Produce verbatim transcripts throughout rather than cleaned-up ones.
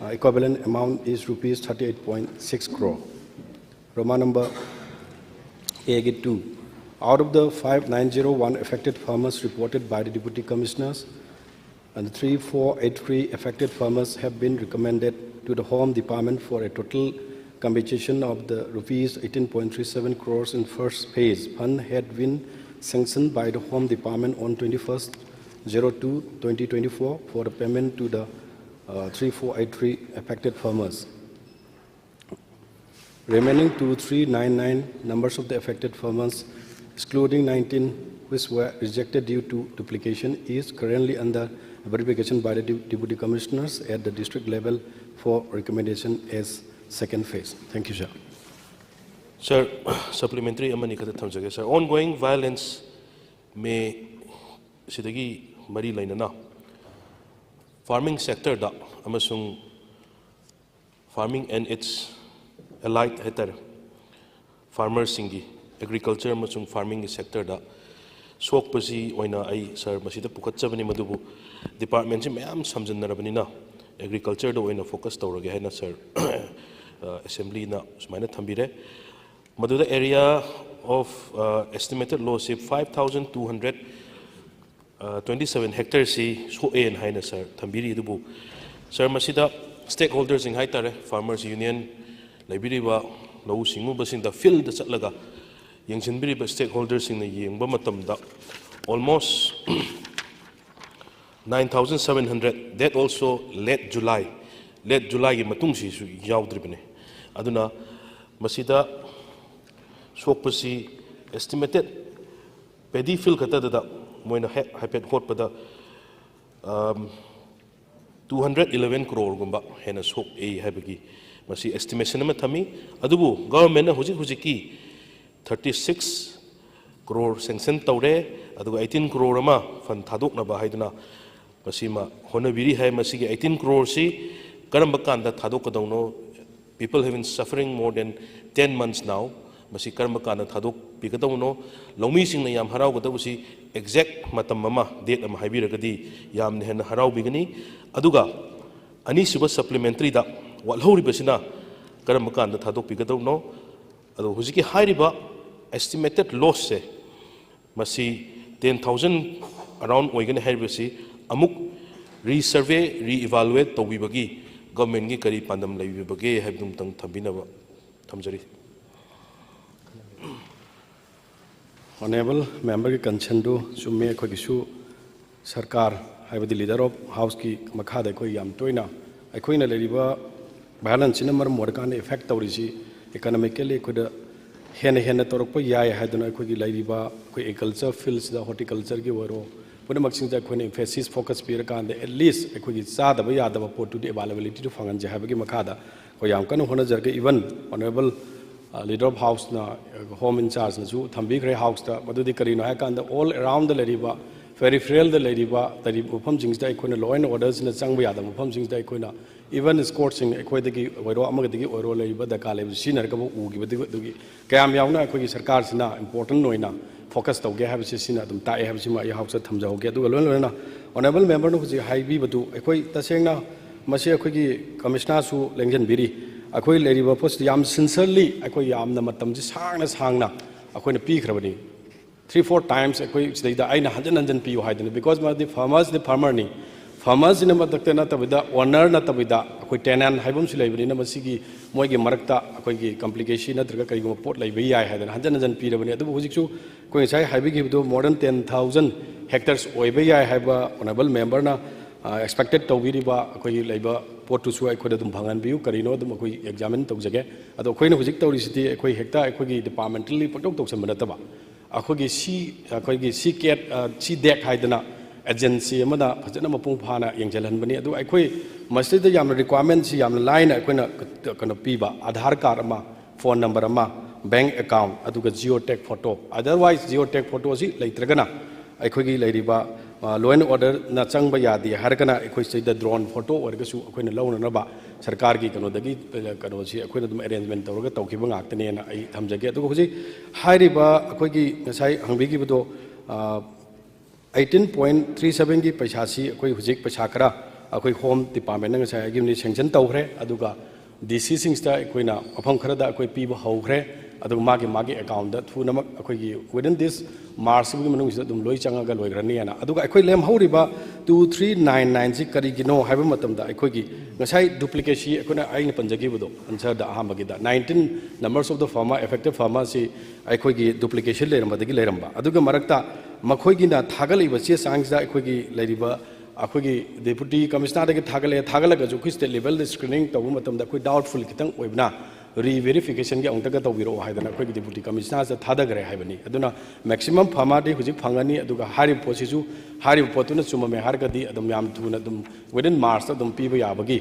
Uh, equivalent amount is rupees thirty-eight point six crore. Roman number A two. Out of the five nine zero one affected farmers reported by the Deputy Commissioners, and the three four eight three affected farmers have been recommended to the Home Department for a total compensation of the rupees eighteen point three seven crores in first phase. Fund had been sanctioned by the Home Department on twenty-first zero two twenty twenty-four for the payment to the uh, three four eight three affected farmers. Remaining two three nine nine numbers of the affected farmers, excluding nineteen which were rejected due to duplication, is currently under verification by the De- Deputy Commissioners at the district level for recommendation as second phase. Thank you, sir. Sir, supplementary ꯑꯃꯅꯤ ꯈꯛꯇ ꯊꯝꯖꯒꯦ, sir. Ongoing violence ꯃꯦ ꯁꯤꯗꯒꯤ ꯃꯔꯤ ꯂꯩꯅꯅ farming sector ꯗ ꯑꯃꯁꯨꯡ farming and its allied ꯍꯥꯏꯇꯥꯔꯦ, farmer ꯁꯤꯡꯒꯤ, agriculture ꯑꯃꯁꯨꯡ farming ꯒꯤ sector ꯗ ꯁꯣꯛꯄꯁꯤ ꯑꯣꯏꯅ ꯑꯩ, sir, ꯃꯁꯤꯗ ꯄꯨꯈꯠꯆꯕꯅꯤ꯫ ꯃꯗꯨꯕꯨ department ꯁꯤ ꯃꯌꯥꯝ ꯁꯝꯖꯤꯟꯅꯔꯕꯅꯤꯅ agriculture ꯗ ꯑꯣꯏꯅ focus ꯇꯧꯔꯒꯦ ꯍꯥꯏꯅ, sir, ꯑ, assembly ꯅ ꯁꯨꯃꯥꯏꯅ ꯊꯝꯕꯤꯔꯦ꯫ ꯃꯗꯨꯗ area of, ꯑ, estimated loss ꯁꯤ five thousand two hundred twenty seven hectare ꯁꯤ ꯁꯣꯛꯑꯦꯅ ꯍꯥꯏꯅ, sir, ꯊꯝꯕꯤꯔꯤ꯫ ꯑꯗꯨꯕꯨ, sir, ꯃꯁꯤꯗ stakeholder ꯁꯤꯡ ꯍꯥꯏꯇꯥꯔꯦ, farmers union ꯂꯩꯕꯤꯔꯤꯕ, ꯂꯧꯎ ꯁꯤꯡꯎꯕꯁꯤꯡꯗ field ꯗ ꯆꯠꯂꯒ ꯌꯦꯡꯁꯤꯟꯕꯤꯔꯤꯕ stakeholder ꯁꯤꯡꯅ ꯌꯦꯡꯕ ꯃꯇꯝꯗ almost nine thousand seven hundred, that also late July, late July ꯒꯤ ꯃꯇꯨꯡꯁꯤꯁꯨ ꯌꯥꯎꯗ꯭ꯔꯤꯕꯅꯤ꯫ ꯑꯗꯨꯅ ꯃꯁꯤꯗ ꯁꯣꯛꯄꯁꯤ estimated paddy field ꯈꯛꯇꯗꯨꯗ ꯃꯣꯏꯅ ꯍꯦꯛ ꯍꯥꯏꯐꯦꯠ ꯍꯣꯠꯄꯗ, ꯑꯝ, two hundred eleven crore ꯒꯨꯝꯕ ꯍꯦꯟꯅ ꯁꯣꯛꯏ ꯍꯥꯏꯕꯒꯤ ꯃꯁꯤ estimation ꯑꯃ ꯊꯝꯃꯤ꯫ ꯑꯗꯨꯕꯨ government ꯅ ꯍꯧꯖꯤꯛ ꯍꯧꯖꯤꯛꯀꯤ thirty six crore sanction ꯇꯧꯔꯦ, ꯑꯗꯨꯒ eighteen crore ꯑꯃ fund ꯊꯥꯗꯣꯛꯅꯕ ꯍꯥꯏꯗꯨꯅ ꯃꯁꯤꯃ ꯍꯣꯠꯅꯕꯤꯔꯤ ꯍꯥꯏ꯫ ꯃꯁꯤꯒꯤ eighteen crore ꯁꯤ ꯀꯔꯝꯕ ꯀꯥꯟꯗ ꯊꯥꯗꯣꯛꯀꯗꯧꯅꯣ? People have been suffering more than ten months now. ꯃꯁꯤ ꯀꯔꯝꯕ ꯀꯥꯟꯗ ꯊꯥꯗꯣꯛꯄꯤꯒꯗꯧꯅꯣ? ꯂꯧꯃꯤꯁꯤꯡꯅ ꯌꯥꯝ ꯍꯔꯥꯎꯒꯗꯧꯕꯁꯤ exact ꯃꯇꯝ ꯑꯃ, date ꯑꯃ ꯍꯥꯏꯕꯤꯔꯒꯗꯤ ꯌꯥꯝꯅ ꯍꯦꯟꯅ ꯍꯔꯥꯎꯕꯤꯒꯅꯤ꯫ ꯑꯗꯨꯒ ꯑꯅꯤꯁꯨꯕ ꯁꯄ꯭ꯂꯤꯃꯦꯟꯇꯔꯤꯗ ꯋꯥꯠꯍꯧꯔꯤꯕꯁꯤꯅ ꯀꯔꯝꯕ ꯀꯥꯟꯗ ꯊꯥꯗꯣꯛꯄꯤꯒꯗꯧꯅꯣ? ꯑꯗꯣ ꯍꯧꯖꯤꯛꯀꯤ ꯍꯥꯏꯔꯤꯕ ꯑꯦꯁꯇꯤꯃꯦꯇꯦꯠ ꯂꯣꯁꯁꯦ, ꯃꯁꯤ ꯇꯦꯟ ꯊꯥꯎꯖꯟ ꯑꯔꯥꯎꯟ ꯑꯣꯏꯒꯅꯤ ꯍꯥꯏꯔꯤꯕꯁꯤ ꯑꯃꯨꯛ ꯔꯤꯁꯔꯚꯦ, ꯔꯤꯏꯚꯥꯂꯨꯋꯦꯠ ꯇꯧꯕꯤꯕꯒꯤ ꯒꯚꯔꯟꯃꯦꯟꯒꯤ ꯀꯔꯤ ꯄꯥꯟꯗꯝ ꯂꯩꯕꯤꯕꯒꯦ ꯍꯥꯏꯕꯗꯨ ꯑꯃꯨꯛꯇꯪ ꯊꯝꯕꯤꯅꯕ ꯊꯝꯖꯔꯤ꯫ Honourable memberꯒꯤ concernꯗꯨ ꯆꯨꯝꯃꯤ꯫ ꯑꯩꯈꯣꯏꯒꯤꯁꯨ ꯁꯔꯀꯥꯔ, ꯍꯥꯏꯕꯗꯤ Leader of Houseꯀꯤ ꯃꯈꯥꯗ ꯑꯩꯈꯣꯏ ꯌꯥꯝ ꯇꯣꯏꯅ ꯑꯩꯈꯣꯏꯅ ꯂꯩꯔꯤꯕ violenceꯁꯤꯅ ꯃꯔꯝ ꯑꯣꯏꯔꯀꯥꯟꯗ effect ꯇꯧꯔꯤꯁꯤ economically ꯑꯩꯈꯣꯏꯗ ꯍꯦꯟꯅ ꯍꯦꯟꯅ ꯇꯧꯔꯛꯄ ꯌꯥꯏ ꯍꯥꯏꯗꯨꯅ ꯑꯩꯈꯣꯏꯒꯤ ꯂꯩꯔꯤꯕ ꯑꯩꯈꯣꯏ agriculture fieldꯁꯤꯗ, horticultureꯒꯤ ꯑꯣꯏꯔꯣ, ꯄꯨꯝꯅꯃꯛꯁꯤꯡꯗ ꯑꯩꯈꯣꯏꯅ emphasis, focus ꯄꯤꯔꯀꯥꯟꯗ at least ꯑꯩꯈꯣꯏꯒꯤ ꯆꯥꯗꯕ ꯌꯥꯗꯕ ꯄꯣꯠꯇꯨꯗꯤ availabilityꯗꯨ ꯐꯪꯍꯟꯁꯦ ꯍꯥꯏꯕꯒꯤ ꯃꯈꯥꯗ ꯑꯩꯈꯣꯏ ꯌꯥꯝ ꯀꯟꯅ ꯍꯣꯠꯅꯖꯔꯒ even Honourable Leader of Houseꯅ, Home in chargeꯅꯁꯨ ꯊꯝꯕꯤꯈ꯭ꯔꯦ Houseꯇ꯫ ꯃꯗꯨꯗꯤ ꯀꯔꯤꯅꯣ ꯍꯥꯏꯀꯥꯟꯗ all aroundꯗ ꯂꯩꯔꯤꯕ, peripheralꯗ ꯂꯩꯔꯤꯕ, ꯂꯩꯔꯤꯕ ꯃꯐꯝꯁꯤꯡꯁꯤꯗ ꯑꯩꯈꯣꯏꯅ law and orderꯁꯤꯅ ꯆꯪꯕ ꯌꯥꯗꯕ ꯃꯐꯝꯁꯤꯡꯁꯤꯗ ꯑꯩꯈꯣꯏꯅ even escortꯁꯤꯡ ꯑꯩꯈꯣꯏꯗꯒꯤ ꯑꯣꯏꯔꯣ ꯑꯃꯒꯗꯒꯤ ꯑꯣꯏꯔꯣ ꯂꯩꯔꯤꯕ ꯗꯔꯀꯥꯔ ꯂꯩꯕꯁꯤ ꯁꯤꯖꯤꯟꯅꯔꯒꯕꯨ ꯎꯈꯤꯕꯗꯨ ꯑꯗꯨꯒꯤ ꯀꯌꯥꯝ ꯌꯥꯎꯅ ꯑꯩꯈꯣꯏꯒꯤ ꯁꯔꯀꯥꯔꯁꯤꯅ important ꯑꯣꯏꯅ focus ꯇꯧꯒꯦ ꯍꯥꯏꯕꯁꯤ ꯁꯤꯅ ꯑꯗꯨꯝ ꯇꯥꯛꯑꯦ ꯍꯥꯏꯕꯁꯤꯃ ꯑꯩ Houseꯇ ꯊꯝꯖꯍꯧꯒꯦ꯫ ꯑꯗꯨꯒ ꯂꯣꯏꯅ ꯂꯣꯏꯅꯅ Honourable memberꯅ ꯍꯧꯖꯤꯛ ꯍꯥꯏꯕꯤꯕꯗꯨ ꯑꯩꯈꯣꯏ ꯇꯁꯦꯡꯅ ꯃꯁꯤ ꯑꯩꯈꯣꯏꯒꯤ Commissionerꯁꯨ ꯂꯦꯡꯁꯤꯟꯕꯤꯔꯤ꯫ ꯑꯩꯈꯣꯏ ꯂꯩꯔꯤꯕ ꯄꯣꯠꯁꯤꯗ ꯌꯥꯝ sincerely ꯑꯩꯈꯣꯏ ꯌꯥꯝꯅ ꯃꯇꯝꯁꯤ ꯁꯥꯡꯅ ꯁꯥꯡꯅ ꯑꯩꯈꯣꯏꯅ ꯄꯤꯈ꯭ꯔꯕꯅꯤ꯫ Three four times ꯑꯩꯈꯣꯏ ꯁꯤꯗꯩꯗ ꯑꯩꯅ ꯍꯟꯖꯤꯟ ꯍꯟꯖꯤꯟ ꯄꯤꯌꯨ ꯍꯥꯏꯗꯅ, because ꯃꯥꯗꯤ farmerꯁꯗꯤ farmerꯅꯤ꯫ Farmerꯁꯤꯅ ꯃꯊꯛꯇ ꯅꯠꯇꯕꯤꯗ, owner ꯅꯠꯇꯕꯤꯗ, ꯑꯩꯈꯣꯏ tenant ꯍꯥꯏꯕ ꯑꯃꯁꯨ ꯂꯩꯕꯅꯤꯅ ꯃꯁꯤꯒꯤ ꯃꯣꯏꯒꯤ ꯃꯔꯛꯇ ꯑꯩꯈꯣꯏꯒꯤ complication ꯅꯠꯇ꯭ꯔꯒ ꯀꯔꯤꯒꯨꯝꯕ ꯄꯣꯠ ꯂꯩꯕ ꯌꯥꯏ ꯍꯥꯏꯗꯅ ꯍꯟꯖꯤꯟ ꯍꯟꯖꯤꯟ ꯄꯤꯔꯕꯅꯤ꯫ ꯑꯗꯨꯕꯨ ꯍꯧꯖꯤꯛꯁꯨ ꯑꯩꯈꯣꯏ ꯉꯁꯥꯏ ꯍꯥꯏꯕꯤꯈꯤꯕꯗꯣ more than ten thousand hectares ꯑꯣꯏꯕ ꯌꯥꯏ ꯍꯥꯏꯕ Honourable memberꯅ, ꯑ, expected ꯇꯧꯕꯤꯔꯤꯕ ꯑꯩꯈꯣꯏꯒꯤ ꯂꯩꯕ ꯄꯣꯠꯇꯨꯁꯨ ꯑꯩꯈꯣꯏꯗ ꯑꯗꯨꯝ ꯐꯪꯍꯟꯕꯤꯌꯨ꯫ ꯀꯔꯤꯅꯣ ꯑꯗꯨꯝ ꯑꯩꯈꯣꯏ examine ꯇꯧꯖꯒꯦ꯫ ꯑꯗꯣ ꯑꯩꯈꯣꯏꯅ ꯍꯧꯖꯤꯛ ꯇꯧꯔꯤꯁꯤꯗꯤ ꯑꯩꯈꯣꯏ ꯍꯦꯛꯇ ꯑꯩꯈꯣꯏꯒꯤ departmentally ꯄꯪꯇꯧ ꯇꯧꯁꯟꯕ ꯅꯠꯇꯕ, ꯑꯩꯈꯣꯏꯒꯤ C, ꯑꯩꯈꯣꯏꯒꯤ C cat, ꯑ, C DAC ꯍꯥꯏꯗꯅ agency ꯑꯃꯅ ꯐꯖꯅ ꯃꯄꯨꯡ ꯐꯥꯅ ꯌꯦꯡꯁꯤꯜꯍꯟꯕꯅꯤ꯫ ꯑꯗꯨ ꯑꯩꯈꯣꯏ ꯃꯁꯤꯗ ꯌꯥꯝꯅ requirementꯁꯤ ꯌꯥꯝꯅ ꯂꯥꯏꯅ ꯑꯩꯈꯣꯏꯅ ꯀꯩꯅꯣ ꯄꯤꯕ, Aadhaar card ꯑꯃ, phone number ꯑꯃ, bank account, ꯑꯗꯨꯒ geotag photo꯫ Otherwise geotag photoꯁꯤ ꯂꯩꯇ꯭ꯔꯒꯅ ꯑꯩꯈꯣꯏꯒꯤ ꯂꯩꯔꯤꯕ, ꯑ, law and orderꯅ ꯆꯪꯕ ꯌꯥꯗꯦ ꯍꯥꯏꯔꯒꯅ ꯑꯩꯈꯣꯏ ꯁꯤꯗ drone photo ꯑꯣꯏꯔꯒꯁꯨ ꯑꯩꯈꯣꯏꯅ ꯂꯧꯅꯅꯕ ꯁꯔꯀꯥꯔꯒꯤ ꯀꯩꯅꯣꯗꯒꯤ, ꯑ, ꯀꯩꯅꯣꯁꯤ ꯑꯩꯈꯣꯏꯅ ꯑꯗꯨꯝ arrangement ꯇꯧꯔꯒ ꯇꯧꯈꯤꯕ ꯉꯥꯛꯇꯅꯦꯅ ꯑꯩ ꯊꯝꯖꯒꯦ꯫ ꯑꯗꯨꯒ ꯍꯧꯖꯤꯛ ꯍꯥꯏꯔꯤꯕ ꯑꯩꯈꯣꯏꯒꯤ ꯉꯁꯥꯏ ꯍꯪꯕꯤꯈꯤꯕꯗꯣ, ꯑ, eighteen point three sevenꯒꯤ ꯄꯩꯁꯥꯁꯤ ꯑꯩꯈꯣꯏ ꯍꯧꯖꯤꯛ ꯄꯩꯁꯥ ꯈꯔ ꯑꯩꯈꯣꯏ ꯍꯣꯝ ꯗꯤꯄꯥꯔꯠꯃꯦꯟꯅ ꯉꯁꯥꯏ ꯍꯥꯏꯈꯤꯕꯅꯤ, ꯁꯦꯡꯁꯟ ꯇꯧꯈ꯭ꯔꯦ꯫ ꯑꯗꯨꯒ ꯗꯤ ꯁꯤꯁꯤꯡꯁꯤꯗ ꯑꯩꯈꯣꯏꯅ ꯃꯐꯝ ꯈꯔꯗ ꯑꯩꯈꯣꯏ ꯄꯤꯕ ꯍꯧꯈ꯭ꯔꯦ꯫ ꯑꯗꯨꯒ ꯃꯥꯒꯤ ꯃꯥꯒꯤ ꯑꯦꯀꯥꯎꯟꯗ ꯊꯨꯅꯃꯛ ꯑꯩꯈꯣꯏꯒꯤ within this March ꯁꯤꯒꯤ ꯃꯅꯨꯡꯁꯤꯗ ꯑꯗꯨꯝ ꯂꯣꯏ ꯆꯪꯉꯒ ꯂꯣꯏꯈ꯭ꯔꯅꯤꯅ꯫ ꯑꯗꯨꯒ ꯑꯩꯈꯣꯏ ꯂꯦꯝꯍꯧꯔꯤꯕ two three nine nine ꯁꯤ ꯀꯔꯤꯒꯤꯅꯣ ꯍꯥꯏꯕ ꯃꯇꯝꯗ, ꯑꯩꯈꯣꯏꯒꯤ ꯉꯁꯥꯏ ꯗꯨꯄ꯭ꯂꯤꯀꯦꯁꯤ ꯑꯩꯈꯣꯏꯅ, ꯑꯩꯅ ꯄꯟꯖꯈꯤꯕꯗꯣ ꯑꯟꯁꯔꯗ ꯑꯍꯥꯟꯕꯒꯤꯗ, nineteen numbers of the firma, affected firma ꯁꯤ ꯑꯩꯈꯣꯏꯒꯤ ꯗꯨꯄ꯭ꯂꯤꯀꯦꯁꯟ ꯂꯩꯔꯝꯕꯗꯒꯤ ꯂꯩꯔꯝꯕ꯫ ꯑꯗꯨꯒ ꯃꯔꯛꯇ ꯃꯈꯣꯏꯒꯤꯅ ꯊꯥꯒꯠꯂꯛꯏꯕ ꯆꯦ ꯆꯥꯡꯁꯤꯗ ꯑꯩꯈꯣꯏꯒꯤ ꯂꯩꯔꯤꯕ ꯑꯩꯈꯣꯏꯒꯤ ꯗꯦꯄꯨꯇꯤ ꯀꯃꯤꯁꯅꯔꯗꯒꯤ ꯊꯥꯒꯠꯂꯛꯑꯦ꯫ ꯊꯥꯒꯠꯂꯒꯁꯨ ꯑꯩꯈꯣꯏ ꯁ꯭ꯇꯦꯠ ꯂꯦꯚꯦꯜꯗ ꯁ꯭ꯀ꯭ꯔꯤꯅꯤꯡ ꯇꯧꯕ ꯃꯇꯝꯗ ꯑꯩꯈꯣꯏ ꯗꯥꯎꯠꯐꯨꯜ ꯈꯤꯇꯪ ꯑꯣꯏꯕꯅ, ꯔꯤꯚꯦꯔꯤꯐꯤꯀꯦꯁꯟꯒꯤ ꯑꯃꯨꯛꯇꯒ ꯇꯧꯕꯤꯔꯛꯑꯣ ꯍꯥꯏꯗꯅ ꯑꯩꯈꯣꯏꯒꯤ ꯗꯦꯄꯨꯇꯤ ꯀꯃꯤꯁꯅꯔꯁꯤꯗ ꯊꯥꯗꯈ꯭ꯔꯦ ꯍꯥꯏꯕꯅꯤ꯫ ꯑꯗꯨꯅ ꯃꯦꯛꯁꯤꯃꯝ ꯐꯔꯃꯥꯗꯤ ꯍꯧꯖꯤꯛ ꯐꯪꯒꯅꯤ꯫ ꯑꯗꯨꯒ ꯍꯥꯏꯔꯤꯕ ꯄꯣꯠꯁꯤꯁꯨ, ꯍꯥꯏꯔꯤꯕ ꯄꯣꯠꯇꯨꯅ ꯆꯨꯝꯃꯝꯃꯦ ꯍꯥꯏꯔꯒꯗꯤ ꯑꯗꯨꯝ ꯌꯥꯝ ꯊꯨꯅ ꯑꯗꯨꯝ within March ꯇ ꯑꯗꯨꯝ ꯄꯤꯕ ꯌꯥꯕꯒꯤ,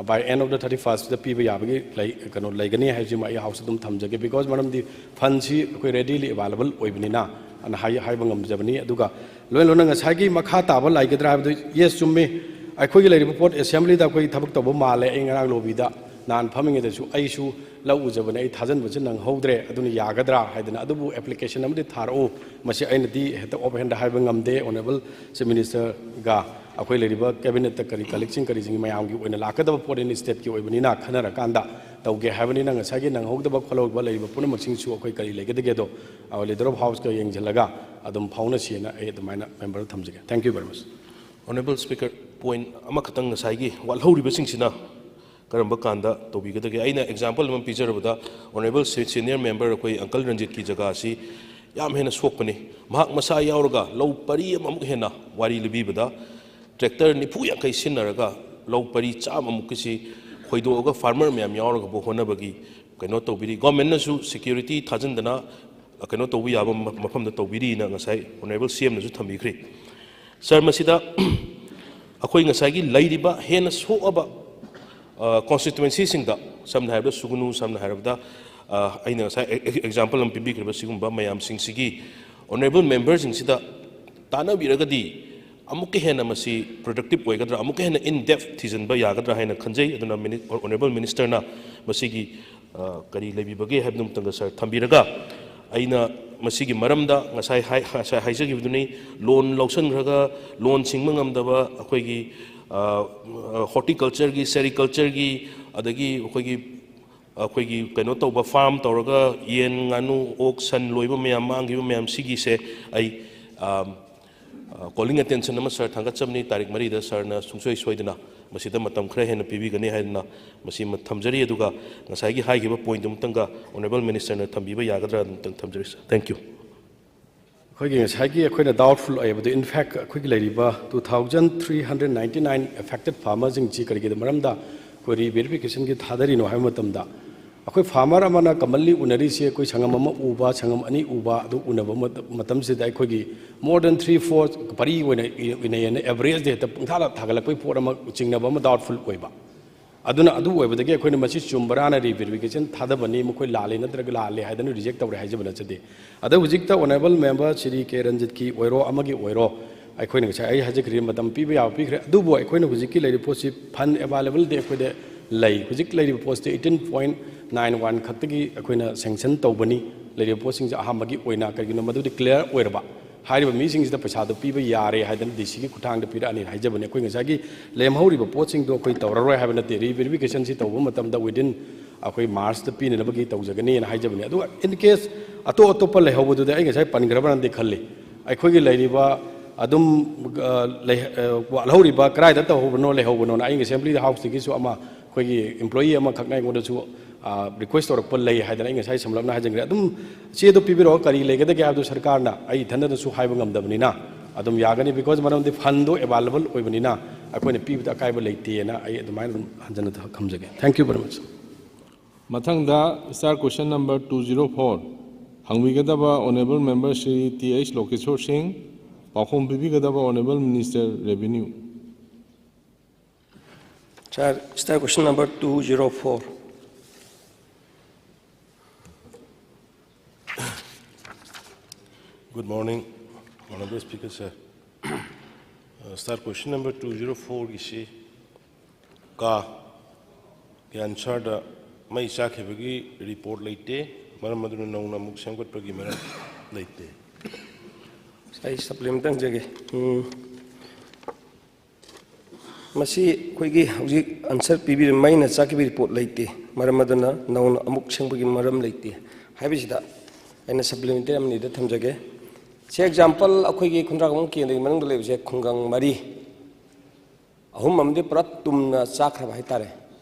by end of the thirty first ꯗ ꯄꯤꯕ ꯌꯥꯕꯒꯤ ꯂꯩ, ꯀꯩꯅꯣ ꯂꯩꯒꯅꯤ ꯍꯥꯏꯕꯁꯤꯃ ꯑꯩ ꯍꯥꯎꯁꯇ ꯑꯗꯨꯝ ꯊꯝꯖꯒꯦ꯫ ꯕꯤꯀꯣꯁ ꯃꯔꯝꯗꯤ ꯐꯟꯁꯤ ꯑꯩꯈꯣꯏ ꯔꯦꯗꯤꯂꯤ ꯑꯦꯕꯥꯏꯂꯦꯕꯜ ꯑꯣꯏꯕꯅꯤꯅ ꯑꯅ ꯍꯥꯏ-, ꯍꯥꯏꯕ ꯉꯝꯖꯕꯅꯤ꯫ ꯑꯗꯨꯒ ꯂꯣꯏ ꯂꯣꯏꯅ ꯉꯁꯥꯏꯒꯤ ꯃꯈꯥ ꯇꯥꯕ ꯂꯩꯒꯗ꯭ꯔꯥ ꯍꯥꯏꯕꯗꯨ, ꯌꯦꯁ, ꯆꯨꯝꯃꯤ꯫ ꯑꯩꯈꯣꯏꯒꯤ ꯂꯩꯔꯤꯕ ꯄꯣꯠ ꯑꯦꯁꯦꯝꯕ꯭ꯂꯤꯗ ꯑꯩꯈꯣꯏ ꯊꯕꯛ ꯇꯧꯕ ꯃꯥꯜꯂꯦ꯫ ꯑꯩ ꯉꯔꯥꯡ ꯂꯣꯕꯤꯗ ꯅꯍꯥꯟ ꯐꯝꯃꯤꯉꯩꯗꯁꯨ ꯑꯩꯁꯨ ꯂꯧ ꯎꯖꯕꯅꯦ, ꯑꯩ ꯊꯥꯖꯤꯟꯕꯁꯤ ꯅꯪꯍꯧꯗ꯭ꯔꯦ, ꯑꯗꯨꯅ ꯌꯥꯒꯗ꯭ꯔꯥ ꯍꯥꯏꯗꯅ꯫ ꯑꯗꯨꯕꯨ ꯑꯦꯄ꯭ꯂꯤꯀꯦꯁꯟ ꯑꯃꯗꯤ ꯊꯥꯔꯛꯎ, ꯃꯁꯤ ꯑꯩꯅꯗꯤ ꯍꯦꯛꯇ ꯑꯣꯐ ꯍꯦꯟꯗ ꯍꯥꯏꯕ ꯉꯝꯗꯦ꯫ ꯑꯣꯅꯔꯦꯕꯜ ꯆꯤꯐ ꯃꯤꯅꯤꯁꯇꯔꯒ ꯑꯩꯈꯣꯏ ꯂꯩꯔꯤꯕ ꯀꯦꯕꯤꯅꯦꯠꯇ ꯀꯔꯤ ꯀꯂꯤꯛꯁꯤꯡ ꯀꯔꯤꯁꯤꯡꯒꯤ ꯃꯌꯥꯝꯒꯤ ꯑꯣꯏꯅ ꯂꯥꯛꯀꯗꯕ ꯄꯣꯠꯅꯤꯅ, ꯁ꯭ꯇꯦꯠꯀꯤ ꯑꯣꯏꯕꯅꯤꯅ ꯈꯟꯅꯔꯀꯥꯟꯗ ꯇꯧꯒꯦ ꯍꯥꯏꯕꯅꯤꯅ ꯉꯁꯥꯏꯒꯤ ꯅꯪꯍꯧꯗꯕ ꯈꯣꯠꯍꯧꯗꯕ ꯂꯩꯔꯤꯕ ꯄꯨꯝꯅꯃꯛꯁꯤꯡꯁꯨ ꯑꯩꯈꯣꯏ ꯀꯔꯤ ꯂꯩꯒꯗꯒꯦꯗꯣ, ꯑ, ꯂꯤꯗꯔ ꯑꯣꯐ ꯍꯥꯎꯁꯀ ꯌꯦꯡꯁꯤꯜꯂꯒ ꯑꯗꯨꯝ ꯐꯥꯎꯅꯁꯤꯅ ꯑꯩ ꯑꯗꯨꯃꯥꯏꯅ ꯃꯦꯝꯕꯔꯗ ꯊꯝꯖꯒꯦ꯫ Thank you very much. Honourable Speaker, point ꯑꯃꯈꯛꯇꯪ ꯉꯁꯥꯏꯒꯤ ꯋꯥꯠꯍꯧꯔꯤꯕꯁꯤꯡꯁꯤꯅ ꯀꯔꯝꯕ ꯀꯥꯟꯗ ꯇꯧꯕꯤꯒꯗꯒꯦ? ꯑꯩꯅ ꯑꯦꯛꯖꯥꯝꯄꯜ ꯑꯃ ꯄꯤꯖꯔꯕꯗ, ꯑꯣꯅꯔꯦꯕꯜ ꯁꯤ-, ꯁꯤꯅꯤꯌꯔ ꯃꯦꯝꯕꯔ ꯑꯩꯈꯣꯏ ꯑꯪꯀꯜ ꯔꯟꯖꯤꯠꯀꯤ ꯖꯒꯥ ꯑꯁꯤ ꯌꯥꯝ ꯍꯦꯟꯅ ꯁꯣꯛꯄꯅꯤ꯫ ꯃꯍꯥꯛ ꯃꯁꯥ ꯌꯥꯎꯔꯒ ꯂꯧ ꯄꯔꯤ ꯑꯃꯃꯨꯛ ꯍꯦꯟꯅ, ꯋꯥꯔꯤ ꯂꯤꯕꯤꯕꯗ, ꯇ꯭ꯔꯦꯛꯇꯔ ꯅꯤꯐꯨ ꯌꯥꯡꯈꯩ ꯁꯤꯖꯤꯟꯅꯔꯒ ꯂꯧ ꯄꯔꯤ ꯆꯥꯝꯃꯃꯨꯛꯀꯤꯁꯤ ꯈꯣꯏꯗꯣꯛꯑꯒ ꯐꯥꯔꯃꯔ ꯃꯌꯥꯝ ꯌꯥꯎꯔꯒꯕꯨ ꯍꯣꯠꯅꯕꯒꯤ ꯀꯩꯅꯣ ꯇꯧꯕꯤꯔꯤ꯫ ꯒꯣꯔꯃꯦꯟꯅꯁꯨ ꯁꯦꯀ꯭ꯌꯨꯔꯤꯇꯤ ꯊꯥꯖꯤꯟꯗꯅ ꯀꯩꯅꯣ ꯇꯧꯕ ꯌꯥꯕ ꯃ-, ꯃꯐꯝꯗ ꯇꯧꯕꯤꯔꯤꯅ ꯉꯁꯥꯏ ꯑꯣꯅꯔꯦꯕꯜ ꯁꯤ ꯑꯦꯝꯅꯁꯨ ꯊꯝꯕꯤꯈ꯭ꯔꯦ꯫ ꯁꯥꯔ, ꯃꯁꯤꯗ ꯑꯩꯈꯣꯏ ꯉꯁꯥꯏꯒꯤ ꯂꯩꯔꯤꯕ ꯍꯦꯟꯅ ꯁꯣꯛꯑꯕ, ꯑ, ꯀꯣꯟꯁꯇꯤꯇ꯭ꯋꯦꯟꯁꯤꯁꯤꯡꯗ, ꯁꯝꯅ ꯍꯥꯏꯔꯕꯗ ꯁꯨꯒꯅꯨ, ꯁꯝꯅ ꯍꯥꯏꯔꯕꯗ, ꯑ, ꯑꯩꯅ ꯉꯁꯥꯏ ꯑꯦ-, ꯑꯦ-, ꯑꯦꯛꯖꯥꯝꯄꯜ ꯑꯃ ꯄꯤꯕꯤꯈ꯭ꯔꯤꯕ, ꯁꯤꯒꯨꯝꯕ ꯃꯌꯥꯝꯁꯤꯡꯁꯤꯒꯤ ꯑꯣꯅꯔꯦꯕꯜ ꯃꯦꯝꯕꯔꯁꯤꯡꯁꯤꯗ ꯇꯥꯟꯅꯕꯤꯔꯒꯗꯤ ꯑꯃꯨꯛꯀ ꯍꯦꯟꯅ ꯃꯁꯤ ꯄ꯭ꯔꯗꯛꯇꯤꯞ ꯑꯣꯏꯒꯗ꯭ꯔꯥ, ꯑꯃꯨꯛꯀ ꯍꯦꯟꯅ in depth ꯊꯤꯖꯤꯟꯕ ꯌꯥꯒꯗ꯭ꯔꯥ ꯍꯥꯏꯅ ꯈꯟꯖꯩ꯫ ꯑꯗꯨꯅ ꯃꯤꯅꯤ-, ꯑꯣꯅꯔꯦꯕꯜ ꯃꯤꯅꯤꯁꯇꯔꯅ ꯃꯁꯤꯒꯤ, ꯑ, ꯀꯔꯤ ꯂꯩꯕꯤꯕꯒꯦ ꯍꯥꯏꯕꯗꯨ ꯑꯃꯨꯛꯇꯪꯒ ꯁꯥꯔ ꯊꯝꯕꯤꯔꯒ, ꯑꯩꯅ ꯃꯁꯤꯒꯤ ꯃꯔꯝꯗ ꯉꯁꯥꯏ ꯍꯥꯏ-, ꯉꯁꯥꯏ ꯍꯥꯏꯖꯈꯤꯕꯗꯨꯅꯤ, ꯂꯣꯟ ꯂꯧꯁꯤꯟꯈ꯭ꯔꯒ ꯂꯣꯟ ꯁꯤꯡꯕ ꯉꯝꯗꯕ ꯑꯩꯈꯣꯏꯒꯤ, ꯍꯣꯔꯇꯤꯀꯜꯆꯔꯒꯤ, ꯁꯦꯔꯤꯀꯜꯆꯔꯒꯤ, ꯑꯗꯒꯤ ꯑꯩꯈꯣꯏꯒꯤ ꯑꯩꯈꯣꯏꯒꯤ ꯀꯩꯅꯣ ꯇꯧꯕ, ꯐꯥꯔꯝ ꯇꯧꯔꯒ ꯌꯦꯟ, ꯉꯥꯅꯨ, ꯑꯣꯛ, ꯁꯟ ꯂꯣꯏꯕ ꯃꯌꯥꯝ, ꯃꯥꯡꯈꯤꯕ ꯃꯌꯥꯝ, ꯁꯤꯒꯤꯁꯦ ꯑꯩ ꯀꯣꯂꯤꯡ ꯑꯦꯇꯦꯟꯁꯟ ꯑꯃ ꯁꯥꯔ ꯊꯥꯡꯒꯠꯆꯕꯅꯤ꯫ ꯇꯥꯔꯤꯛ ꯃꯔꯤꯗ ꯁꯥꯔꯅ ꯁꯨꯡꯁꯣꯏ ꯁꯣꯏꯗꯅ ꯃꯁꯤꯗ ꯃꯇꯝ ꯈꯔ ꯍꯦꯟꯅ ꯄꯤꯕꯤꯒꯅꯤ ꯍꯥꯏꯗꯅ ꯃꯁꯤ ꯑꯃ ꯊꯝꯖꯔꯤ꯫ ꯑꯗꯨꯒ ꯉꯁꯥꯏꯒꯤ ꯍꯥꯏꯈꯤꯕ ꯄꯣꯏꯟꯗꯨ ꯑꯃꯇꯪꯒ ꯑꯣꯅꯔꯦꯕꯜ ꯃꯤꯅꯤꯁꯇꯔꯅ ꯊꯝꯕꯤꯕ ꯌꯥꯒꯗ꯭ꯔꯥ ꯑꯃꯇꯪ ꯊꯝꯖꯔꯤ ꯁꯥꯔ꯫ Thank you꯫ ꯑꯩꯈꯣꯏꯒꯤ ꯉꯁꯥꯏꯒꯤ ꯑꯩꯈꯣꯏꯅ ꯗꯥꯎꯠꯐꯨꯜ ꯑꯣꯏꯕꯗꯨ, in fact, ꯑꯩꯈꯣꯏꯒꯤ ꯂꯩꯔꯤꯕ two thousand three hundred ninety nine affected farmerꯁꯤꯡꯁꯤ ꯀꯔꯤꯒꯤꯅꯣ ꯃꯔꯝꯗ ꯑꯩꯈꯣꯏ ꯔꯤꯚꯦꯔꯤꯐꯤꯀꯦꯁꯟꯒꯤ ꯊꯥꯗꯔꯤꯅꯣ ꯍꯥꯏꯕ ꯃꯇꯝꯗ, ꯑꯩꯈꯣꯏ ꯐꯥꯔꯃꯔ ꯑꯃꯅ commonly ꯎꯅꯔꯤꯁꯦ ꯑꯩꯈꯣꯏ ꯁꯪꯉꯝ ꯑꯃ ꯎꯕ, ꯁꯪꯉꯝ ꯑꯅꯤ ꯎꯕ, ꯑꯗꯨ ꯎꯅꯕ ꯃꯇꯝ, ꯃꯇꯝꯁꯤꯗ ꯑꯩꯈꯣꯏꯒꯤ more than three, four ꯄꯔꯤ ꯑꯣꯏꯅ ꯏ-, ꯏꯅꯩꯌꯦꯅ, ꯑꯦꯚꯔꯦꯖꯇ ꯍꯦꯛꯇ ꯄꯨꯡꯊꯥꯗ ꯊꯥꯒꯠꯂꯛꯄꯒꯤ ꯄꯣꯠ ꯑꯃ, ꯆꯤꯡꯅꯕ ꯑꯃ ꯗꯥꯎꯠꯐꯨꯜ ꯑꯣꯏꯕ꯫ ꯑꯗꯨꯅ ꯑꯗꯨ ꯑꯣꯏꯕꯗꯒꯤ ꯑꯩꯈꯣꯏꯅ ꯃꯁꯤ ꯆꯨꯝꯕ꯭ꯔꯥꯅ ꯔꯤꯚꯦꯔꯤꯐꯤꯀꯦꯁꯟ ꯊꯥꯗꯕꯅꯤ, ꯃꯈꯣꯏ ꯂꯥꯜꯂꯦ ꯅꯠꯇ꯭ꯔꯒ ꯂꯥꯜꯂꯦ ꯍꯥꯏꯗꯅ ꯔꯤꯖꯦꯛ ꯇꯧꯔꯦ ꯍꯥꯏꯖꯕ ꯅꯠꯆꯗꯦ꯫ ꯑꯗ ꯍꯧꯖꯤꯛꯇ ꯑꯣꯅꯔꯦꯕꯜ ꯃꯦꯝꯕꯔ ꯁ꯭ꯔꯤ ꯀꯦ ꯔꯟꯖꯤꯠꯀꯤ ꯑꯣꯏꯔꯣ, ꯑꯃꯒꯤ ꯑꯣꯏꯔꯣ, ꯑꯩꯈꯣꯏꯅ ꯉꯁꯥꯏ ꯑꯩ ꯍꯥꯏꯖꯈ꯭ꯔꯤꯕ ꯃꯇꯝ ꯄꯤꯕ ꯌꯥꯕ ꯄꯤꯈ꯭ꯔꯦ꯫ ꯑꯗꯨꯕꯨ ꯑꯩꯈꯣꯏꯅ ꯍꯧꯖꯤꯛꯀꯤ ꯂꯩꯔꯤꯕ ꯄꯣꯠꯁꯤ ꯐꯟ ꯑꯦꯚꯥꯏꯂꯦꯕꯜꯗꯤ ꯑꯩꯈꯣꯏꯗ ꯂꯩ꯫ ꯍꯧꯖꯤꯛ ꯂꯩꯔꯤꯕ ꯄꯣꯠꯁꯤ eighteen point nine one ꯈꯛꯇꯒꯤ ꯑꯩꯈꯣꯏꯅ ꯁꯦꯡꯁꯟ ꯇꯧꯕꯅꯤ꯫ ꯂꯩꯔꯤꯕ ꯄꯣꯠꯁꯤꯡꯁꯦ ꯑꯍꯥꯟꯕꯒꯤ ꯑꯣꯏꯅ, ꯀꯔꯤꯒꯤꯅꯣ ꯃꯗꯨꯗꯤ ꯀ꯭ꯂꯤꯌꯥꯔ ꯑꯣꯏꯔꯕ꯫ ꯍꯥꯏꯔꯤꯕ ꯃꯤꯁꯤꯡꯁꯤꯗ ꯄꯩꯁꯥꯗꯣ ꯄꯤꯕ ꯌꯥꯔꯦ ꯍꯥꯏꯗꯅ ꯗꯤ ꯁꯤꯒꯤ ꯈꯨꯠꯊꯥꯡꯗ ꯄꯤꯔꯛꯑꯅꯤꯅ ꯍꯥꯏꯖꯕꯅꯤ꯫ ꯑꯩꯈꯣꯏ ꯉꯁꯥꯏꯒꯤ ꯂꯦꯝꯍꯧꯔꯤꯕ ꯄꯣꯠꯁꯤꯡꯗꯣ ꯑꯩꯈꯣꯏ ꯇꯧꯔꯔꯣꯏ ꯍꯥꯏꯕ ꯅꯠꯇꯦ꯫ ꯔꯤꯚꯦꯔꯤꯐꯤꯀꯦꯁꯟꯁꯤ ꯇꯧꯕ ꯃꯇꯝꯗ within ꯑꯩꯈꯣꯏ ꯃꯥꯔꯆꯇ ꯄꯤꯅꯅꯕꯒꯤ ꯇꯧꯖꯒꯅꯤꯅ ꯍꯥꯏꯖꯕꯅꯤ꯫ ꯑꯗꯨꯒ in case ꯑꯇꯣꯞ ꯑꯇꯣꯞꯄ ꯂꯩꯍꯧꯕꯗꯨꯗꯤ ꯑꯩ ꯉꯁꯥꯏ ꯄꯟꯈ꯭ꯔꯕ꯭ꯔꯅꯗꯤ ꯈꯜꯂꯤ꯫ ꯑꯩꯈꯣꯏꯒꯤ ꯂꯩꯔꯤꯕ ꯑꯗꯨꯝ, ꯑ, ꯂꯩ-, ꯑ, ꯋꯥꯠꯍꯧꯔꯤꯕ ꯀꯗꯥꯏꯗ ꯇꯧꯍꯧꯕꯅꯣ, ꯂꯩꯍꯧꯕꯅꯣꯅ ꯑꯩ ꯑꯦꯁꯦꯝꯕ꯭ꯂꯤꯗ ꯍꯥꯎꯁꯇꯒꯤꯁꯨ ꯑꯃ ꯑꯩꯈꯣꯏꯒꯤ ꯏꯝꯄ꯭ꯂꯣꯌꯤ ꯑꯃꯈꯛꯅ ꯑꯩꯉꯣꯟꯗꯁꯨ, ꯑ, ꯔꯤꯀ꯭ꯋꯦꯁ ꯇꯧꯔꯛꯄ ꯂꯩ ꯍꯥꯏꯗꯅ ꯑꯩ ꯉꯁꯥꯏ ꯁꯝꯂꯞꯅ ꯍꯥꯏꯖꯈ꯭ꯔꯦ꯫ ꯑꯗꯨꯝ ꯆꯦꯗꯣ ꯄꯤꯕꯤꯔꯛꯑꯣ, ꯀꯔꯤ ꯂꯩꯒꯗꯒꯦ ꯍꯥꯏꯕꯗꯨ ꯁꯔꯀꯥꯔꯅ ꯑꯩ ꯏꯊꯟꯗꯅꯁꯨ ꯍꯥꯏꯕ ꯉꯝꯗꯕꯅꯤꯅ ꯑꯗꯨꯝ ꯌꯥꯒꯅꯤ, because ꯃꯔꯝꯗꯤ ꯐꯟꯗꯣ ꯑꯦꯚꯥꯏꯂꯦꯕꯜ ꯑꯣꯏꯕꯅꯤꯅ ꯑꯩꯈꯣꯏꯅ ꯄꯤꯕꯗ ꯑꯀꯥꯏꯕ ꯂꯩꯇꯦꯅ ꯑꯩ ꯑꯗꯨꯃꯥꯏꯅ ꯑꯗꯨꯝ ꯍꯟꯖꯟꯅ ꯊꯝꯖꯒꯦ꯫ Thank you very much꯫ ꯃꯊꯪꯗ star question number two zero four ꯍꯪꯕꯤꯒꯗꯕ honourable member Shri T H Lokeshore Singh, ꯄꯥꯎꯈꯨꯝ ꯄꯤꯕꯤꯒꯗꯕ honourable minister revenue. Sir, star question number two zero four. Good morning, Honorable Speaker, sir. Uh, star question number two zero four ꯒꯤꯁꯤ ꯀꯥꯒꯤ ꯑꯟꯁꯔꯗ ꯃꯩ ꯆꯥꯛꯈꯤꯕꯒꯤ report ꯂꯩꯇꯦ, ꯃꯔꯝ ꯑꯗꯨꯅ ꯅꯧꯅ ꯑꯃꯨꯛ ꯁꯦꯝꯒꯠꯄꯒꯤ ꯃꯔꯝ ꯂꯩꯇꯦ꯫ ꯑꯩ ꯁꯄ꯭ꯂꯤꯃꯦꯟꯇ ꯍꯪꯖꯒꯦ꯫ ꯎꯝ꯫ ꯃꯁꯤ ꯑꯩꯈꯣꯏꯒꯤ ꯍꯧꯖꯤꯛ ꯑꯟꯁꯔ ꯄꯤꯕꯤꯔꯤꯕ ꯃꯩꯅ ꯆꯥꯛꯈꯤꯕ ꯔꯤꯄꯣꯔꯠ ꯂꯩꯇꯦ, ꯃꯔꯝ ꯑꯗꯨꯅ ꯅꯧꯅ ꯑꯃꯨꯛ ꯁꯦꯝꯕꯒꯤ ꯃꯔꯝ ꯂꯩꯇꯦ ꯍꯥꯏꯕꯁꯤꯗ ꯑꯩꯅ ꯁꯄ꯭ꯂꯤꯃꯦꯟꯇꯔꯤ ꯑꯃꯅꯤꯗ ꯊꯝꯖꯒꯦ꯫ ꯁꯤ ꯑꯦꯛꯖꯥꯝꯄꯜ, ꯑꯩꯈꯣꯏꯒꯤ ꯈꯨꯟꯗ꯭ꯔꯥꯛꯄꯝ ꯀꯦꯟꯗ꯭ꯔꯒꯤ ꯃꯅꯨꯡꯗ ꯂꯩꯕꯁꯦ ꯈꯨꯡꯒꯪ ꯃꯔꯤ, ꯑꯍꯨꯝ ꯑꯃꯗꯤ ꯄꯨꯔꯥ ꯇꯨꯝꯅ ꯆꯥꯛꯈ꯭ꯔꯕ ꯍꯥꯏꯇꯥꯔꯦ꯫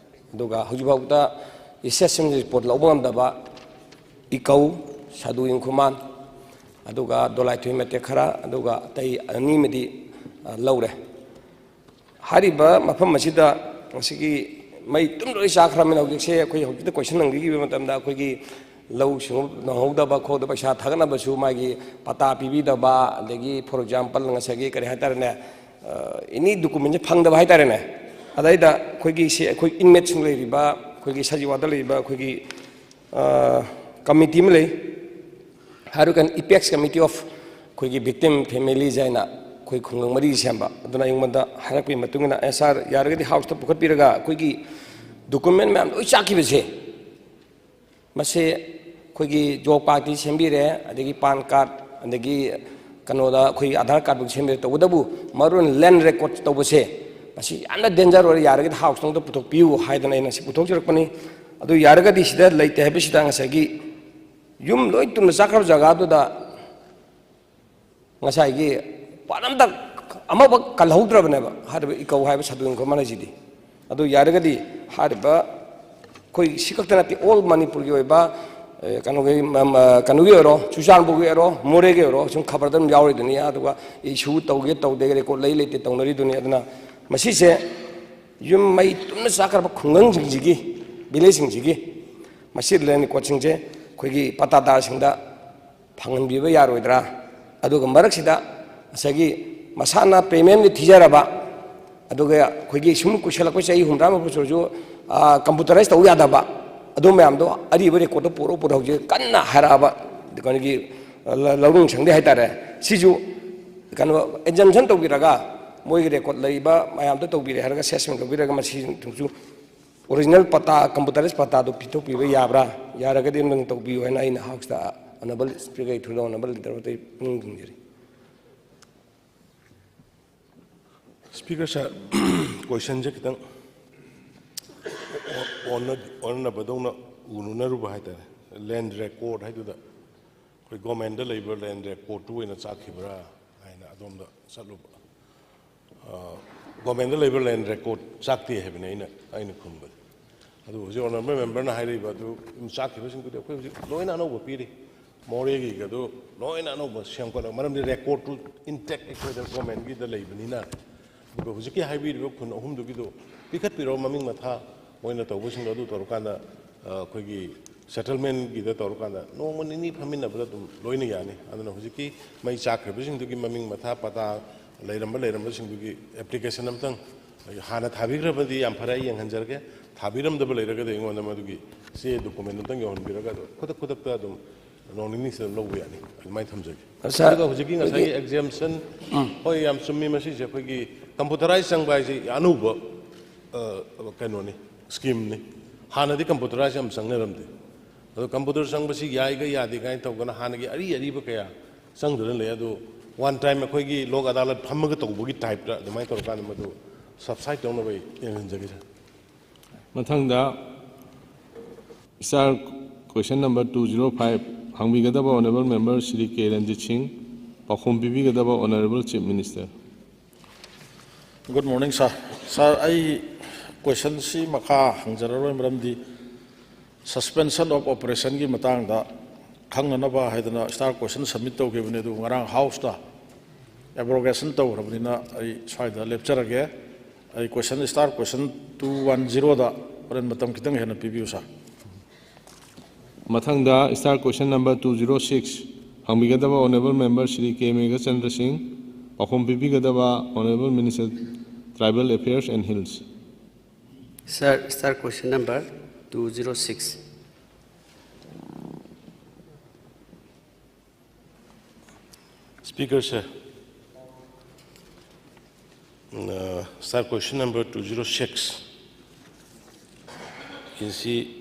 ꯑꯗꯨꯒ ꯍꯧꯖꯤꯛꯐꯥꯎꯗ ꯔꯤꯁꯔꯁ ꯔꯤꯄꯣꯔꯠ ꯂꯧꯕ ꯉꯝꯗꯕ ꯏꯀꯧ, ꯁꯥꯗꯨ ꯏꯪꯈꯨꯃꯥꯟ, ꯑꯗꯨꯒ ꯗꯣꯂꯥꯏꯊꯣꯏ ꯃꯇꯦꯛ ꯈꯔ, ꯑꯗꯨꯒ ꯑꯇꯩ ꯑꯅꯤ ꯑꯃꯗꯤ, ꯑ, ꯂꯧꯔꯦ꯫ ꯍꯥꯏꯔꯤꯕ ꯃꯐꯝ ꯑꯁꯤꯗ ꯉꯁꯤꯒꯤ ꯃꯩ ꯇꯨꯝ ꯂꯣꯏ ꯆꯥꯛꯈ꯭ꯔꯕꯅꯤꯅ ꯍꯧꯖꯤꯛꯁꯦ ꯑꯩꯈꯣꯏ ꯍꯧꯖꯤꯛꯇ ꯀꯣꯏꯁꯟ ꯍꯪꯕꯤꯈꯤꯕ ꯃꯇꯝꯗ ꯑꯩꯈꯣꯏꯒꯤ ꯂꯧ ꯁꯤꯡꯎ ꯅꯪꯍꯧꯗꯕ ꯈꯣꯠꯇꯕ, ꯄꯩꯁꯥ ꯊꯥꯒꯠꯅꯕꯁꯨ ꯃꯥꯒꯤ ꯄꯇꯥ ꯄꯤꯕꯤꯗꯕ, ꯑꯗꯒꯤ for example ꯉꯁꯥꯏꯒꯤ ꯀꯔꯤ ꯍꯥꯏꯇꯥꯔꯦꯅꯦ, ꯑꯦꯅꯤ ꯗꯣꯀꯨꯃꯦꯟꯁꯦ ꯐꯪꯗꯕ ꯍꯥꯏꯇꯥꯔꯦꯅꯦ꯫ ꯑꯗꯩꯗ ꯑꯩꯈꯣꯏꯒꯤ ꯁꯤ ꯑꯩꯈꯣꯏ ꯏꯟꯃꯦꯠꯁꯤꯡ ꯂꯩꯔꯤꯕ, ꯑꯩꯈꯣꯏꯒꯤ ꯁꯖꯤꯋꯥꯗ ꯂꯩꯔꯤꯕ ꯑꯩꯈꯣꯏꯒꯤ ꯀꯃꯤꯇꯤ ꯑꯃ ꯂꯩ, ꯍꯥꯏꯔꯨꯀꯥꯟ ꯏꯄꯦꯛꯁ ꯀꯃꯤꯇꯤ ꯑꯣꯐ ꯑꯩꯈꯣꯏꯒꯤ ꯚꯤꯛꯇꯤꯝ ꯐꯦꯃꯤꯂꯤꯁ ꯍꯥꯏꯅ ꯑꯩꯈꯣꯏ ꯈꯨꯡꯒꯪ ꯃꯔꯤ ꯁꯦꯝꯕ꯫ ꯑꯗꯨꯅ ꯑꯩꯉꯣꯟꯗ ꯍꯥꯏꯔꯛꯄꯒꯤ ꯃꯇꯨꯡ ꯏꯟꯅ, "ꯑꯦ ꯁꯥꯔ, ꯌꯥꯔꯒꯗꯤ ꯍꯥꯎꯁꯇ ꯄꯨꯈꯠꯄꯤꯔꯒ ꯑꯩꯈꯣꯏꯒꯤ ꯗꯣꯀꯨꯃꯦꯟ ꯃꯌꯥꯝ ꯂꯣꯏ ꯆꯥꯛꯈꯤꯕꯁꯦ, ꯃꯁꯤ ꯑꯩꯈꯣꯏꯒꯤ ꯖꯣꯕ ꯀꯥꯔꯗꯇꯤ ꯁꯦꯝꯕꯤꯔꯦ, ꯑꯗꯒꯤ ꯄꯥꯟ ꯀꯥꯔꯗ, ꯑꯗꯒꯤ ꯀꯩꯅꯣꯗ ꯑꯩꯈꯣꯏ ꯑꯙꯥꯔ ꯀꯥꯔꯗ ꯐꯥꯎ ꯁꯦꯝꯕꯤꯔꯦ, ꯇꯧꯕꯇꯕꯨ ꯃꯔꯨ ꯑꯣꯏꯅ ꯂꯦꯟ ꯔꯦꯀꯣꯔꯗ ꯇꯧꯕꯁꯦ ꯃꯁꯤ ꯌꯥꯝꯅ ꯗꯦꯟꯖꯔ ꯑꯣꯏꯔꯦ, ꯌꯥꯔꯒꯗꯤ ꯍꯥꯎꯁꯇ ꯑꯝꯇ ꯄꯨꯊꯣꯛꯄꯤꯌꯨ" ꯍꯥꯏꯗꯅ ꯑꯩꯅ ꯁꯤ ꯄꯨꯊꯣꯛꯆꯔꯛꯄꯅꯤ꯫ ꯑꯗꯨ ꯌꯥꯔꯒꯗꯤ ꯁꯤꯗ ꯂꯩꯇꯦ ꯍꯥꯏꯕꯁꯤꯗ ꯉꯁꯥꯏꯒꯤ ꯌꯨꯝ ꯂꯣꯏ ꯇꯨꯝꯅ ꯆꯥꯛꯈ꯭ꯔꯕ ꯖꯒꯥꯗꯨꯗ ꯉꯁꯥꯏꯒꯤ ꯄꯥꯠ ꯑꯝꯇ ꯑꯃꯐꯥꯎ ꯀꯜꯍꯧꯗ꯭ꯔꯕꯅꯦꯕ ꯍꯥꯏꯔꯤꯕ ꯏꯀꯧ ꯍꯥꯏꯕ ꯁꯥꯗꯨ ꯏꯪꯈꯨꯃꯥꯟ ꯍꯥꯏꯁꯤꯗꯤ꯫ ꯑꯗꯨ ꯌꯥꯔꯒꯗꯤ ꯍꯥꯏꯔꯤꯕ ꯑꯩꯈꯣꯏ ꯁꯤ ꯈꯛꯇ ꯅꯠꯇꯦ, ꯑꯣꯜ ꯃꯅꯤꯄꯨꯔꯒꯤ ꯑꯣꯏꯕ, ꯑꯦ, ꯀꯩꯅꯣꯒꯤ, ꯃ-, ꯃ-, ꯀꯩꯅꯣꯒꯤ ꯑꯣꯏꯔꯣ, ꯆꯨꯔꯆꯥꯟꯄꯨꯔꯒꯤ ꯑꯣꯏꯔꯣ, ꯃꯣꯔꯦꯒꯤ ꯑꯣꯏꯔꯣ, ꯁꯨꯝ ꯈꯕꯔꯗ ꯑꯗꯨꯝ ꯌꯥꯎꯔꯤꯗꯨꯅꯤ꯫ ꯑꯗꯨꯒ ꯏꯁꯨ ꯇꯧꯒꯦ ꯇꯧꯗꯦ, ꯔꯦꯀꯣꯔꯗ ꯂꯩ ꯂꯩꯇꯦ ꯇꯧꯅꯔꯤꯗꯨꯅꯤ꯫ ꯑꯗꯨꯅ ꯃꯁꯤꯁꯦ ꯌꯨꯝ ꯃꯩ ꯇꯨꯝꯅ ꯆꯥꯛꯈ꯭ꯔꯕ ꯈꯨꯡꯒꯪꯁꯤꯡꯁꯤꯒꯤ, ꯚꯤꯂꯦꯖꯁꯤꯡꯁꯤꯒꯤ ꯃꯁꯤ ꯂꯦꯟ ꯔꯦꯀꯣꯔꯗꯁꯤꯡꯁꯦ ꯑꯩꯈꯣꯏꯒꯤ ꯄꯇꯥꯗꯥꯔꯁꯤꯡꯗ ꯐꯪꯍꯟꯕꯤꯕ ꯌꯥꯔꯣꯏꯗ꯭ꯔꯥ? ꯑꯗꯨꯒ ꯃꯔꯛꯁꯤꯗ ꯉꯁꯥꯏꯒꯤ ꯃꯁꯥꯅ ꯄ꯭ꯔꯤꯃꯤꯌꯝꯗꯤ ꯊꯤꯖꯔꯕ, ꯑꯗꯨꯒ ꯑꯩꯈꯣꯏꯒꯤ ꯁꯨꯝ ꯀꯨꯏꯁꯜꯂꯛꯄ ꯆꯍꯤ ꯍꯨꯝꯗ꯭ꯔꯥ ꯃꯔꯤꯐꯨ ꯁꯨꯔꯁꯨ, ꯑ, ꯀꯝꯄ꯭ꯌꯨꯇꯔꯥꯏꯁ ꯇꯧ ꯌꯥꯗꯕ, ꯑꯗꯨ ꯃꯌꯥꯝꯗꯣ ꯑꯔꯤꯕ ꯔꯦꯀꯣꯔꯗꯇꯣ ꯄꯨꯔꯛꯑꯣ, ꯄꯨꯔꯛꯑꯣ ꯍꯧꯖꯤꯛ ꯀꯟꯅ ꯍꯥꯏꯔꯛꯑꯕ ꯑꯩꯈꯣꯏꯒꯤ, ꯑ, ꯂ-, ꯂꯧꯔꯤꯡ ꯁꯪꯗꯦ ꯍꯥꯏꯇꯥꯔꯦ꯫ ꯁꯤꯁꯨ ꯀꯩꯅꯣ ꯑꯦꯛꯖꯝꯁꯟ ꯇꯧꯕꯤꯔꯒ ꯃꯣꯏꯒꯤ ꯔꯦꯀꯣꯔꯗ ꯂꯩꯕ ꯃꯌꯥꯝꯗꯣ ꯇꯧꯕꯤꯔꯦ ꯍꯥꯏꯔꯒ ꯑꯦꯁꯦꯁꯃꯦꯟ ꯇꯧꯕꯤꯔꯒ ꯃꯁꯤꯁꯤꯡꯁꯨ ꯑꯣꯔꯤꯖꯤꯅꯦꯜ ꯄꯇꯥ, ꯀꯝꯄ꯭ꯌꯨꯇꯔꯥꯏꯁ ꯄꯇꯥꯗꯨ ꯄꯤꯊꯣꯛꯄꯤꯕ ꯌꯥꯕ꯭ꯔꯥ? ꯌꯥꯔꯒꯗꯤ ꯑꯝꯇꯪ ꯇꯧꯕꯤꯌꯨ ꯍꯥꯏꯅ ꯑꯩꯅ ꯍꯥꯎꯁꯇ ꯑꯅꯕꯜ ꯁ꯭ꯄꯤꯀꯔꯒꯤ ꯊ꯭ꯔꯨꯗ ꯑꯅꯕꯜ ꯂꯤꯗꯔ ꯑꯇꯩ ꯄꯨꯛꯅꯤꯡ ꯊꯤꯡꯖꯔꯤ꯫ Speaker sir, questionꯁꯦ ꯈꯤꯇꯪ ꯑꯣꯟꯅ- ꯑꯣꯟꯅꯕꯗꯧꯅ ꯎꯅꯔꯨꯕ ꯍꯥꯏꯇꯥꯔꯦ꯫ Land record ꯍꯥꯏꯗꯨꯗ ꯑꯩꯈꯣꯏ governmentꯗ ꯂꯩꯕ land recordꯇꯨ ꯑꯣꯏꯅ ꯆꯥꯛꯈꯤꯕ꯭ꯔꯥ ꯍꯥꯏꯅ ꯑꯗꯣꯝꯗ ꯆꯠꯂꯨꯕ꯫ Governmentꯗ ꯂꯩꯕ land record ꯆꯥꯛꯇꯦ ꯍꯥꯏꯕꯅꯤ ꯑꯩꯅ ꯑꯩꯅ ꯈꯨꯝꯕꯗ꯫ ꯑꯗꯨ ꯍꯧꯖꯤꯛ honourable memberꯅ ꯍꯥꯏꯔꯤꯕ ꯑꯗꯨ ꯆꯥꯛꯈꯤꯕꯁꯤꯡꯗꯨꯗꯤ ꯑꯩꯈꯣꯏ ꯍꯧꯖꯤꯛ ꯂꯣꯏꯅ ꯑꯅꯧꯕ ꯄꯤꯔꯤ꯫ ꯃꯣꯔꯦꯒꯤꯒꯗꯨ ꯂꯣꯏꯅ ꯑꯅꯧꯕ ꯁꯦꯝꯒꯠꯂꯒ, ꯃꯔꯝꯗꯤ recordꯇꯨ intact ꯑꯩꯈꯣꯏꯗ governmentꯒꯤꯗ ꯂꯩꯕꯅꯤꯅ꯫ ꯑꯗꯨꯒ ꯍꯧꯖꯤꯛꯀꯤ ꯍꯥꯏꯕꯤꯔꯤꯕ ꯈꯨꯟ ꯑꯍꯨꯝꯗꯨꯒꯤꯗꯨ ꯄꯤꯈꯠꯄꯤꯔꯣ, ꯃꯃꯤꯡ ꯃꯊꯥ ꯃꯣꯏꯅ ꯇꯧꯕꯁꯤꯡꯗꯣ ꯑꯗꯨ ꯇꯧꯔꯀꯥꯟꯗ, ꯑ, ꯑꯩꯈꯣꯏꯒꯤ settlementꯒꯤꯗ ꯇꯧꯔꯀꯥꯟꯗ ꯅꯣꯡꯃ ꯅꯤꯅꯤ ꯐꯝꯃꯤꯟꯅꯕꯗ ꯑꯗꯨꯝ ꯂꯣꯏꯅ ꯌꯥꯅꯤ꯫ ꯑꯗꯨꯅ ꯍꯧꯖꯤꯛꯀꯤ ꯃꯩ ꯆꯥꯛꯈ꯭ꯔꯤꯕꯁꯤꯡꯗꯨꯒꯤ ꯃꯃꯤꯡ ꯃꯊꯥ ꯄꯇꯥ ꯂꯩꯔꯝꯕ ꯂꯩꯔꯝꯕꯁꯤꯡꯗꯨꯒꯤ application ꯑꯝꯇꯪ ꯍꯥꯟꯅ ꯊꯥꯕꯤꯈ꯭ꯔꯕꯗꯤ ꯌꯥꯝ ꯐꯔꯦ, ꯑꯩ ꯌꯦꯡꯍꯟꯖꯔꯒꯦ꯫ ꯊꯥꯕꯤꯔꯝꯗꯕ ꯂꯩꯔꯒꯗꯤ ꯑꯩꯉꯣꯟꯗ ꯃꯗꯨꯒꯤ ꯆꯦ document ꯑꯝꯇꯪ ꯌꯧꯍꯟꯕꯤꯔꯒ ꯑꯗꯨꯝ ꯈꯨꯗꯛ ꯈꯨꯗꯛꯇ ꯑꯗꯨꯝ ꯅꯣꯡ ꯅꯤꯅꯤ ꯁꯤꯗ ꯂꯧꯕ ꯌꯥꯅꯤ꯫ ꯑꯗꯨꯃꯥꯏꯅ ꯊꯝꯖꯒꯦ꯫ ꯁꯥꯔ, ꯑꯗꯨꯒ ꯍꯧꯖꯤꯛꯀꯤ ꯉꯁꯥꯏꯒꯤ ꯑꯩꯈꯣꯏꯒꯤ exemption, ꯎꯝ꯫ ꯍꯣꯏ, ꯌꯥꯝ ꯆꯨꯝꯃꯤ꯫ ꯃꯁꯤꯁꯦ ꯑꯩꯈꯣꯏꯒꯤ computerize ꯆꯪꯕ ꯍꯥꯏꯁꯦ ꯑꯅꯧꯕ, ꯑ, ꯀꯩꯅꯣꯅꯤ, schemeꯅꯤ꯫ ꯍꯥꯟꯅꯗꯤ computerize ꯌꯥꯝ ꯆꯪꯅꯔꯝꯗꯦ꯫ ꯑꯗꯣ computer ꯆꯪꯕꯁꯤ ꯌꯥꯏꯒ ꯌꯥꯗꯦ ꯀꯥꯏꯅ ꯇꯧꯗꯅ ꯍꯥꯟꯅꯒꯤ ꯑꯔꯤ ꯑꯔꯤꯕ ꯀꯌꯥ ꯆꯪꯗꯨꯅ ꯂꯩ꯫ ꯑꯗꯨ one time ꯑꯩꯈꯣꯏꯒꯤ ꯂꯣꯛ ꯑꯗꯥꯂꯠ ꯐꯝꯃꯒ ꯇꯧꯕꯒꯤ typeꯇ ꯑꯗꯨꯃꯥꯏꯅ ꯇꯧꯔꯀꯥꯟꯗ ꯃꯗꯨ subside ꯇꯧꯅꯕ ꯑꯩ ꯌꯦꯡꯍꯟꯖꯒꯦ, ꯁꯥꯔ꯫ ꯃꯊꯪꯗ star question number two zero five ꯍꯪꯕꯤꯒꯗꯕ honourable member Shri ꯀꯦ ꯔꯟꯖꯤꯠ ꯁꯤꯡ, ꯄꯥꯎꯈꯨꯝ ꯄꯤꯕꯤꯒꯗꯕ honourable Chief Minister꯫ Good morning, sir. Sir, ꯑꯩ questionꯁꯤ ꯃꯈꯥ ꯍꯪꯖꯔꯔꯣꯏ, ꯃꯔꯝꯗꯤ suspension of operationꯒꯤ ꯃꯇꯥꯡꯗ ꯈꯪꯅꯅꯕ ꯍꯥꯏꯗꯅ star question submit ꯇꯧꯈꯤꯕꯅꯤ, ꯑꯗꯨꯕꯨ ꯉꯔꯥꯡ Houseꯇ abrogation ꯇꯧꯈ꯭ꯔꯕꯅꯤꯅ ꯑꯩ ꯁ꯭ꯋꯥꯏꯗ ꯂꯦꯞꯆꯔꯒꯦ꯫ ꯑꯩ question, star question two one zeroꯗ ꯍꯣꯔꯦꯟ ꯃꯇꯝ ꯈꯤꯇꯪ ꯍꯦꯟꯅ ꯄꯤꯕꯤꯌꯨ, sir꯫ ꯃꯊꯪꯗ star question number two zero six ꯍꯪꯕꯤꯒꯗꯕ honourable member Shri ꯀꯦ ꯃꯦꯘꯆꯟꯗ꯭ꯔ ꯁꯤꯡ, ꯄꯥꯎꯈꯨꯝ ꯄꯤꯕꯤꯒꯗꯕ honourable Minister Tribal Affairs and Hills꯫ Sir, star question number two zero six. Speaker, sir, uh, star question number two zero six. You see,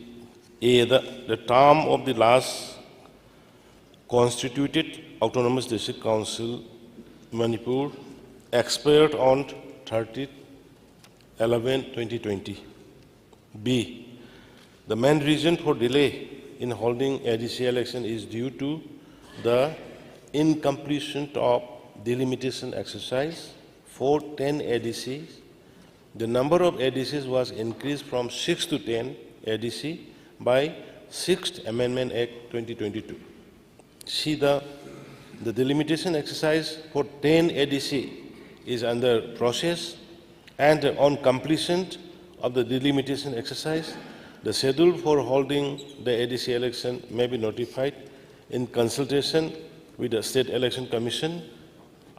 A, the, the term of the last constituted Autonomous District Council, Manipur, expired on thirtieth eleven twenty twenty. B, the main reason for delay in holding A D C election is due to the incompletion of delimitation exercise for ten A D Cs. The number of A D Cs was increased from six to ten A D C by Sixth Amendment Act twenty twenty-two. C, the, the delimitation exercise for ten A D C is under process, and on completion of the delimitation exercise, the schedule for holding the A D C election may be notified in consultation with the State Election Commission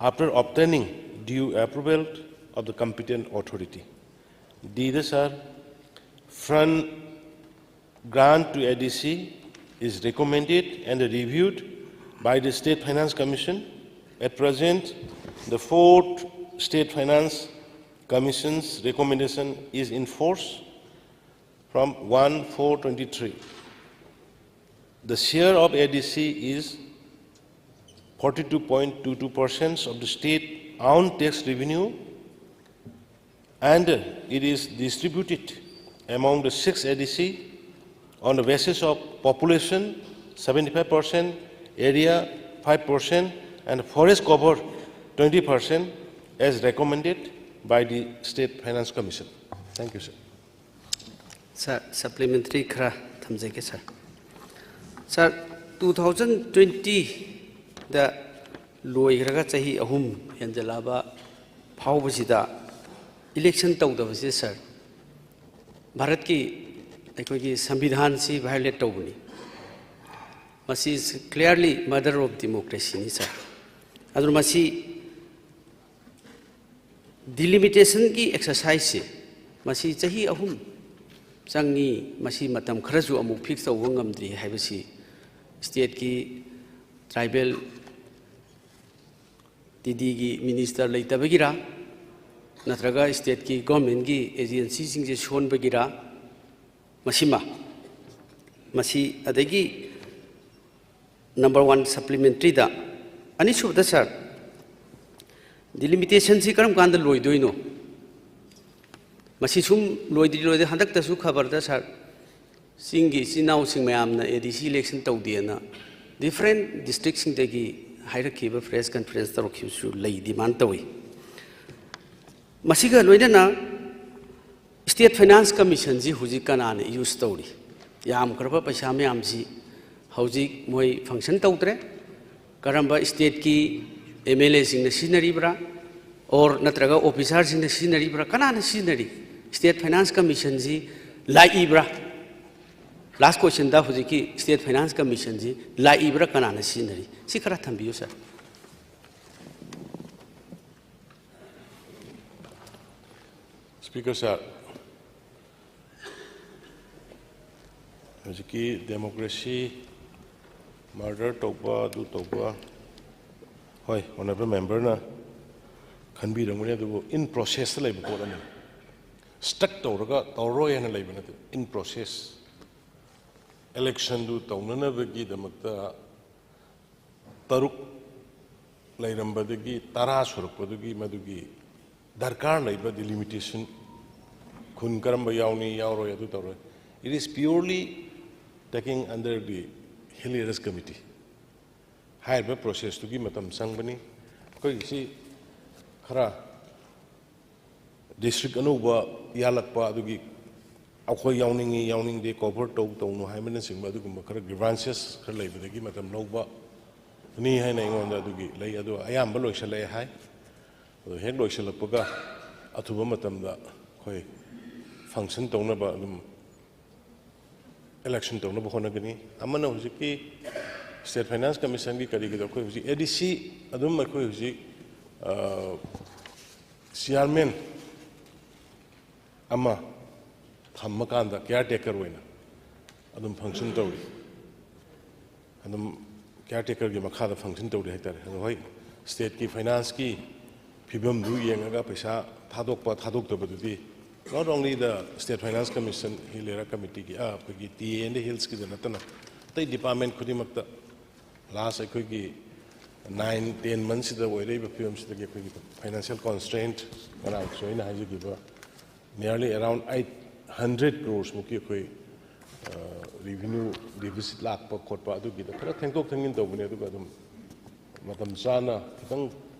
after obtaining due approval of the competent authority. D, the, sir, front grant to A D C is recommended and reviewed by the State Finance Commission. At present, the fourth State Finance Commission's recommendation is in force from one four twenty-three. The share of A D C is forty-two point two two percent of the state own tax revenue, and it is distributed among the six A D C on the basis of population seventy-five percent, area five percent, and forest cover twenty percent, as recommended by the State Finance Commission. Thank you, sir. Sir, supplementary ꯈꯔ ꯊꯝꯖꯒꯦ, sir. Sir, two thousand twentyꯗ ꯂꯣꯏꯈ꯭ꯔꯒ ꯆꯍꯤ ꯑꯍꯨꯝ ꯍꯦꯟꯖꯜꯂꯛꯑꯕ ꯐꯥꯎꯕꯁꯤꯗ election ꯇꯧꯗꯕꯁꯦ, sir, ꯚꯥꯔꯠꯀꯤ ꯑꯩꯈꯣꯏꯒꯤ ꯁꯪꯕꯤꯙꯥꯟꯁꯤ violate ꯇꯧꯕꯅꯤ꯫ ꯃꯁꯤ clearly mother of democracyꯅꯤ, sir꯫ ꯑꯗꯨꯅ ꯃꯁꯤ delimitationꯒꯤ exerciseꯁꯤ ꯃꯁꯤ ꯆꯍꯤ ꯑꯍꯨꯝ ꯆꯪꯉꯤ, ꯃꯁꯤ ꯃꯇꯝ ꯈꯔꯁꯨ ꯑꯃꯨꯛ fix ꯇꯧꯕ ꯉꯝꯗ꯭ꯔꯤ ꯍꯥꯏꯕꯁꯤ stateꯀꯤ tribal TDꯒꯤ minister ꯂꯩꯇꯕꯒꯤꯔꯥ, ꯅꯠꯇ꯭ꯔꯒ stateꯀꯤ governmentꯀꯤ agencyꯁꯤꯡꯁꯦ ꯁꯣꯟꯕꯒꯤꯔꯥ, ꯃꯁꯤꯃ, ꯃꯁꯤ ꯑꯗꯒꯤ number one supplementaryꯗ, ꯑꯅꯤꯁꯨꯕꯗ, sir, ꯗꯤꯂꯤꯃꯤꯇꯦꯁꯟꯁꯤ ꯀꯔꯝ ꯀꯥꯟꯗ ꯂꯣꯏꯗꯣꯏꯅꯣ? ꯃꯁꯤ ꯁꯨꯝ ꯂꯣꯏꯗ꯭ꯔꯤ ꯂꯣꯏꯗ꯭ꯔꯤ, ꯍꯟꯗꯛꯇꯁꯨ ꯈꯕꯔꯗ ꯁꯥꯔ, ꯆꯤꯡꯒꯤ ꯏꯆꯤꯟ ꯏꯅꯥꯎꯁꯤꯡ ꯃꯌꯥꯝꯅ ꯑꯦ ꯗꯤ ꯁꯤ ꯏꯂꯦꯛꯁꯟ ꯇꯧꯗꯦꯅ ꯗꯤꯐ꯭ꯔꯦꯟ ꯗꯤꯁꯇ꯭ꯔꯤꯛꯁꯤꯡꯗꯒꯤ ꯍꯥꯏꯔꯛꯈꯤꯕ, ꯄ꯭ꯔꯦꯁ ꯀꯟꯐꯔꯦꯟꯁ ꯇꯧꯔꯛꯈꯤꯕꯁꯨ ꯂꯩ, ꯗꯤꯃꯥꯟ ꯇꯧꯏ꯫ ꯃꯁꯤꯒ ꯂꯣꯏꯅꯅ ꯁ꯭ꯇꯦꯠ ꯐꯥꯏꯅꯥꯟꯁ ꯀꯃꯤꯁꯟꯁꯤ ꯍꯧꯖꯤꯛ ꯀꯅꯥꯅ ꯌꯨꯁ ꯇꯧꯔꯤ? ꯌꯥꯝꯈ꯭ꯔꯕ ꯄꯩꯁꯥ ꯃꯌꯥꯝꯁꯤ ꯍꯧꯖꯤꯛ ꯃꯣꯏ ꯐꯪꯁꯟ ꯇꯧꯗ꯭ꯔꯦ꯫ ꯀꯔꯝꯕ ꯁ꯭ꯇꯦꯠꯀꯤ ꯑꯦꯝ ꯑꯦꯜ ꯑꯦꯁꯤꯡꯅ ꯁꯤꯖꯤꯟꯅꯔꯤꯕ꯭ꯔꯥ, ꯑꯣꯔ ꯅꯠꯇ꯭ꯔꯒ ꯑꯣꯐꯤꯁꯥꯔꯁꯤꯡꯅ ꯁꯤꯖꯤꯟꯅꯔꯤꯕ꯭ꯔꯥ, ꯀꯅꯥꯅ ꯁꯤꯖꯤꯟꯅꯔꯤ? State finance ꯀꯃꯤꯁꯟꯁꯤ ꯂꯥꯛꯏꯕ꯭ꯔꯥ? ꯂꯥꯁ ꯀꯣꯏꯁꯟꯗ, ꯍꯧꯖꯤꯛꯀꯤ ꯁ꯭ꯇꯦꯠ ꯐꯥꯏꯅꯥꯟꯁ ꯀꯃꯤꯁꯟꯁꯤ ꯂꯥꯛꯏꯕ꯭ꯔꯥ, ꯀꯅꯥꯅ ꯁꯤꯖꯤꯟꯅꯔꯤ? ꯁꯤ ꯈꯔ ꯊꯝꯕꯤꯌꯨ, ꯁꯥꯔ꯫ Speaker sir, ꯍꯧꯖꯤꯛꯀꯤ democracy murder ꯇꯧꯕ, ꯑꯗꯨ ꯇꯧꯕ, ꯍꯣꯏ, honourable member ꯅ ꯈꯟꯕꯤꯔꯝꯒꯅꯤ, ꯑꯗꯨꯕꯨ in process ꯇ ꯂꯩꯕ ꯄꯣꯠ ꯑꯃꯅꯤ꯫ Stuck ꯇꯧꯔꯒ ꯇꯧꯔꯔꯣꯏ ꯍꯥꯏꯅ ꯂꯩꯕ ꯅꯠꯇꯦ, in process꯫ Election ꯗꯨ ꯇꯧꯅꯅꯕꯒꯤꯗꯃꯛꯇ ꯇꯔꯨꯛ ꯂꯩꯔꯝꯕꯗꯒꯤ ꯇꯔꯥ ꯁꯨꯔꯛꯄꯗꯨꯒꯤ ꯃꯗꯨꯒꯤ ꯗꯔꯀꯥꯔ ꯂꯩꯕ delimitation, ꯈꯨꯟ ꯀꯔꯝꯕ ꯌꯥꯎꯅꯤ, ꯌꯥꯎꯔꯣꯏ, ꯑꯗꯨ ꯇꯧꯔꯣꯏ꯫ It is purely taking under the Hill Areas Committee꯫ ꯍꯥꯏꯔꯤꯕ process ꯇꯨꯒꯤ ꯃꯇꯝ ꯆꯪꯕꯅꯤ꯫ ꯑꯩꯈꯣꯏꯒꯤꯁꯤ ꯈꯔ district ꯑꯅꯧꯕ ꯌꯥꯜꯂꯛꯄ, ꯑꯗꯨꯒꯤ ꯑꯩꯈꯣꯏ ꯌꯥꯎꯅꯤꯡꯉꯤ, ꯌꯥꯎꯅꯤꯡꯗꯦ, cover ꯇꯧ, ꯇꯧꯅꯨ ꯍꯥꯏꯕꯅꯆꯤꯡꯕ ꯑꯗꯨꯒꯨꯝꯕ ꯈꯔ grievances ꯈꯔ ꯂꯩꯕꯗꯒꯤ ꯃꯇꯝ ꯂꯧꯕ ꯅꯤ ꯍꯥꯏꯅ ꯑꯩꯉꯣꯟꯗ ꯑꯗꯨꯒꯤ ꯂꯩ꯫ ꯑꯗꯨ ꯑꯌꯥꯝꯕ ꯂꯣꯏꯁꯤꯜꯂꯛꯑꯦ ꯍꯥꯏ꯫ ꯑꯗꯨ ꯍꯦꯛ ꯂꯣꯏꯁꯤꯜꯂꯛꯄꯒ ꯑꯊꯨꯕ ꯃꯇꯝꯗ ꯑꯩꯈꯣꯏ function ꯇꯧꯅꯕ ꯑꯗꯨꯝ election ꯇꯧꯅꯕ ꯍꯣꯠꯅꯒꯅꯤ꯫ ꯑꯃꯅ ꯍꯧꯖꯤꯛꯀꯤ State Finance Commission ꯒꯤ ꯀꯔꯤꯒꯤꯗꯣ, ꯑꯩꯈꯣꯏ ꯍꯧꯖꯤꯛ A D C ꯑꯗꯨꯝ ꯑꯩꯈꯣꯏ ꯍꯧꯖꯤꯛ, ꯑ, chairman ꯑꯃ ꯊꯝꯃꯀꯥꯟꯗ caretaker ꯑꯣꯏꯅ ꯑꯗꯨꯝ function ꯇꯧꯔꯤ꯫ ꯑꯗꯨꯝ caretaker ꯒꯤ ꯃꯈꯥꯗ function ꯇꯧꯔꯤ ꯍꯥꯏꯇꯥꯔꯦ꯫ ꯑꯗꯣ ꯍꯣꯏ, state ꯀꯤ finance ꯀꯤ ꯐꯤꯕꯝꯗꯨ ꯌꯦꯡꯉꯒ ꯄꯩꯁꯥ ꯊꯥꯗꯣꯛꯄ ꯊꯥꯗꯣꯛꯇꯕꯗꯨꯗꯤ not only the State Finance Commission, Hill Area Committee ꯒꯤ, ꯑ, ꯑꯩꯈꯣꯏꯒꯤ T A and Hills ꯀꯤꯗ ꯅꯠꯇꯅ ꯑꯇꯩ department ꯈꯨꯗꯤꯡꯃꯛꯇ, plus ꯑꯩꯈꯣꯏꯒꯤ ꯅꯥꯏꯟ ꯇꯦꯟ ꯃꯟꯁꯤꯗ ꯑꯣꯏꯔꯛꯏꯕ ꯐꯤꯕꯝꯁꯤꯗꯒꯤ ꯑꯩꯈꯣꯏꯒꯤ ꯐꯥꯏꯅꯥꯟꯁꯤꯌꯦꯜ ꯀꯣꯟꯁꯇ꯭ꯔꯦꯟꯠ, ꯉꯔꯥꯡꯁꯨ ꯑꯩꯅ ꯍꯥꯏꯖꯈꯤꯕ, nearly around eight hundred crores ꯃꯨꯛꯀꯤ ꯑꯩꯈꯣꯏ ꯔꯤꯚꯤꯅ꯭ꯌꯨ ꯗꯤꯐꯤꯁꯤꯠ ꯂꯥꯛꯄ ꯈꯣꯠꯄ ꯑꯗꯨꯒꯤꯗ ꯈꯔ ꯊꯦꯡꯗꯣꯛ ꯊꯦꯡꯖꯤꯟ ꯇꯧꯕꯅꯦ꯫ ꯑꯗꯨꯒ ꯑꯗꯨꯝ ꯃꯇꯝ ꯆꯥꯅ ꯈꯤꯇꯪ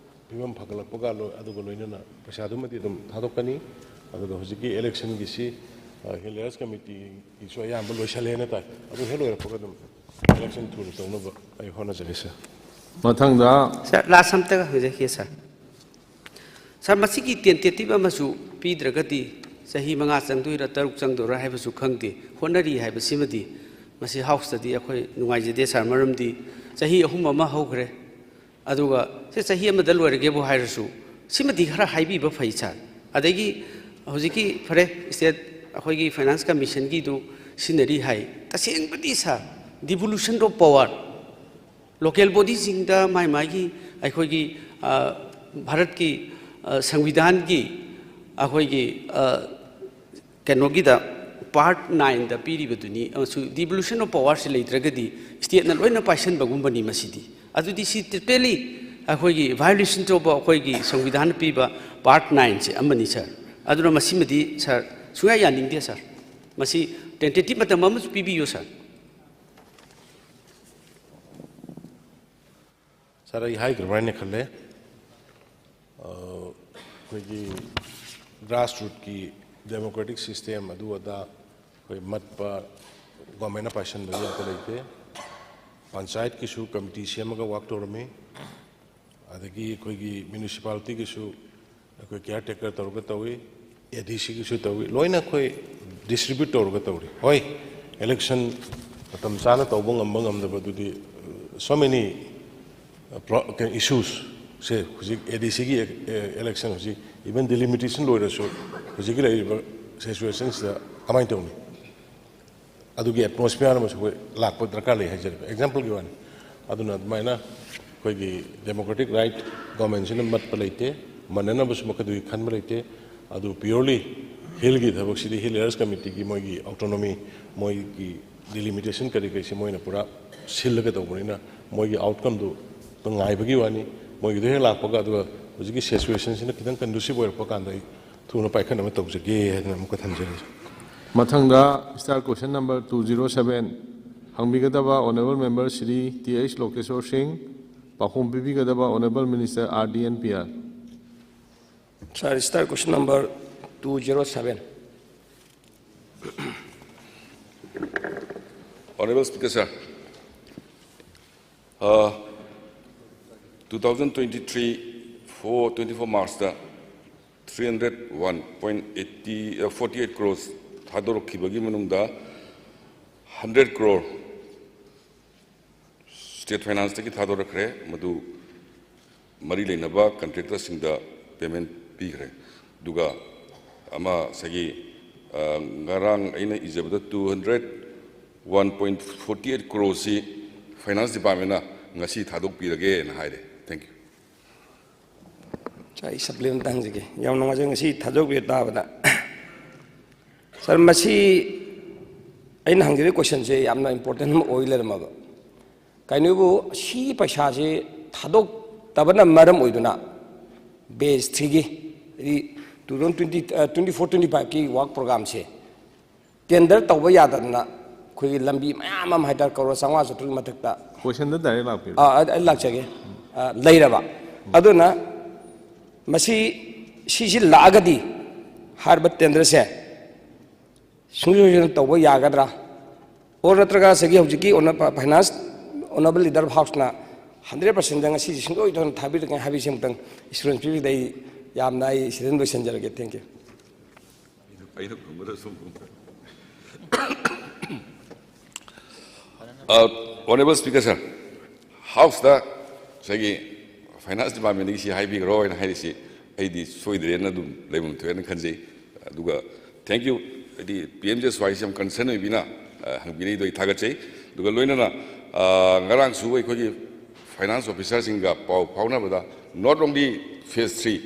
ꯐꯤꯕꯝ ꯐꯒꯠꯂꯛꯄꯒ ꯂꯣꯏ-, ꯑꯗꯨꯒ ꯂꯣꯏꯅꯅ ꯄꯩꯁꯥꯗꯨꯃꯗꯤ ꯑꯗꯨꯝ ꯊꯥꯗꯣꯛꯀꯅꯤ꯫ ꯑꯗꯨꯒ ꯍꯧꯖꯤꯛꯀꯤ ꯏꯂꯦꯛꯁꯟꯒꯤꯁꯤ ꯍꯤꯜ ꯂꯦꯌꯔꯁ ꯀꯃꯤꯇꯤꯒꯤꯁꯨ ꯑꯌꯥꯝꯕ ꯂꯣꯏꯁꯜꯂꯦꯅ ꯇꯥꯏ꯫ ꯑꯗꯨ ꯍꯦꯛ ꯂꯣꯏꯔꯛꯄꯒ ꯑꯗꯨꯝ ꯏꯂꯦꯛꯁꯟ ꯊꯨꯅ ꯇꯧꯅꯕ ꯑꯩ ꯍꯣꯠꯅꯖꯒꯦ, ꯁꯥꯔ꯫ ꯃꯊꯪꯗ ꯁꯥꯔ, ꯂꯥꯁ ꯑꯝꯇꯒ ꯍꯪꯖꯈꯤꯒꯦ, ꯁꯥꯔ꯫ ꯁꯥꯔ, ꯃꯁꯤꯒꯤ ꯇꯦꯟꯇꯦꯇꯤꯚ ꯑꯃꯁꯨ ꯄꯤꯗ꯭ꯔꯒꯗꯤ ꯆꯍꯤ ꯃꯉꯥ ꯆꯪꯗꯣꯏꯔꯥ, ꯇꯔꯨꯛ ꯆꯪꯗꯣꯏꯔꯥ ꯍꯥꯏꯕꯁꯨ ꯈꯪꯗꯦ꯫ ꯍꯣꯠꯅꯔꯤ ꯍꯥꯏꯕꯁꯤꯃꯗꯤ ꯃꯁꯤ ꯍꯥꯎꯁꯇꯗꯤ ꯑꯩꯈꯣꯏ ꯅꯨꯡꯉꯥꯏꯖꯗꯦ, ꯁꯥꯔ, ꯃꯔꯝꯗꯤ ꯆꯍꯤ ꯑꯍꯨꯝ ꯑꯃ ꯍꯧꯈ꯭ꯔꯦ꯫ ꯑꯗꯨꯒ ꯁꯤ ꯆꯍꯤ ꯑꯃꯗ ꯂꯣꯏꯔꯒꯦꯕꯨ ꯍꯥꯏꯔꯁꯨ, ꯁꯤꯃꯗꯤ ꯈꯔ ꯍꯥꯏꯕꯤꯕ ꯐꯩ, ꯁꯥꯔ꯫ ꯑꯗꯒꯤ ꯍꯧꯖꯤꯛꯀꯤ, ꯐꯔꯦ, ꯁ꯭ꯇꯦꯠ ꯑꯩꯈꯣꯏꯒꯤ ꯐꯥꯏꯅꯥꯟꯁ ꯀꯃꯤꯁꯟꯒꯤꯗꯨ ꯁꯤꯖꯤꯟꯅꯔꯤ ꯍꯥꯏ꯫ ꯇꯁꯦꯡꯕꯗꯤ, ꯁꯥꯔ, devolution of power, ꯂꯣꯀꯦꯜ ꯕꯣꯗꯤꯁꯤꯡꯗ ꯃꯥꯏ ꯃꯥꯏꯒꯤ ꯑꯩꯈꯣꯏꯒꯤ, ꯑ, ꯚꯥꯔꯠꯀꯤ, ꯑ, ꯁꯪꯕꯤꯙꯥꯟꯒꯤ ꯑꯩꯈꯣꯏꯒꯤ, ꯑ, ꯀꯩꯅꯣꯒꯤꯗ ꯄꯥꯔꯠ ꯅꯥꯏꯟꯗ ꯄꯤꯔꯤꯕꯗꯨꯅꯤ꯫ ꯑꯃꯁꯨ devolution of powerꯁꯤ ꯂꯩꯇ꯭ꯔꯒꯗꯤ ꯁ꯭ꯇꯦꯠꯅ ꯂꯣꯏꯅ ꯄꯥꯏꯁꯟꯕꯒꯨꯝꯕꯅꯤ ꯃꯁꯤꯗꯤ꯫ ꯑꯗꯨꯗꯤ ꯁꯤ totally ꯑꯩꯈꯣꯏꯒꯤ violation of ꯑꯩꯈꯣꯏꯒꯤ ꯁꯪꯕꯤꯙꯥꯟꯅ ꯄꯤꯕ ꯄꯥꯔꯠ ꯅꯥꯏꯟꯁꯦ ꯑꯃꯅꯤ, ꯁꯥꯔ꯫ ꯑꯗꯨꯅ ꯃꯁꯤꯃꯗꯤ, ꯁꯥꯔ, ꯁꯨꯡꯌꯥ ꯌꯥꯅꯤꯡꯗꯦ, ꯁꯥꯔ꯫ ꯃꯁꯤ ꯇꯦꯟꯇꯦꯇꯤꯚ ꯃꯇꯝ ꯑꯃꯁꯨ ꯄꯤꯕꯤꯌꯨ, ꯁꯥꯔ꯫ ꯁꯥꯔ, ꯑꯩ ꯍꯥꯏꯈ꯭ꯔꯕ ꯍꯥꯏꯅ ꯈꯜꯂꯦ꯫ ꯑ, ꯑꯩꯈꯣꯏꯒꯤ ꯒ꯭ꯔꯥꯁꯔꯨꯠꯀꯤ ꯗꯦꯃꯣꯀ꯭ꯔꯦꯇꯤꯛ ꯁꯤꯁꯇꯦꯝ ꯑꯗꯨ ꯑꯗꯥ ꯑꯩꯈꯣꯏ ꯃꯠꯄ ꯒꯣꯔꯃꯦꯟꯅ ꯄꯥꯏꯁꯟꯕꯗꯤ ꯑꯝꯇ ꯂꯩꯇꯦ꯫ ꯄꯟꯆꯥꯌꯠꯀꯤꯁꯨ ꯀꯃꯤꯇꯤ ꯁꯦꯝꯃꯒ ꯋꯥꯛ ꯇꯧꯔꯝꯃꯤ꯫ ꯑꯗꯒꯤ ꯑꯩꯈꯣꯏꯒꯤ ꯃ꯭ꯌꯨꯅꯤꯁꯤꯄꯥꯂꯤꯇꯤꯒꯤꯁꯨ ꯑꯩꯈꯣꯏ ꯀꯤꯌꯥꯔ ꯇꯦꯀꯔ ꯇꯧꯔꯒ ꯇꯧꯏ, ꯑꯦ ꯗꯤ ꯁꯤꯒꯤꯁꯨ ꯇꯧꯏ, ꯂꯣꯏꯅ ꯑꯩꯈꯣꯏ ꯗꯤꯁꯇ꯭ꯔꯤꯕ꯭ꯌꯨꯠ ꯇꯧꯔꯒ ꯇꯧꯔꯤ꯫ ꯍꯣꯏ, ꯏꯂꯦꯛꯁꯟ ꯃꯇꯝ ꯆꯥꯅ ꯇꯧꯕ ꯉꯝꯕ ꯉꯝꯗꯕꯗꯨꯗꯤ, so many, ꯑ, ꯄ꯭ꯔꯣ-, ꯀꯩꯅꯣ, ꯏꯁꯨꯁꯁꯦ ꯍꯧꯖꯤꯛ ꯑꯦ ꯗꯤ ꯁꯤꯒꯤ ꯏꯂꯦꯛꯁꯟ ꯍꯧꯖꯤꯛ, ꯏꯚꯟ ꯗꯤꯂꯤꯃꯤꯇꯦꯁꯟ ꯂꯣꯏꯔꯁꯨ ꯍꯧꯖꯤꯛꯀꯤ ꯂꯩꯔꯤꯕ ꯁꯤꯆꯨꯋꯦꯁꯟꯁꯤꯗ ꯀꯃꯥꯏꯅ ꯇꯧꯅꯤ? ꯑꯗꯨꯒꯤ ꯑꯦꯠꯃꯣꯁꯐꯤꯌꯥꯔ ꯑꯃꯁꯨ ꯑꯩꯈꯣꯏ ꯂꯥꯛꯄ ꯗꯔꯀꯥꯔ ꯂꯩ ꯍꯥꯏꯖꯔꯤꯕ, ꯑꯦꯛꯖꯥꯝꯄꯜꯒꯤ ꯋꯥꯅꯤ꯫ ꯑꯗꯨꯅ ꯑꯗꯨꯃꯥꯏꯅ ꯑꯩꯈꯣꯏꯒꯤ ꯗꯦꯃꯣꯀ꯭ꯔꯦꯇꯤꯛ ꯔꯥꯏꯠ ꯒꯣꯔꯃꯦꯟꯁꯤꯅ ꯃꯠꯄ ꯂꯩꯇꯦ, ꯃꯥꯟꯅꯅꯕꯁꯨ ꯃꯈꯣꯏꯗꯨꯒꯤ ꯈꯟꯕ ꯂꯩꯇꯦ꯫ ꯑꯗꯨ ꯄ꯭ꯌꯣꯔꯂꯤ ꯍꯤꯜꯒꯤ ꯊꯕꯛꯁꯤꯗꯤ ꯍꯤꯜ ꯂꯦꯌꯔꯁ ꯀꯃꯤꯇꯤꯒꯤ ꯃꯣꯏꯒꯤ ꯑꯣꯇꯣꯅꯣꯃꯤ, ꯃꯣꯏꯒꯤ ꯗꯤꯂꯤꯃꯤꯇꯦꯁꯟ ꯀꯔꯤ ꯀꯔꯤꯁꯤ ꯃꯣꯏꯅ ꯄꯨꯔꯥ ꯁꯤꯜꯂꯒ ꯇꯧꯕꯅꯤꯅ ꯃꯣꯏꯒꯤ ꯑꯥꯎꯠꯀꯝꯗꯨ ꯉꯥꯏꯕꯒꯤ ꯋꯥꯅꯤ꯫ ꯃꯣꯏꯒꯤꯗꯣ ꯍꯦꯛ ꯂꯥꯛꯄꯒ, ꯑꯗꯨꯒ ꯍꯧꯖꯤꯛꯀꯤ ꯁꯤꯆꯨꯋꯦꯁꯟꯁꯤꯅ ꯈꯤꯇꯪ ꯀꯟꯗꯨꯁꯤꯞ ꯑꯣꯏꯔꯛꯄ ꯀꯥꯟꯗ ꯑꯩ ꯊꯨꯅ ꯄꯥꯏꯈꯠꯅꯕ ꯇꯧꯖꯒꯦ ꯍꯥꯏꯗꯅ ꯑꯃꯨꯛꯀ ꯊꯝꯖꯔꯤ꯫ ꯃꯊꯪꯗ Star Question Number two zero seven ꯍꯪꯕꯤꯒꯗꯕ Honourable Member Shri T H Lokeshore Singh, ꯄꯥꯎꯈꯨꯝ ꯄꯤꯕꯤꯒꯗꯕ Honourable Minister R D N P R꯫ Sir, Star Question Number two zero seven. Honorable Speaker, sir, uh, two thousand twenty-three four twenty-four March ꯇ three hundred one point eighty, uh, forty-eight crores ꯊꯥꯗꯣꯔꯛꯈꯤꯕꯒꯤ ꯃꯅꯨꯡꯗ hundred crore state finance ꯇꯒꯤ ꯊꯥꯗꯣꯔꯛꯈ꯭ꯔꯦ, ꯃꯗꯨ ꯃꯔꯤ ꯂꯩꯅꯕ contractor ꯁꯤꯡꯗ payment ꯄꯤꯈ꯭ꯔꯦ꯫ ꯑꯗꯨꯒ ꯑꯃ ꯉꯁꯥꯏꯒꯤ, ꯑ, ꯉꯔꯥꯡ ꯑꯩꯅ ꯏꯖꯕꯗ two hundred one point forty eight crore ꯁꯤ finance department ꯅ ꯉꯁꯤ ꯊꯥꯗꯣꯛꯄꯤꯔꯒꯦꯅ ꯍꯥꯏꯔꯦ꯫ Thank you꯫ Sir, ꯑꯩ supplementary ꯍꯪꯖꯒꯦ꯫ ꯌꯥꯝ ꯅꯨꯡꯉꯥꯏꯖꯩ ꯉꯁꯤ ꯊꯥꯗꯣꯛꯄꯤꯔ ꯇꯥꯕꯗ꯫ Sir, ꯃꯁꯤ ꯑꯩꯅ ꯍꯪꯖꯔꯤꯕ question ꯁꯦ ꯌꯥꯝꯅ important ꯑꯃ ꯑꯣꯏ ꯂꯩꯔꯝꯃꯕ꯫ ꯀꯩꯅꯣꯕꯨ ꯁꯤ ꯄꯩꯁꯥꯁꯤ ꯊꯥꯗꯣꯛꯇꯕꯅ ꯃꯔꯝ ꯑꯣꯏꯗꯨꯅ batch three ꯒꯤ, ꯍꯥꯏꯗꯤ two thousand twenty, ꯑ, twenty four twenty five ꯀꯤ work program ꯁꯦ tender ꯇꯧꯕ ꯌꯥꯗꯗꯅ ꯑꯩꯈꯣꯏꯒꯤ ꯂꯝꯕꯤ ꯃꯌꯥꯝ ꯑꯃ ꯍꯥꯏꯇꯥꯔꯦ, ꯀꯔꯣꯔ ꯆꯥꯝꯃꯉꯥ ꯆꯥꯇ꯭ꯔꯨꯛ ꯃꯊꯛꯇ Question ꯗ direct ꯂꯥꯛꯄꯤꯔꯣ꯫ ꯑꯥ, ꯑꯩ ꯑꯩ ꯂꯥꯛꯆꯒꯦ꯫ ꯑꯥ, ꯂꯩꯔꯕ꯫ ꯑꯗꯨꯅ ꯃꯁꯤ, ꯁꯤꯁꯤ ꯂꯥꯛꯑꯒꯗꯤ ꯍꯥꯏꯔꯤꯕ tender ꯁꯦ ꯁꯨꯡꯁꯣꯏ ꯁꯣꯏꯗꯅ ꯇꯧꯕ ꯌꯥꯒꯗ꯭ꯔꯥ? Or ꯅꯠꯇ꯭ꯔꯒ ꯉꯁꯥꯏꯒꯤ ꯍꯧꯖꯤꯛꯀꯤ ꯑꯣꯅ-, ꯐ-, finance honourable leader of house ꯅ hundred percent ꯗ ꯉꯁꯤꯁꯤ ꯁꯨꯡꯁꯣꯏ ꯁꯣꯏꯗꯅ ꯊꯥꯕꯤꯔꯛꯀꯅꯤ ꯍꯥꯏꯕꯒꯤꯁꯤ ꯑꯃꯨꯛꯇꯪ assurance ꯄꯤꯕꯤꯗ ꯑꯩ ꯌꯥꯝꯅ ꯑꯩ ꯁꯤꯗ ꯂꯣꯏꯁꯤꯟꯖꯔꯒꯦ꯫ Thank you꯫ ꯑꯩꯅ ꯈꯨꯝꯕꯗ ꯁꯨꯝ ꯈꯨꯝꯕ꯫ ꯑ, Honorable Speaker, sir, House ꯇ ꯉꯁꯥꯏꯒꯤ finance department ꯗꯒꯤ ꯁꯤ ꯍꯥꯏꯕꯤꯈ꯭ꯔꯣ ꯍꯥꯏꯅ ꯍꯥꯏꯔꯤꯁꯤ ꯑꯩꯗꯤ ꯁꯣꯏꯗ꯭ꯔꯦꯅ ꯑꯗꯨꯝ ꯂꯩꯐꯝ ꯊꯣꯛꯑꯦꯅ ꯈꯟꯖꯩ꯫ ꯑꯗꯨꯒ thank you, ꯍꯥꯏꯗꯤ P M G S Y ꯁꯤ ꯌꯥꯝ concern ꯑꯣꯏꯕꯤꯅ, ꯑ, ꯍꯪꯕꯤꯔꯛꯏꯗꯣ ꯑꯩ ꯊꯥꯒꯠꯆꯩ꯫ ꯑꯗꯨꯒ ꯂꯣꯏꯅꯅ, ꯑ, ꯉꯔꯥꯡꯁꯨ ꯑꯩꯈꯣꯏꯒꯤ finance officer ꯁꯤꯡꯒ ꯄꯥꯎ ꯐꯥꯎꯅꯕꯗ not only phase three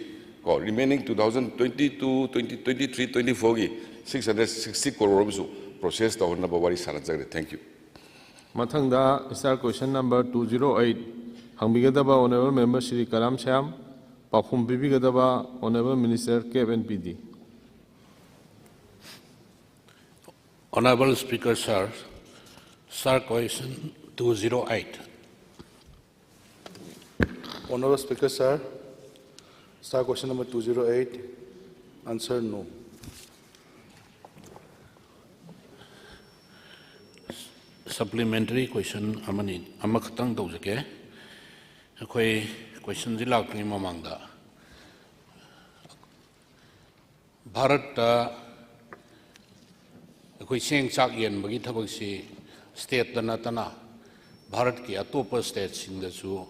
ꯀꯣ, remaining two thousand twenty two, twenty, twenty three, twenty four ꯒꯤ six hundred sixty crore ꯑꯃꯁꯨ process ꯇꯧꯍꯟꯅꯕ ꯋꯥꯔꯤ ꯁꯥꯟꯅꯖꯈ꯭ꯔꯦ꯫ Thank you꯫ ꯃꯊꯪꯗ Star Question Number two zero eight ꯍꯪꯕꯤꯒꯗꯕ Honourable Member Shri ꯀꯔꯥꯝ ꯁ꯭ꯌꯥꯝ, ꯄꯥꯎꯈꯨꯝ ꯄꯤꯕꯤꯒꯗꯕ Honourable Minister Cabinet P D. Honorable Speaker, sir, sir, question two zero eight. Honorable Speaker, sir, sir, question number two zero eight, answer no. Supplementary question ꯑꯃꯅꯤ, ꯑꯃꯈꯛꯇꯪ ꯇꯧꯖꯒꯦ꯫ ꯑꯩꯈꯣꯏ questionꯁꯤ ꯂꯥꯛꯇ꯭ꯔꯤꯉꯩ ꯃꯃꯥꯡꯗ ꯚꯥꯔꯠꯇ ꯑꯩꯈꯣꯏ ꯆꯦꯡ ꯆꯥꯛ ꯌꯦꯟꯕꯒꯤ ꯊꯕꯛꯁꯤ stateꯇ ꯅꯠꯇꯅ ꯚꯥꯔꯠꯀꯤ ꯑꯇꯣꯞꯄ stateꯁꯤꯡꯗꯁꯨ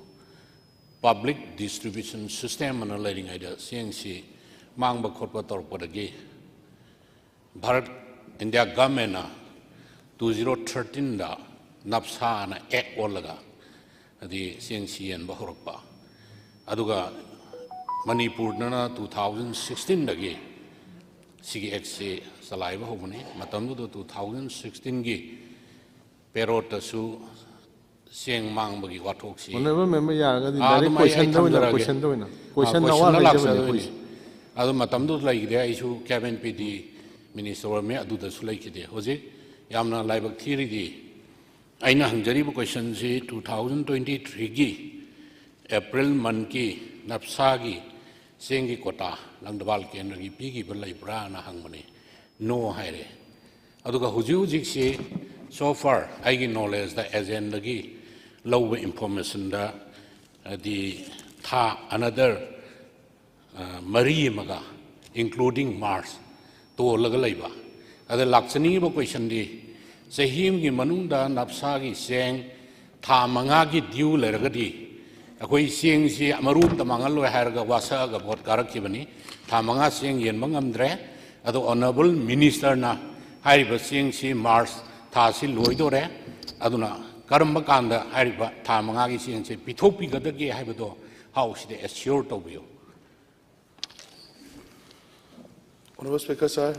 public distribution system ꯑꯅ ꯂꯩꯔꯤꯉꯩꯗ ꯆꯦꯡꯁꯤ ꯃꯥꯡꯕ ꯈꯣꯠꯄ ꯇꯧꯔꯛꯄꯗꯒꯤ Bharat, India governmentꯅ two zero thirteenꯗ NAFSAꯅ act ꯑꯣꯜꯂꯒ ꯍꯥꯏꯗꯤ ꯆꯦꯡꯁꯤ ꯌꯦꯟꯕ ꯍꯧꯔꯛꯄ꯫ ꯑꯗꯨꯒ ꯃꯅꯤꯄꯨꯔꯗꯅ two thousand sixteenꯗꯒꯤ ꯁꯤꯒꯤ actꯁꯤ ꯆꯂꯥꯏꯕ ꯍꯧꯕꯅꯤ꯫ ꯃꯇꯝꯗꯨꯗ two thousand sixteenꯒꯤ payroadꯇꯁꯨ ꯆꯦꯡ ꯃꯥꯡꯕꯒꯤ ꯋꯥꯊꯣꯛꯁꯤ Honourable Member ꯌꯥꯔꯒꯗꯤ ꯑꯥ, direct ꯑꯗꯨꯝ ꯑꯩ, ꯑꯩ questionꯗ ꯑꯣꯏꯅ, ꯊꯝꯖꯔꯛꯑꯒꯦ꯫ questionꯗ ꯑꯣꯏꯅ, ꯑꯥ, question questionꯗ ꯑꯋꯥꯠꯄ ꯂꯩꯖꯕꯅꯤ ꯂꯥꯛꯆꯔꯣꯏꯅꯦ꯫ ꯑꯩꯈꯣꯏꯁꯦ꯫ ꯑꯗꯨ ꯃꯇꯝꯗꯨꯗ ꯂꯩꯈꯤꯗꯦ, ꯑꯩꯁꯨ Cabinet P D minister ꯑꯣꯏꯔꯝꯃꯤ, ꯑꯗꯨꯗꯁꯨ ꯂꯩꯈꯤꯗꯦ꯫ ꯍꯧꯖꯤꯛ ꯌꯥꯝꯅ ꯂꯥꯏꯕꯛ ꯊꯤꯔꯤꯗꯤ ꯑꯩꯅ ꯍꯪꯖꯔꯤꯕ questionꯁꯤ two thousand twenty-threeꯒꯤ April monthꯀꯤ NAFSAꯒꯤ ꯆꯦꯡꯒꯤ quota ꯂꯪꯗꯕꯥꯜ ꯀꯦꯟꯗ꯭ꯔꯒꯤ ꯄꯤꯈꯤꯕ ꯂꯩꯕ꯭ꯔꯥꯅ ꯍꯪꯕꯅꯤ꯫ No ꯍꯥꯏꯔꯦ꯫ ꯑꯗꯨꯒ ꯍꯧꯖꯤꯛ ꯍꯧꯖꯤꯛꯁꯤ so far ꯑꯩꯒꯤ knowledgeꯇ agentꯗꯒꯤ ꯂꯧꯕ informationꯗ ꯍꯥꯏꯗꯤ ꯊꯥ another ꯑ, ꯃꯔꯤ ꯑꯃꯒ including March ꯇꯣꯜꯂꯒ ꯂꯩꯕ꯫ ꯑꯗ ꯂꯥꯛꯆꯅꯤꯡꯉꯤꯕ questionꯗꯤ ꯆꯍꯤ ꯑꯃꯒꯤ ꯃꯅꯨꯡꯗ NAFSAꯒꯤ ꯆꯦꯡ ꯊꯥ ꯃꯉꯥꯒꯤ due ꯂꯩꯔꯒꯗꯤ ꯑꯩꯈꯣꯏ ꯆꯦꯡꯁꯤ ꯃꯔꯨ ꯑꯝꯇ ꯃꯥꯡꯍꯜꯂꯣꯏ ꯍꯥꯏꯔꯒ ꯋꯥꯁꯛꯑꯒ vote ꯀꯥꯔꯛꯈꯤꯕꯅꯤ꯫ ꯊꯥ ꯃꯉꯥ ꯆꯦꯡ ꯌꯦꯟꯕ ꯉꯝꯗ꯭ꯔꯦ꯫ ꯑꯗꯣ Honourable Ministerꯅ ꯍꯥꯏꯔꯤꯕ ꯆꯦꯡꯁꯤ March ꯊꯥꯁꯤ ꯂꯣꯏꯗꯣꯔꯦ꯫ ꯑꯗꯨꯅ ꯀꯔꯝꯕ ꯀꯥꯟꯗ ꯍꯥꯏꯔꯤꯕ ꯊꯥ ꯃꯉꯥꯒꯤ ꯆꯦꯡꯁꯦ ꯄꯤꯊꯣꯛꯄꯤꯒꯗꯒꯦ ꯍꯥꯏꯕꯗꯣ Houseꯁꯤꯗ assure ꯇꯧꯕꯤꯌꯨ꯫ Honorable Speaker, sir,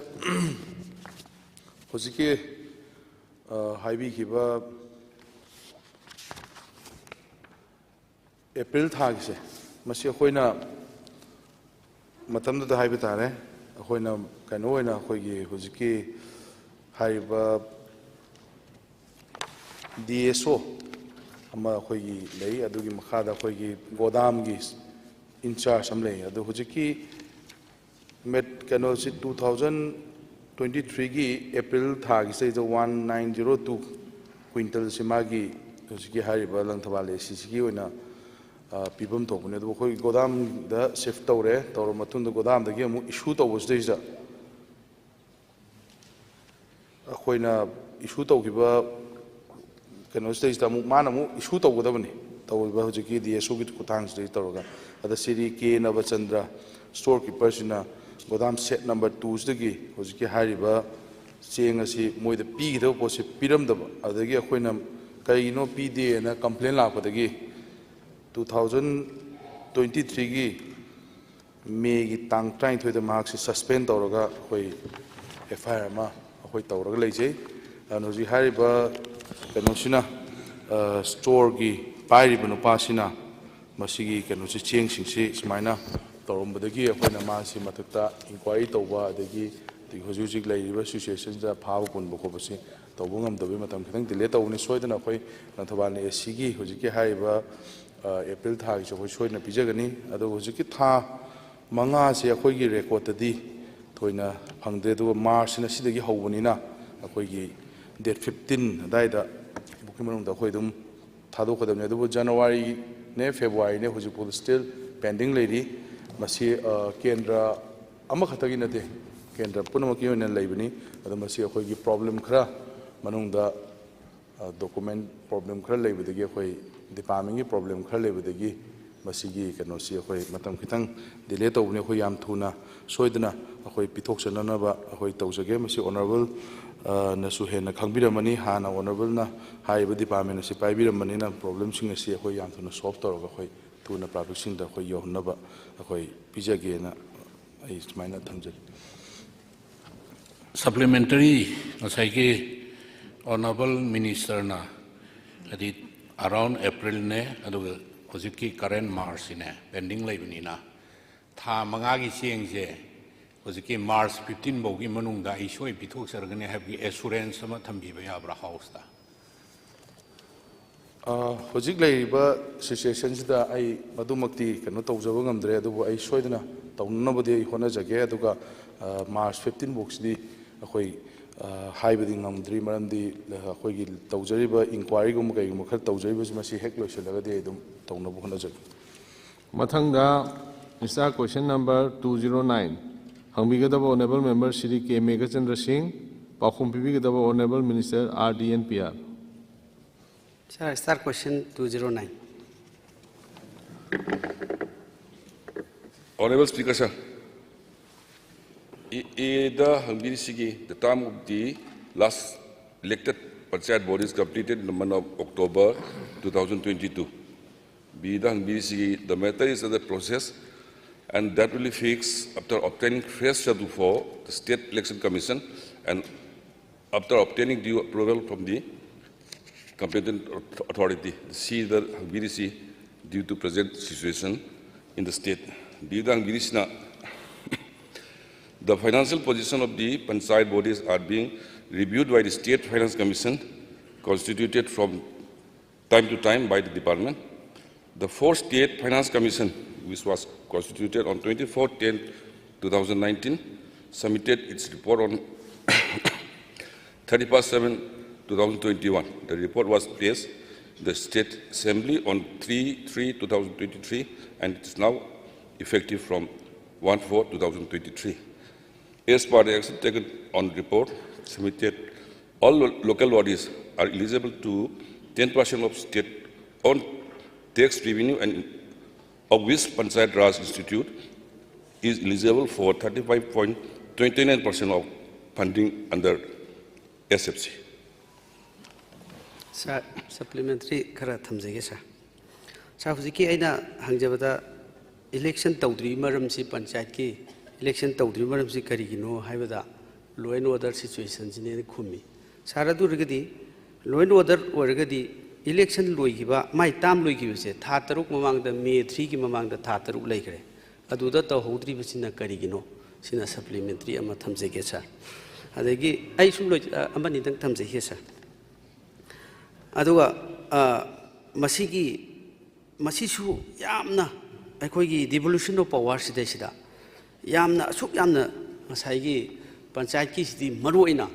ꯍꯧꯖꯤꯛꯀꯤ ꯑ, ꯍꯥꯏꯕꯤꯈꯤꯕ ꯑꯦꯄ꯭ꯔꯤꯜ ꯊꯥꯒꯤꯁꯦ, ꯃꯁꯤ ꯑꯩꯈꯣꯏꯅ ꯃꯇꯝꯗꯨꯗ ꯍꯥꯏꯕ ꯇꯥꯔꯦ, ꯑꯩꯈꯣꯏꯅ ꯀꯩꯅꯣ ꯑꯣꯏꯅ ꯑꯩꯈꯣꯏꯒꯤ ꯍꯧꯖꯤꯛꯀꯤ ꯍꯥꯏꯔꯤꯕ ꯗꯤ ꯑꯦꯁ ꯑꯣ ꯑꯃ ꯑꯩꯈꯣꯏꯒꯤ ꯂꯩ, ꯑꯗꯨꯒꯤ ꯃꯈꯥꯗ ꯑꯩꯈꯣꯏꯒꯤ ꯒꯣꯗꯥꯝꯒꯤ ꯏꯟꯆꯥꯔꯖ ꯑꯃ ꯂꯩ꯫ ꯑꯗꯨ ꯍꯧꯖꯤꯛꯀꯤ ꯃꯦꯠ ꯀꯩꯅꯣꯁꯤ ꯇꯨ ꯊꯥꯎꯖꯟ ꯇ꯭ꯋꯦꯟꯇꯤ ꯊ꯭ꯔꯤꯒꯤ ꯑꯦꯄ꯭ꯔꯤꯜ ꯊꯥꯒꯤꯁꯤꯗꯩꯗ ꯋꯥꯟ ꯅꯥꯏꯟ ꯖꯤꯔꯣ ꯇꯨ ꯀ꯭ꯋꯤꯟꯇꯜꯁꯤ ꯃꯥꯒꯤ ꯍꯧꯖꯤꯛꯀꯤ ꯍꯥꯏꯔꯤꯕ ꯂꯪꯊꯕꯥꯜ ꯑꯦ ꯁꯤꯁꯤꯒꯤ ꯑꯣꯏꯅ ꯄꯤꯐꯝ ꯊꯣꯛꯄꯅꯦ꯫ ꯑꯗꯨꯕꯨ ꯑꯩꯈꯣꯏ ꯒꯣꯗꯥꯝꯗ ꯁꯤꯐ ꯇꯧꯔꯦ꯫ ꯇꯧꯔꯕ ꯃꯇꯨꯡꯗ ꯒꯣꯗꯥꯝꯗꯒꯤ ꯑꯃꯨꯛ ꯏꯁꯨ ꯇꯧꯕꯁꯤꯗꯩꯁꯤꯗ ꯑꯩꯈꯣꯏꯅ ꯏꯁꯨ ꯇꯧꯈꯤꯕ ꯀꯩꯅꯣꯁꯤꯗꯩꯁꯤꯗ ꯑꯃꯨꯛ ꯃꯥꯅ ꯑꯃꯨꯛ ꯏꯁꯨ ꯇꯧꯒꯗꯕꯅꯤ, ꯇꯧꯔꯤꯕ ꯍꯧꯖꯤꯛꯀꯤ ꯗꯤ ꯑꯦꯁ ꯑꯣꯒꯤ ꯈꯨꯠꯊꯥꯡꯁꯤꯗꯒꯤ ꯇꯧꯔꯒ꯫ ꯑꯗ ꯁꯤꯔꯤ ꯀꯦ ꯅꯕꯆꯟꯗ꯭ꯔ, ꯁ꯭ꯇꯣꯔ ꯀꯤꯄꯔꯁꯤꯅ ꯒꯣꯗꯥꯝ ꯁꯦꯠ ꯅꯝꯕꯔ ꯇꯨꯁꯤꯗꯒꯤ ꯍꯧꯖꯤꯛꯀꯤ ꯍꯥꯏꯔꯤꯕ ꯆꯦꯡ ꯑꯁꯤ ꯃꯣꯏꯗ ꯄꯤꯒꯗꯕ ꯄꯣꯠꯁꯤ ꯄꯤꯔꯝꯗꯕ, ꯑꯗꯒꯤ ꯑꯩꯈꯣꯏꯅ ꯀꯩꯒꯤꯅꯣ ꯄꯤꯗꯦꯅ ꯀꯝꯄ꯭ꯂꯦꯟ ꯂꯥꯛꯄꯗꯒꯤ ꯇꯨ ꯊꯥꯎꯖꯟ ꯇ꯭ꯋꯦꯟꯇꯤ ꯊ꯭ꯔꯤꯒꯤ ꯃꯦꯒꯤ ꯇꯥꯡ ꯇꯔꯥꯅꯤꯊꯣꯏꯗ ꯃꯍꯥꯛꯁꯤ ꯁꯁꯄꯦꯟ ꯇꯧꯔꯒ ꯑꯩꯈꯣꯏ ꯑꯦꯐ ꯑꯥꯏ ꯑꯥꯔ ꯑꯃ ꯑꯩꯈꯣꯏ ꯇꯧꯔꯒ ꯂꯩꯖꯩ꯫ ꯑꯗꯨꯅ ꯍꯧꯖꯤꯛ ꯍꯥꯏꯔꯤꯕ ꯀꯩꯅꯣꯁꯤꯅ, ꯁ꯭ꯇꯣꯔꯒꯤ ꯄꯥꯏꯔꯤꯕ ꯅꯨꯄꯥꯁꯤꯅ ꯃꯁꯤꯒꯤ ꯀꯩꯅꯣꯁꯤ, ꯆꯦꯡꯁꯤꯡꯁꯤ ꯁꯨꯃꯥꯏꯅ ꯇꯧꯔꯝꯕꯗꯒꯤ ꯑꯩꯈꯣꯏꯅ ꯃꯥꯁꯤ ꯃꯊꯛꯇ ꯏꯟꯀ꯭ꯋꯥꯏꯔꯤ ꯇꯧꯕ, ꯑꯗꯒꯤ ꯍꯧꯖꯤꯛ ꯍꯧꯖꯤꯛ ꯂꯩꯔꯤꯕ ꯁꯤꯆꯨꯋꯦꯁꯟꯁꯤꯗ ꯐꯥꯕ ꯄꯨꯟꯕ ꯈꯣꯠꯄꯁꯤ ꯇꯧꯕ ꯉꯝꯗꯕꯒꯤ ꯃꯇꯝ ꯈꯤꯇꯪ ꯗꯤꯂꯦ ꯇꯧꯕꯅꯤ꯫ ꯁꯣꯏꯗꯅ ꯑꯩꯈꯣꯏ ꯂꯪꯊꯕꯥꯜ ꯑꯦ ꯁꯤꯒꯤ ꯍꯧꯖꯤꯛꯀꯤ ꯍꯥꯏꯔꯤꯕ ꯑꯦꯄ꯭ꯔꯤꯜ ꯊꯥꯒꯤꯁꯨ ꯑꯩꯈꯣꯏ ꯁꯣꯏꯗꯅ ꯄꯤꯖꯒꯅꯤ꯫ ꯑꯗꯨꯒ ꯍꯧꯖꯤꯛꯀꯤ ꯊꯥ ꯃꯉꯥꯁꯦ ꯑꯩꯈꯣꯏꯒꯤ ꯔꯦꯀꯣꯔꯠꯇꯗꯤ ꯊꯣꯏꯅ ꯐꯪꯗ꯭ꯔꯦ꯫ ꯑꯗꯨꯒ ꯃꯥꯔꯆꯁꯤꯅ ꯁꯤꯗꯒꯤ ꯍꯧꯕꯅꯤꯅ ꯑꯩꯈꯣꯏꯒꯤ ꯗꯦꯠ ꯐꯤꯐꯇꯤꯟ ꯑꯗꯨꯋꯥꯏꯗ ꯕꯨꯛꯀꯤ ꯃꯅꯨꯡꯗ ꯑꯩꯈꯣꯏ ꯑꯗꯨꯝ ꯊꯥꯗꯣꯛꯀꯗꯕꯅꯤ꯫ ꯑꯗꯨꯕꯨ ꯖꯅꯋꯥꯔꯤꯅꯦ, ꯐꯦꯕꯋꯥꯔꯤꯅꯦ, ꯍꯧꯖꯤꯛꯐꯥꯎ ꯁ꯭ꯇꯤꯜ ꯄꯦꯟꯗꯤꯡ ꯂꯩꯔꯤ꯫ ꯃꯁꯤ ꯀꯦꯟꯗ꯭ꯔ ꯑꯃꯈꯛꯇꯒꯤ ꯅꯠꯇꯦ, ꯀꯦꯟꯗ꯭ꯔ ꯄꯨꯝꯅꯃꯛꯀꯤ ꯑꯣꯏꯅ ꯂꯩꯕꯅꯤ꯫ ꯑꯗꯣ ꯃꯁꯤ ꯑꯩꯈꯣꯏꯒꯤ ꯄ꯭ꯔꯣꯕ꯭ꯂꯦꯝ ꯈꯔ ꯃꯅꯨꯡꯗ ꯗꯣꯀꯨꯃꯦꯟ ꯄ꯭ꯔꯣꯕ꯭ꯂꯦꯝ ꯈꯔ ꯂꯩꯕꯗꯒꯤ, ꯑꯩꯈꯣꯏ ꯗꯤꯄꯥꯔꯠꯃꯦꯟꯒꯤ ꯄ꯭ꯔꯣꯕ꯭ꯂꯦꯝ ꯈꯔ ꯂꯩꯕꯗꯒꯤ ꯃꯁꯤꯒꯤ ꯀꯩꯅꯣꯁꯤ ꯑꯩꯈꯣꯏ ꯃꯇꯝ ꯈꯤꯇꯪ ꯗꯤꯂꯦ ꯇꯧꯕꯅꯤ꯫ ꯑꯩꯈꯣꯏ ꯌꯥꯝ ꯊꯨꯅ ꯁꯣꯏꯗꯅ ꯑꯩꯈꯣꯏ ꯄꯤꯊꯣꯛꯆꯅꯅꯕ ꯑꯩꯈꯣꯏ ꯇꯧꯖꯒꯦ꯫ ꯃꯁꯤ ꯑꯣꯅꯔꯦꯕꯜ ꯅꯁꯨ ꯍꯦꯟꯅ ꯈꯪꯕꯤꯔꯝꯃꯅꯤ꯫ ꯍꯥꯟꯅ ꯑꯣꯅꯔꯦꯕꯜꯅ ꯍꯥꯏꯔꯤꯕ ꯗꯤꯄꯥꯔꯠꯃꯦꯟ ꯑꯁꯤ ꯄꯥꯏꯕꯤꯔꯝꯕꯅꯤꯅ ꯄ꯭ꯔꯣꯕ꯭ꯂꯦꯝꯁꯤꯡ ꯑꯁꯤ ꯑꯩꯈꯣꯏ ꯌꯥꯝ ꯊꯨꯅ ꯁꯣꯜꯕ ꯇꯧꯔꯒ ꯑꯩꯈꯣꯏ ꯊꯨꯅ ꯄꯕ꯭ꯂꯤꯛꯁꯤꯡꯗ ꯑꯩꯈꯣꯏ ꯌꯧꯍꯟꯅꯕ ꯑꯩꯈꯣꯏ ꯄꯤꯖꯒꯦꯅ ꯑꯩ ꯁꯨꯃꯥꯏꯅ ꯊꯝꯖꯒꯦ꯫ ꯁꯄ꯭ꯂꯤꯃꯦꯟꯇꯔꯤ ꯉꯁꯥꯏꯒꯤ ꯑꯣꯅꯔꯦꯕꯜ ꯃꯤꯅꯤꯁꯇꯔꯅ ꯍꯥꯏꯗꯤ ꯑꯔꯥꯎꯟ ꯑꯦꯄ꯭ꯔꯤꯜꯅꯦ ꯑꯗꯨꯒ ꯍꯧꯖꯤꯛꯀꯤ ꯀꯔꯦꯟ ꯃꯥꯔꯁꯁꯤꯅꯦ ꯄꯦꯟꯗꯤꯡ ꯂꯩꯕꯅꯤꯅ, ꯊꯥ ꯃꯉꯥꯒꯤ ꯆꯦꯡꯁꯦ ꯍꯧꯖꯤꯛꯀꯤ ꯃꯥꯔꯁ ꯐꯤꯐꯇꯤꯟ ꯐꯥꯎꯒꯤ ꯃꯅꯨꯡꯗ ꯑꯩ ꯁꯣꯏ ꯄꯤꯊꯣꯛꯆꯔꯒꯅꯤ ꯍꯥꯏꯕꯒꯤ ꯑꯦꯁꯨꯔꯦꯟꯁ ꯑꯃ ꯊꯝꯕꯤꯕ ꯌꯥꯕ꯭ꯔꯥ ꯍꯥꯎꯁꯇ? ꯑ, ꯍꯧꯖꯤꯛ ꯂꯩꯔꯤꯕ ꯁꯤꯆꯨꯋꯦꯁꯟꯁꯤꯗ ꯑꯩ ꯃꯗꯨꯃꯛꯇꯤ ꯀꯩꯅꯣ ꯇꯧꯖꯕ ꯉꯝꯗ꯭ꯔꯦ, ꯑꯗꯨꯕꯨ ꯑꯩ ꯁꯣꯏꯗꯅ ꯇꯧꯅꯅꯕꯗꯤ ꯑꯩ ꯍꯣꯠꯅꯖꯒꯦ꯫ ꯑꯗꯨꯒ ꯑ, ꯃꯥꯔꯁ ꯐꯤꯐꯇꯤꯟ ꯐꯥꯎꯁꯤꯗꯤ ꯑꯩꯈꯣꯏ ꯑ, ꯍꯥꯏꯕꯗꯤ ꯉꯝꯗ꯭ꯔꯤ, ꯃꯔꯝꯗꯤ ꯑ, ꯑꯩꯈꯣꯏꯒꯤ ꯇꯧꯖꯔꯤꯕ ꯏꯟꯀ꯭ꯋꯥꯏꯔꯤꯒꯨꯝꯕ ꯀꯩꯒꯨꯝꯕ ꯈꯔ ꯇꯧꯖꯔꯤꯕꯁꯤ ꯃꯁꯤ ꯍꯦꯛ ꯂꯣꯏꯁꯤꯜꯂꯒꯗꯤ ꯑꯩ ꯑꯗꯨꯝ ꯇꯧꯅꯕ ꯍꯣꯠꯅꯖꯒꯦ꯫ ꯃꯊꯪꯗ Minister question number two zero nine ꯍꯪꯕꯤꯒꯗꯕ Honourable Member Shri K Meghachandra Singh, ꯄꯥꯎꯈꯨꯝ ꯄꯤꯕꯤꯒꯗꯕ Honourable Minister R D N P R. Sir, Star question two zero nine. Honorable Speaker, sir, A, A the ꯍꯪꯕꯤꯔꯤꯁꯤꯒꯤ the term of the last elected panchayat bodies completed in the month of October two thousand twenty-two. B the ꯍꯪꯕꯤꯔꯤꯁꯤꯒꯤ the matter is under process and that will be fixed after obtaining fresh schedule for the State Election Commission and after obtaining due approval from the competent authority, C the ꯍꯪꯕꯤꯔꯤꯁꯤ due to present situation in the state. D the ꯍꯪꯕꯤꯔꯤꯁꯤꯅ the financial position of the panchayat bodies are being reviewed by the State Finance Commission constituted from time to time by the department. The fourth State Finance Commission, which was constituted on twenty-four ten two thousand nineteen, submitted its report on thirty-first seven two thousand twenty-one. The report was placed in the State Assembly on three three two thousand twenty-three and it is now effective from one four two thousand twenty-three. As per the action taken on report submitted, all lo- local bodies are eligible to ten percent of state own tax revenue and of which Panchayat Raj Institute is eligible for thirty-five point twenty-nine percent of funding under S F C. Sir, supplementary ꯈꯔ ꯊꯝꯖꯒꯦ, sir. Sir, ꯍꯧꯖꯤꯛꯀꯤ ꯑꯩꯅ ꯍꯪꯖꯕꯗ election ꯇꯧꯗ꯭ꯔꯤꯕ ꯃꯔꯝꯁꯤ, ꯄꯟꯆꯥꯌꯠꯀꯤ election ꯇꯧꯗ꯭ꯔꯤꯕ ꯃꯔꯝꯁꯤ ꯀꯔꯤꯒꯤꯅꯣ ꯍꯥꯏꯕꯗ law and order situationꯁꯤꯅꯦꯅ ꯈꯨꯝꯃꯤ꯫ Sir, ꯑꯗꯨ ꯑꯣꯏꯔꯒꯗꯤ law and order ꯑꯣꯏꯔꯒꯗꯤ ꯏꯂꯦꯛꯁꯟ ꯂꯣꯏꯈꯤꯕ, ꯃꯥꯏ ꯇꯥꯝ ꯂꯣꯏꯈꯤꯕꯁꯦ ꯊꯥ ꯇꯔꯨꯛ ꯃꯃꯥꯡꯗ, ꯃꯦ ꯊ꯭ꯔꯤꯒꯤ ꯃꯃꯥꯡꯗ ꯊꯥ ꯇꯔꯨꯛ ꯂꯩꯈ꯭ꯔꯦ꯫ ꯑꯗꯨꯗ ꯇꯧꯍꯧꯗ꯭ꯔꯤꯕꯁꯤꯅ ꯀꯔꯤꯒꯤꯅꯣ? ꯁꯤꯅ ꯁꯄ꯭ꯂꯤꯃꯦꯟꯇꯔꯤ ꯑꯃ ꯊꯝꯖꯒꯦ, ꯁꯥꯔ꯫ ꯑꯗꯒꯤ ꯑꯩ ꯁꯨꯝ ꯂꯣꯏ-, ꯑ, ꯑꯃꯅꯤꯗꯪ ꯊꯝꯖꯒꯦ, ꯁꯥꯔ꯫ ꯑꯗꯨꯒ, ꯑ, ꯃꯁꯤꯒꯤ, ꯃꯁꯤꯁꯨ ꯌꯥꯝꯅ ꯑꯩꯈꯣꯏꯒꯤ devolution of power ꯁꯤꯗꯩꯁꯤꯗ ꯌꯥꯝꯅ, ꯑꯁꯨꯛ ꯌꯥꯝꯅ ꯉꯁꯥꯏꯒꯤ ꯄꯟꯆꯥꯌꯠꯀꯤꯁꯤꯗꯤ ꯃꯔꯨ ꯑꯣꯏꯅ,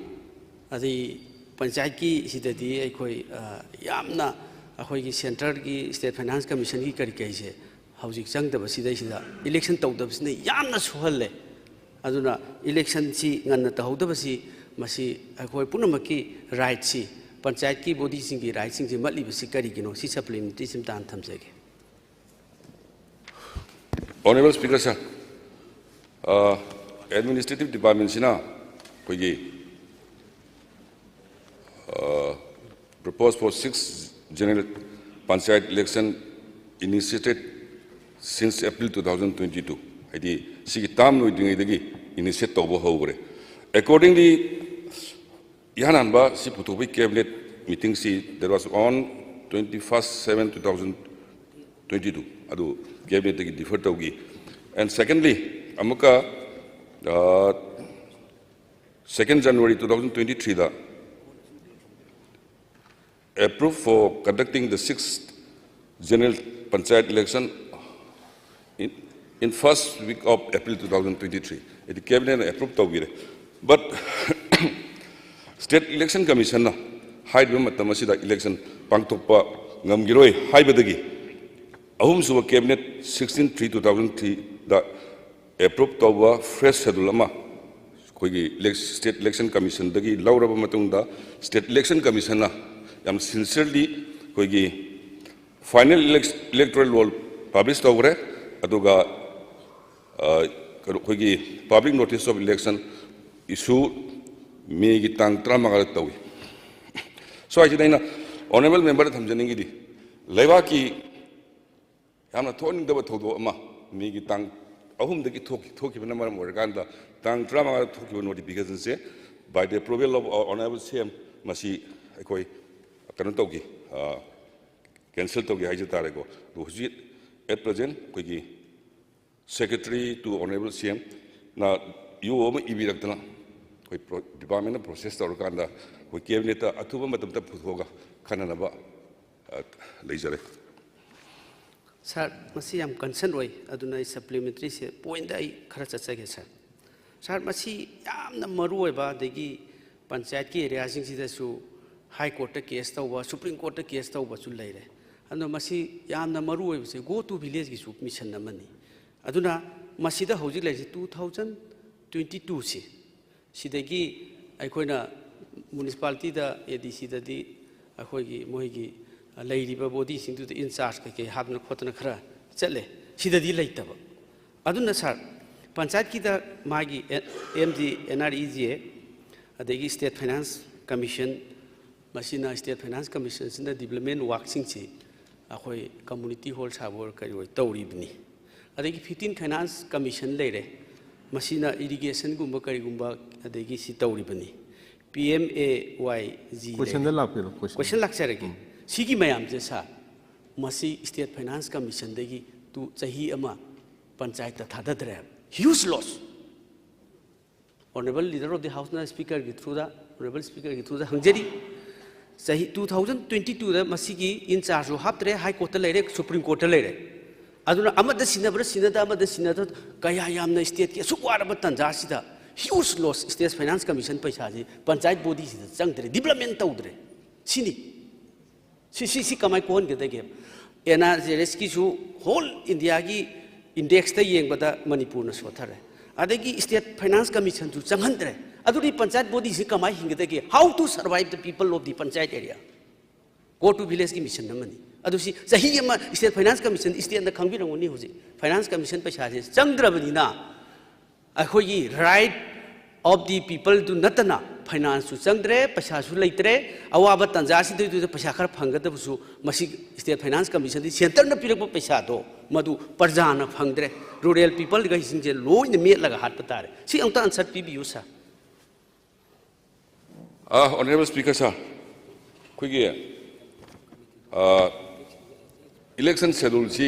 ꯑꯗꯩ ꯄꯟꯆꯥꯌꯠꯀꯤ ꯁꯤꯗꯗꯤ ꯑꯩꯈꯣꯏ, ꯑ, ꯌꯥꯝꯅ ꯑꯩꯈꯣꯏꯒꯤ centreꯒꯤ state finance commissionꯒꯤ ꯀꯔꯤ ꯀꯔꯤꯁꯦ ꯍꯧꯖꯤꯛ ꯆꯪꯗꯕ ꯁꯤꯗꯩꯁꯤꯗ election ꯇꯧꯗꯕꯁꯤꯅ ꯌꯥꯝꯅ ꯁꯣꯛꯍꯜꯂꯦ꯫ ꯑꯗꯨꯅ electionꯁꯤ ꯉꯟꯅ ꯇꯧꯍꯧꯗꯕꯁꯤ, ꯃꯁꯤ ꯑꯩꯈꯣꯏ ꯄꯨꯝꯅꯃꯛꯀꯤ rightꯁꯤ, ꯄꯟꯆꯥꯌꯠꯀꯤ bodyꯁꯤꯡꯒꯤ rightꯁꯤꯡꯁꯤ ꯃꯠꯂꯤꯕꯁꯤ ꯀꯔꯤꯒꯤꯅꯣ? ꯁꯤ supplementaryꯁꯤ ꯑꯝꯇ ꯍꯥꯟꯅ ꯊꯝꯖꯒꯦ꯫ Honorable Speaker, sir, ꯑ, administrative departmentꯁꯤꯅ ꯑꯩꯈꯣꯏꯒꯤ, ꯑ, proposed for six general panchayat election initiated since April two thousand twenty-two, ꯍꯥꯏꯗꯤ ꯁꯤꯒꯤ term ꯂꯣꯏꯗ꯭ꯔꯤꯉꯩꯗꯒꯤ initiate ꯇꯧꯕ ꯍꯧꯈ꯭ꯔꯦ꯫ Accordingly, ꯏꯍꯥꯟ ꯍꯥꯟꯕ ꯁꯤ ꯄꯨꯊꯣꯛꯄꯒꯤ cabinet meetingꯁꯤ, that was on twenty first seven two thousand twenty two, ꯑꯗꯨ cabinetꯇꯒꯤ defer ꯇꯧꯈꯤ꯫ And secondly, ꯑꯃꯨꯛꯀ, ꯑ, second January two thousand twenty threeꯗ approve for conducting the sixth general panchayat election in, in first week of April two thousand twenty three, ꯍꯥꯏꯗꯤ cabinetꯅ approve ꯇꯧꯕꯤꯔꯦ꯫ But state election commissionꯅ ꯍꯥꯏꯔꯤꯕ ꯃꯇꯝ ꯑꯁꯤꯗ election ꯄꯥꯡꯊꯣꯛꯄ ꯉꯝꯈꯤꯔꯣꯏ ꯍꯥꯏꯕꯗꯒꯤ, ꯑꯍꯨꯝꯁꯨꯕ cabinet, sixteen three two thousand threeꯗ approve ꯇꯧꯕ fresh schedule ꯑꯃ ꯑꯩꯈꯣꯏꯒꯤ elec-, state election commissionꯗꯒꯤ ꯂꯧꯔꯕ ꯃꯇꯨꯡꯗ, state election commissionꯅ ꯌꯥꯝ sincerely ꯑꯩꯈꯣꯏꯒꯤ final elec-, electoral roll publish ꯇꯧꯈ꯭ꯔꯦ꯫ ꯑꯗꯨꯒ, ꯑ, ꯀꯩꯅꯣ, ꯑꯩꯈꯣꯏꯒꯤ public notice of election issue ꯃꯦꯒꯤ ꯇꯥꯡ ꯇꯔꯥꯃꯉꯥꯗ ꯇꯧꯏ꯫ ꯁ꯭ꯋꯥꯏꯁꯤꯗ ꯑꯩꯅ honorable memberꯗ ꯊꯝꯖꯅꯤꯡꯉꯤꯗꯤ, ꯂꯩꯕꯥꯛꯀꯤ ꯌꯥꯝꯅ ꯊꯣꯛꯍꯟꯅꯤꯡꯗꯕ ꯊꯧꯗꯣꯛ ꯑꯃ, ꯃꯦꯒꯤ ꯇꯥꯡ ꯑꯍꯨꯝꯗꯒꯤ ꯊꯣꯛꯈꯤ-, ꯊꯣꯛꯈꯤꯕꯅ ꯃꯔꯝ ꯑꯣꯏꯔꯀꯥꯟꯗ, ꯇꯥꯡ ꯇꯔꯥꯃꯉꯥꯗ ꯊꯣꯛꯈꯤꯕ notificationꯁꯦ, by the approval of our honorable C M, ꯃꯁꯤ ꯑꯩꯈꯣꯏ ꯀꯩꯅꯣ ꯇꯧꯈꯤ, ꯀꯦꯟꯁꯦꯜ ꯇꯧꯒꯦ ꯍꯥꯏꯖ ꯇꯥꯔꯦꯀꯣ꯫ ꯑꯗꯣ ꯍꯧꯖꯤꯛ at present ꯑꯩꯈꯣꯏꯒꯤ Secretary to Honorable C M ꯅ ꯏ ꯑꯣ ꯑꯃ ꯏꯕꯤꯔꯛꯇꯅ ꯑꯩꯈꯣꯏ ꯗꯤꯄꯥꯔꯠꯃꯦꯟꯅ ꯄ꯭ꯔꯣꯁꯦꯁ ꯇꯧꯔꯀꯥꯟꯗ ꯑꯩꯈꯣꯏ ꯀꯦꯕꯤꯅꯦꯠꯇ ꯑꯊꯨꯕ ꯃꯇꯝꯗ ꯄꯨꯊꯣꯛꯑꯒ ꯈꯟꯅꯅꯕ ꯂꯩꯖꯔꯦ꯫ ꯁꯥꯔ, ꯃꯁꯤ ꯌꯥꯝ ꯀꯟꯁꯔꯟ ꯑꯣꯏ, ꯑꯗꯨꯅ ꯑꯩ ꯁꯄ꯭ꯂꯤꯃꯦꯟꯇꯔꯤꯁꯦ ꯄꯣꯏꯟꯗ ꯑꯩ ꯈꯔ ꯆꯠꯆꯒꯦ ꯁꯥꯔ꯫ ꯁꯥꯔ, ꯃꯁꯤ ꯌꯥꯝꯅ ꯃꯔꯨ ꯑꯣꯏꯕ, ꯑꯗꯒꯤ ꯄꯟꯆꯥꯌꯠꯀꯤ ꯑꯦꯔꯤꯌꯥꯁꯤꯡꯁꯤꯗꯁꯨ ꯍꯥꯏ ꯀꯣꯔꯠꯇ ꯀꯦꯁ ꯇꯧꯕ, ꯁꯨꯄ꯭ꯔꯤꯝ ꯀꯣꯔꯠꯇ ꯀꯦꯁ ꯇꯧꯕꯁꯨ ꯂꯩꯔꯦ꯫ ꯑꯗꯨꯅ ꯃꯁꯤ ꯌꯥꯝꯅ ꯃꯔꯨ ꯑꯣꯏꯕꯁꯦ Go to Villageꯀꯤꯁꯨ ꯃꯤꯁꯟ ꯑꯃꯅꯤ꯫ ꯑꯗꯨꯅ ꯃꯁꯤꯗ ꯍꯧꯖꯤꯛ ꯂꯩꯔꯤꯁꯦ two thousand twenty twoꯁꯤ, ꯁꯤꯗꯒꯤ ꯑꯩꯈꯣꯏꯅ ꯃ꯭ꯌꯨꯅꯤꯁꯤꯄꯥꯂꯤꯇꯤꯗ, ꯑꯦ ꯗꯤ ꯁꯤꯗꯗꯤ ꯑꯩꯈꯣꯏꯒꯤ ꯃꯣꯏꯒꯤ ꯂꯩꯔꯤꯕ ꯕꯣꯗꯤꯁꯤꯡꯗꯨꯗ ꯏꯟ ꯆꯥꯔꯖ ꯀꯩꯀꯩ ꯍꯥꯞꯇꯅ ꯈꯣꯠꯇꯅ ꯈꯔ ꯆꯠꯂꯦ꯫ ꯁꯤꯗꯗꯤ ꯂꯩꯇꯕ꯫ ꯑꯗꯨꯅ ꯁꯥꯔ, ꯄꯟꯆꯥꯌꯠꯀꯤꯗ ꯃꯥꯒꯤ M D N R E G ꯑꯦ, ꯑꯗꯒꯤ State Finance Commission, ꯃꯁꯤꯅ State Finance Commissionꯁꯤꯅ ꯗꯤꯕ꯭ꯂꯞꯃꯦꯟ ꯋꯥꯔꯛꯁꯤꯡꯁꯤ ꯑꯩꯈꯣꯏ ꯀꯝꯃꯨꯅꯤꯇꯤ ꯍꯣꯜ ꯁꯥꯕ ꯑꯣꯏꯔꯣ ꯀꯔꯤ ꯑꯣꯏ ꯇꯧꯔꯤꯕꯅꯤ꯫ ꯑꯗꯒꯤ fifteen Finance Commission ꯂꯩꯔꯦ, ꯃꯁꯤꯅ ꯏꯔꯤꯒꯦꯁꯟꯒꯨꯝꯕ ꯀꯔꯤꯒꯨꯝꯕ ꯑꯗꯒꯤ ꯁꯤ ꯇꯧꯔꯤꯕꯅꯤ꯫ P M A Y G ꯀꯣꯏꯁꯟꯗ ꯂꯥꯛꯄꯤꯔꯣ, ꯀꯣꯏꯁꯟ꯫ ꯀꯣꯏꯁꯟ ꯂꯥꯛꯆꯔꯒꯦ꯫ ꯁꯤꯒꯤ ꯃꯌꯥꯝꯁꯦ ꯁꯥꯔ, ꯃꯁꯤ State Finance Commissionꯗꯒꯤ ꯇꯨ ꯆꯍꯤ ꯑꯃ ꯄꯟꯆꯥꯌꯠꯇ ꯊꯥꯗꯗ꯭ꯔꯦ ꯍꯥꯏꯕ꯫ Huge loss꯫ Honourable Leader of the Houseꯅ Speakerꯒꯤ throughꯗ, Honourable Speakerꯒꯤ throughꯗ ꯍꯪꯖꯔꯤ, ꯆꯍꯤ two thousand twenty twoꯗ ꯃꯁꯤꯒꯤ ꯏꯟ ꯆꯥꯔꯖꯁꯨ ꯍꯥꯞꯇ꯭ꯔꯦ, ꯍꯥꯏ ꯀꯣꯔꯠꯇ ꯂꯩꯔꯦ, ꯁꯨꯄ꯭ꯔꯤꯝ ꯀꯣꯔꯠꯇ ꯂꯩꯔꯦ꯫ ꯑꯗꯨꯅ ꯑꯃꯗ ꯁꯤꯟꯅꯕ꯭ꯔꯥ ꯁꯤꯟꯅꯗ, ꯑꯃꯗ ꯁꯤꯟꯅꯗ, ꯀꯌꯥ ꯌꯥꯝꯅ stateꯀꯤ ꯑꯁꯨꯛ ꯋꯥꯔꯕ ꯇꯥꯟꯖꯥꯁꯤꯗ huge loss State Finance Commission ꯄꯩꯁꯥꯁꯤ ꯄꯟꯆꯥꯌꯠ ꯕꯣꯗꯤꯁꯤꯗ ꯆꯪꯗ꯭ꯔꯦ, ꯗꯤꯕ꯭ꯂꯞꯃꯦꯟ ꯇꯧꯗ꯭ꯔꯦ꯫ ꯁꯤꯅꯤ꯫ ꯁꯤ, ꯁꯤ, ꯁꯤ ꯀꯃꯥꯏꯅ ꯀꯣꯛꯍꯟꯒꯗꯒꯦ? ꯑꯦꯟ ꯑꯥꯔ ꯖꯤ ꯑꯦꯁꯀꯤꯁꯨ whole Indiaꯒꯤ ꯏꯟꯗꯦꯛꯁꯇ ꯌꯦꯡꯕꯗ ꯃꯅꯤꯄꯨꯔꯅ ꯁꯣꯠꯊꯔꯦ꯫ ꯑꯗꯒꯤ State Finance Commissionꯁꯨ ꯆꯪꯍꯟꯗ꯭ꯔꯦ꯫ ꯑꯗꯨꯗꯤ ꯄꯟꯆꯥꯌꯠ ꯕꯣꯗꯤꯁꯤ ꯀꯃꯥꯏꯅ ꯍꯤꯡꯒꯗꯒꯦ? How to survive the people of the panchayat area? Go to Villageꯀꯤ mission ꯑꯃꯅꯤ꯫ ꯑꯗꯨ ꯁꯤ ꯆꯍꯤ ꯑꯃ State Finance Commission stateꯅ ꯈꯪꯕꯤꯔꯝꯒꯅꯤ ꯍꯧꯖꯤꯛ꯫ Finance Commission ꯄꯩꯁꯥꯁꯦ ꯆꯪꯗ꯭ꯔꯕꯅꯤꯅ ꯑꯩꯈꯣꯏꯒꯤ right of the peopleꯗꯨ ꯅꯠꯇꯅ financeꯁꯨ ꯆꯪꯗ꯭ꯔꯦ, ꯄꯩꯁꯥꯁꯨ ꯂꯩꯇ꯭ꯔꯦ꯫ ꯑꯋꯥꯕ ꯇꯥꯟꯖꯥꯁꯤꯗꯩꯗꯨꯗ ꯄꯩꯁꯥ ꯈꯔ ꯐꯪꯒꯗꯕꯁꯨ ꯃꯁꯤ State Finance Commissionꯗꯤ centreꯅ ꯄꯤꯔꯛꯄ ꯄꯩꯁꯥꯗꯣ ꯃꯗꯨ ꯄ꯭ꯔꯖꯥꯅ ꯐꯪꯗ꯭ꯔꯦ꯫ Rural peopleꯈꯩꯁꯤꯡꯁꯦ ꯂꯣꯏꯅ ꯃꯦꯠꯂꯒ ꯍꯥꯠꯄ ꯇꯥꯔꯦ꯫ ꯁꯤ ꯑꯃꯨꯛꯇ answer ꯄꯤꯕꯤꯌꯨ ꯁꯥꯔ꯫ ꯑ, Honourable Speaker sir, ꯑꯩꯈꯣꯏꯒꯤ ꯏꯂꯦꯛꯁꯟ ꯁꯦꯗꯨꯜꯁꯤ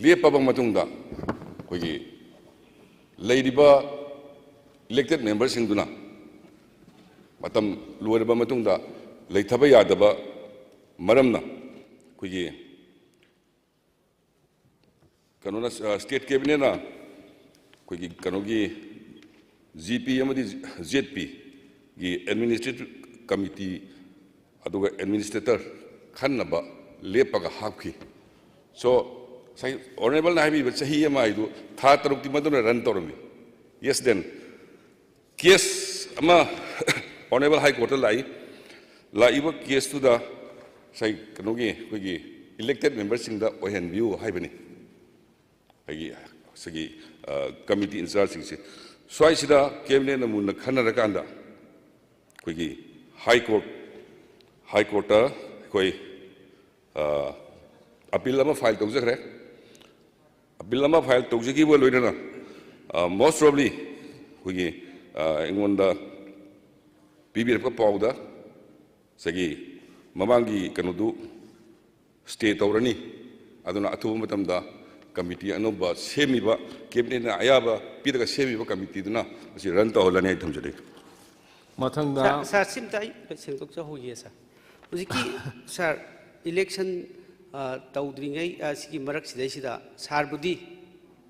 ꯂꯦꯞꯄꯕ ꯃꯇꯨꯡꯗ ꯑꯩꯈꯣꯏꯒꯤ ꯂꯩꯔꯤꯕ ꯏꯂꯦꯛꯇꯦꯠ ꯃꯦꯝꯕꯔꯁꯤꯡꯗꯨꯅ ꯃꯇꯝ ꯂꯣꯏꯔꯕ ꯃꯇꯨꯡꯗ ꯂꯩꯊꯕ ꯌꯥꯗꯕ ꯃꯔꯝꯅ ꯑꯩꯈꯣꯏꯒꯤ ꯀꯩꯅꯣꯅ, ꯁ꯭ꯇꯦꯠ ꯀꯦꯕꯤꯅꯦꯠꯅ ꯑꯩꯈꯣꯏꯒꯤ ꯀꯩꯅꯣꯒꯤ ꯖꯤ ꯄꯤ ꯑꯃꯗꯤ ꯖꯦꯠ ꯄꯤꯒꯤ ꯑꯦꯗꯃꯤꯅꯤꯁꯇ꯭ꯔꯦꯇꯤꯚ ꯀꯃꯤꯇꯤ ꯑꯗꯨꯒ ꯑꯦꯗꯃꯤꯅꯤꯁꯇ꯭ꯔꯦꯇꯔ ꯈꯟꯅꯕ ꯂꯦꯞꯄꯒ ꯍꯥꯞꯈꯤ꯫ So, ꯉꯁꯥꯏ ꯑꯣꯅꯔꯦꯕꯜꯅ ꯍꯥꯏꯕꯤꯕ ꯆꯍꯤ ꯑꯃ ꯍꯥꯏꯗꯨ ꯊꯥ ꯇꯔꯨꯛꯇꯤ ꯃꯗꯨꯅ ꯔꯟ ꯇꯧꯔꯝꯃꯤ꯫ Yes, then, ꯀꯦꯁ ꯑꯃ ꯑꯣꯅꯔꯦꯕꯜ ꯍꯥꯏ ꯀꯣꯔꯠꯇ ꯂꯥꯛꯏ꯫ ꯂꯥꯛꯏꯕ ꯀꯦꯁꯇꯨꯗ ꯉꯁꯥꯏ ꯀꯩꯅꯣꯒꯤ ꯑꯩꯈꯣꯏꯒꯤ ꯏꯂꯦꯛꯇꯦꯠ ꯃꯦꯝꯕꯔꯁꯤꯡꯗ ꯑꯣꯏꯍꯟꯕꯤꯌꯨ ꯍꯥꯏꯕꯅꯤ꯫ ꯑꯩꯒꯤ ꯁꯤꯒꯤ, ꯑ, ꯀꯃꯤꯇꯤ ꯏꯟꯆꯥꯔꯖꯁꯤꯡꯁꯦ ꯁ꯭ꯋꯥꯏꯁꯤꯗ ꯀꯦꯕꯤꯅꯦꯠꯅ ꯃꯨꯟꯅ ꯈꯟꯅꯔꯀꯥꯟꯗ ꯑꯩꯈꯣꯏꯒꯤ ꯍꯥꯏ ꯀꯣꯔꯠ, ꯍꯥꯏ ꯀꯣꯔꯠꯇ ꯑꯩꯈꯣꯏ, ꯑ, ꯑꯄꯤꯜ ꯑꯃ ꯐꯥꯏꯜ ꯇꯧꯖꯈ꯭ꯔꯦ꯫ ꯑꯄꯤꯜ ꯑꯃ ꯐꯥꯏꯜ ꯇꯧꯖꯈꯤꯕ ꯂꯣꯏꯅꯅ, ꯑ, most probably ꯑꯩꯈꯣꯏꯒꯤ, ꯑ, ꯑꯩꯉꯣꯟꯗ ꯄꯤꯕꯤꯔꯛꯄ ꯄꯥꯎꯗ ꯉꯁꯥꯏꯒꯤ ꯃꯃꯥꯡꯒꯤ ꯀꯩꯅꯣꯗꯨ ꯁ꯭ꯇꯦ ꯇꯧꯔꯅꯤ꯫ ꯑꯗꯨꯅ ꯑꯊꯨꯕ ꯃꯇꯝꯗ ꯀꯃꯤꯇꯤ ꯑꯅꯧꯕ ꯁꯦꯝꯃꯤꯕ, ꯀꯦꯕꯤꯅꯦꯠꯅ ꯑꯌꯥꯕ ꯄꯤꯔꯒ ꯁꯦꯝꯃꯤꯕ ꯀꯃꯤꯇꯤꯗꯨꯅ ꯃꯁꯤ ꯔꯟ ꯇꯧꯍꯜꯂꯅꯤ ꯍꯥꯏ ꯊꯝꯖꯔꯤ꯫ ꯃꯊꯪꯗ ꯁꯥꯔ, ꯁꯥꯔ, ꯁꯤꯝꯇ ꯑꯩ ꯁꯦꯡꯗꯣꯛꯆꯍꯧꯒꯦ, ꯁꯥꯔ꯫ ꯍꯧꯖꯤꯛꯀꯤ, ꯁꯥꯔ, ꯏꯂꯦꯛꯁꯟ, ꯑ, ꯇꯧꯗ꯭ꯔꯤꯉꯩ, ꯑ, ꯁꯤꯒꯤ ꯃꯔꯛꯁꯤꯗꯩꯁꯤꯗ ꯁꯥꯔꯕꯨꯗꯤ,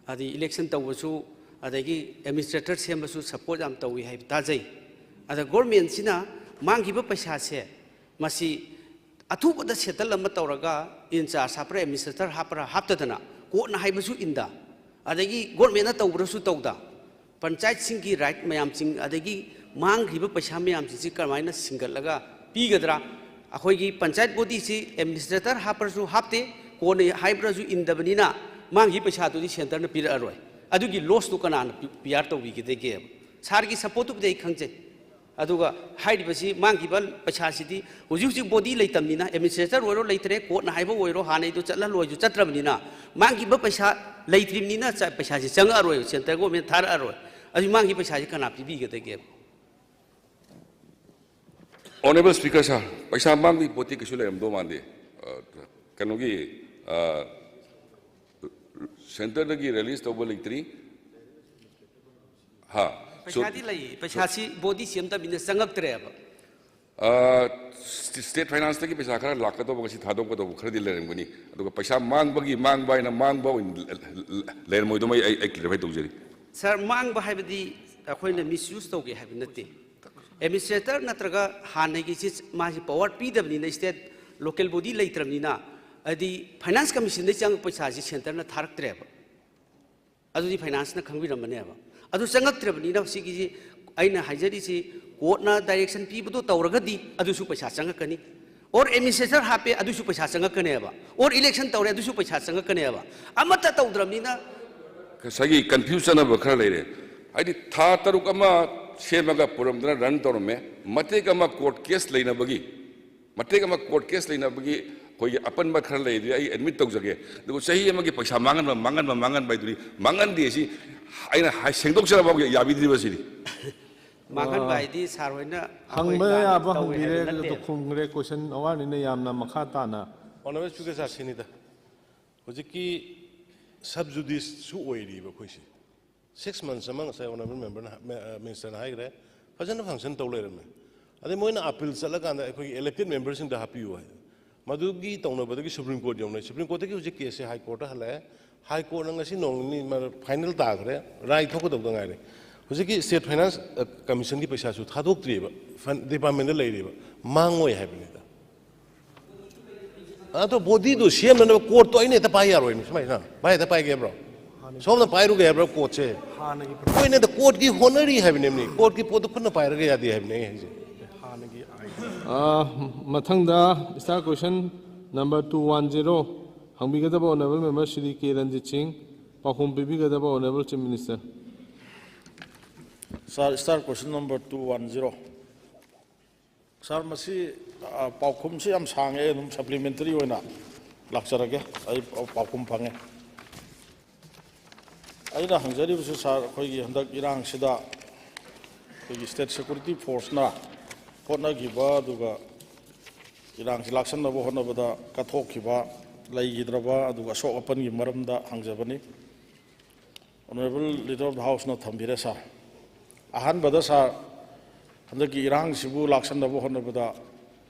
ꯑꯗꯩ ꯏꯂꯦꯛꯁꯟ ꯇꯧꯕꯁꯨ, ꯑꯗꯒꯤ ꯑꯦꯗꯃꯤꯅꯤꯁꯇ꯭ꯔꯦꯇꯔ ꯁꯦꯝꯕꯁꯨ ꯁꯄꯣꯔꯠ ꯌꯥꯝ ꯇꯧꯏ ꯍꯥꯏꯕ ꯇꯥꯖꯩ꯫ ꯑꯗ ꯒꯣꯔꯃꯦꯟꯁꯤꯅ ꯃꯥꯡꯈꯤꯕ ꯄꯩꯁꯥꯁꯦ ꯃꯁꯤ ꯑꯊꯨꯕꯗ ꯁꯦꯇꯜ ꯑꯃ ꯇꯧꯔꯒ ꯏꯟꯆꯥꯔꯖ ꯍꯥꯞꯄ꯭ꯔꯥ, ꯑꯦꯗꯃꯤꯅꯤꯁꯇ꯭ꯔꯦꯇꯔ ꯍꯥꯞꯄ꯭ꯔꯥ, ꯍꯥꯞꯇꯗꯅ ꯀꯣꯔꯠꯅ ꯍꯥꯏꯕꯁꯨ ꯏꯟꯗ, ꯑꯗꯒꯤ ꯒꯣꯔꯃꯦꯟꯅ ꯇꯧꯕ꯭ꯔꯁꯨ ꯇꯧꯗ, ꯄꯟꯆꯥꯌꯠꯁꯤꯡꯒꯤ ꯔꯥꯏꯠ ꯃꯌꯥꯝꯁꯤꯡ, ꯑꯗꯒꯤ ꯃꯥꯡꯈ꯭ꯔꯤꯕ ꯄꯩꯁꯥ ꯃꯌꯥꯝꯁꯤꯡꯁꯤ ꯀꯃꯥꯏꯅ ꯁꯤꯡꯒꯠꯂꯒ ꯄꯤꯒꯗ꯭ꯔꯥ? ꯑꯩꯈꯣꯏꯒꯤ ꯄꯟꯆꯥꯌꯠ ꯕꯣꯗꯤꯁꯤ ꯑꯦꯗꯃꯤꯅꯤꯁꯇ꯭ꯔꯦꯇꯔ ꯍꯥꯞꯄ꯭ꯔꯁꯨ ꯍꯥꯞꯇꯦ, ꯀꯣꯟꯅ ꯍꯥꯏꯕ꯭ꯔꯁꯨ ꯏꯟꯗꯕꯅꯤꯅ ꯃꯥꯡꯈꯤꯕ ꯄꯩꯁꯥꯗꯨꯗꯤ ꯁꯦꯟꯇꯔꯅ ꯄꯤꯔꯛꯑꯔꯣꯏ꯫ ꯑꯗꯨꯒꯤ ꯂꯣꯁꯇꯨ ꯀꯅꯥꯅ ꯄꯤ-, ꯕꯤꯌꯥꯔ ꯇꯧꯕꯤꯒꯗꯒꯦꯕ? ꯁꯥꯔꯒꯤ ꯁꯞꯄꯣꯔꯠꯇꯨꯕꯨꯗꯤ ꯑꯩ ꯈꯪꯖꯩ꯫ ꯑꯗꯨꯒ ꯍꯥꯏꯔꯤꯕꯁꯤ ꯃꯥꯡꯈꯤꯕ ꯄꯩꯁꯥꯁꯤꯗꯤ ꯍꯧꯖꯤꯛ ꯍꯧꯖꯤꯛ ꯕꯣꯗꯤ ꯂꯩꯇꯕꯅꯤꯅ, ꯑꯦꯗꯃꯤꯅꯤꯁꯇ꯭ꯔꯦꯇꯔ ꯑꯣꯏꯔꯣ ꯂꯩꯇ꯭ꯔꯦ, ꯀꯣꯔꯠꯅ ꯍꯥꯏꯕ ꯑꯣꯏꯔꯣ, ꯍꯥꯟꯅꯩꯗꯨ ꯆꯠꯍꯜꯂꯣꯏꯁꯨ ꯆꯠꯇ꯭ꯔꯕꯅꯤꯅ, ꯃꯥꯡꯈꯤꯕ ꯄꯩꯁꯥ ꯂꯩꯇ꯭ꯔꯤꯕꯅꯤꯅ ꯆ-, ꯄꯩꯁꯥꯁꯤ ꯆꯪꯉꯛꯑꯔꯣꯏꯕ, ꯁꯦꯟꯇꯔ ꯒꯣꯔꯃꯦꯟ ꯊꯥꯔꯛꯑꯔꯣꯏ꯫ ꯑꯗꯨ ꯃꯥꯡꯈꯤꯕ ꯄꯩꯁꯥꯁꯤ ꯀꯅꯥ ꯄꯤꯕꯤꯒꯗꯒꯦꯕ? Honorable Speaker sir, ꯄꯩꯁꯥ ꯃꯥꯡꯕꯒꯤ ꯄꯣꯠꯇꯤ ꯀꯩꯁꯨ ꯂꯩꯔꯝꯗꯧ ꯃꯥꯟꯗꯦ꯫ ꯑ, ꯀꯩꯅꯣꯒꯤ, ꯑ, centreꯗꯒꯤ release ꯇꯧꯕ ꯂꯩꯇ꯭ꯔꯤ꯫ ꯍꯥ? So, ꯄꯩꯁꯥꯗꯤ ꯂꯩ, ꯄꯩꯁꯥꯁꯤ bodyꯁꯤ ꯑꯝꯇ ꯃꯤꯅ ꯆꯪꯉꯛꯇ꯭ꯔꯦꯕ꯫ ꯑ, state financeꯇꯒꯤ ꯄꯩꯁꯥ ꯈꯔ ꯂꯥꯛꯀꯗꯧꯕ, ꯉꯁꯤ ꯊꯥꯗꯣꯛꯀꯗꯧꯕ ꯈꯔꯗꯤ ꯂꯩꯔꯝꯒꯅꯤ꯫ ꯑꯗꯨꯒ ꯄꯩꯁꯥ ꯃꯥꯡꯕꯒꯤ ꯃꯥꯡꯕ ꯍꯥꯏꯅ ꯃꯥꯡꯕ ꯑꯣꯏꯅ ꯂꯩꯔꯝꯃꯣꯏꯗꯧꯃꯩ ꯑꯩ, ꯑꯩ clarify ꯇꯧꯖꯔꯤ꯫ Sir, ꯃꯥꯡꯕ ꯍꯥꯏꯕꯗꯤ ꯑꯩꯈꯣꯏꯅ misuse ꯇꯧꯒꯦ ꯍꯥꯏꯕ ꯅꯠꯇꯦ꯫ Administrator ꯅꯠꯇ꯭ꯔꯒ ꯍꯥꯟꯅꯒꯤꯁꯤ ꯃꯥꯁꯤ power ꯄꯤꯗꯕꯅꯤꯅ, state local body ꯂꯩꯇ꯭ꯔꯕꯅꯤꯅ, ꯍꯥꯏꯗꯤ Finance Commissionꯗꯩ ꯆꯪꯉꯛꯄ ꯄꯩꯁꯥꯁꯤ centreꯅ ꯊꯥꯔꯛꯇ꯭ꯔꯦꯕ꯫ ꯑꯗꯨꯗꯤ financeꯅ ꯈꯪꯕꯤꯔꯝꯃꯅꯦꯕ꯫ ꯑꯗꯨ ꯆꯪꯉꯛꯇ꯭ꯔꯕꯅꯤꯅ ꯁꯤꯒꯤꯁꯤ ꯑꯩꯅ ꯍꯥꯏꯖꯔꯤꯁꯤ, courtꯅ direction ꯄꯤꯕꯗꯣ ꯇꯧꯔꯒꯗꯤ ꯑꯗꯨꯁꯨ ꯄꯩꯁꯥ ꯆꯪꯉꯛꯀꯅꯤ, or administrator ꯍꯥꯞꯄꯦ ꯑꯗꯨꯁꯨ ꯄꯩꯁꯥ ꯆꯪꯉꯛꯀꯅꯦꯕ, or election ꯇꯧꯔꯦ ꯑꯗꯨꯁꯨ ꯄꯩꯁꯥ ꯆꯪꯉꯛꯀꯅꯦꯕ꯫ ꯑꯃꯠꯇ ꯇꯧꯗ꯭ꯔꯕꯅꯤꯅ ꯉꯁꯥꯏꯒꯤ confuse ꯆꯠꯅꯕ ꯈꯔ ꯂꯩꯔꯦ꯫ ꯍꯥꯏꯗꯤ ꯊꯥ ꯇꯔꯨꯛ ꯑꯃ ꯁꯦꯝꯃꯒ ꯄꯨꯔꯝꯗꯅ run ꯇꯧꯔꯝꯃꯦ, ꯃꯇꯦꯛ ꯑꯃ court case ꯂꯩꯅꯕꯒꯤ, ꯃꯇꯦꯛ ꯑꯃ court case ꯂꯩꯅꯕꯒꯤ ꯑꯩꯈꯣꯏꯒꯤ ꯑꯄꯟꯕ ꯈꯔ ꯂꯩ, ꯑꯗꯨꯗꯤ ꯑꯩ admit ꯇꯧꯖꯒꯦ꯫ ꯑꯗꯨꯒ ꯆꯍꯤ ꯑꯃꯒꯤ ꯄꯩꯁꯥ ꯃꯥꯡꯍꯟꯕ, ꯃꯥꯡꯍꯟꯕ, ꯃꯥꯡꯍꯟꯕ ꯍꯥꯏꯗꯨꯗꯤ ꯃꯥꯡꯍꯟꯗꯦ꯫ ꯁꯤ ꯑꯩꯅ ꯍꯥꯏ-, ꯁꯦꯡꯗꯣꯛꯆꯔꯐꯥꯎ ꯌꯥꯕꯤꯗ꯭ꯔꯤꯕ ꯁꯤꯅꯤ꯫ ꯃꯥꯡꯍꯟꯕ ꯍꯥꯏꯗꯤ sir ꯍꯣꯏꯅ ꯑꯩꯈꯣꯏ ꯍꯪꯕ ꯂꯥꯟꯅ ꯌꯥꯕ ꯇꯧꯋꯦ ꯍꯥꯏꯕ ꯍꯪꯕꯤꯔꯦ, ꯅꯠꯇꯦ꯫ ꯑꯗꯨꯗ ꯈꯨꯝꯈ꯭ꯔꯦ꯫ Question ꯑꯋꯥꯔꯅꯤꯅ ꯌꯥꯝꯅ ꯃꯈꯥ ꯇꯥꯅ Honorable Speaker sir, ꯁꯤꯅꯤꯗ, ꯍꯧꯖꯤꯛꯀꯤ sub judiceꯁꯨ ꯑꯣꯏꯔꯤꯕ ꯑꯩꯈꯣꯏꯁꯦ꯫ Six months ꯑꯃ ꯉꯁꯥꯏ Honorable Memberꯅ, Ministerꯅ ꯍꯥꯏꯈ꯭ꯔꯦ, ꯐꯖꯅ function ꯇꯧ ꯂꯩꯔꯝꯃꯦ꯫ ꯑꯗꯩ ꯃꯣꯏꯅ appeal ꯆꯠꯂꯀꯥꯟꯗ ꯑꯩꯈꯣꯏꯒꯤ elected memberꯁꯤꯡꯗ ꯍꯥꯞꯄꯤꯌꯨ ꯍꯥꯏ꯫ ꯃꯗꯨꯒꯤ ꯇꯧꯅꯕꯗꯒꯤ Supreme Court ꯌꯧꯅꯩ꯫ Supreme Courtꯇꯒꯤ ꯍꯧꯖꯤꯛ caseꯁꯦ High Courtꯇ ꯍꯜꯂꯛꯑꯦ꯫ High Courtꯅ ꯉꯁꯤ ꯅꯣꯡ ꯅꯤꯅꯤ ꯃ-, final ꯇꯥꯈ꯭ꯔꯦ, ꯔꯥꯏ ꯊꯣꯛꯀꯗꯧꯗ ꯉꯥꯏꯔꯦ꯫ ꯍꯧꯖꯤꯛꯀꯤ State Finance, ꯑ, Commissionꯒꯤ ꯄꯩꯁꯥꯁꯨ ꯊꯥꯗꯣꯛꯇ꯭ꯔꯤꯕ, ꯐꯟ-, departmentꯗ ꯂꯩꯔꯤꯕ, ꯃꯥꯡꯉꯣꯏ ꯍꯥꯏꯕꯅꯤꯗ꯫ ꯑꯗꯣ bodyꯗꯨ ꯁꯦꯝꯅꯅꯕ courtꯇꯣ ꯑꯩꯅ ꯍꯦꯛꯇ ꯄꯥꯏ ꯌꯥꯔꯣꯏꯅꯦ꯫ ꯁꯨꯃꯥꯏꯅ ꯚꯥꯏ ꯍꯦꯛꯇ ꯄꯥꯏꯒꯦ ꯍꯥꯏꯕ꯭ꯔꯣ? ꯁꯣꯝꯅ ꯄꯥꯏꯔꯨꯒꯦ ꯍꯥꯏꯕ꯭ꯔꯣ courtꯁꯦ? ꯍꯥꯟꯅꯒꯤ ꯑꯩꯈꯣꯏꯅ ꯍꯦꯛꯇ courtꯀꯤ ꯍꯣꯠꯅꯔꯤ ꯍꯥꯏꯕꯅꯦ꯫ Courtꯀꯤ ꯄꯣꯠꯇꯣ ꯈꯨꯠꯅ ꯄꯥꯏꯔꯒ ꯌꯥꯗꯦ ꯍꯥꯏꯕꯅꯦ ꯑꯩ ꯍꯥꯏꯁꯦ꯫ ꯍꯥꯟꯅꯒꯤ ꯑꯥꯏꯟ ꯑ, ꯃꯊꯪꯗ star question number two one zero ꯍꯪꯕꯤꯒꯗꯕ Honorable Member Shri ꯀꯦ ꯔꯟꯖꯤꯠ ꯁꯤꯡ, ꯄꯥꯎꯈꯨꯝ ꯄꯤꯕꯤꯒꯗꯕ Honorable Chief Minister꯫ Sir, star question number two one zero꯫ Sir, ꯃꯁꯤ, ꯑ, ꯄꯥꯎꯈꯨꯝꯁꯤ ꯌꯥꯝ ꯁꯥꯡꯉꯦ, ꯑꯩ ꯑꯗꯨꯝ supplementary ꯑꯣꯏꯅ ꯂꯥꯛꯆꯔꯒꯦ꯫ ꯑꯩ ꯄꯥꯎ-, ꯄꯥꯎꯈꯨꯝ ꯐꯪꯉꯦ꯫ ꯑꯩꯅ ꯍꯪꯖꯔꯤꯕꯁꯤ, sir, ꯑꯩꯈꯣꯏꯒꯤ ꯍꯟꯗꯛ ꯏꯔꯥꯡꯁꯤꯗ ꯑꯩꯈꯣꯏꯒꯤ state security forceꯅ ꯍꯣꯠꯅꯈꯤꯕ ꯑꯗꯨꯒ ꯏꯔꯥꯡꯁꯤ ꯂꯥꯛꯁꯟꯅꯕ ꯍꯣꯠꯅꯕꯗ ꯀꯠꯊꯣꯛꯈꯤꯕ, ꯂꯩꯈꯤꯗ꯭ꯔꯕ ꯑꯗꯨꯒ ꯑꯁꯣꯛ ꯑꯄꯟꯒꯤ ꯃꯔꯝꯗ ꯍꯪꯖꯕꯅꯤ꯫ Honourable Leader of the Houseꯅ ꯊꯝꯕꯤꯔꯦ ꯁꯥꯔ꯫ ꯑꯍꯥꯟꯕꯗ ꯁꯥꯔ, ꯍꯟꯗꯛꯀꯤ ꯏꯔꯥꯡꯁꯤꯕꯨ ꯂꯥꯛꯁꯟꯅꯕ ꯍꯣꯠꯅꯕꯗ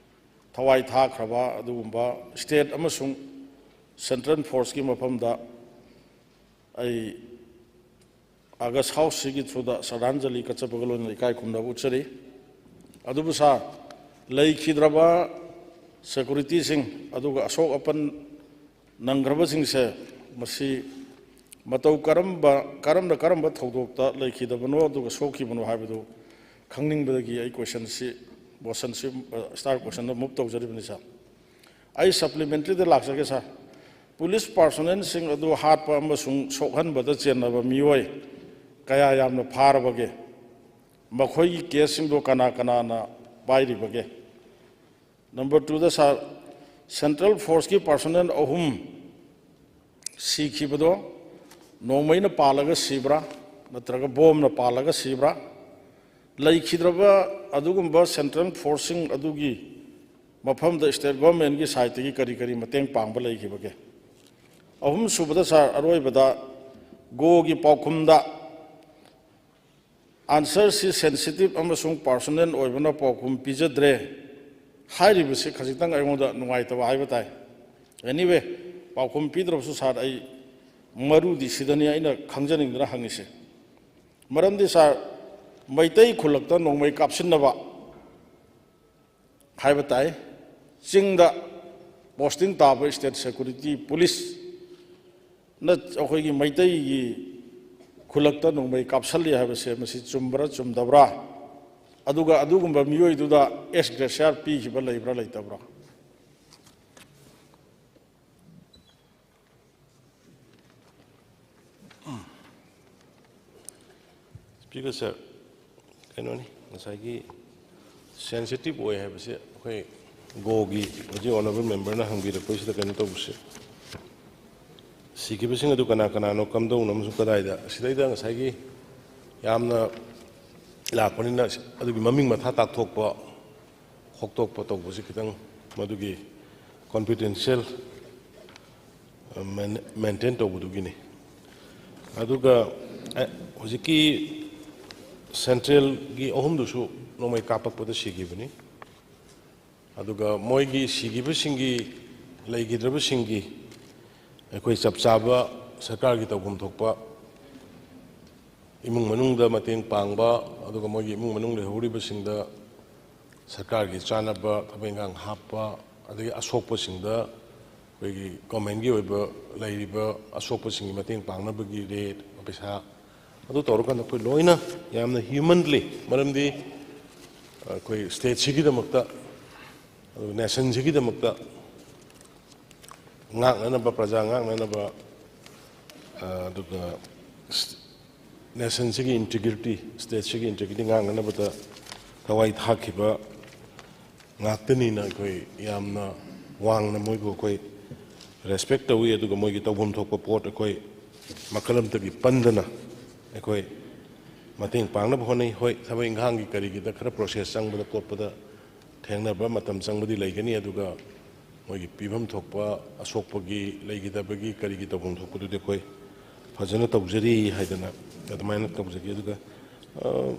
ꯊꯋꯥꯏ ꯊꯥꯈ꯭ꯔꯕ ꯑꯗꯨꯒꯨꯝꯕ state ꯑꯃꯁꯨꯡ central forceꯀꯤ ꯃꯐꯝꯗ ꯑꯩ August Houseꯁꯤꯒꯤ throughꯗ ꯁ꯭ꯔꯗꯥꯟꯖꯂꯤ ꯀꯠꯆꯕꯒ ꯂꯣꯏꯅꯅ ꯏꯀꯥꯏ ꯈꯨꯝꯅꯕ ꯎꯠꯆꯔꯤ꯫ ꯑꯗꯨꯕꯨ ꯁꯥꯔ, ꯂꯩꯈꯤꯗ꯭ꯔꯕ securityꯁꯤꯡ ꯑꯗꯨꯒ ꯑꯁꯣꯛ ꯑꯄꯟ ꯅꯪꯈ꯭ꯔꯕꯁꯤꯡꯁꯦ ꯃꯁꯤ ꯃꯇꯧ ꯀꯔꯝꯕ, ꯀꯔꯝꯅ ꯀꯔꯝꯕ ꯊꯧꯗꯣꯛꯇ ꯂꯩꯈꯤꯗꯕꯅꯣ ꯑꯗꯨꯒ ꯁꯣꯛꯈꯤꯕꯅꯣ ꯍꯥꯏꯕꯗꯨ ꯈꯪꯅꯤꯡꯕꯗꯒꯤ ꯑꯩ questionꯁꯤ, motionꯁꯤ, ꯑ, star questionꯗ move ꯇꯧꯖꯔꯤꯕꯅꯤ ꯁꯥꯔ꯫ ꯑꯩ supplementaryꯗ ꯂꯥꯛꯆꯒꯦ ꯁꯥꯔ꯫ Police personnelꯁꯤꯡ ꯑꯗꯨ ꯍꯥꯠꯄ ꯑꯃꯁꯨꯡ ꯁꯣꯛꯍꯟꯕꯗ ꯆꯦꯟꯅꯕ ꯃꯤꯑꯣꯏ ꯀꯌꯥ ꯌꯥꯝꯅ ꯐꯥꯔꯕꯒꯦ? ꯃꯈꯣꯏꯒꯤ caseꯁꯤꯡꯗꯣ ꯀꯅꯥ ꯀꯅꯥꯅ ꯄꯥꯏꯔꯤꯕꯒꯦ? Number twoꯗ ꯁꯥꯔ, central forceꯀꯤ personnel ꯑꯍꯨꯝ ꯁꯤꯈꯤꯕꯗꯣ ꯅꯣꯡꯃꯩꯅ ꯄꯥꯜꯂꯒ ꯁꯤꯕ꯭ꯔꯥ ꯅꯠꯇ꯭ꯔꯒ ꯕꯣꯝꯅ ꯄꯥꯜꯂꯒ ꯁꯤꯕ꯭ꯔꯥ? ꯂꯩꯈꯤꯗ꯭ꯔꯕ ꯑꯗꯨꯒꯨꯝꯕ central forceꯁꯤꯡ ꯑꯗꯨꯒꯤ ꯃꯐꯝꯗ state governmentꯀꯤ sideꯇꯒꯤ ꯀꯔꯤ ꯀꯔꯤ ꯃꯇꯦꯡ ꯄꯥꯡꯕ ꯂꯩꯈꯤꯕꯒꯦ? ꯑꯍꯨꯝꯁꯨꯕꯗ ꯁꯥꯔ, ꯑꯔꯣꯏꯕꯗ ꯒꯣꯒꯤ ꯄꯥꯎꯈꯨꯝꯗ answerꯁꯤ sensitive ꯑꯃꯁꯨꯡ personal ꯑꯣꯏꯕꯅ ꯄꯥꯎꯈꯨꯝ ꯄꯤꯖꯗ꯭ꯔꯦ ꯍꯥꯏꯔꯤꯕꯁꯤ ꯈꯖꯤꯛꯇꯪ ꯑꯩꯉꯣꯟꯗ ꯅꯨꯡꯉꯥꯏꯇꯕ ꯍꯥꯏꯕ ꯇꯥꯏ꯫ Anyway, ꯄꯥꯎꯈꯨꯝ ꯄꯤꯗ꯭ꯔꯕꯁꯨ ꯁꯥꯔ, ꯑꯩ ꯃꯔꯨꯗꯤ ꯁꯤꯗꯅꯤ ꯑꯩꯅ ꯈꯪꯖꯅꯤꯡꯗꯅ ꯍꯪꯉꯤꯁꯦ꯫ ꯃꯔꯝꯗꯤ ꯁꯥꯔ, ꯃꯩꯇꯩ ꯈꯨꯜꯂꯛꯇ ꯅꯣꯡꯃꯩ ꯀꯥꯞꯁꯤꯟꯅꯕ ꯍꯥꯏꯕ ꯇꯥꯏ, ꯆꯤꯡꯗ posting ꯇꯥꯕ state security policeꯅ ꯑꯩꯈꯣꯏꯒꯤ ꯃꯩꯇꯩꯒꯤ ꯈꯨꯜꯂꯛꯇ ꯅꯣꯡꯃꯩ ꯀꯥꯞꯁꯜꯂꯤ ꯍꯥꯏꯕꯁꯦ ꯃꯁꯤ ꯆꯨꯝꯕ꯭ꯔꯥ ꯆꯨꯝꯗꯕ꯭ꯔꯥ? ꯑꯗꯨꯒ ꯑꯗꯨꯒꯨꯝꯕ ꯃꯤꯑꯣꯏꯗꯨꯗ ex gratia ꯄꯤꯈꯤꯕ ꯂꯩꯕ꯭ꯔꯥ ꯂꯩꯇꯕ꯭ꯔꯥ? Speaker sir, ꯀꯩꯅꯣꯅꯤ, ꯉꯁꯥꯏꯒꯤ sensitive ꯑꯣꯏ ꯍꯥꯏꯕꯁꯦ ꯑꯩꯈꯣꯏ ꯒꯣꯒꯤ ꯍꯧꯖꯤꯛ honourable memberꯅ ꯍꯪꯕꯤꯔꯛꯄꯁꯤꯗ ꯀꯩꯅꯣ ꯇꯧꯕꯁꯦ, ꯁꯤꯈꯤꯕꯁꯤꯡ ꯑꯗꯨ ꯀꯅꯥ ꯀꯅꯥꯅꯣ, ꯀꯝꯗꯧꯅ ꯑꯃꯁꯨꯡ ꯀꯗꯥꯏꯗ, ꯁꯤꯗꯩꯗ ꯉꯁꯥꯏꯒꯤ ꯌꯥꯝꯅ ꯂꯥꯛꯄꯅꯤꯅ ꯑꯗꯨꯒꯤ ꯃꯃꯤꯡ ꯃꯊꯥ ꯇꯥꯛꯊꯣꯛꯄ ꯈꯣꯛꯇꯣꯛꯄ ꯇꯧꯕꯁꯤ ꯈꯤꯇꯪ ꯃꯗꯨꯒꯤ ꯀꯣꯟꯐꯤꯗꯦꯟꯁꯤꯌꯦꯜ ꯃꯦꯟꯇꯦꯟ ꯇꯧꯕꯗꯨꯒꯤꯅꯤ꯫ ꯑꯗꯨꯒ ꯑꯦ, ꯍꯧꯖꯤꯛꯀꯤ ꯁꯦꯟꯇ꯭ꯔꯦꯜꯒꯤ ꯑꯍꯨꯝꯗꯨꯁꯨ ꯅꯣꯡꯃꯩ ꯀꯥꯞꯄꯛꯄꯗ ꯁꯤꯈꯤꯕꯅꯤ꯫ ꯑꯗꯨꯒ ꯃꯣꯏꯒꯤ ꯁꯤꯈꯤꯕꯁꯤꯡꯒꯤ, ꯂꯩꯈꯤꯗ꯭ꯔꯕꯁꯤꯡꯒꯤ ꯑꯩꯈꯣꯏ ꯆꯞ ꯆꯥꯕ ꯁꯔꯀꯥꯔꯒꯤ ꯇꯧꯐꯝ ꯊꯣꯛꯄ ꯏꯃꯨꯡ ꯃꯅꯨꯡꯗ ꯃꯇꯦꯡ ꯄꯥꯡꯕ, ꯑꯗꯨꯒ ꯃꯣꯏꯒꯤ ꯏꯃꯨꯡ ꯃꯅꯨꯡ ꯂꯩꯍꯧꯔꯤꯕꯁꯤꯡꯗ ꯁꯔꯀꯥꯔꯒꯤ ꯆꯥꯅꯕ ꯊꯕꯛ ꯏꯪꯈꯥꯡ ꯍꯥꯞꯄ, ꯑꯗꯒꯤ ꯑꯁꯣꯛꯄꯁꯤꯡꯗ ꯑꯩꯈꯣꯏꯒꯤ ꯒꯣꯔꯃꯦꯟꯒꯤ ꯑꯣꯏꯕ ꯂꯩꯔꯤꯕ ꯑꯁꯣꯛꯄꯁꯤꯡꯒꯤ ꯃꯇꯦꯡ ꯄꯥꯡꯅꯕꯒꯤ ꯔꯦꯠ, ꯄꯩꯁꯥ, ꯑꯗꯨ ꯇꯧꯔꯀꯥꯟꯗ ꯑꯩꯈꯣꯏ ꯂꯣꯏꯅ ꯌꯥꯝꯅ ꯍ꯭ꯌꯨꯃꯟꯂꯤ, ꯃꯔꯝꯗꯤ ꯑꯩꯈꯣꯏ ꯁ꯭ꯇꯦꯠꯁꯤꯒꯤꯗꯃꯛꯇ, ꯑꯗꯨꯒ ꯅꯦꯁꯟꯁꯤꯒꯤꯗꯃꯛꯇ ꯉꯥꯛꯅꯅꯕ, ꯄ꯭ꯔꯖꯥ ꯉꯥꯛꯅꯅꯕ, ꯑ, ꯑꯗꯨꯒ ꯅꯦꯁꯟꯁꯤꯒꯤ ꯏꯟꯇꯤꯒ꯭ꯔꯤꯇꯤ, ꯁ꯭ꯇꯦꯠꯁꯤꯒꯤ ꯏꯟꯇꯤꯒ꯭ꯔꯤꯇꯤ ꯉꯥꯛꯅꯅꯕꯗ ꯊꯋꯥꯏ ꯊꯥꯈꯤꯕ ꯉꯥꯛꯇꯅꯤꯅ ꯑꯩꯈꯣꯏ ꯌꯥꯝꯅ ꯋꯥꯡꯅ ꯃꯣꯏꯕꯨ ꯑꯩꯈꯣꯏ ꯔꯦꯁꯄꯦꯛ ꯇꯧꯏ꯫ ꯑꯗꯨꯒ ꯃꯣꯏꯒꯤ ꯇꯧꯐꯝ ꯊꯣꯛꯄ ꯄꯣꯠ ꯑꯩꯈꯣꯏ ꯃꯈꯜ ꯑꯃꯠꯇꯒꯤ ꯄꯟꯗꯅ ꯑꯩꯈꯣꯏ ꯃꯇꯦꯡ ꯄꯥꯡꯅꯕ ꯍꯣꯠꯅꯩ꯫ ꯍꯣꯏ, ꯊꯕꯛ ꯏꯪꯈꯥꯡꯒꯤ ꯀꯔꯤꯒꯤꯗ ꯈꯔ ꯄ꯭ꯔꯣꯁꯦꯁ ꯆꯪꯕꯗ ꯈꯣꯠꯄꯗ ꯊꯦꯡꯅꯕ ꯃꯇꯝ ꯆꯪꯕꯗꯤ ꯂꯩꯒꯅꯤ, ꯑꯗꯨꯒ ꯃꯣꯏꯒꯤ ꯄꯤꯐꯝ ꯊꯣꯛꯄ ꯑꯁꯣꯛꯄꯒꯤ, ꯂꯩꯈꯤꯗꯕꯒꯤ, ꯀꯔꯤꯒꯤ ꯇꯧꯐꯝ ꯊꯣꯛꯄꯗꯨꯗꯤ ꯑꯩꯈꯣꯏ ꯐꯖꯅ ꯇꯧꯖꯔꯤ ꯍꯥꯏꯗꯅ ꯑꯗꯨꯃꯥꯏꯅ ꯇꯧꯖꯒꯦ꯫ ꯑꯗꯨꯒ, ꯑ,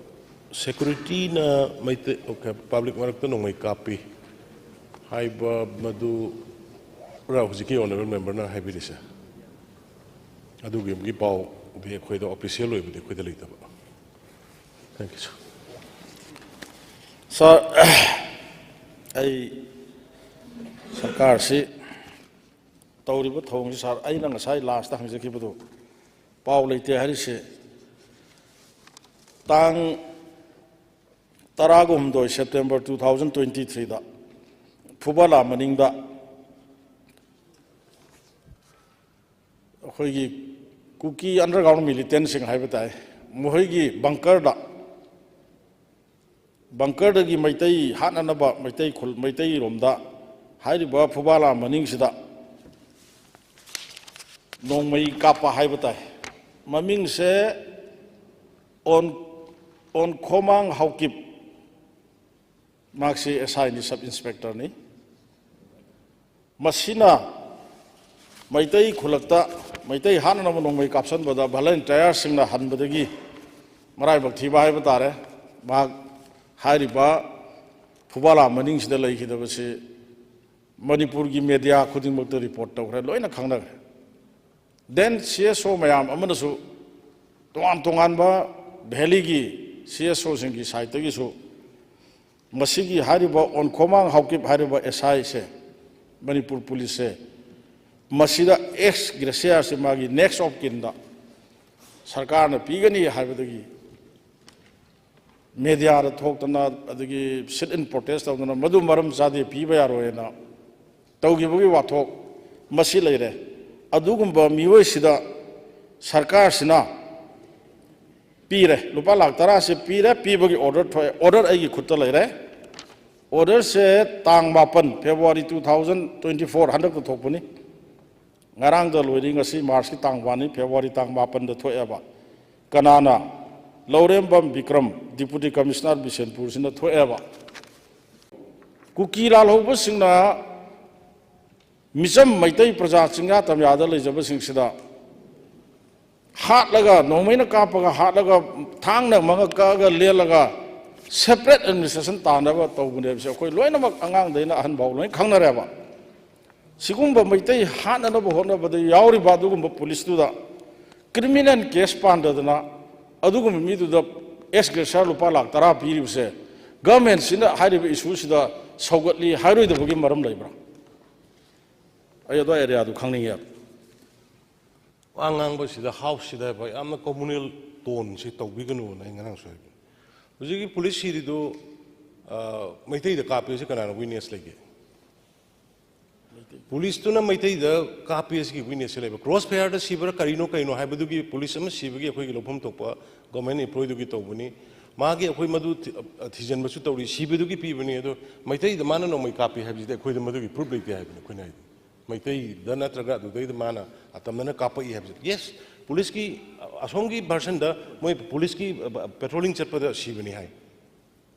ꯁꯦꯀꯨꯔꯤꯇꯤꯅ ꯃꯩꯇꯩ, ꯄꯕ꯭ꯂꯤꯛ ꯃꯔꯛꯇ ꯅꯣꯡꯃꯩ ꯀꯥꯞꯄꯤ ꯍꯥꯏꯕ ꯃꯗꯨ ꯄꯨꯔꯥ ꯍꯧꯖꯤꯛꯀꯤ ꯑꯣꯅꯔꯦꯕꯜ ꯃꯦꯝꯕꯔꯅ ꯍꯥꯏꯕꯤꯔꯤꯁꯦ, ꯑꯗꯨꯒꯤ ꯄꯥꯎꯗꯤ ꯑꯩꯈꯣꯏꯗ, ꯑꯣꯐꯤꯁꯤꯌꯦꯜ ꯑꯣꯏꯕꯗꯤ ꯑꯩꯈꯣꯏꯗ ꯂꯩꯇꯕ꯫ Thank you, sir. ꯁꯥꯔ, ꯑꯩ ꯁꯔꯀꯥꯔꯁꯤ ꯇꯧꯔꯤꯕ ꯊꯧꯑꯣꯡꯁꯤ, ꯁꯥꯔ, ꯑꯩꯅ ꯉꯁꯥꯏ ꯂꯥꯁꯇ ꯍꯪꯖꯈꯤꯕꯗꯨ ꯄꯥꯎ ꯂꯩꯇꯦ ꯍꯥꯏꯔꯤꯁꯦ, ꯇꯥꯡ ꯇꯔꯥꯒ ꯍꯨꯝꯗꯣꯏ September two thousand twenty threeꯗ ꯐꯨꯕꯥꯂꯥ ꯃꯅꯤꯡꯗ ꯑꯩꯈꯣꯏꯒꯤ ꯀꯨꯀꯤ underground militantꯁꯤꯡ ꯍꯥꯏꯕ ꯇꯥꯏ, ꯃꯈꯣꯏꯒꯤ bunkerꯗ, bunkerꯗꯒꯤ ꯃꯩꯇꯩ ꯍꯥꯠꯅꯅꯕ ꯃꯩꯇꯩ ꯈꯨꯜ, ꯃꯩꯇꯩꯔꯣꯝꯗ ꯍꯥꯏꯔꯤꯕ ꯐꯨꯕꯥꯂꯥ ꯃꯅꯤꯡꯁꯤꯗ ꯅꯣꯡꯃꯩ ꯀꯥꯞꯄ ꯍꯥꯏꯕ ꯇꯥꯏ꯫ ꯃꯃꯤꯡꯁꯦ ꯑꯣꯟ, ꯑꯣꯟꯈꯣꯃꯥꯡ ꯍꯥꯎꯀꯤꯞ꯫ ꯃꯍꯥꯛꯁꯤ ꯑꯦꯁ ꯑꯥꯏꯅꯤ, ꯁꯕ ꯏꯟꯁꯄꯦꯛꯇꯔꯅꯤ꯫ ꯃꯁꯤꯅ ꯃꯩꯇꯩ ꯈꯨꯜꯂꯛꯇ ꯃꯩꯇꯩ ꯍꯥꯠꯅꯅꯕ ꯅꯣꯡꯃꯩ ꯀꯥꯞꯁꯤꯟꯕꯗ ꯚꯣꯂꯟꯇꯤꯌꯥꯔꯁꯤꯡꯅ ꯍꯟꯕꯗꯒꯤ ꯃꯔꯥꯏꯕꯛ ꯊꯤꯕ ꯍꯥꯏꯕ ꯇꯥꯔꯦ꯫ ꯃꯍꯥꯛ ꯍꯥꯏꯔꯤꯕ ꯐꯨꯕꯥꯂꯥ ꯃꯅꯤꯡꯁꯤꯗ ꯂꯩꯈꯤꯗꯕꯁꯤ ꯃꯅꯤꯄꯨꯔꯒꯤ ꯃꯦꯗꯤꯌꯥ ꯈꯨꯗꯤꯡꯃꯛꯇ ꯔꯤꯄꯣꯔꯠ ꯇꯧꯈ꯭ꯔꯦ, ꯂꯣꯏꯅ ꯈꯪꯅꯈ꯭ꯔꯦ꯫ ꯗꯦꯟ ꯁꯤ ꯑꯦꯁ ꯑꯣ ꯃꯌꯥꯝ ꯑꯃꯅꯁꯨ, ꯇꯣꯉꯥꯟ ꯇꯣꯉꯥꯟꯕ ꯚꯦꯂꯤꯒꯤ ꯁꯤ ꯑꯦꯁ ꯑꯣꯁꯤꯡꯒꯤ ꯁꯥꯏꯠꯇꯒꯤꯁꯨ ꯃꯁꯤꯒꯤ ꯍꯥꯏꯔꯤꯕ ꯑꯣꯟꯈꯣꯃꯥꯡ ꯍꯥꯎꯀꯤꯞ ꯍꯥꯏꯔꯤꯕ ꯑꯦꯁ ꯑꯥꯏꯁꯦ, ꯃꯅꯤꯄꯨꯔ ꯄꯨꯂꯤꯁꯁꯦ, ꯃꯁꯤꯗ ꯑꯦꯛꯁ ꯒ꯭ꯔꯦꯁꯤꯌꯥꯁꯦ ꯃꯥꯒꯤ ꯅꯦꯛꯁ ꯑꯣꯐ ꯀꯤꯟꯗ ꯁꯔꯀꯥꯔꯅ ꯄꯤꯒꯅꯤ ꯍꯥꯏꯕꯗꯒꯤ ꯃꯦꯗꯤꯌꯥꯗ ꯊꯣꯛꯇꯅ, ꯑꯗꯒꯤ ꯁꯤꯠ ꯏꯟ ꯄ꯭ꯔꯣꯇꯦꯁ ꯇꯧꯗꯅ, ꯃꯗꯨ ꯃꯔꯝ ꯆꯥꯗꯦ, ꯄꯤꯕ ꯌꯥꯔꯣꯏꯅ ꯇꯧꯈꯤꯕꯒꯤ ꯋꯥꯊꯣꯛ ꯃꯁꯤ ꯂꯩꯔꯦ꯫ ꯑꯗꯨꯒꯨꯝꯕ ꯃꯤꯑꯣꯏꯁꯤꯗ ꯁꯔꯀꯥꯔꯁꯤꯅ ꯄꯤꯔꯦ, ꯂꯨꯄꯥ ꯂꯥꯈ ꯇꯔꯥꯁꯦ ꯄꯤꯔꯦ, ꯄꯤꯕꯒꯤ ꯑꯣꯔꯗꯔ ꯊꯣꯛꯑꯦ, ꯑꯣꯔꯗꯔ ꯑꯩꯒꯤ ꯈꯨꯠꯇ ꯂꯩꯔꯦ꯫ ꯑꯣꯔꯗꯔꯁꯦ ꯇꯥꯡ ꯃꯥꯄꯟ, February two thousand twenty four, ꯍꯟꯗꯛꯇ ꯊꯣꯛꯄꯅꯤ꯫ ꯉꯔꯥꯡꯗ ꯂꯣꯏꯔꯤ, ꯉꯁꯤ ꯃꯥꯔꯆꯀꯤ ꯇꯥꯡ ꯋꯥꯟꯅꯤ, ꯐꯦꯕ꯭ꯔꯨꯋꯥꯔꯤ ꯇꯥꯡ ꯃꯥꯄꯟꯗ ꯊꯣꯛꯑꯦꯕ꯫ ꯀꯅꯥꯅ? ꯂꯧꯔꯦꯝꯕꯝ ꯕꯤꯀ꯭ꯔꯝ, ꯗꯤꯄꯨꯇꯤ ꯀꯃꯤꯁꯅꯔ ꯕꯤꯁꯦꯟꯄꯨꯔꯁꯤꯅ ꯊꯣꯛꯑꯦꯕ꯫ ꯀꯨꯀꯤ ꯂꯥꯜꯍꯧꯕꯁꯤꯡꯅ ꯃꯤꯆꯝ ꯃꯩꯇꯩ ꯄ꯭ꯔꯖꯥ ꯆꯤꯡꯌꯥ ꯇꯝꯌꯥꯗ ꯂꯩꯖꯕꯁꯤꯡꯁꯤꯗ ꯍꯥꯠꯂꯒ, ꯅꯣꯡꯃꯩꯅ ꯀꯥꯞꯄꯒ ꯍꯥꯠꯂꯒ, ꯊꯥꯡꯅ ꯃꯉꯛ ꯀꯛꯑꯒ ꯂꯦꯜꯂꯒ, separate administration ꯇꯥꯅꯕ ꯇꯧꯕꯅꯦꯕꯁꯦ ꯑꯩꯈꯣꯏ ꯂꯣꯏꯅꯃꯛ, ꯑꯉꯥꯡꯗꯩꯅ ꯑꯍꯟꯐꯥꯎ ꯂꯣꯏ ꯈꯪꯅꯔꯦꯕ꯫ ꯁꯤꯒꯨꯝꯕ ꯃꯩꯇꯩ ꯍꯥꯠꯅꯅꯕ ꯍꯣꯠꯅꯕꯗ ꯌꯥꯎꯔꯤꯕ ꯑꯗꯨꯒꯨꯝꯕ ꯄꯨꯂꯤꯁꯇꯨꯗ criminal case ꯄꯥꯟꯗꯗꯅ ꯑꯗꯨꯒꯨꯝꯕ ꯃꯤꯗꯨꯗ ex gratia ꯂꯨꯄꯥ ꯂꯥꯈ ꯇꯔꯥ ꯄꯤꯔꯤꯕꯁꯦ, ꯒꯚꯔꯟꯃꯦꯟꯠꯁꯤꯅ ꯍꯥꯏꯔꯤꯕ ꯏꯁꯨꯁꯤꯗ ꯁꯧꯒꯠꯂꯤ ꯍꯥꯏꯔꯣꯏꯗꯕꯒꯤ ꯃꯔꯝ ꯂꯩꯕ꯭ꯔꯥ? ꯑꯩ ꯑꯗꯨ ꯑꯦꯔꯤꯌꯥꯗꯨ ꯈꯪꯅꯤꯡꯉꯦꯕ꯫ ꯋꯥ ꯉꯥꯡꯕꯁꯤꯗ ꯍꯥꯎꯁꯁꯤꯗ ꯌꯥꯝꯅ communal toneꯁꯤ ꯇꯧꯕꯤꯒꯅꯨꯅ ꯑꯩ ꯉꯔꯥꯡꯁꯨ ꯍꯥꯏꯕꯅꯤ꯫ ꯍꯧꯖꯤꯛꯀꯤ ꯄꯨꯂꯤꯁ ꯁꯤꯔꯤꯗꯨ, ꯑ, ꯃꯩꯇꯩꯗ ꯀꯥꯞꯄꯦꯁꯤ ꯀꯅꯥꯅ witness ꯂꯩꯒꯦ? ꯄꯨꯂꯤꯁꯇꯨꯅ ꯃꯩꯇꯩꯗ ꯀꯥꯞꯄꯦ ꯑꯁꯤꯒꯤ witnessꯁꯦ ꯂꯩꯕ? Cross fireꯗ ꯁꯤꯕ꯭ꯔꯥ ꯀꯔꯤꯅꯣ ꯀꯩꯅꯣ ꯍꯥꯏꯕꯗꯨꯒꯤ ꯄꯨꯂꯤꯁ ꯑꯃ ꯁꯤꯕꯒꯤ ꯑꯩꯈꯣꯏꯒꯤ ꯂꯧꯐꯝ ꯊꯣꯛꯄ government employeeꯗꯨꯒꯤ ꯇꯧꯕꯅꯤ꯫ ꯃꯥꯒꯤ ꯑꯩꯈꯣꯏ ꯃꯗꯨ ꯊꯤ-, ꯊꯤꯖꯤꯟꯕꯁꯨ ꯇꯧꯔꯤ, ꯁꯤꯕꯗꯨꯒꯤ ꯄꯤꯕꯅꯤ꯫ ꯑꯗꯣ ꯃꯩꯇꯩꯗ ꯃꯥꯅ ꯅꯣꯡꯃꯩ ꯀꯥꯞꯄꯤ ꯍꯥꯏꯕꯁꯤꯗꯤ ꯑꯩꯈꯣꯏꯗ ꯃꯗꯨꯒꯤ proof ꯂꯩꯇꯦ ꯍꯥꯏꯕꯅꯤ ꯑꯩꯈꯣꯏꯅ ꯍꯥꯏꯗꯤ꯫ ꯃꯩꯇꯩꯗ ꯅꯠꯇ꯭ꯔꯒ ꯑꯗꯨꯗꯩꯗ ꯃꯥꯅ ꯑꯇꯝꯅꯅ ꯀꯥꯞꯄꯛꯏ ꯍꯥꯏꯕꯁꯦ꯫ Yes, ꯄꯨꯂꯤꯁꯀꯤ, ꯑꯁꯣꯝꯒꯤ versionꯗ ꯃꯣꯏ ꯄꯨꯂꯤꯁꯀꯤ, ꯑ, patrolling ꯆꯠꯄꯗ ꯁꯤꯕꯅꯤ ꯍꯥꯏ꯫